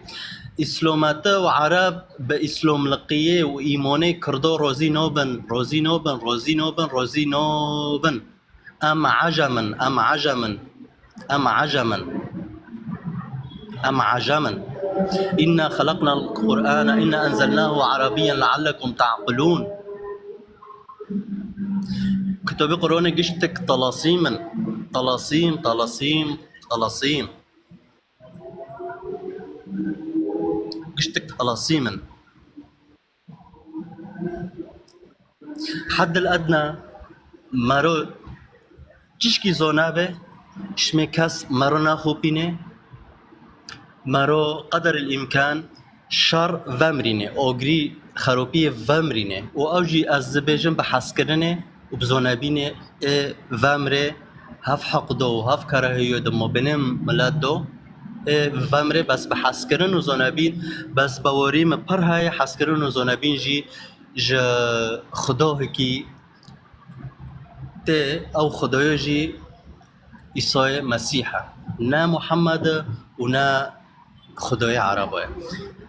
Îslamete û Ereb bi îslamliqiyê û îmanê Kurdo rozî nabin, rozî nabin, rozî nabin, rozî nabin. Em ecem in, em ecem in, em ecem in. Em ecem in. Inna xelaqnal Qur'ane, inna enzelnahu arabiyyen leallekum ta'qilûn. Kitabê Qur'anê giştek talasîm in. Talasîm, talasîm, talasîm. Giştek talasîm in. Heddil edna mero çişkî zona be, şimê kes mero naxopîne, mero qederil îmkan şer vemrîne, ogrî xeropiyê vemrîne. Û ew jî ez dibêjim bi hezkirinê, û bi zonebînê ê vemrê hev heq do û hev kerahiyo di mabênê milet do. Ê vemrê bes bi hezkirin û zonebîn, bes bawerî min pir heye, hezkirin û zonebîn jî ji Xwedahekî tê, ew Xwedaya jî Îsayê Mesîh e. Ne Muhammed e û ne Xwedayê Ereba ye.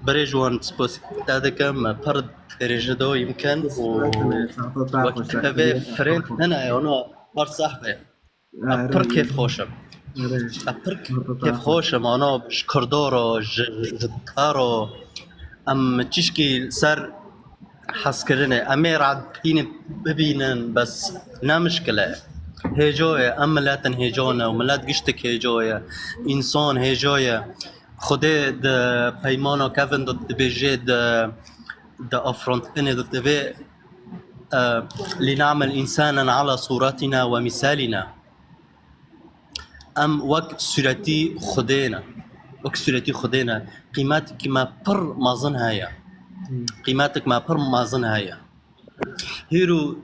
Birêj wan, spas te dikim, me pir dirêje da yimkin û wek tevê firênd hene, ana pir sehf e. Ez pir kêfxweş im. Ez pir kêfxweş im, ana ji Kurda re, ji, ji te re. Em çişkî li ser hezkirinê, em ê radikînê bibînin, bes ne mişkile. Hêca ye, em miletin hêca ne û milet giştik hêca ye. Însan hêca ye. Xwedê di peymana kevin de dibêje, di, di afirandinê de divê, e, "Lînamel însanen ala sûretîna we mîsalîna." Em wek sûretî Xwedê ne. Wek sûretî Xwedê ne. Qîmetek me pir mezin heye. Qîmetek me pir mezin heye. Hîro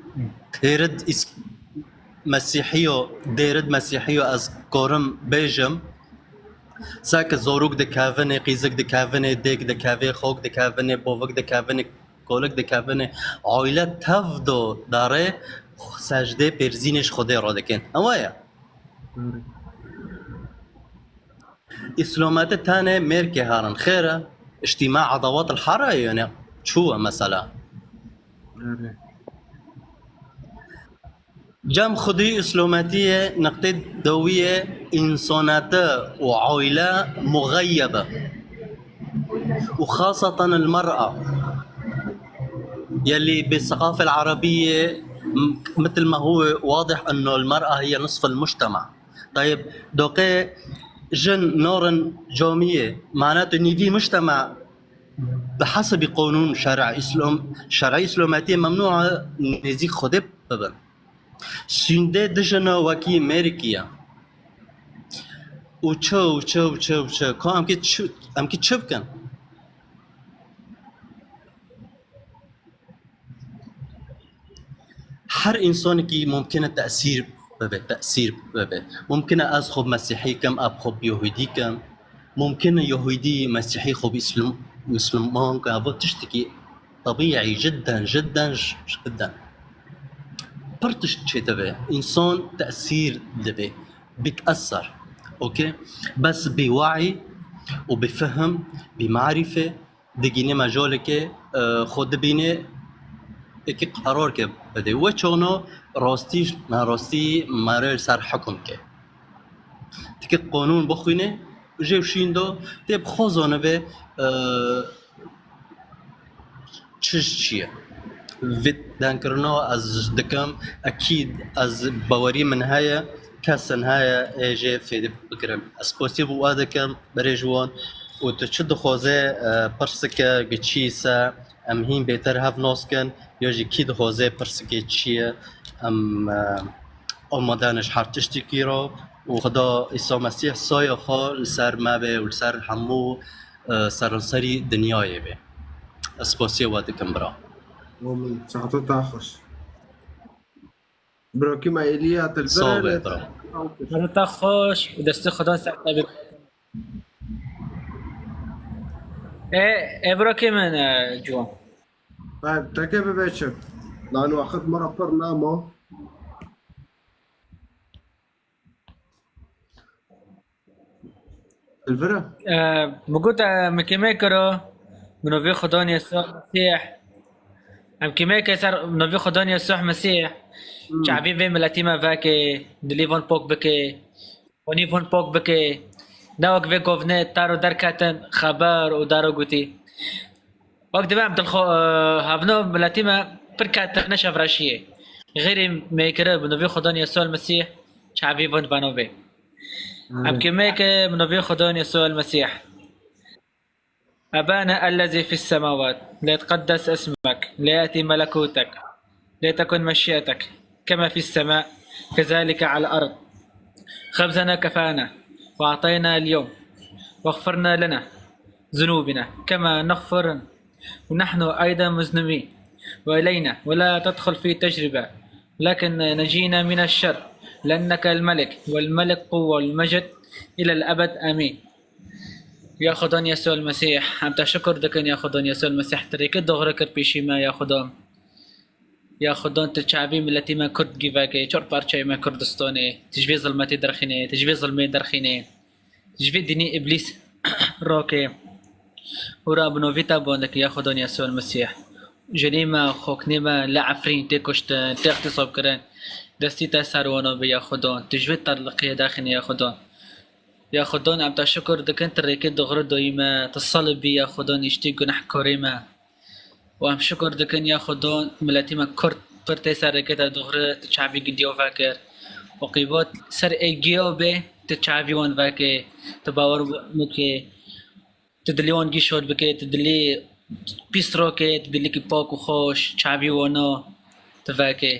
dêrid îs-, Mesîhiyo, dêrid Mesîhiyo ez karim bêjim. Seke zarok dikevinê, qîzik dikevinê, dêk dikevê, xok dikevinê, bovik dikevinê, kolik dikevinê, aîle tev do darê secdê pêrzînê ji Xwedê re dikin. Ewa ye. Îslamete tenê mêrkê herin xêr e. Îctîma edawet el hara ye, yani çû e mesela. Cem xwedî îslometiyê niqtê dawiyê însanete û aîle muxeyyeb e. Û xaseten el mer'a. Yelî bi seqafe el erebiyê m-, mitl ma huwe wadih enno el mer'a hiye nisf el mujtema. Tayeb, doqê jin narin camiyê, mana tu nîvî mujtema bi hesebî qanûn şer'a îslom, şer'a îslometiyê memnû e nêzîk Xwedê bibin. Sûndê dijina wekî mêrikî ye. Û çi, û çi, û çi, û çi? Ka em kî çi, em kî çi bikin? Her însanekî mumkin e tesîr bibe, tesîr bibe. Mumkin e ez xwe Mesîhî kim, ev xwe Yahûdî kim. Mumkin e Yahûdî Mesîhî xwe bi Îslam, Misliman kim. Ev tiştekî tebîî, cidden, cidden, cidden. Pir tişt çêdibe. Însan tesîr dibe. Biteser. Okey? Bes bi we'î û bi fehim, bi marîfe, digînê mejalekê, e, xwe dibînê, êkî qerarke bidê. We çona rastî, narastî mere li ser hukm ke. Tike qanûn bixwîne, jê şîn do, tê bi xwe zanibe, e, çi ji çi ye. Vê denkirina ez dikim, ekîd ez bawerî min heye, kesin heye, ê jê fêdî bigirin. Ez spasî bo we dikim, berê ji wan. Û tu çi dixwaze, e, pirsike gi çi se, em hîn bêtir hev nas kin, ya jî kî dixwaze pirsikê çi ye, em, e, amade ne ji her tiştekî re. Û Xweda Îsa Mesîh saya xwe li ser me be û li ser hemû, e, seranserî dinyayê be. Ez spasiya we dikim, bira. Amin. Saeta te xweş. Bro, kî me êlî ya te li vir e, lê te xweş û destê Xwedan ser te be. E, e, bro, kî min, e, ciwan. Teke bibe çi? Lan wexit me re pir nema. Li vir e? E, min got, e, min kêmê kiro, bi novê Xwedan Yesû Mesîh. Em kêmê ke ser bi novê Xwedan Yesû Mesîh. Hmm. Çavî vê miletî me veke, dilê van pok bike, wanî van pok bike. Ne wek vê govne taro derketin, xeber û daro gotî. Wek dibe em dilxwe, e, hevno miletî me pir ketine şevreşiyê. Xêrê mêkire bi novê Xwedan Yesû el Mesîh çavî van vano vê. Em kêmê ke bi novê Xwedan Yesû el Mesîh. أبانا الذي في السماوات، ليتقدس اسمك، ليأتي ملكوتك، لتكن مشيئتك كما في السماء كذلك على الأرض. خبزنا كفانا وأعطينا اليوم، واغفرنا لنا ذنوبنا كما نغفر ونحن أيضا مذنبين، وإلينا ولا تدخل في تجربة، لكن نجينا من الشر، لأنك الملك، والملك قوة والمجد إلى الأبد. آمين. Ya Xwedon Yesû El Mesîh, em te şukir dikin, ya Xwedon Yesû El Mesîh, tu rêkê doxri kir pêşî me, ya Xwedon. Ya Xwedon, tu çavî miletî me Kurd gî veke, çar parçeyê me Kurdistanê, tu ji vê zilmetê derxînê, tu ji vê zilmê derxînê, ji vê dînê îblîs rake. Û ra bi novî te bon dike, ya Xwedon Yesû El Mesîh. Jinê me, xoknê me li Efrîn tê kuştin, tê îxtîsab kirin. Destî te ser wana be, ya Xwedon. Tu ji vê terliqiyê derxînê, ya Xwedon. Ya Xwedon, em te şukir dikin, tu rêkê doxri doyî me, tu salibî, ya Xwedon, îştî gunehkorê me. Û em şukir dikin, ya Xwedon, miletî me Kurd pir tê ser rêkê te doxri, tu çavî gindiyo vekir. Û qîbot ser ê giyo bê, tu çavî wan vekê, tu bawer bikê. Tu dilê wan gî şod bike, tu dilê pîs roke, tu dilekî pak û xweş, çavî wana tu veke.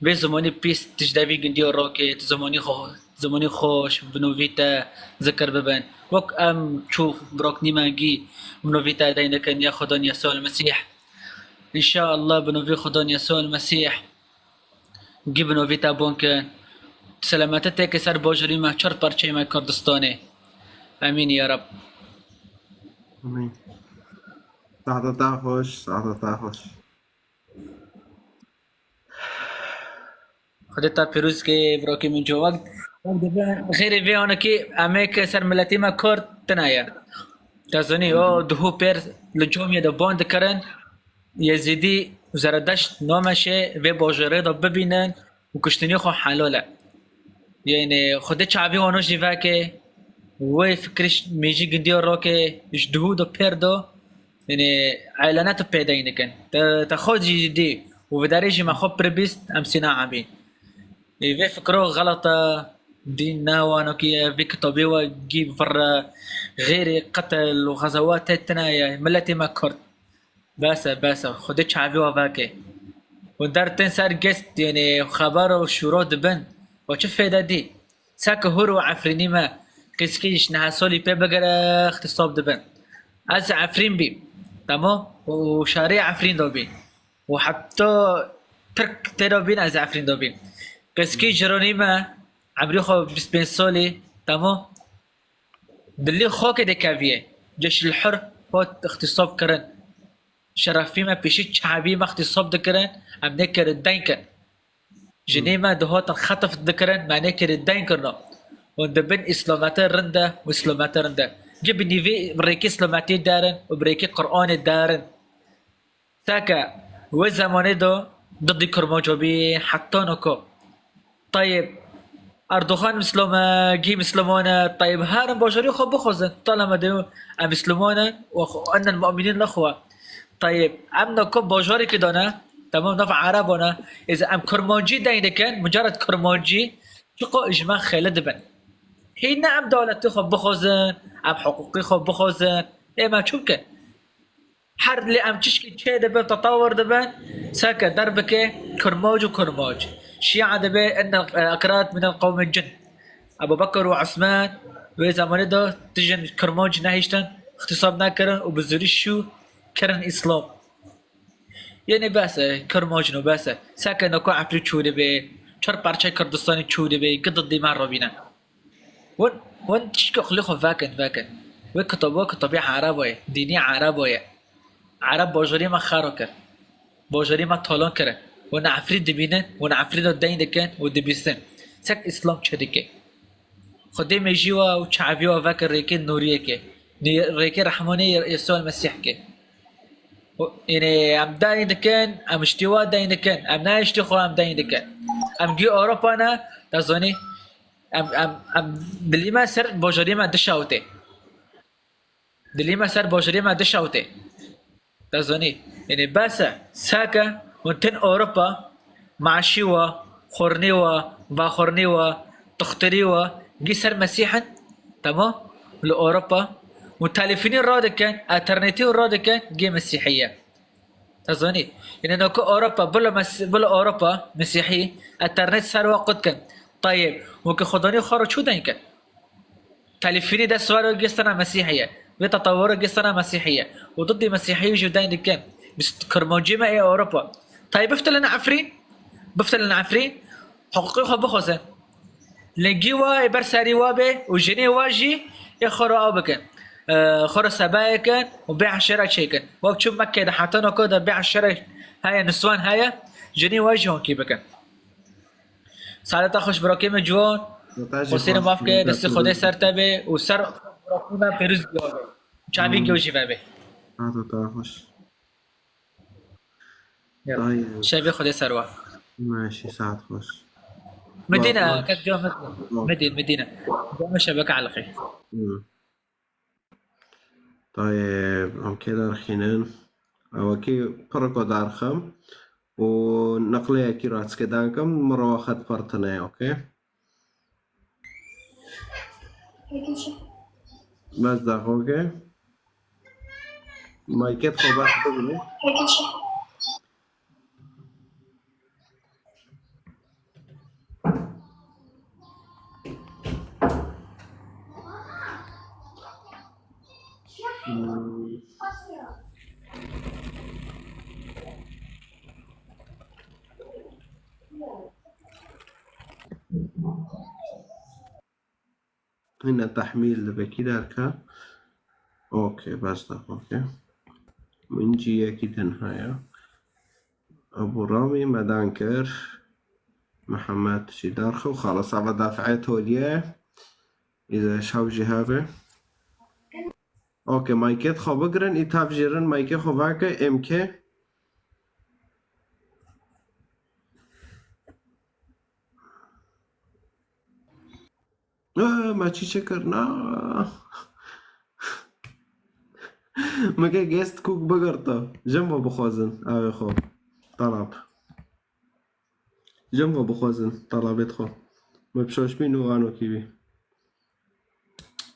Vê zimanî pîs tu ji devî gindiya roke, tu zimanî xwe, zimanî xweş, bi novî te zikir bibin. Wek em çû biroknî me gî bi novî te deyn dikin, ya Xwedon Yesû El Mesîh. Înşallah bi novî Xwedon Yesû El Mesîh. Gî bi novî te bon ke. Selametê têke ser bajêrî me, çar parçeyê me Kurdistanê. Emîn ya Reb. Amîn. Saeta te xweş, saeta te xweş. Xwedê te pîroz ke, birakê min civak. Xêrê vê anekê em ê ke ser miletê me Kurd tune ye. Te zanî, o duhû pêr li camiyê de ban dikirin. Yezîdî û Zeredeşt nameşê vê bajêrê de bibînin û kuştinê xwe helal e. Yanî Xwedê çavê wan jî veke, wê fikirî mêjî gindiya rake, ji duhû de pêr de, yanî eylane tu pê deyn dikin. Te, te xwe jî dî û vidarê jî me xwe pir bîst, em sîna ebî. Ê, vê fikro xelet e, dîn ne wanokî ye, vê kitabê we gî vir e, xêrê qetil û xezewat tê tune ye, miletê me Kurd. Bes e, bes e. Xwedê çavê we veke. Hûn der tên ser gest, yanî xeber û şûro dibin. We çi fêde dî? Seke hûr û Efrînî me, qîskî ji nehe salî pê bigire, îxtîsab dibin. Ez Efrîn bîm. Tamam? Û şarê Efrîn de bîm. Û heta Tirk tê de bîn, ez Efrîn de bîm. Qîskî ciranî me, emrî xwe bîst pênc salî, tamam? Dilê xakê de keviye. Ceşil Hur hat îxtîsab kirin. Şerefî me pêşî çavî me îxtîsab dikirin, em nêkirin deyn kin. Jinê me dihatin xetif dikirin, me nêkirin deyn kirina. Hûn dibin îslamete rind e û îslamete rind e. Gê bi nîvê rêkê îslametê derin û bi rêkê Qur'anê derin. Seke wê zemanê de didî Kurmanca bî heta noko. Tayeb, Erdogan Mislim e, gî Misliman e, tayeb herin bajarî xwe bixwazin. Talema de em Misliman in û xwe, enen mu'minîn li xwe. Tayeb, em noko bajarekî de ne, temam nav Ereban e, êzî em Kurmancî deyn dikin, mucared Kurmancî, çiqo ji me xêli dibin. Hîn ne em dewletê xwe bixwazin, em hiqûqê xwe bixwazin, ê me çû bikin. Her lê em çişkî çê dibin, tetawur dibin, seke derbike Kurmac û Kurmac. Şîa dibe, inne akrat min el qewmin cin. Ebu Bekir û Osman wê zemanê de tijin Kurmac nehiştin, îxtîsab nekirin û bi zûrî şû kirin Îslam. Yanî bes e, Kurmac no bes e. Seke noko Efrîn çû dibe, çar parçe Kurdistanê çû dibe, gidin dî me robîne. Hûn, hûn tişkê xulî xwe vekin, vekin. Wê kitabo, kitabê Erebo ye, dînê Erebo ye. Ereb bajarê me xero kir. Bajarê me talan kir. Hûn Efrîn dibînin, hûn Efrîn de deyn dikin û dibîsin. Sek Îslam çi dike? Xwedê mêjî we û çavî we veke rêkê nûriyê ke. Nê-, rêkê Rehmanê Yesû El Mesîh ke. Û, yanî em deyn dikin, em ji tê we deyn dikin. Em ne ji tê xwe em deyn dikin. Em gî Ewropa ne, te zanî, Em, em, em dilî me ser bajarê me dişewitê. Dilî me ser bajarê me dişewitê. Te zanî. Yanî bes e. Seke hûn tên Ewropa, meşî we, xwirnê we, vexwirnê we, tuxtirî we, gî ser Mesîh in. Temam? Li Ewropa. Û telefînî radikin, internetî radikin, gê Mesîhî ye. Te zanî. Yanî noko Ewropa, bila Mes-, bila Ewropa, Mesîhî, internet ser we qut kin. Tayeb, weke Xudanî xwe re çû deyn kin. Telefînî dest we re gestana Mesîhî ye. Vê tetawurê gestana Mesîhî ye. Û didî Mesîhî jî deyn dikin. Biz Kurmancî me ê Ewropa. Tayeb biftilin Efrîn. Biftilin efrîn, hiqûqê xwe bixwazin. Lingî wa ê ber serî wa bê û jinê wa jî ê xwe re ew bikin. E, xwe re sebeyê kin û bê eşêra çêkin. Wa çû Mekkê de heta noko de bê eşêra heye, niswan heye, jinê wa jî honkî bikin. Saleta xweş birakê me ciwan. Te jî Xwesêne xweş, maf ke, te destê jî Xwedê xweş. Ser te bê û ser birakê me pêroz giya be. Çavî Hmm. giya jî vebe. Hata te xweş. Ya. Dayê. Şevê Xwedê ser we. Meşî saet xweş. Medîne, Bak, bak. Ket diyor Medîne. Bak. Medîne, Medîne. Diyor şebeke alqi. Hmm. Dayê, em kê derxînin. Ewekî piriko derxim. Û neqleyekî raçke dankim. Min re wexet pir tune, okey? Bes daxoke. Mayket xwe bes bigre. Hine tehmîl dibe kî derke. Okey, bes de, okey. Min cî yekî din heye. Ebû Ramî me dan kir. Mihemed jî derxe û xalas. Ava dafeê tolî ye. Îze şew jî hebe. Okey, maykêt xwe bigirin, î tev jêrin, maykê xwe vake, M K. Aa, me çî çi kir? Na. Min ke guest cook bigirta. Jin ve bixwazin, avê xwe. Telab. Jin ve bixwazin, telabêt xwe. Me pişaş bîn û anokî bî.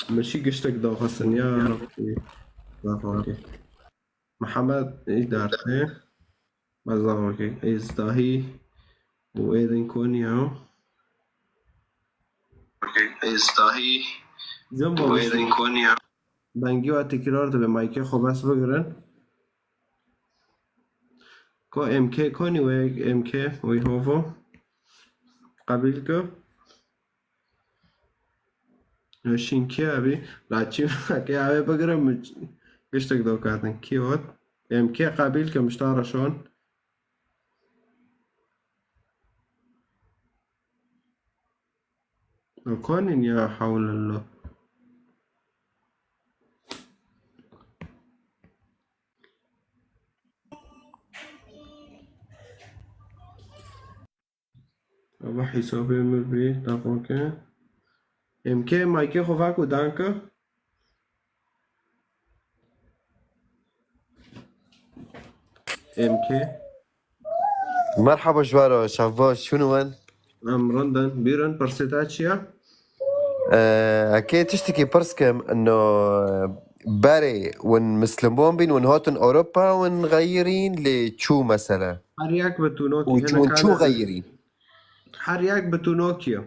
Min şî giştek daxistin, ya Rabbî. Zafakê. Mihemed îdarte. Bes zafakê. Êzdahî û êdin konî ya. Êzdahî Jin ve û bişî. Êdin konî ya. Dengî we tekrar dibe, maykê xwe bes bigirin. Ko M K konî we, M K, we hovo. Qebîl ke. Şîn kî abî? La çî ke avê bigirin min giştek dokatin. Kî ot? M K qebîl ke miştara şon. Konîn ya hewlillo. Ava hesabê min bê, daxoke. M K, maykê xwe vako danke. M K. Merhaba ji we re, çav baş, çûn wen? Em rindin. Bîrin, pirsê te çi ye? Ee, eke tiştekî pirs kim, no, berê win Misliman bîn, win hatin Ewropa, win xeyirîn, lê çû mesele? Her yek bi tunokî. Û hene çûn çû kane xeyirîn? Her yek bi tunokî ye.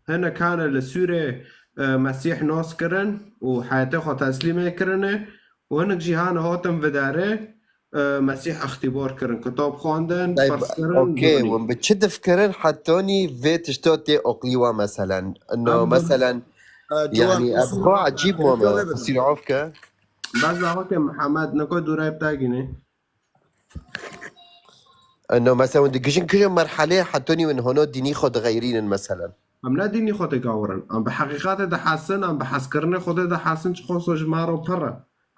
Hinek hane li Sûrê, e, Mesîh nas kirin û heyetê xwe teslîmê kirine û hinek jî hane hatin vidarê, e, Mesîh extîbar kirin, kitab xwendin, Ey, pirs kirin, okey, divinî. Hûn bi çi dif kirin hetanî vê tişta tê oqlî we meselen? No, Em bi, meselen, e, cewab yanî, ev xwe ecîb mame, qisîr af ke. Bes daxoke Mihemed, niko dûrayê bi dagînê. No, mesela, hûn digihîjin kîjan merheleyê hetanî win hona dînî xwe dixeyrînin, meselen? Em ne dînî xwe digawirin. Em bi heqîqetê dihesin, em bi hezkirinê Xwedê dihesin, çi xweso ji me re pir e.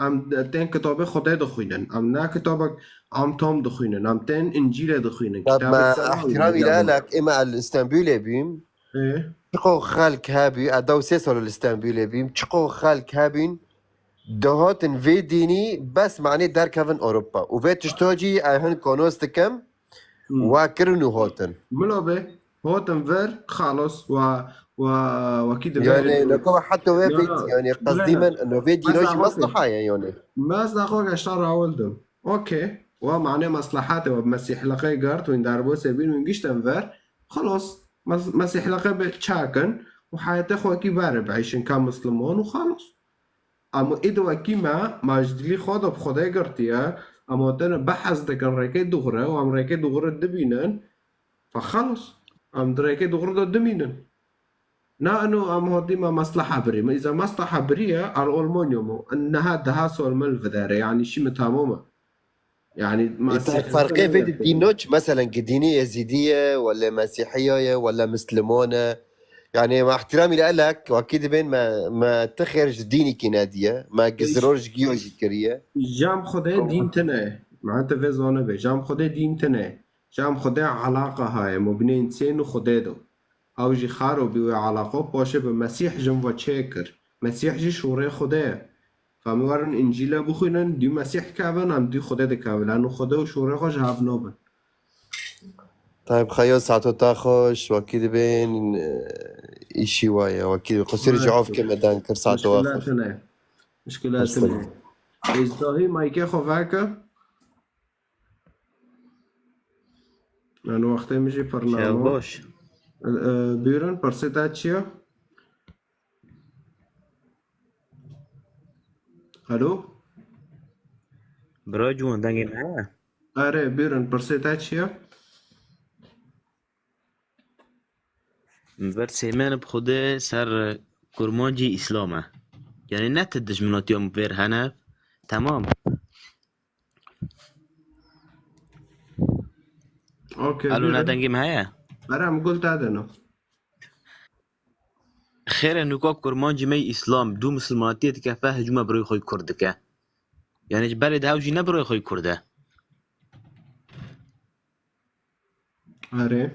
Em tên kitabê Xwedê dixwînin. Em ne kitabek am tam dixwînin. Em tên Încîlê dixwînin. Tab Kitabê me ser ehtiramî le, lak ême li Stenbulê bîm. Ê? Çiqo xelk hebî, ez dew sê sal li Stenbulê bîm. Çiqo xelk hebîn, dihatin vê dînî bes manê derkevin Ewropa. Û vê tişta jî ez hin konos dikim, Hmm. Wa kirin û hatin. Milo be, hatin ver, xalos, wa, wa, wekî dibe. Yani, nako heta wê Ya, bît, yani, qezdî min, no vê dîno jî mesleha ye, yani. Mez daxo geşta rawildim. Okey. Wa mane meslehatê wa Mesîh leqey gart, win derbosê bîn, win gişten ver. Xalos, Mes-, Mesîh leqey be çakin û heyetê xwe kî ver bieyşin ka Misliman û xalos. Ama ê di wekî me, ma ji dilî xwe de bi Xwedê girtiye, ama tene behs dikin rêkê dûxre û em rêkê dûxre dibînin, Fexelos. Em di rêkê dixurda dimînin. Na eno em hatî me mesleha birî. Me îza mesleha birî ye, er olmonyo mu. Niha daha sol me li videre. Yani şî mi tamam e. Yani Îta mesîh ferqê vê di dîno çi? Meselen ki dînî Êzîdî ye, wele Mesîhiya ye, wele Misliman e. Yani ma ihtiramî li elek, wakî dibên me, me ti xêr ji dînî kî nediye. Me giziror ji giyo jî kiriye. Jam Xwedê dîn tine ye. Me te vê zane be. Jam Xwedê dîn tine ye. Jam Xwedê alaqa haye. Mubinên sên û Xwedê do. Ew jî xaro bî wê alaqo, paşê bi Mesîh jin ve çêkir. Mesîh jî şûrê Xwedê ye. Ka em werin Încîle bixwînin, dû Mesîh kevin, em dû Xwedê dikevin. Lano Xwedê û şûrê xwe ji hev nabin. Tayeb Xeyo, saeto te xweş, wekî dibên, e, îşî waye, wekî dibên. Qusûrê ji of ke me dan kir, saeto we xweş. Muşkila tune. Muşkila tune. Êzdahî maykê xwe veke. Yan wextê min jî pir namo. Şev baş. E, e, buyurun, pirsê te çi ye? Alo? Bira ciwan, dengê me heye? Erê, buyurun, pirsê te çi ye? Pirsê min bi xwedê ser kurmancî Îslam e. Yani ne ti dijminatiya min vêr hene, temam. Okey, Alo, ne buyurun. Dengê min heye? Erê, em gul te dino. Xêr e, nûka kurmancî me yî Îslam, dû misilmanatiyê dikefe, hicûma birayê xwe yî Kurd dike. Yani ji berê de ew jî ne birayê xwe yî Kurd e. Erê.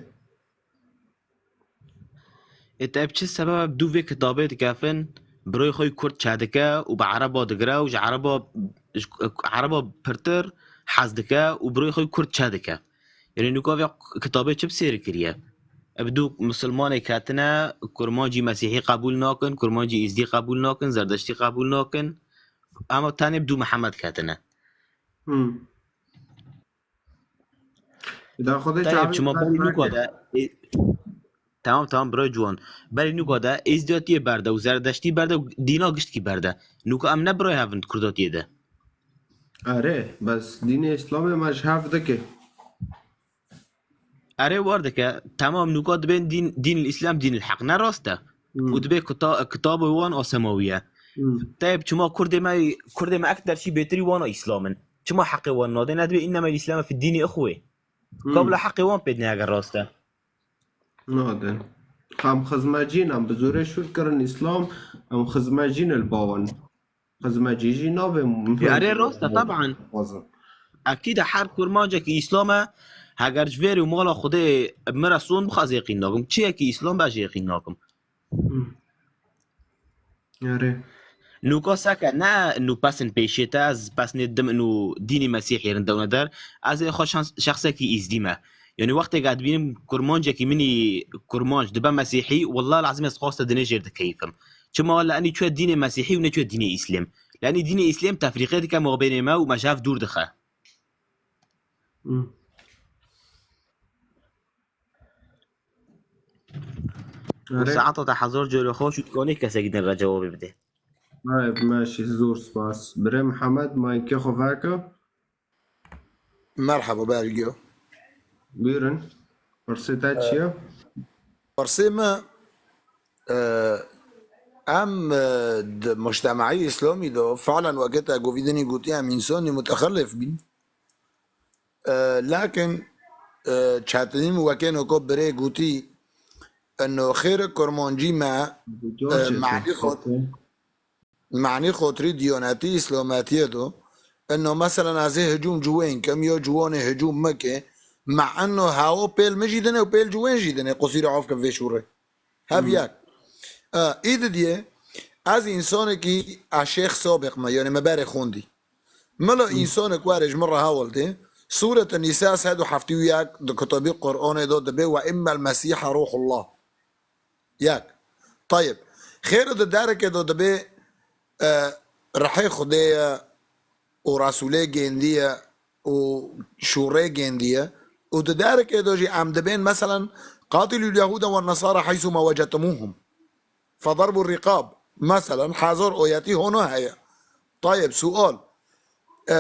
Ê te bi çi sebeba bi dû vê kitabê dikefin, birayê xwe yî Kurd çe dike û bi Ereba digire û ji Ereba, ji Ereba pirtir hez dike û birayê xwe yî Kurd çe dike? Yanî nûka vê kitabê çi bi sêr kiriye? Bi dû misilmanê ketine, kurmancî mesîhî qebûl nakin, kurmancî êzdî qebûl nakin, zerdeştî qebûl nakin. Ama tenê bi dû Mihemed ketine. Hmm. Da Xwedê Tayeb, çavê çima berî nûka de, e, tamam, tamam, bira ciwan. Berî nûka de êzdiyatiyê berde û zerdeştî berde û dîna giştkî berde. Nûka em ne birayê hev in di kurdatiyê de. Erê, bes dînê Îslamê me ji hev dike. Erê, war dike. Temam, nûka dibên dîn, dîn Îslam, dîn heq. Ne rast e? Hmm. Û dibê kita-, kitaba wan a semawî ye. Hmm. Tayeb, çima Kurdê me, Kurdê me ekter şî bêtirî wana Îslam in? Çima heqê wan nadê? Ne dibê, "Înnemel Îslame fi dînî ixwê." Hmm. Kabla heqê wan pê dinê eger rast e. Nadin. Em xizmecîn, em bi zorê şûr kirin Îslam, em xizmecîn li ba wan. Xizmecî jî nabe. Ya, erê, rast e, teban. Xwazin. Ekîd e, her kurmancekî Îslam e, heger ji vêrê û mala Xwedê min re son bixwe, ez yêqîn nakim. Çi yekî Îslam be, ez yêqîn nakim. Hmm. Erê. Nûka seke ne nû pesin pêşê te, ez pesnê dim nû dînî Mesîhî rin dewne der. Ez ê xwe şans-, şexsekî îzdî me. Yanî wextê ez dibînim kurmancekî min î kurmanc dibe Mesîhî, wellahil ezîm ez xwasta dinê jêr dikeyfim. Çima? Li enî çûye dînê Mesîhî û neçûye dînê Îslêm. Li enî dînê Îslêm tefrîqê dike mabênê me û me ji hev dûr dixe. Hmm. Û Erê. Saeta te hezar cara xweş û dikanê kesekî din re cewabê bidê. Erê, meşî, zor spas. Birê Mihemed, maykê xwe veke. Merhaba, bergiyo. Buyurun. Pirsê te çi ye? Pirsê me, e, em, e, di mujtemaî Îslamî de, fiilen weke te govî dinî gotî, em însanî mutexelif bîn. E, lakin, e, çetinî min weke noko birê gotî, eno xêr kurmancî me, e, manî xwe, manî xotirî diyanetî îslametiyê do. Eno, meselen, ez ê hicûm ciwên kim, ya ciwanê hicûm mike, me eno hewa pêl min jî dine û pêl ciwên jî dine, qusîrê af ke vê şûrê. Hev yek. E, î didiyê, ez însanekî, ez şêx sabiq me, yanî me berê xwendî. Mila însanek were ji min re hewldê, Sûrete Nîsa sed û heftê û yek di kitabî Qur'anê de dibê, "Ve innel Mesîhe Ruhullah." Yek. Tayib. Xêr di dereke de dibê, e, rihê Xwedê ye û Resûlê gêndî ye û şûrê gêndî ye. Û di dereke de jî em dibên, meselen, "Qatilul Yehude ve Nesara heysu ma wecedtumuhum." Fedarbu rikab. Meselen, hezar oyetî hono heye. Tayeb, sual. E,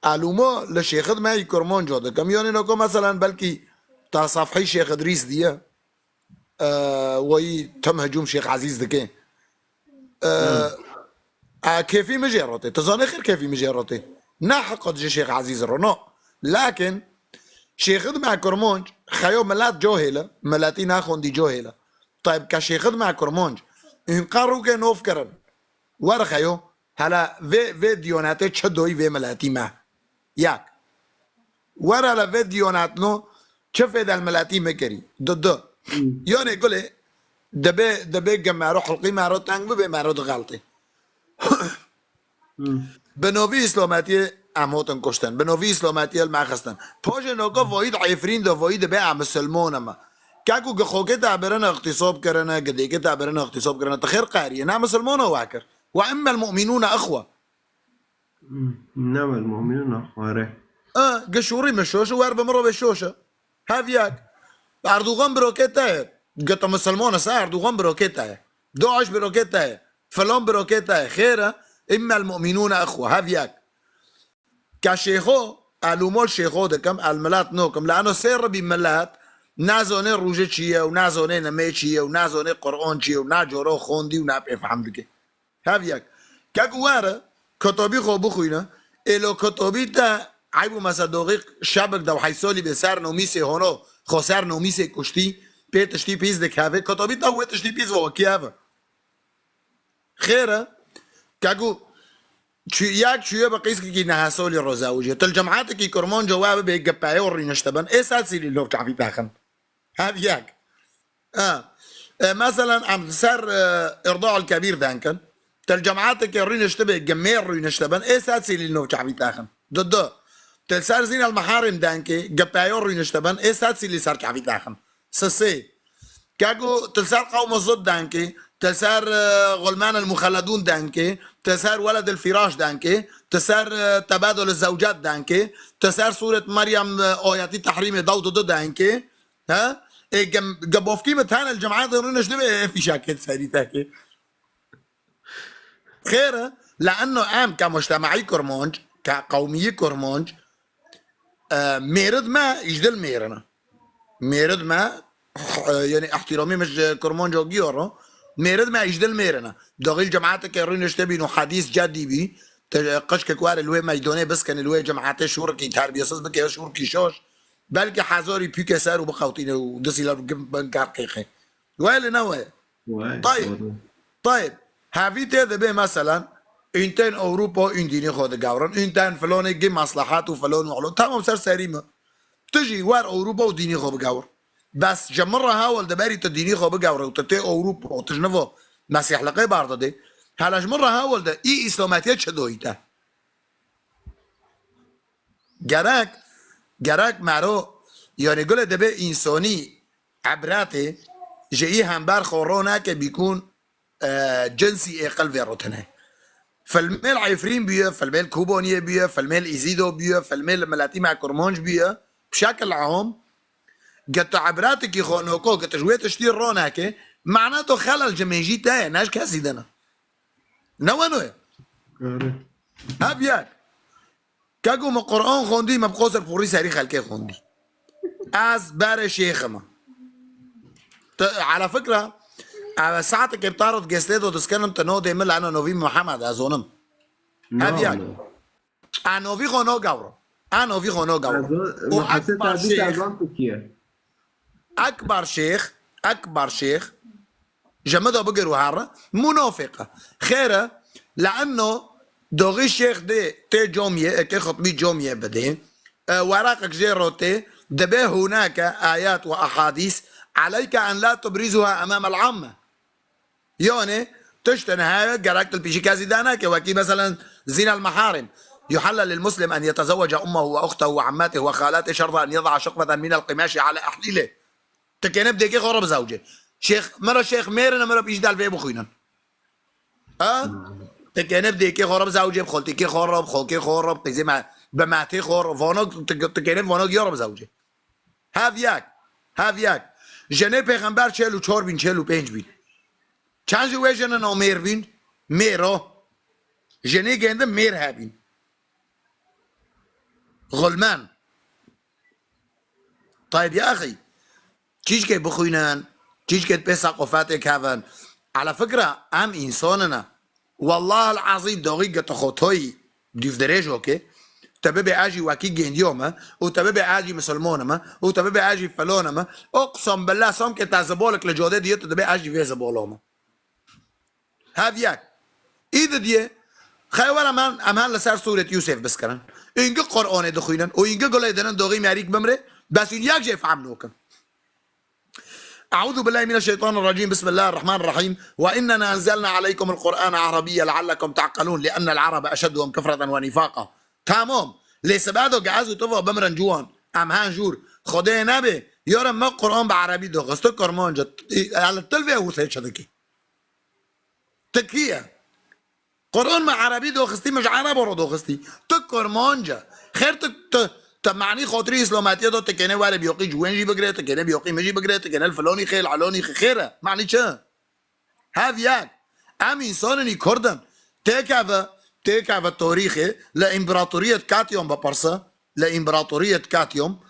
elûma li şêxid me yî kurmanca dikim. Yanî noko, meselen, belkî Ta safhî Şêx Idrîs diye. E, wayî tim hicûm Şêx Ezîz dike. E, e, kêfî min jê re tê. Tu zanê xêr kêfî min jê re tê. Ne heqet ji Şêx Ezîz re, no. Lakin Şêxid me Kurmanc, xeyo milet cahil e, miletî nexwendî cahil e. Tayb ke Şêxid me Kurmanc, hûn qe rûkê nov kirin. Were xeyo, hele vê, vê diyonetê çi doyî vê miletî me? Yek. Were hele vê diyonetno çi fêde li miletî me kirî? Di du. Hmm. Yanê gulê, dibê, dibê ge mero hilqî mero teng bibe, mero dixeltê. Hmm. Bi novî îslametiyê em hotin kuştin. Bi novî îslametiyê li me xistin. Pajê noka vayî di Efrîn de vayî dibe em misilmon e me. Kek û gi xokê te birine îxtîsab kirine, gi dêkê te birine îxtîsab kirine. Tu xêr qeriye. Ne misilmon e we kir. Ve immel mu'minûne ixwe. Hmm. Innemel mu'minûne ixwe, erê. E, gi şûrî min şoş e, wer bi min re bê şoş e. Hev yek. Erdogan birokê te ye. Gi tu misilmon e, se Erdogan birokê te ye. DAIŞ birokê te ye. Filan birokê te ye. Xêr e. Immel mu'minûne ixwe. Hev yek. Ke şêxo, elûmol şêxo dikim, el milet nokim. Lano sê ribî milet nazonê rûje çi ye û nazonê nimê çi ye û nazonê Qur'an çi ye û nacoro xwendî û napêfehm dike. Hev yek. Kek were, kitobî xwe bixwîne. Êlo kitobî te eyb û mesedoxî şebik de û heysolî bê ser nomîsê hono, xwe ser nomîsê kuştî, pê tiştî pîs dikeve. Kitobî te wê tiştî pîs ve wekî ev e. Xêr e. Kek û çu-, yek çûye bi qîskekî nehesolî roze û jê. Til cematekî kurmanca we bibe ge peyo rînişte bin. Ê sed sîlî nov çavî texin. Hev yek. Ha. E, meselen, em ser, e, Irda el Kebîr denkin. Til cematekê rûnişte be, ge mêr rûnişte bin, ê sed sîlî nov çavî texin. Di du. Til ser Zîn el Meharim denkê, ge peyo rûnişte bin, ê sed sîlî ser çavî texin. Sisê. Kego til ser Qewm Zid denkê, til ser, e, Gulman el Muxelledûn denkê, til ser Weled el Firaş denkê, til ser, e, Tebadul Zewcat denkê, til ser Sûret Meryem, e, ayetî tehrîmê dawt du denkê, Ha? Ê, gem-, gebofkî mi tane li cemaetê rûniştibê, ê fîşakê serî tekê. Xêr e, le'enno em ke mujtemaî kurmanc, ke qewmiyî kurmanc, e, mêrid me îjdil mêrine. Mêrid me, e, yani ihtiramî min ji kurmanco giyo ro, mêrid me îjdil mêrine. Daxil cemaeteke rûnişte bîn û hedîs cedî bî, te, qişkek were li wê meydonê biskenê, li wê cemaetê şûrikî terbiyesiz bike, şûrikî şoş, Belkî hezarî pûke ser û biqewtîne û disî le bin ker qêqê. Wê li ne wê. Wê, Tayê. Doğru. Tayê. Hevî tê de bê, meselen, ûn tên Ewropa ûn dînê xwe digewrin. Ûn tên filonê gi maslahat û filon û elo. Tamam, ser serî mi. Tu jî wer Ewropa û dînê xwe bigewr. Bes ji min re hewil de berî tu dînê xwe bigewre û tu tê Ewropa û tu ji nivo mesîhliqê berdidê. Hele ji min re hewil de î îslametiye çi doyî te? Gerek, gerek mero, yani gule debe insani ebretê ji î hember xwe ro neke bîkûn, e, cinsî ê qelbê rotine. Filmê li Efrîn bûye, filmê li Kobaniyê bûye, filmê li Îzîdo bûye, filmê li miletî me Kurmanc bûye. Bi şekil am, ge tu ebretekî xwe noko, ge tu ji wê tiştî ro neke, mana to xelel ji mêjî te ye, ne ji kesî din e. Ne weno ye. Erê. Hev yek. Kego me Quran xwendî, me bi qoser pûrî serî xelkê xwendî. Ez berê şêxim. Te, ala fikra, ev saeteke bi tarot gestê do diskenim, te no dê min lano novî Muhammed, ez onim. Hev yek. A novî xwe no gawro. A novî xwe no gawro. Û Muhammad Ekber Sadık Şêx. Erdoğan Türkiye. Ekber Şêx, Ekber Şêx, ji min de bigir û here, munafîq e. Xêr e, le'enno doxî şêx dê tê comiyê, eke xutbî comiyê bidê, e, weraqek jê ro tê, dibe hunake ayet ve ahadîs, aleyke en la tubrizuha emamel amme. Yani, tiştin heye gerek tu li pêşî kesî danake, wekî meselen zînel meharim. Yuhelle lil muslim en yetezewwece ummehu ve uxtehu ve ammetehu ve xalate şerta en yeda şukfeten minel qimaşi ale ehlîle. Tikêne bi dêkê xwe re bizewce. Şêx, min re şêx mêrine, min re pîş del vê bixwînin. Ha? Tikêne bi dêkê xwe re bizewce, bi xoltîkê xwe re, bi xolkê xwe re, bi qîzê me, bi metê xwe re, vano, tikêne bi vano giya re bizewce. Hev yek. Hev yek. Jinê pêxember çel û çar bîn, çel û pênc bîn. Çend ji wê jinin o mêr bîn? Mêro. Jinê gêndin mêr hebîn. Xulmen. Tayb ya axî, çîçkê bixwînin, çîçkê pê seqofetê kevin. Ala fikra, em însan in. Wallahil ezîm, doxî gete xwe toyî dûvdirêj okê. Te bibê ez jî wekî gêndiyo me û te bibê ez jî misilmon me û te bibê ez jî filon me. Uqsem billah, samkê te zibolek li cadê diye, tu dibê ez jî vê zibolo me. Hev yek. Î didiyê, xeywera me, em hen li ser Sûret Yûsef biskirin. Îngi Qur'anê dixwînin û îngi gulê dinin doxî merîk bimrê, bes hûn yek jê fehm nokin. أعوذ بالله من الشيطان الرجيم. بسم الله الرحمن الرحيم. وإنا أنزلنا عليكم القرآن عربيا لعلكم تعقلون لأن العرب أشدهم كفرة ونفاقا. Tamam. Lê sibedo ge ez û tu va bimrin ciwan. Em hen jûr. Xwedê nebe. Yarim me Qur'an bi erebî doxist. Tu Kurmanc î. Hela til vê hûrsê çi dikî? Tu kî ye? Qur'an me erebî doxistî, me ji erebo re doxistî. Tu Kurmanc e. Xêr tu, tu, tu manî xatirî îslametiye de tu kêne were biyoqî ciwên jî bigire, tu kêne biyoqî min jî bigire, tu kêne li filonî xê, li alonî xê, xêr e. Manî çi? Hev yek. Em însanên î Kurd in. Têkeve, têkeve tarîxê li împaratoriyet Katyon bipirse, li împaratoriyet Katyon,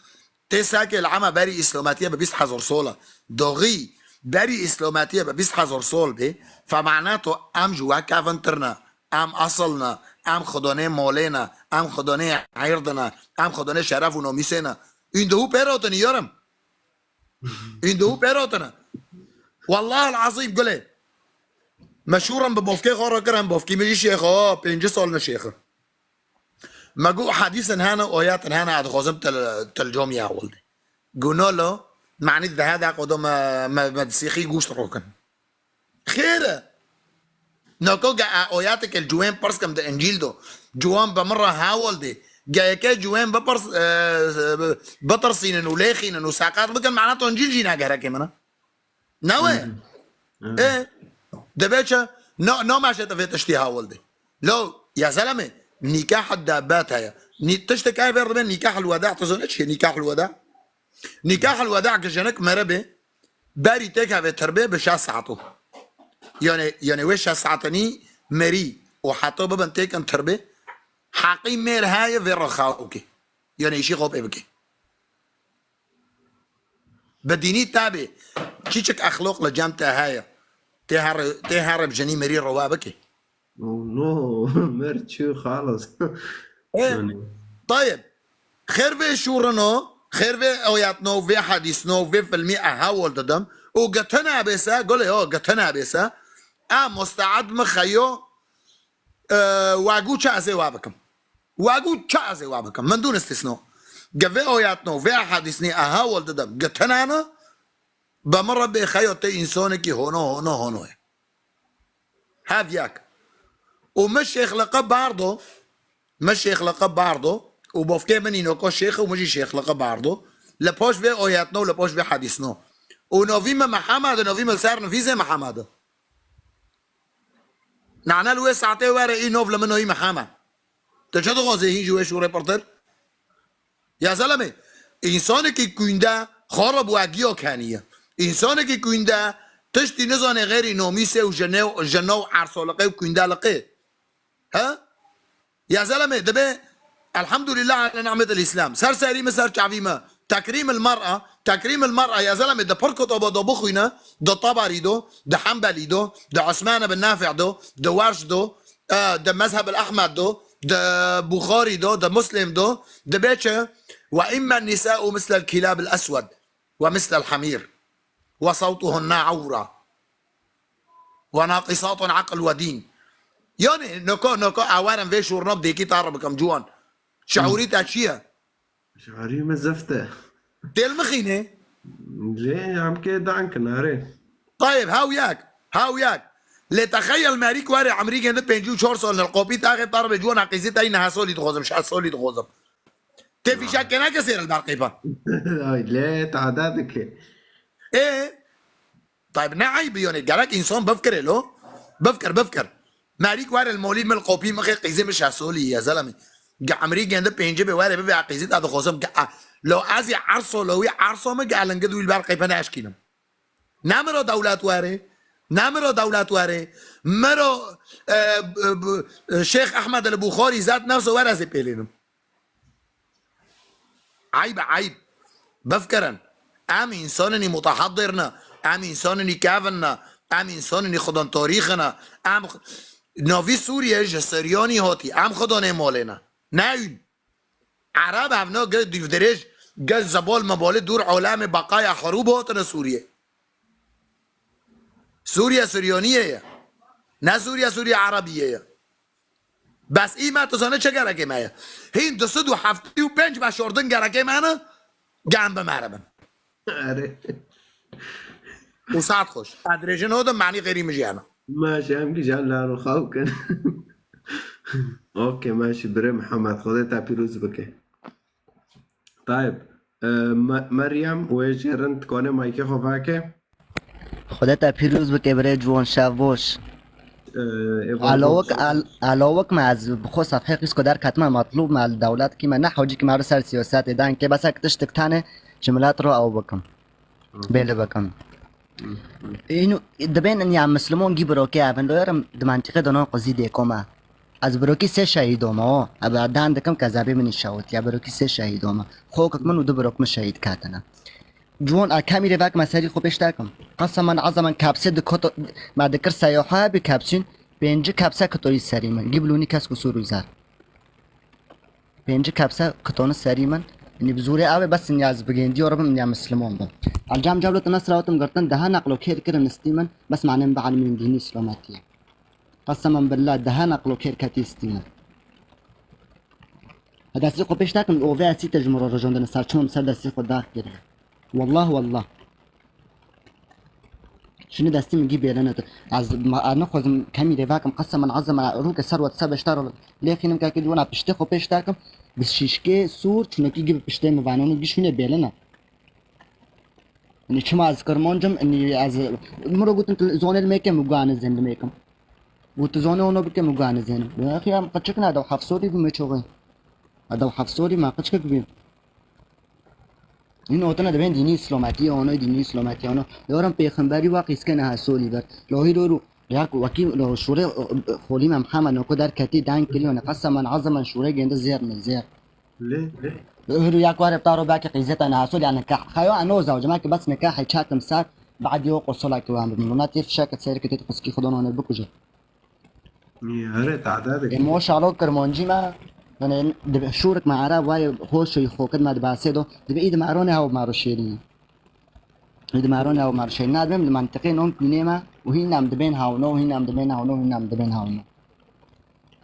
tê sekê li ema berî îslametiye bi bîst hezar sol e. Doxî berî îslametiye bi bîst hezar sol bê, femane to em ji we kevintir ne, em esil ne, em xidonê molê ne, em xidonê êrd ne, em xidonê şeref û nomîsê ne. Hûn dihû pê rotin yarim. Hûn dihû pê rotin e. Wallahil ezîm gulê. Me şûr em bi bofkê xwe re kir, em bofkî min jî şêx e, pêncî sol ne şêx e. Me got hadîsin hene, oyatin hene, ez dixwazim til, til comî hewil de. Got no lo, manî di daha deqo de me, me, me di sîxî gûşt rokin. Xêr e. Noko ge e oyateke li ciwên pirs kim di Încîl do. Ciwan bi min re hewil de. Ge yeke ciwên bipirs, e, e, bitirsînin û lêxînin û seqet bikin, mana to Încîl jî ne gerekê min e. Newe. Hı hı. Hı. E, dibê çi? No, no meşe te vê tiştî hewil de. Lo, ya zeleme, nîkah dabbat heye. Nî-, tiştek ay ver dibe nîkah el weda, tu zane çi ye nîkah el weda? Nîkah el weda ki jinik meribe, berî têkeve tirbê bi şeş saet o. Yani, yani wê şeş saetenî merî û heta bibin têkin tirbê, heqî mêr heye vê re xew ke. Yani îşî xwe pê bike. Bi dînî tabê, çiçik exloq li cem te heye. Tê here, tê here bi jinî mirî rewa bike. No, no, mer çi xalas. E, Yani. Tayeb. Xêr vê şûrino, xêr vê oyatno, vê hadîsno, vê filmî e hewol didim. Û gete nabêse, gole yo, gete nabêse. E, musteed mi xeyo, e, wagû çi ez ê wa bikim. Wagû çi ez ê wa bikim. Min dûn istisno. Ge vê oyatno, vê hadîsnî e hewol didim. Gete nana, bi min re bê xeyo tê însanekî hono, hono, hono ye. Hev yek. Û min şêxliqe bardo, min şêxliqe bardo û bofkê min îno ko şêx û min jî şêxliqe bardo. Li poş vê oyetno û li poş vê hedîsno. Û novî min Mihemed, novî min ser nivîzê Mihemed. Nane li wê saetê were î nov li min noyî Mihemed. Tu çi dixwazî hîn ji wê şûrê pirtir? Ya zeleme, însanekî kûnde xwe re bi wegiyo keniye. Însanekî kûnde tiştî nizane xêrî nomîsê û jine û, jine û ersoliqê û kûndeliqê. He? Ya zeleme, dibe, elhamdulillah ala ni'metil Îslam. Ser serî min, ser çavî min. Tekrîm il mer'a, tekrîm il mer'a, ya zeleme, di pir kitaba de bixwîne, di Tabarî do, di Hembelî do, di Osman ibn Nafi' do, di Warş do, e, di Mezheb il Ehmed do, di Buxarî do, di Muslim do, dibe çi? Ve imma nisa'u mislel kilab il eswed ve mislel hamîr ve sawtuhunna awra ve naqisatun aql ve dîn. Yani, noko, noko, awarin vê şûrna bi dêkî tar bikim, ciwan. Şeûrî te çi ye? Şeûrî me zeft e. Têl mixîne? Lê em kê dan kinarê. Tayeb, hew yek, hew yek. Lê texeyel merîk were emrî gende pêncî û çar sal nil qopî taxê tar be ciwan aqîzî te yî nehe solî dixwazim, şeş solî dixwazim. Tê fîşek kene kesê re li ber qeypa. Ay, lê tada dike. Ê, Tayb, ne eyb e, yani, gerek însan bifkire lo. Bifkir, bifkir. Merîk were li molî min qopî mixê qîzê min şeş solî ye, zelem. Ge emrî gende pêncî be were bibe qîzî te dixwazim. Ge, a, lo ez ê erso lo wî erso min ge elingid wî li ber qeype neşkînim. Ne miro dewlet were, ne miro dewlet were. Miro, e, e, bu, e, Şêx Ehmed el Buxarî zat nefso were ez ê pêlênim. Eyb e, eyb. Bifkirin. Em însanên î muteheddir ne. Em însanên î kevin ne. Em însanên î xwedon tarîxi ne. Em x-, navî Sûriye ji Siryanî hatî. Em xwedonê malê ne. Ne hûn. Ereb hevna gel dîvdirêj, gel zebal mebalê dûr alemê beqaya herûb hatine Sûriye. Sûriye Siryaniyê ye. Ne Sûriye, Sûriye Erebiyê ye. Bes î me tu zane çi gerekê me ye? Hîn du sed û heftê û pênc me şordin gerekê me ne? Gem bi me re bin. Erê. Û saet xweş. Ez dirêjin odim, manî xêrî min jiyana. Maşe, em gijan laro xaw kin. Okey, maşe, birê Mihemed, Xwedê te pîroz bike. Tayib, e, Me-, Meryem, wê jê rind dikane maykê xwe vake. Xwedê te pîroz bike, birê ciwan, şev boş. E, ê Alawik, al-, alawik me, ez bi xwe sefhê qîsko derketime, metlûb me, li dewletkî me, ne hewcîkî me, ser siyasetê dankê, bes ek tiştik tenê ji milet re ew bikim. Bêli bikim. Hı. Îno, dibên in ya Mislimon gî birokê evin, doyerim di mentiqê de non qizî dê koma. Ez birokî sê şehîdo me, o. Ebe dan dikim ke zebê min î şewit, ya birokî sê şehîdo me. Xokik min û du birok min şehîd ketine. Ciwan, a kemî rê vek me serî xwe pêş dekim. Qesemen, ezemen, kepsê di koto, me dikir seyaha bi kepsîn, pêncî kepse kitoyî serî min. Gî bilûnî kesk û sûr û zer. Pêncî kepse kitoni serî min. Nî bi zûrê ew ê bes nî ez bi gêndî re bim, nî Mislimon bim. Elcam cewlet Nesra otim girtin, deha neqlo kêr kirin istî min, bes mane min bi elimîn dînî îslametiye. Qesemen billah, deha neqlo kêr ketî istî min. Ha destê xwe pêş dekim, ovê esî te ji min re rojandine ser, çima min ser destê xwe dax kiriye. Wallah, wallah. Şinî destî min gî bêlene tu. Ez ma-, ez nexwazim kemî rê vekim, qesemen, ezemen, rûke ser we dise beşdar lê xînim kekê ciwana piştê xwe pêş dekim. Bi şîşkê sûr, çunekî gî bi piştê min vanonu gî şûnê bêlene. Nî çima ez kirmancim, nî ez, min re gotin, tu zonê li mêke, min got, "Anê zên li mêkim." Got, "Tu zonê ono bike?" Min got, "Anê zên." Xiyam qeçik ne, edew heft sorî bû me çoxê. Edew heft sorî me qeçikek bî. Hîn otine dibên dînî îslometiyê ono, dînî îslometiyê ono. Yorim pêxemberî wa qîske neha solî ber. Lo hîro ro, ya ku wekî lo şûrê, xolî me Mihemed noko derketî, deng kirî, ne qesemen, ezemen şûrê gêndi zêr min, zêr. Lê, lê. Hîro ya ku are taro belkî qîzeta neha solî, ya nikah. Xeyo eno zewcime ki bes nikahê çakim ser, badî o qosola ki wan bibin. Lona tê fişek ser ki tê qizkî xwe dono ne bikuje. Yare, tada de. E, moşalo kirmancî me, yani, dibe şûrik me Ereb vay hoş û xokit me dibasê do, dibe îd me ronê haw me ro şêrîn. Îd me ronê haw me ro şêrîn. Nadibim li mentiqê non kûnê me, û hîn em dibên hawno, hîn em dibên hawno, hîn em dibên hawno.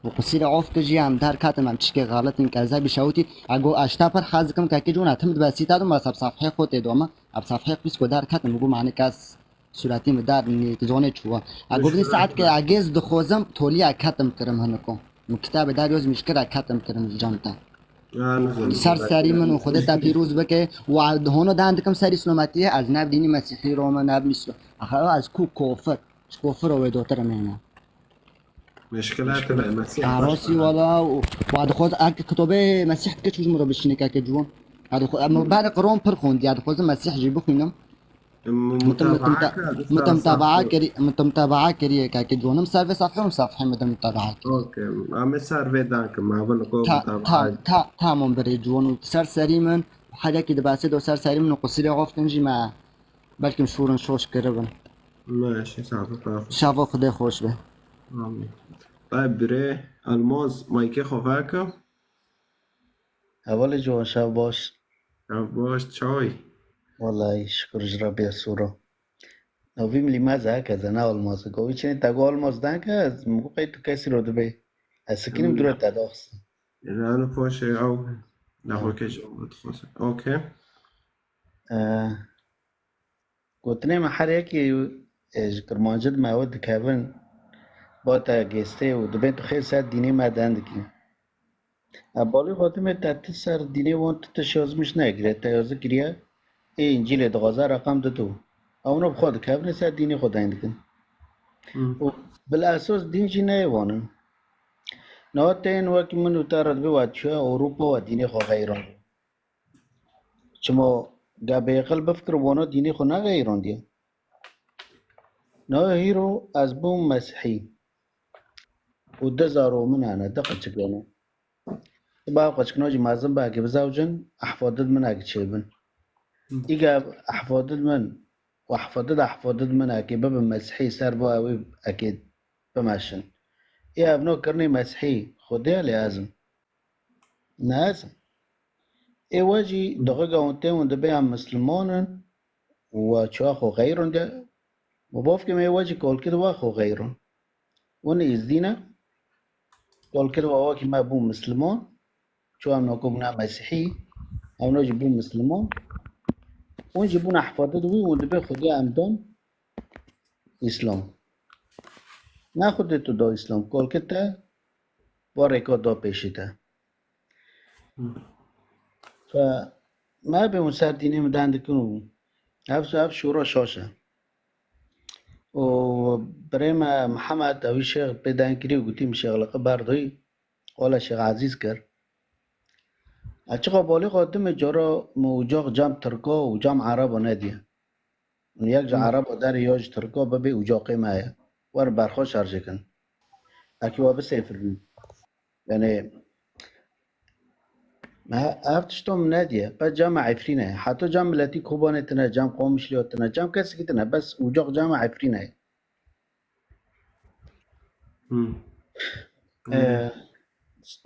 Û qusîre of ki jî em der katin em çişkê xaletîn keze bî şewitî, ego aşta pir hez dikim kekê cûna tim dibesî ta dum, ez hep safhê xwe tê doma, hep safhê qîs ku der katin, bû mani kes Sûretî min dar nî, tu zonê çûwa. A, govdî saet ke a gêz dixwazim, toliya ketim kirim hiniko. Min kitabê dar yoz mişkira ketim kirim ji canta. Ya, nizam. Ser serî min û Xwedê te pîroz bike. Wa hono dan dikim serî sinometiyê, ez nev dînî mesîhî rome, nev mislo. Axa ez ku kofir. Ji kofir o wê dotir meyne. Meşkila tune, Mesîh. Arosî wala û wa dixwaz ek kitobê Mesîh dike çû ji min re bişîne keke ciwan. Ha dixwaz, em ber qiron pir xwendî, ya dixwazim Mesîh jî bixwînim. Mutabaa kiriye keke ciwan. Em ser vê safhe û safhe min de mutabaa kiriye. Okey. Em ê ser vê dan kim. Evin ko mutabaa. Tamam birê ciwan û ser serî min. Her yekî dibasê do ser serî min û qusîrê xwe bikin jî me. Belkim şûrin şoş kiribin. Meşe, sağ ol, sağ ol. Şev û Xwedê xweş be. Amîn. Tay birê Elmaz, maykê xwe veke. Hevalê ciwan, şev baş. Şev baş, çawa yî? Wellahî şikir ji Rebbê, sura. Navî min Lîmez e, heke ze ne Elmaz e. Govî çinê te got Elmaz, deng e, ez min got qey tu kesî ro dibê. Ez sikinim dûre te daxistin. Ê, ne, ne, poşê ew. Ne, okey, ji ew dixwazim. Okey. E, Gotinê me her yekî, e, ji Kirmancî di me ew dikevin, ba te gêstê û dibên tu xêr ser dînê me den dikî. E, balî Xwatimê te ti ser dînê wan tu tişt yazmiş negire, te yazî kiriye, ê Încîlê dixwaze reqem dido. Ew ne bi xwe dikevin ê ser dînê xwe den dikin. Hmm. Û bil esas dîn jî neyê wan in. Niha tên wek min û te re dibê we diçûye Ewropa we dînê xwe xeyran. Çima ge bêqil bifikir wana dînê xwe nexeyirandiye. Na hîro ez bûm mesihî û du zaro min hene, du qeçik hene. Ti ba qeçikna jî mezin be, heke bizewcin, ehfadid min heke çêbin. Îge ev ehfadid min û ehfadid ehfadid min ekê bibin mesihî ser bo ew ê ekê bimeşin. Ê ev no kirinê mesihî Xwedê ye lê ez im. Ne ez im. Ê we jî dixiga hûn tê hûn dibê em misliman in û we çawa xwe xeyron de. Û bavkê me ê we jî kolkê di we xwe xeyron. Hûn êzdî ne. Kolkê di we wekî me bû misliman. Çawa em nako bûna mesihî. Em no jî bû misliman. Hûn jî bûn ehfadid wî hûn dibê Xwedê em don. Îslam. Ne Xwedê tu do Îslam, kolkê te bo rêka do pêşî te. Fe me bê hûn ser dînê min den dikin û ev, ev şûra şaş e. Û birê me Mihemed, ewî şêx pê den kirî û gotî min şêxliqi berdoyî, wala şêx Ezîz kir. E, çiqa balê xwe dimê cara min ucaq cem Tirka û cem Ereba nediye. Yek ji Ereba derê ya ji Tirka bibê ucaqê me ye. Wer berxwe şarjê kin. Ekî we bisêfirîn. Yani, me ev tişto min nediye. Bes cem Efrîne ye. Heta cem miletî Kobanê tine, cem Qamişliya tine, cem kesekî tine. Bes ucaq cem Efrîne ye. Hmm. Ee,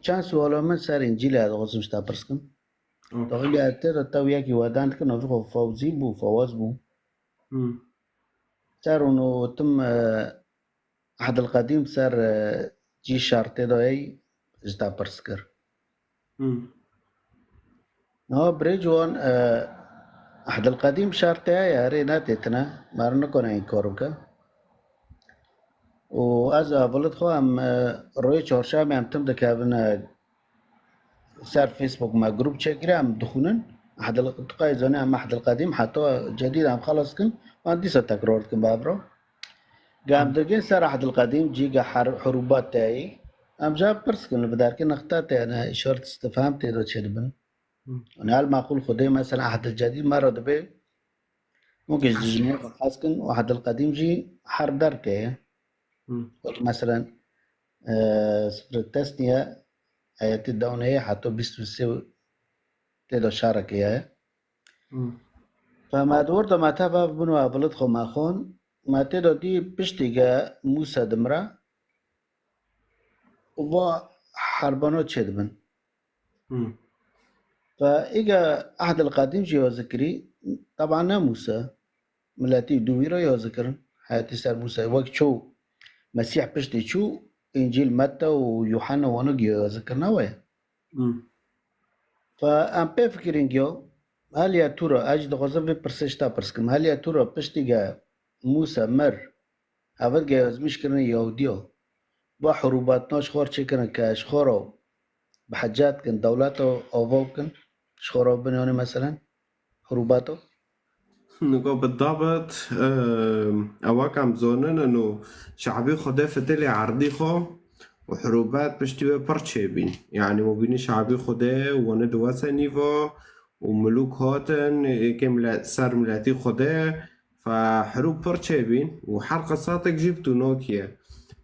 çend suala min ser Încîlê ye, dixwazim ji te pirs kim. Okey. Daxil ya te de tew yekî wedan dikin, navê xwe Fawzî bû, Fawaz bû. Hmm. Ser û tim, e, Ehdil Qedîm ser, e, cî şertê de ey ji te pirs kir. Hmm. Niha birêc wan, e, Ehdil Qedîm şertê heye, erê ne têtine, meriv nikane înkar bike. Û ez û hevalêt xwe em, e, royê çarşemê em tim dikevin, e, ser Facebook me grup çêkiriye, em dixwînin. Ehdil, tu qey zanî em Ehdil Qedîm heta cedîd em xelas kin, wan dîsa tekrar dikin bi evra. Ge em digên ser Ehdil Qedîm cî ge her-, hurubat teyî, em ji hev pirs kin, li derkê nixte tê, ne, îşaret istifham tê de çêdibin. Hmm. Yani hel maqûl Xwedê mesela Ehdil Cedîd me re dibê, weke ji dijminê xwe hez kin û Ehdil Qedîm jî her derkê ye. Hmm. Weke mesela, e, Sifrê Tesniye, ayetê dewneyê heta bîst û sê tê de şarekê ye. Hmm. Fe me di wir de me tev ev bin û hevalêt xwe me xwin, me tê de dî piştî ge Mûsa dimire û va herbano çêdibin. Hmm. Fe îge Ehdil Qedîm jî ya zikirî, teban ne Mûsa, miletî dûvî re ya zikirin. Heyetî ser Mûsa, wek çû Mesîh piştî çû, Încîl Metta û Yuhanna wana giya ya zikirina we ye. Hmm. Fe em pê fikirîn giya, heliya tu re, ez jî dixwazim vê pirsê ji te pirs kim. Heliya tu re piştî ge Mûsa mir, Hevet ge ezmîş kirin Yahûdiya. Va hurubatna ji xwe re çêkirin ke ji xwe re bi hecat kin, dewleta ava bikin, ji xwe re binêne meselen, hurubato. Nigo bi dabet, e, ewa ke em zonin ino şabî Xwedê fitilê erdî xwe û hurubat piştî wê pir çêbîn. Yani mubînî şabî Xwedê wane di wese nîva û milûk hatin, êkê mile-, ser miletî Xwedê, Fe hirû pir çêbîn û her qisatek jî bi tûnokî ye.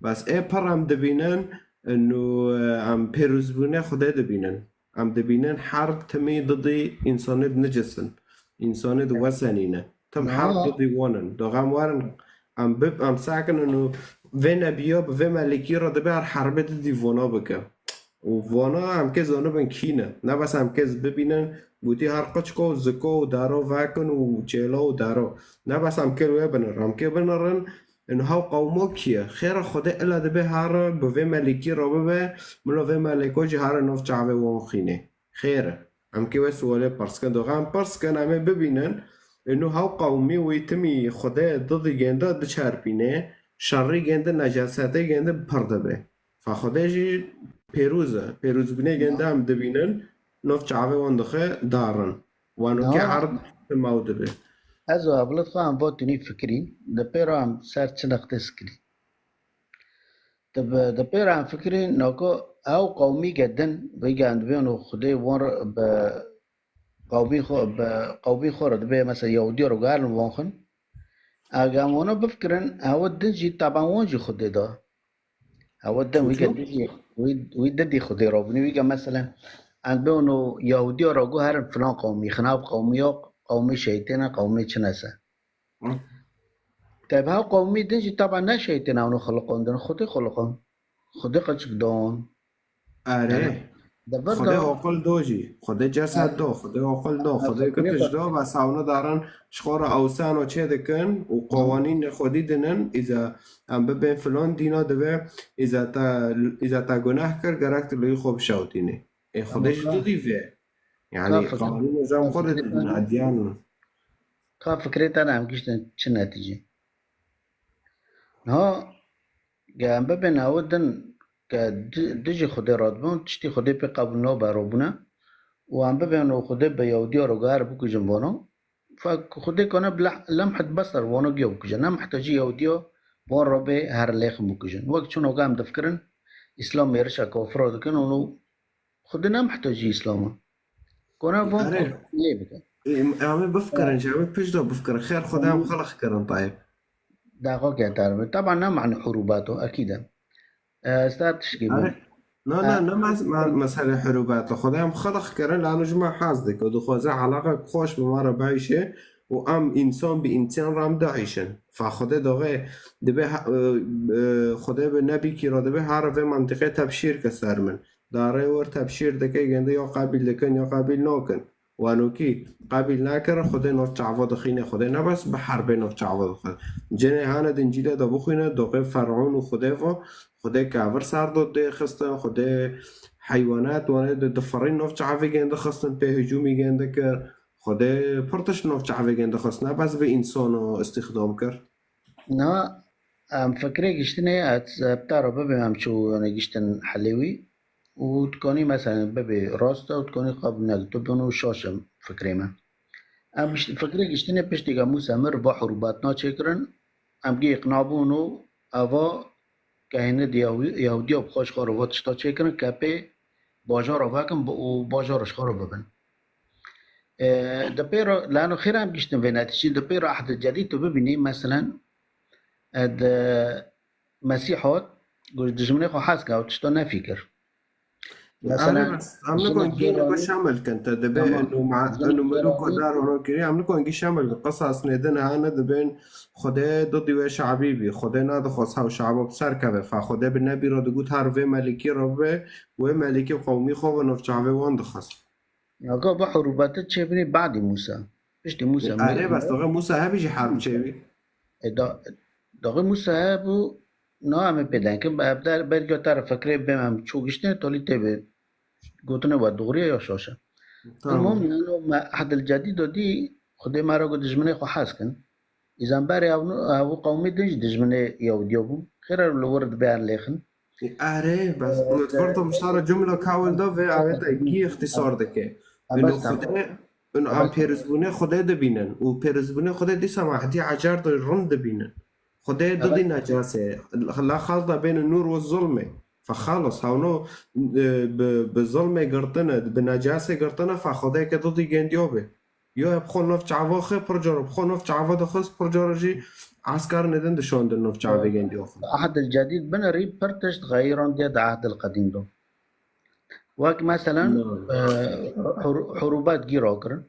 Bes ê pir em dibînin, ino, em pêrûzbûnê Xwedê dibînin. Em dibînin her timî didî însanê di nicis in. Însanê di wesenî ne. Tim her didî wan in. Doxem werin, em bib-, em sekin ino vê nebiya bi vê melekî re dibe her herbê didî vana bike. Û vana em kê zanibin kî ne. Ne bes em kê bibînin, gotî her qiçko û ziko û daro vekin û çêla û daro. Ne bes em kê wê binirin. Em kê binirin, ino hew qewmo kî ye? Xêra Xwedê ila dibe here bi vê melekî re bibe, milo vê meleko jî here nav çavê wan xînê. Xêr e. Em kê wê sualê pirs kin. Doxa em pirs kin, em ê bibînin, ino hew qewmî wî timî Xwedê didî gênda diçerpînê, şerî gêndi, necasetê gêndi pir dibe. Fa Xwedê jî pêrûz e. Pêrûzbûnê gênda em dibînin, nav çavê wan dixe darin. Wan wekî erd maw dibe. Ez û hevalêt xwe em va tunî fikirîn, di pê re em ser çi neqtê sikirîn. Di bi-, di pê re em fikirîn, nako ew qewmî ge din, vê ge em dibên û Xwedê wan re bi qewmî xwe, bi qewmî xwe re dibê, mesela Yahûdiya re gerin wan xwin. Eger em wana bifikirin, ew din jî taban wan jî Xwedê da. Ew din wî ge didî, wî, wî didî Xwedê re bûnî. Wî ge meselen, em bê û Yahûdiya re got herin filan qewmî, xinav qewmiya qewmê şeytê ne, qewmê çi nese. Hı. Tabi ha qewmê din jî taba ne şeytê ne, onu xiliqon din, Xwedê xiliqon. Xwedê qeçik don. Are. Yani, de vir Xwedê do. Oqil do jî. Xwedê ceset do. Xwedê oqil do. Ha, Xwedê fikirê kitiş xwe- do ve sawno darin ji xwe re ewsano çê dikin û Hı. Qewanînê Xwedî dinin. Îza em bibên filon dîna dibe, îza te, îza te guneh kir, gerek tu li wî xwe bişewtînî. Ê Xwedê Ama ji ka- didî vê. Yani, ka fikir- qanûn hocam ka xwe fikirê didin, tane- edyan. Ka fikirê tane em giştin çi netîcê? Ha, ge em bibên ew din ke di-, dijî Xwedê radibin, tiştî Xwedê pê qebûl nabe robûne. Û em bibên û Xwedê bi Yehudiya ro gahar bikujin vano. Fa-, Xwedê kane bi leh-, lemhet besar vano giya bikuje. Ne mihtacî Yehudiya van ro bê her lêxin bikujin. Wek çunoka em difikirin, Îslam êrişa kafira dikin û Xwedê ne mihtacî Îslam e. Kona van Erê. Lê bike. Em, em ê bifikirin, ji em ê pişt de bifikirin. Xêr Xwedê em xelq kirin, Tayyip. Daxa ke tarbe. Taban ne mani hurubat o, ekîd e. E, sta tişkî bû. Erê. Na, na, E, ne mes-, me-, mesele hurubat o. Xwedê em xelq kirin, lano ji me hez dike. Dixwaze alaqa xweş bi me re bihişe û em însan bi însan re em diişin. Fa Xwedê doxê dibe ha-, e, e, Xwedê bi nebîkî re dibe, her vê mentiqê tebşîr ke ser min. Darê wir tebşîr dike, gende ya qebîl dikin ya qebîl nakin. Wanokî qebîl nakir, Xwedê nav çava dixîne, Xwedê ne bes bi herbê nav çava dixwe. Cinê hane di Încîlê de bixwîne, doqê Fer'ûn û Xwedê va, Xwedê kafir ser do dê xistin, Xwedê heywanat, wanê di, difirîn nav çavê gên dixistin, pê hicûmî gên dikir. Xwedê pir tişt nav çavê gên dixist, ne bes bi însan û îstîxdam kir. Na, em fikrê giştinê, ez, ez te re bibêm, em çû, yani, giştin helê wî. Û dikanî, mesela, bibê rast e û dikanî qab ne, tu bin û şaş e fikrê me. Em gişt-, fikrê giştinê piştî ke Mûsa mir va hurubatna çêkirin, em gê iqna bûn û eva ke hêne di Yehu-, Yehudiya bi xwe ji xwe re va tişta çêkirin, ke pê bajara vekin bi-, û bajara ji xwe re bibin. E, di pê re, lano xêr em giştin vê netîcê, di pê re Ehdê Cedîd tu bibînî, meselen, e, di Mesîh hat, got, dijminê xwe hez ke, ew tişta nefî kir. Meselen, Erê, bes, em jinek nikon gî niko cêranî, şamil kin, te dibe tamam. Inu ma-, Jinek inu miluko cêranî, dar ono kiriye, em nikon gî şamil kin. Qisas nedin hane dibên Xwedê didî wê şabî bî. Xwedê nadixwaz hew şabo bi ser keve. Fa Xwedê bi nebî re digot her vê melikî re bibe, wê melikî qewmî xwe ve navçavê wan dixwaz. Aga, va hurubatê çêbînî badî Mûsa. Piştî Mûsa. Erê, bes doxê Mûsa hebî jî herb çêbî. E, da-, doxê Mûsa hebû, na em ê pê denkin, bi hevdar berga te re fikrê bêm em çû giştê, tolî tê bi gotinê we doğru ye ya şaş e. Tamam. Almuhim, yani, me Ehdil Cedîd dî, Xwedê me re got dijminê xwe hez kin. Îzan berê ew, ew qewmê din jî dijminê Yehudiya bûn. Xêr ew li wir dibe her lêxin. Erê, bes, Ee, min de- gorto miştara cumla kawil da ve aveta gî ixtisar dike. Û Ebestan. Xwedê, û em Ebestan. Pêrizbûnê Xwedê dibînin. Û pêrizbûnê Xwedê dîsa me Ehdî Ecer de rind dibînin. Xwedê didî Ebestan. Necasê. La xalta bêne nûr û zulmê. Fe xalos, hewno, e, bi, bi zulmê girtine, bi necasê girtine, fe Xwedê ke didî gendiyo be. Yo hep xwe nav çava xwe pir cara, bi xwe nav çava dixist, pir cara jî eskar nedin dişandin nav çavê gendiya xwe. Ehdil Cedîd binerî pir tişt xeyirandiye di Ehdil Qedîm de. Wek meselen, No. e, hur-, hurubat gî rakirin.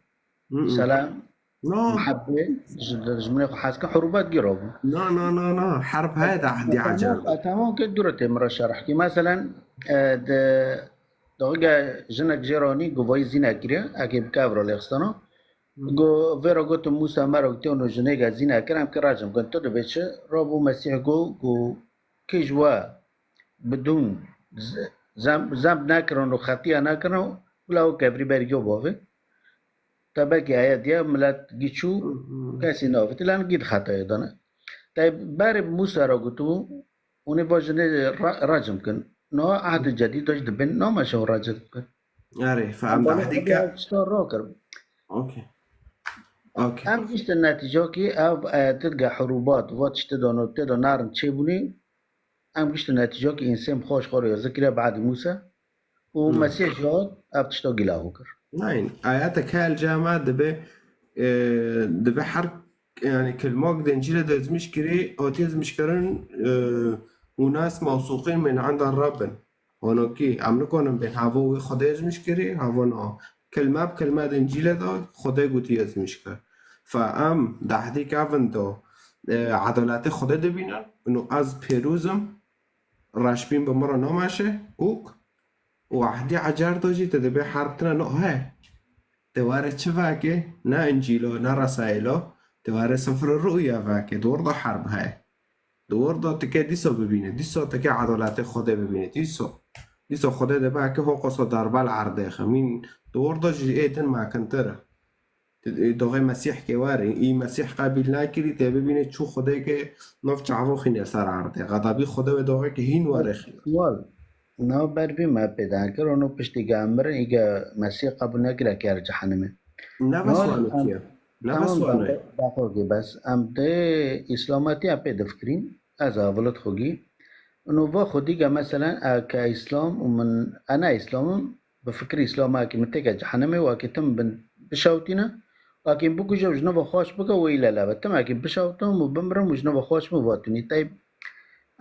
Mm-mm. Selam, No. Muhabbê, ji, ji min xwe hez ke hurubat gî rabû. No, no, no, no. Herb heye di Ehdî Ecer de. Tamam, tamam ke dûre tê min re şerh kî. Meselen, e, di Doxê ge jinek jê re anî, go vayî zînek kiriye, eke bi kev re lêxistana. Go vê re gotin Mûsa me re gotiye, no jinê ge zînek kir, em ki recm kin. Tu dibê çi? Rabû Mesîh go, go kê ji we bidûn z-, zem-, zemb nekirin û xetiya nekirin, wila ew kevrî berî yo bavê. Te belkî heye diye milet gî çû, Hı hı. Kesî navêt. Lan gî di xetayê de ne. Te berê bi Mûsa re gotibû, hûn ê va jinê re-, recm kin. Niha Ehdê Cedîd de jî dibên, nameşe hûn recm kin. Erê, fe em Em bana dahedî tabii ke- ev tişta rakir. Okey. Okey. Em giştin netîca kî ev, e, ayetê dige hurubat, va tiştê de no, tê de narin çêbûnî, em giştin netîca kî însên bi xwe ji xwe re yazî kiriye badî Mûsa û Hmm. Mesîh jî hat ev tişta gî lagû kir. Nein, ayete kel cama dibe, e, dibe her, yani, kilmak dencîle de ezmiş kirî, ot ezmiş kirin, e, unas mawsuqin min anda Rabbin. Honokî, em nikonin bên havo wê Xwedê ezmiş kirî, havo na. Kelme bi kelme di Încîlê de Xwedê gotiye zimîşka. Fe em di ehdî kevin de, e, edaletê Xwedê dibînin. Û ez pêrûz im, reşbîn bi min re nameşe, ûk. Û ehdî ecar de jî te dibê herb tine no he. Te were çi veke? Ne Încîlo, ne Resayîlo. Te were sifr rûya veke. Di wir de herb heye. Di wir de tike dîsa bibîne. Dîsa tike edaletê Xwedê bibîne. Dîsa. Dîsa Xwedê dibe ke ho qoso darbe li erdê xemîn. Di wir de jî ê din mekintir e. Doxê Mesîh ke were, î Mesîh qebîl nakirî, tê bibîne çû Xwedê ke nav çavo xîne ser erdê. Xedabî Xwedê wê doxê ke hîn were xîne. Wal, nav ber vî me pêdan kir, û no piştî ke em mirin, î ke Mesîh qebûl nekire ke yer cehenimê. Ne bes wano kiye. Ne bes wano. Daxo ki bes. Em de Îslamatiya pê difikirîn. Ez avilit xwe gî. Û no va xwedî ke meselen, e, ke Îslam û min, e, ne Îslam im, bi fikir Îslamekî min têke cehenimê, wekî tim bin bişewtîne, wekî bikuje û ji nava xweş bike, wê îlele be. Tim ekî bişewtim û bimirim û ji nava xweş min vatinî. Teyb,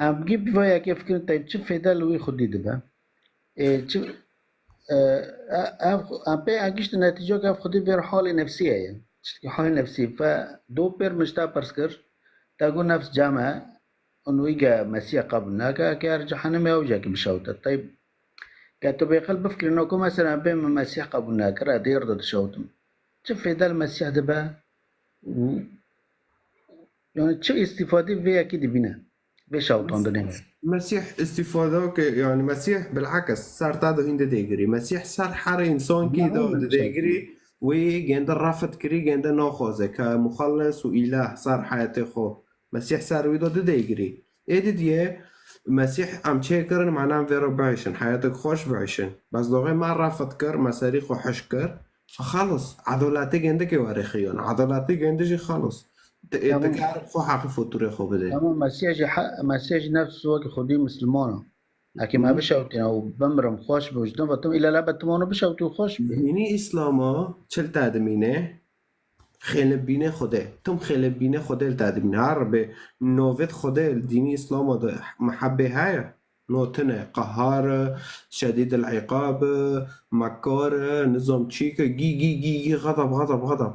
em gî bi vê yekê fikirin, teyb çi fêde li wî xwedî dibe? Ê, çi, e, e, ev, em pê egiştin netîcek ev xwedî vêr halê nefsî ye. Çitkî halê nefsî. Fe do pêr min ji te pirs kir, te got nefs cem e, û wî ge Mesîh qebûl nake, ke yer cehenimê ew jekî bişewte. Teyb, ke tu bêqil bifikirî, no ku mesela bê min Mesîh qebûl nekir, ez dêr de dişewtim. Çi fêde li Mesîh dibe? Û, yani çi îstîfadê vê yekî dibîne? Vê şewtandinê. Mesîh îstîfade ke, yani Mesîh bil'ekes ser te de hîn didêgirî. Mesîh ser her însankî de didêgirî, wê gende refet kirî, gende naxwaze ke muxellis û îlah ser heyetê xwe. Mesîh ser wî de didêgirî. Ê didiye, Mesîh em çêkirin, mane em vê re biişin, heyetek xweş biişin. Bes doxê me refet kir, me serî xwe hiş kir. Xelos, edaletê gende ke were xiyon. Edaletê gende jî xelos. Te, ê, te kar xwe heqî foturê xwe bide. Tamam, Mesîh jî he-, Mesîh jî nefs wekî xwedî Misliman e. Ekî me bişewtîne û bimirim, xweş bi, ji nava tim îlele be tim wano bişewtî û xweş bi. Dînî Îslama çil te dimîne? Xêlebînê Xwedê. Tim xêlebînê Xwedê li te dimîne. Her be novêt Xwedê li dînî Îslama de mehebbê heye. No tune, qehar e, şedîd el-îqab e, mekkar e, nizam çîk e, gî, gî, gî, gî, xedab, xedab, xedab.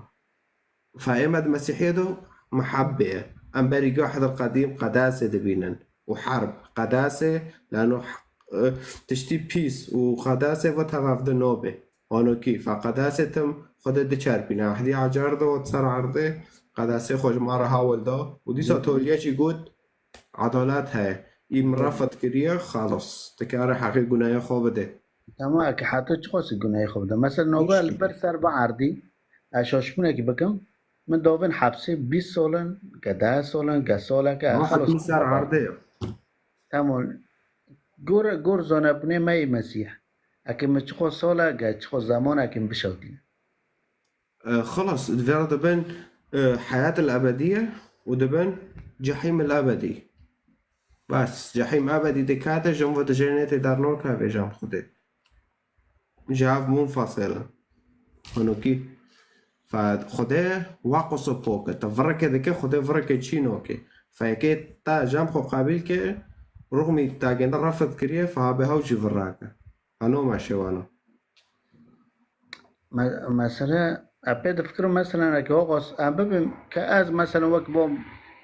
Fe ê me di Mesîhiyê de mehebbê ye. Em berî geh el qedîm qedasê dibînin û herb. Qedasê, lano, e, tiştî pîs û qedasê ve tevavde nobê. Wano kî, fe qedasê tim Xwedê diçerpîne. Ehdî ecar de ot ser erdê, qedasê xwe ji ma re hewil da. Û dîsa toliyekî got, Edalet heye. Î min refet kiriye, xelas. Dikare heqê gunaya xwe bide. Tamam, eke heta çiqasî gunayê xwe bide? Mesela noga li ber ser va erdî, ez şaşbûnekî bikim, min davên hepsê bîst sal in, ke deh sal in, ke saleke, Ama xelas. Hetmî ser erdê ye. Tamam. Gor, gor zanebûnê me yê Mesîh. Eke min çiqas sal e, ke çiqas zeman e, eke min bişewtîne. E, xilas, divê re dibin, e, heyat el ebediye û dibin cehîm el ebedî. Bes, cehîm ebedî dikate, jin ve dijêrê nê tê dernoke vê cem Xwedê. Ji hev munfasil in. Hinokî. Fe Xwedê waqoso pok e. Te vireke dike, Xwedê vireke çî noke. Fe yekê te cem xwe qebîl ke, ruxmî te gende refet kiriye, fe habe hew jî virake. Hano meşe wano. Me-, mesele, e, pê difikirim, meselen, eke waqas, e, bibim, ke ez, meselen, wek bom,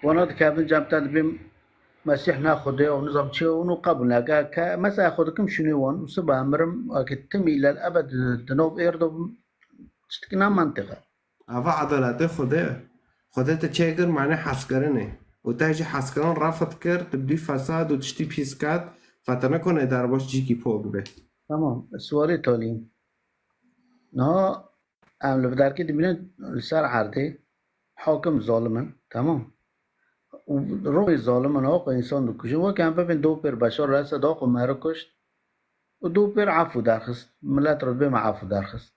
wana dikevin cem te dibim, Mesîh ne Xwedê û nizam çi û nû qebûl neke, ke, mesela, xwe dikim şûnê wan û sibe mirim, eke timî lel ebed di, di nav êr de bim, tiştekî ne mentiqe. Ava edaletê Xwedê ye. Xwedê te çêkir mane hezkirinê. Û te jî hezkirin refet kir, tu dî fesad û tiştî pîs ket, fe te nekone derbaş cîkî pok be. Tamam, sualê talî. Niha em li vidarkê dibînin li ser erdê hakim zalim in, tamam. Û rûyê zalim in, haqê însan dikujin. Wek em bibin do pêr Beşar el Esed haqê me re kuşt. Û do pêr efû derxist. Milet re dibê me efû derxist.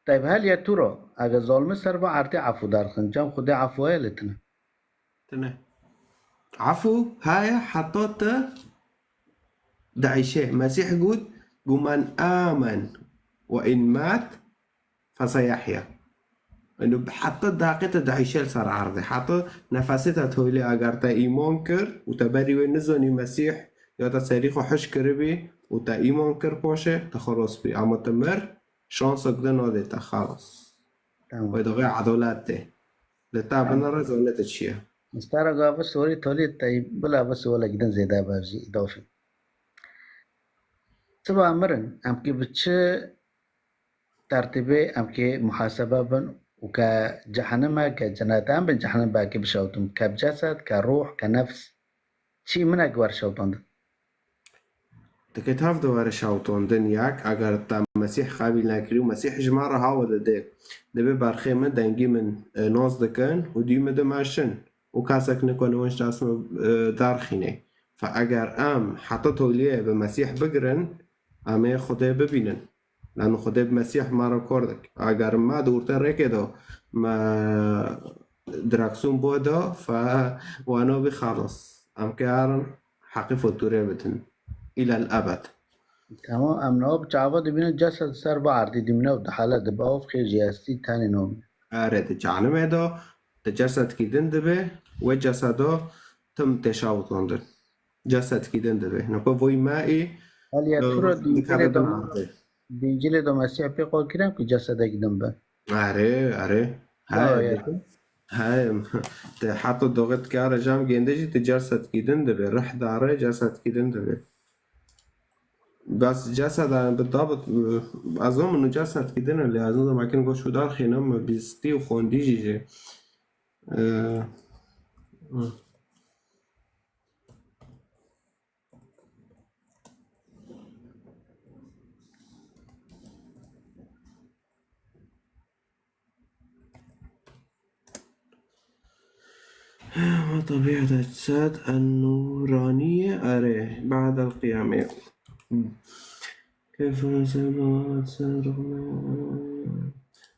Teyb heliye tu re, eger zalimi ser va erdê efû derxin, cem Xwedê efû heye lê tine. Tine. Efû heye heta te diîşe. Mesîh got, gu men amen ve in mat feseyehya. Eno heta daqê te diîşe li ser erdê. Heta nefesê te toylê eger te îman kir û te berî wê nizanî Mesîh ya te serî xwe hiş kiribî û te îman kir paşê, te xelos bî. Ama te mir, Şansek din nadê te, xelas. Tamam. Wê doxê edalet tê. Li te binere, zane te çi ye. Mistara gava sorî tolî te bila bi sualek din zêde ber jî îdafî. Siba mirin, em ki bi çi tertîbê em ki muhasebe bin û ke cehenime, ke cenete em bin cehenim belkî bişewtin, ke bi cesed, ke ruh, ke nefs, çi minek wer şewtandin? Dike tev de were şewtandin yek, eger te Mesîh qebîl nekirî û Mesîh ji me re hawa dide, dibê berxê min, dengî min, e, nas dikin û dûyî min dimeşin û kesek nikane wan ji dest min, e, derxîne. Fe eger em heta toliyê bi Mesîh bigirin, em ê Xwedê bibînin. Lano Xwedê bi Mesîh me re kor dike. Eger me di ortê rêkê de me direksiyon bo da, fe wano bî xelas. Em karin heqî faturê bidin. Îlel ebed. Tamam, em niha bi çava dibînin cesed ser bi erdî dimîne û di hele dibe, ev xêr jî hestî tenê nomîne. Erê, di cehenimê de, di cesedkî din dibe, wê cesedo tim tê şewitandin. Cesedkî din dibe. Niko voy me î, Haliye e, tu re di dikeve kere din de erdê. Di Încîlê de Mesîh pê qal kirin ku cesedek din be. Erê, erê. Ya, he, ya. He, te heta doxê dikare jam gênde jî tu cesedkî din dibe. Rih dare cesedkî din dibe. Bes ceseda bi dabit, ez û min û cesedkî din e, lê ez nizam ekin goş û dar xînim, bîstî û xwendî jî jê. Ee, وطبيعة الأجساد النورانية، أري، بعد القيامة. كيف نسبب الأجساد رغم،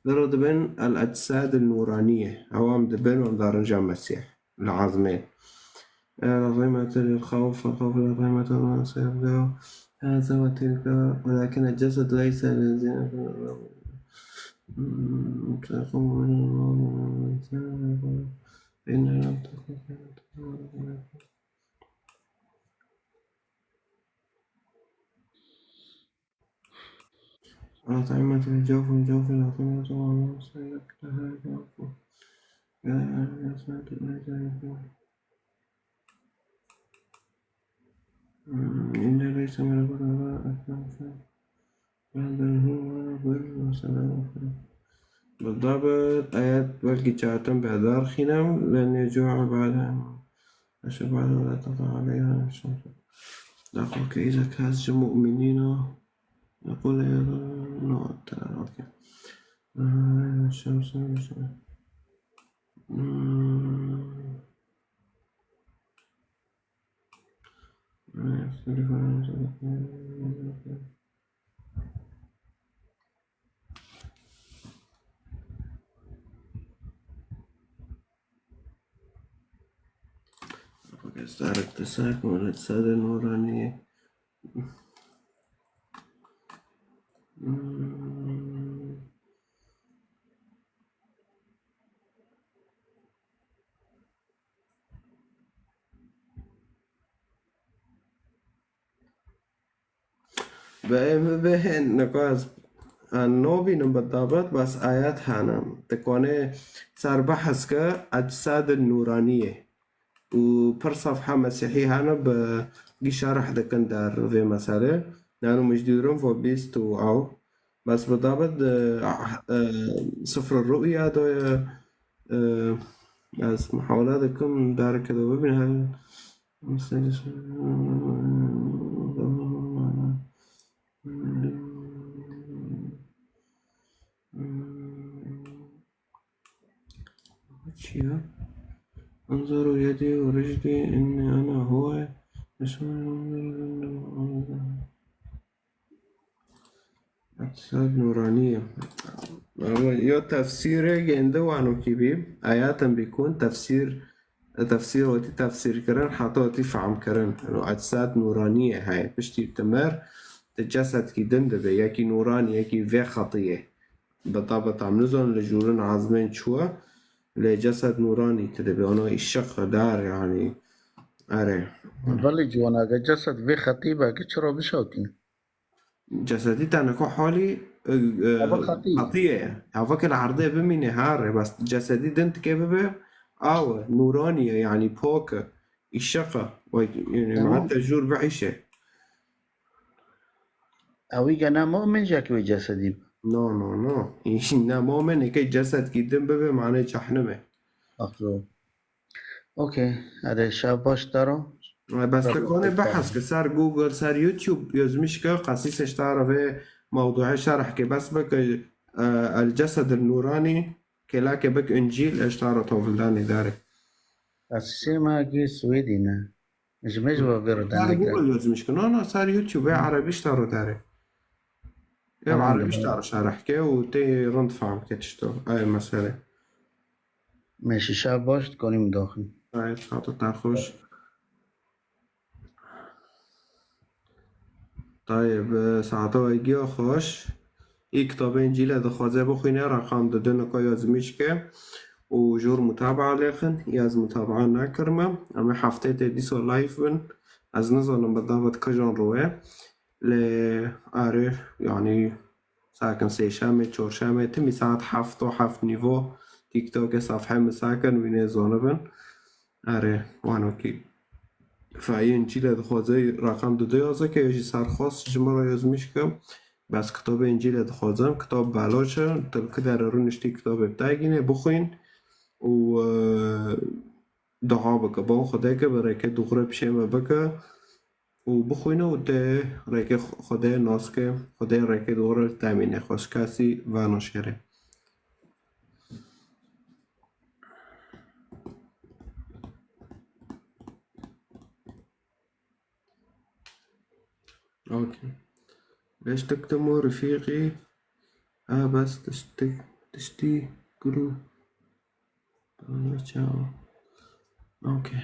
ذرة بين الأجساد النورانية، عوام دبن ومدارن جام مسيح. العظمين. العظيمة للخوف، الخوف العظيمة ما سيبدأ هذا وتلك، ولكن الجسد ليس للزنا، فإن لم تكن الأطعمة الجوف، الجوف الأطعمة وما سيبدأ هذا. إن ليس من الغرباء أكثر شيء. هذا هو بر وسلام. بالضبط، آيات بلكي جاتم بهدار خينام، لن يجوع بعدها، أشرب بعدها ولا تقع عليها الشمس. لقوك إذا كاز مؤمنين، نقول يا نوع، أوكي. آه، الشمس، الشمس. مم. Sarık da sarık mı? Sade nuraniye. Hmm. Bi, bi, bi, niko ez, e, nobînim bi dabet, bes ayet hene. Ti konê ser behs ke ecsadê nûraniyê. Û pir sefha mesîhî hene bi gîşa reh dikin der vê meselê. Nano min ji dî û vo bîst û ew. Bes bi dabet, e, e, Sifr Ru'ya de ye, e, ez muhawele dikim, dereke de bibînim. Çiya? Enzaru yedi ve ricdi inni ana huve. Ecsadê nûraniyê. Ama yo tefsîrê gêndi wano kî bî, ayatin bîkûn tefsîr, tefsîr wetî tefsîrkirin, heta wetî fehmkirin. Eno ecsadê nûraniyê heye. Piştî timir, di cesedkî din dibe, yekî nûranî, yekî vê xetiyê. Bi tabi tam nizanin li jûrin ezmên çi ye, lê cesed nûranî tu dibê, ana îşiq dar, yanî, erê. Belê ciwana, ge cesed vê xetî be, ge çira bişewtîne? Cesedî te niko halî, e, e, Hava xetî ye. Xetî ye. Hava ke li erdê bimîne, her e. Bes cesedî din dike bibe, aw e, nûranî ye, yanî pok e, îşeq e. Wek, yanî, Tamam. Mehete jûr biîşe. Ewî gene mumin jek wê cesedî bi. No, no, no. Ne mumin, eke cesedkî din bibe, mane cehnime. Aqlo. Okey, erê, şev baş te re. Bes te Reb-, kanê behs ke ser Google, ser YouTube, yazmış ke qesîsê ji te re vê mewduê şerh ke, bes bike, e, El Cesed El Nûranî, kêleke bik Încîl, e, ji te re tovildanê dare. Qesîsê me gî Swêdî ne. Ji me ji we vê re Ser denekre. Google yazmış ke. No, no, ser YouTube, e, erebî ji te re dare. Ev Tamam, erebî ji te tamam. Re şerh ke û tê rind fehm ke tişto. Ay mesele. Meşî şev baş, dikanî min daxî. Ay, saeta te xweş. Tayê bi saeta we giya xweş. Î kitabê Încîle dixwaze bixwîne, reqam dide nika yazmîş ke û jor mutabaa lêxin, ez mutabaa nekirime. Em ê heftê tê dîsa live bin. Ez nizanim bi davet kijan rûye. Lê erê, yanî sakin sêşemê, çorşemê, timî saet heft û heft nîvo TikTokê sefhe min sakin wînê zonibin. Erê, wano kî. Fayê Încîle dixwaze reqam dide yaze ke jî serxwest ji min re yazmîş ke. Bes kitabê Încîle dixwazim, kitab belaş e, tu li ku derê rûniştî kitabê bi te gînê, bixwîn û, e, dua bike. Ban Xwedê ke bi rêkê dûxurê pişê me bike û bixwîne û tê rêkê Xwedê nas ke, Xwedê rêkê dûxurê temîne xweşkesî ve naşêrê. Okey. Beş tek te mo refîqî. A bes tiştik, tiştî guru. Çawa? Okey.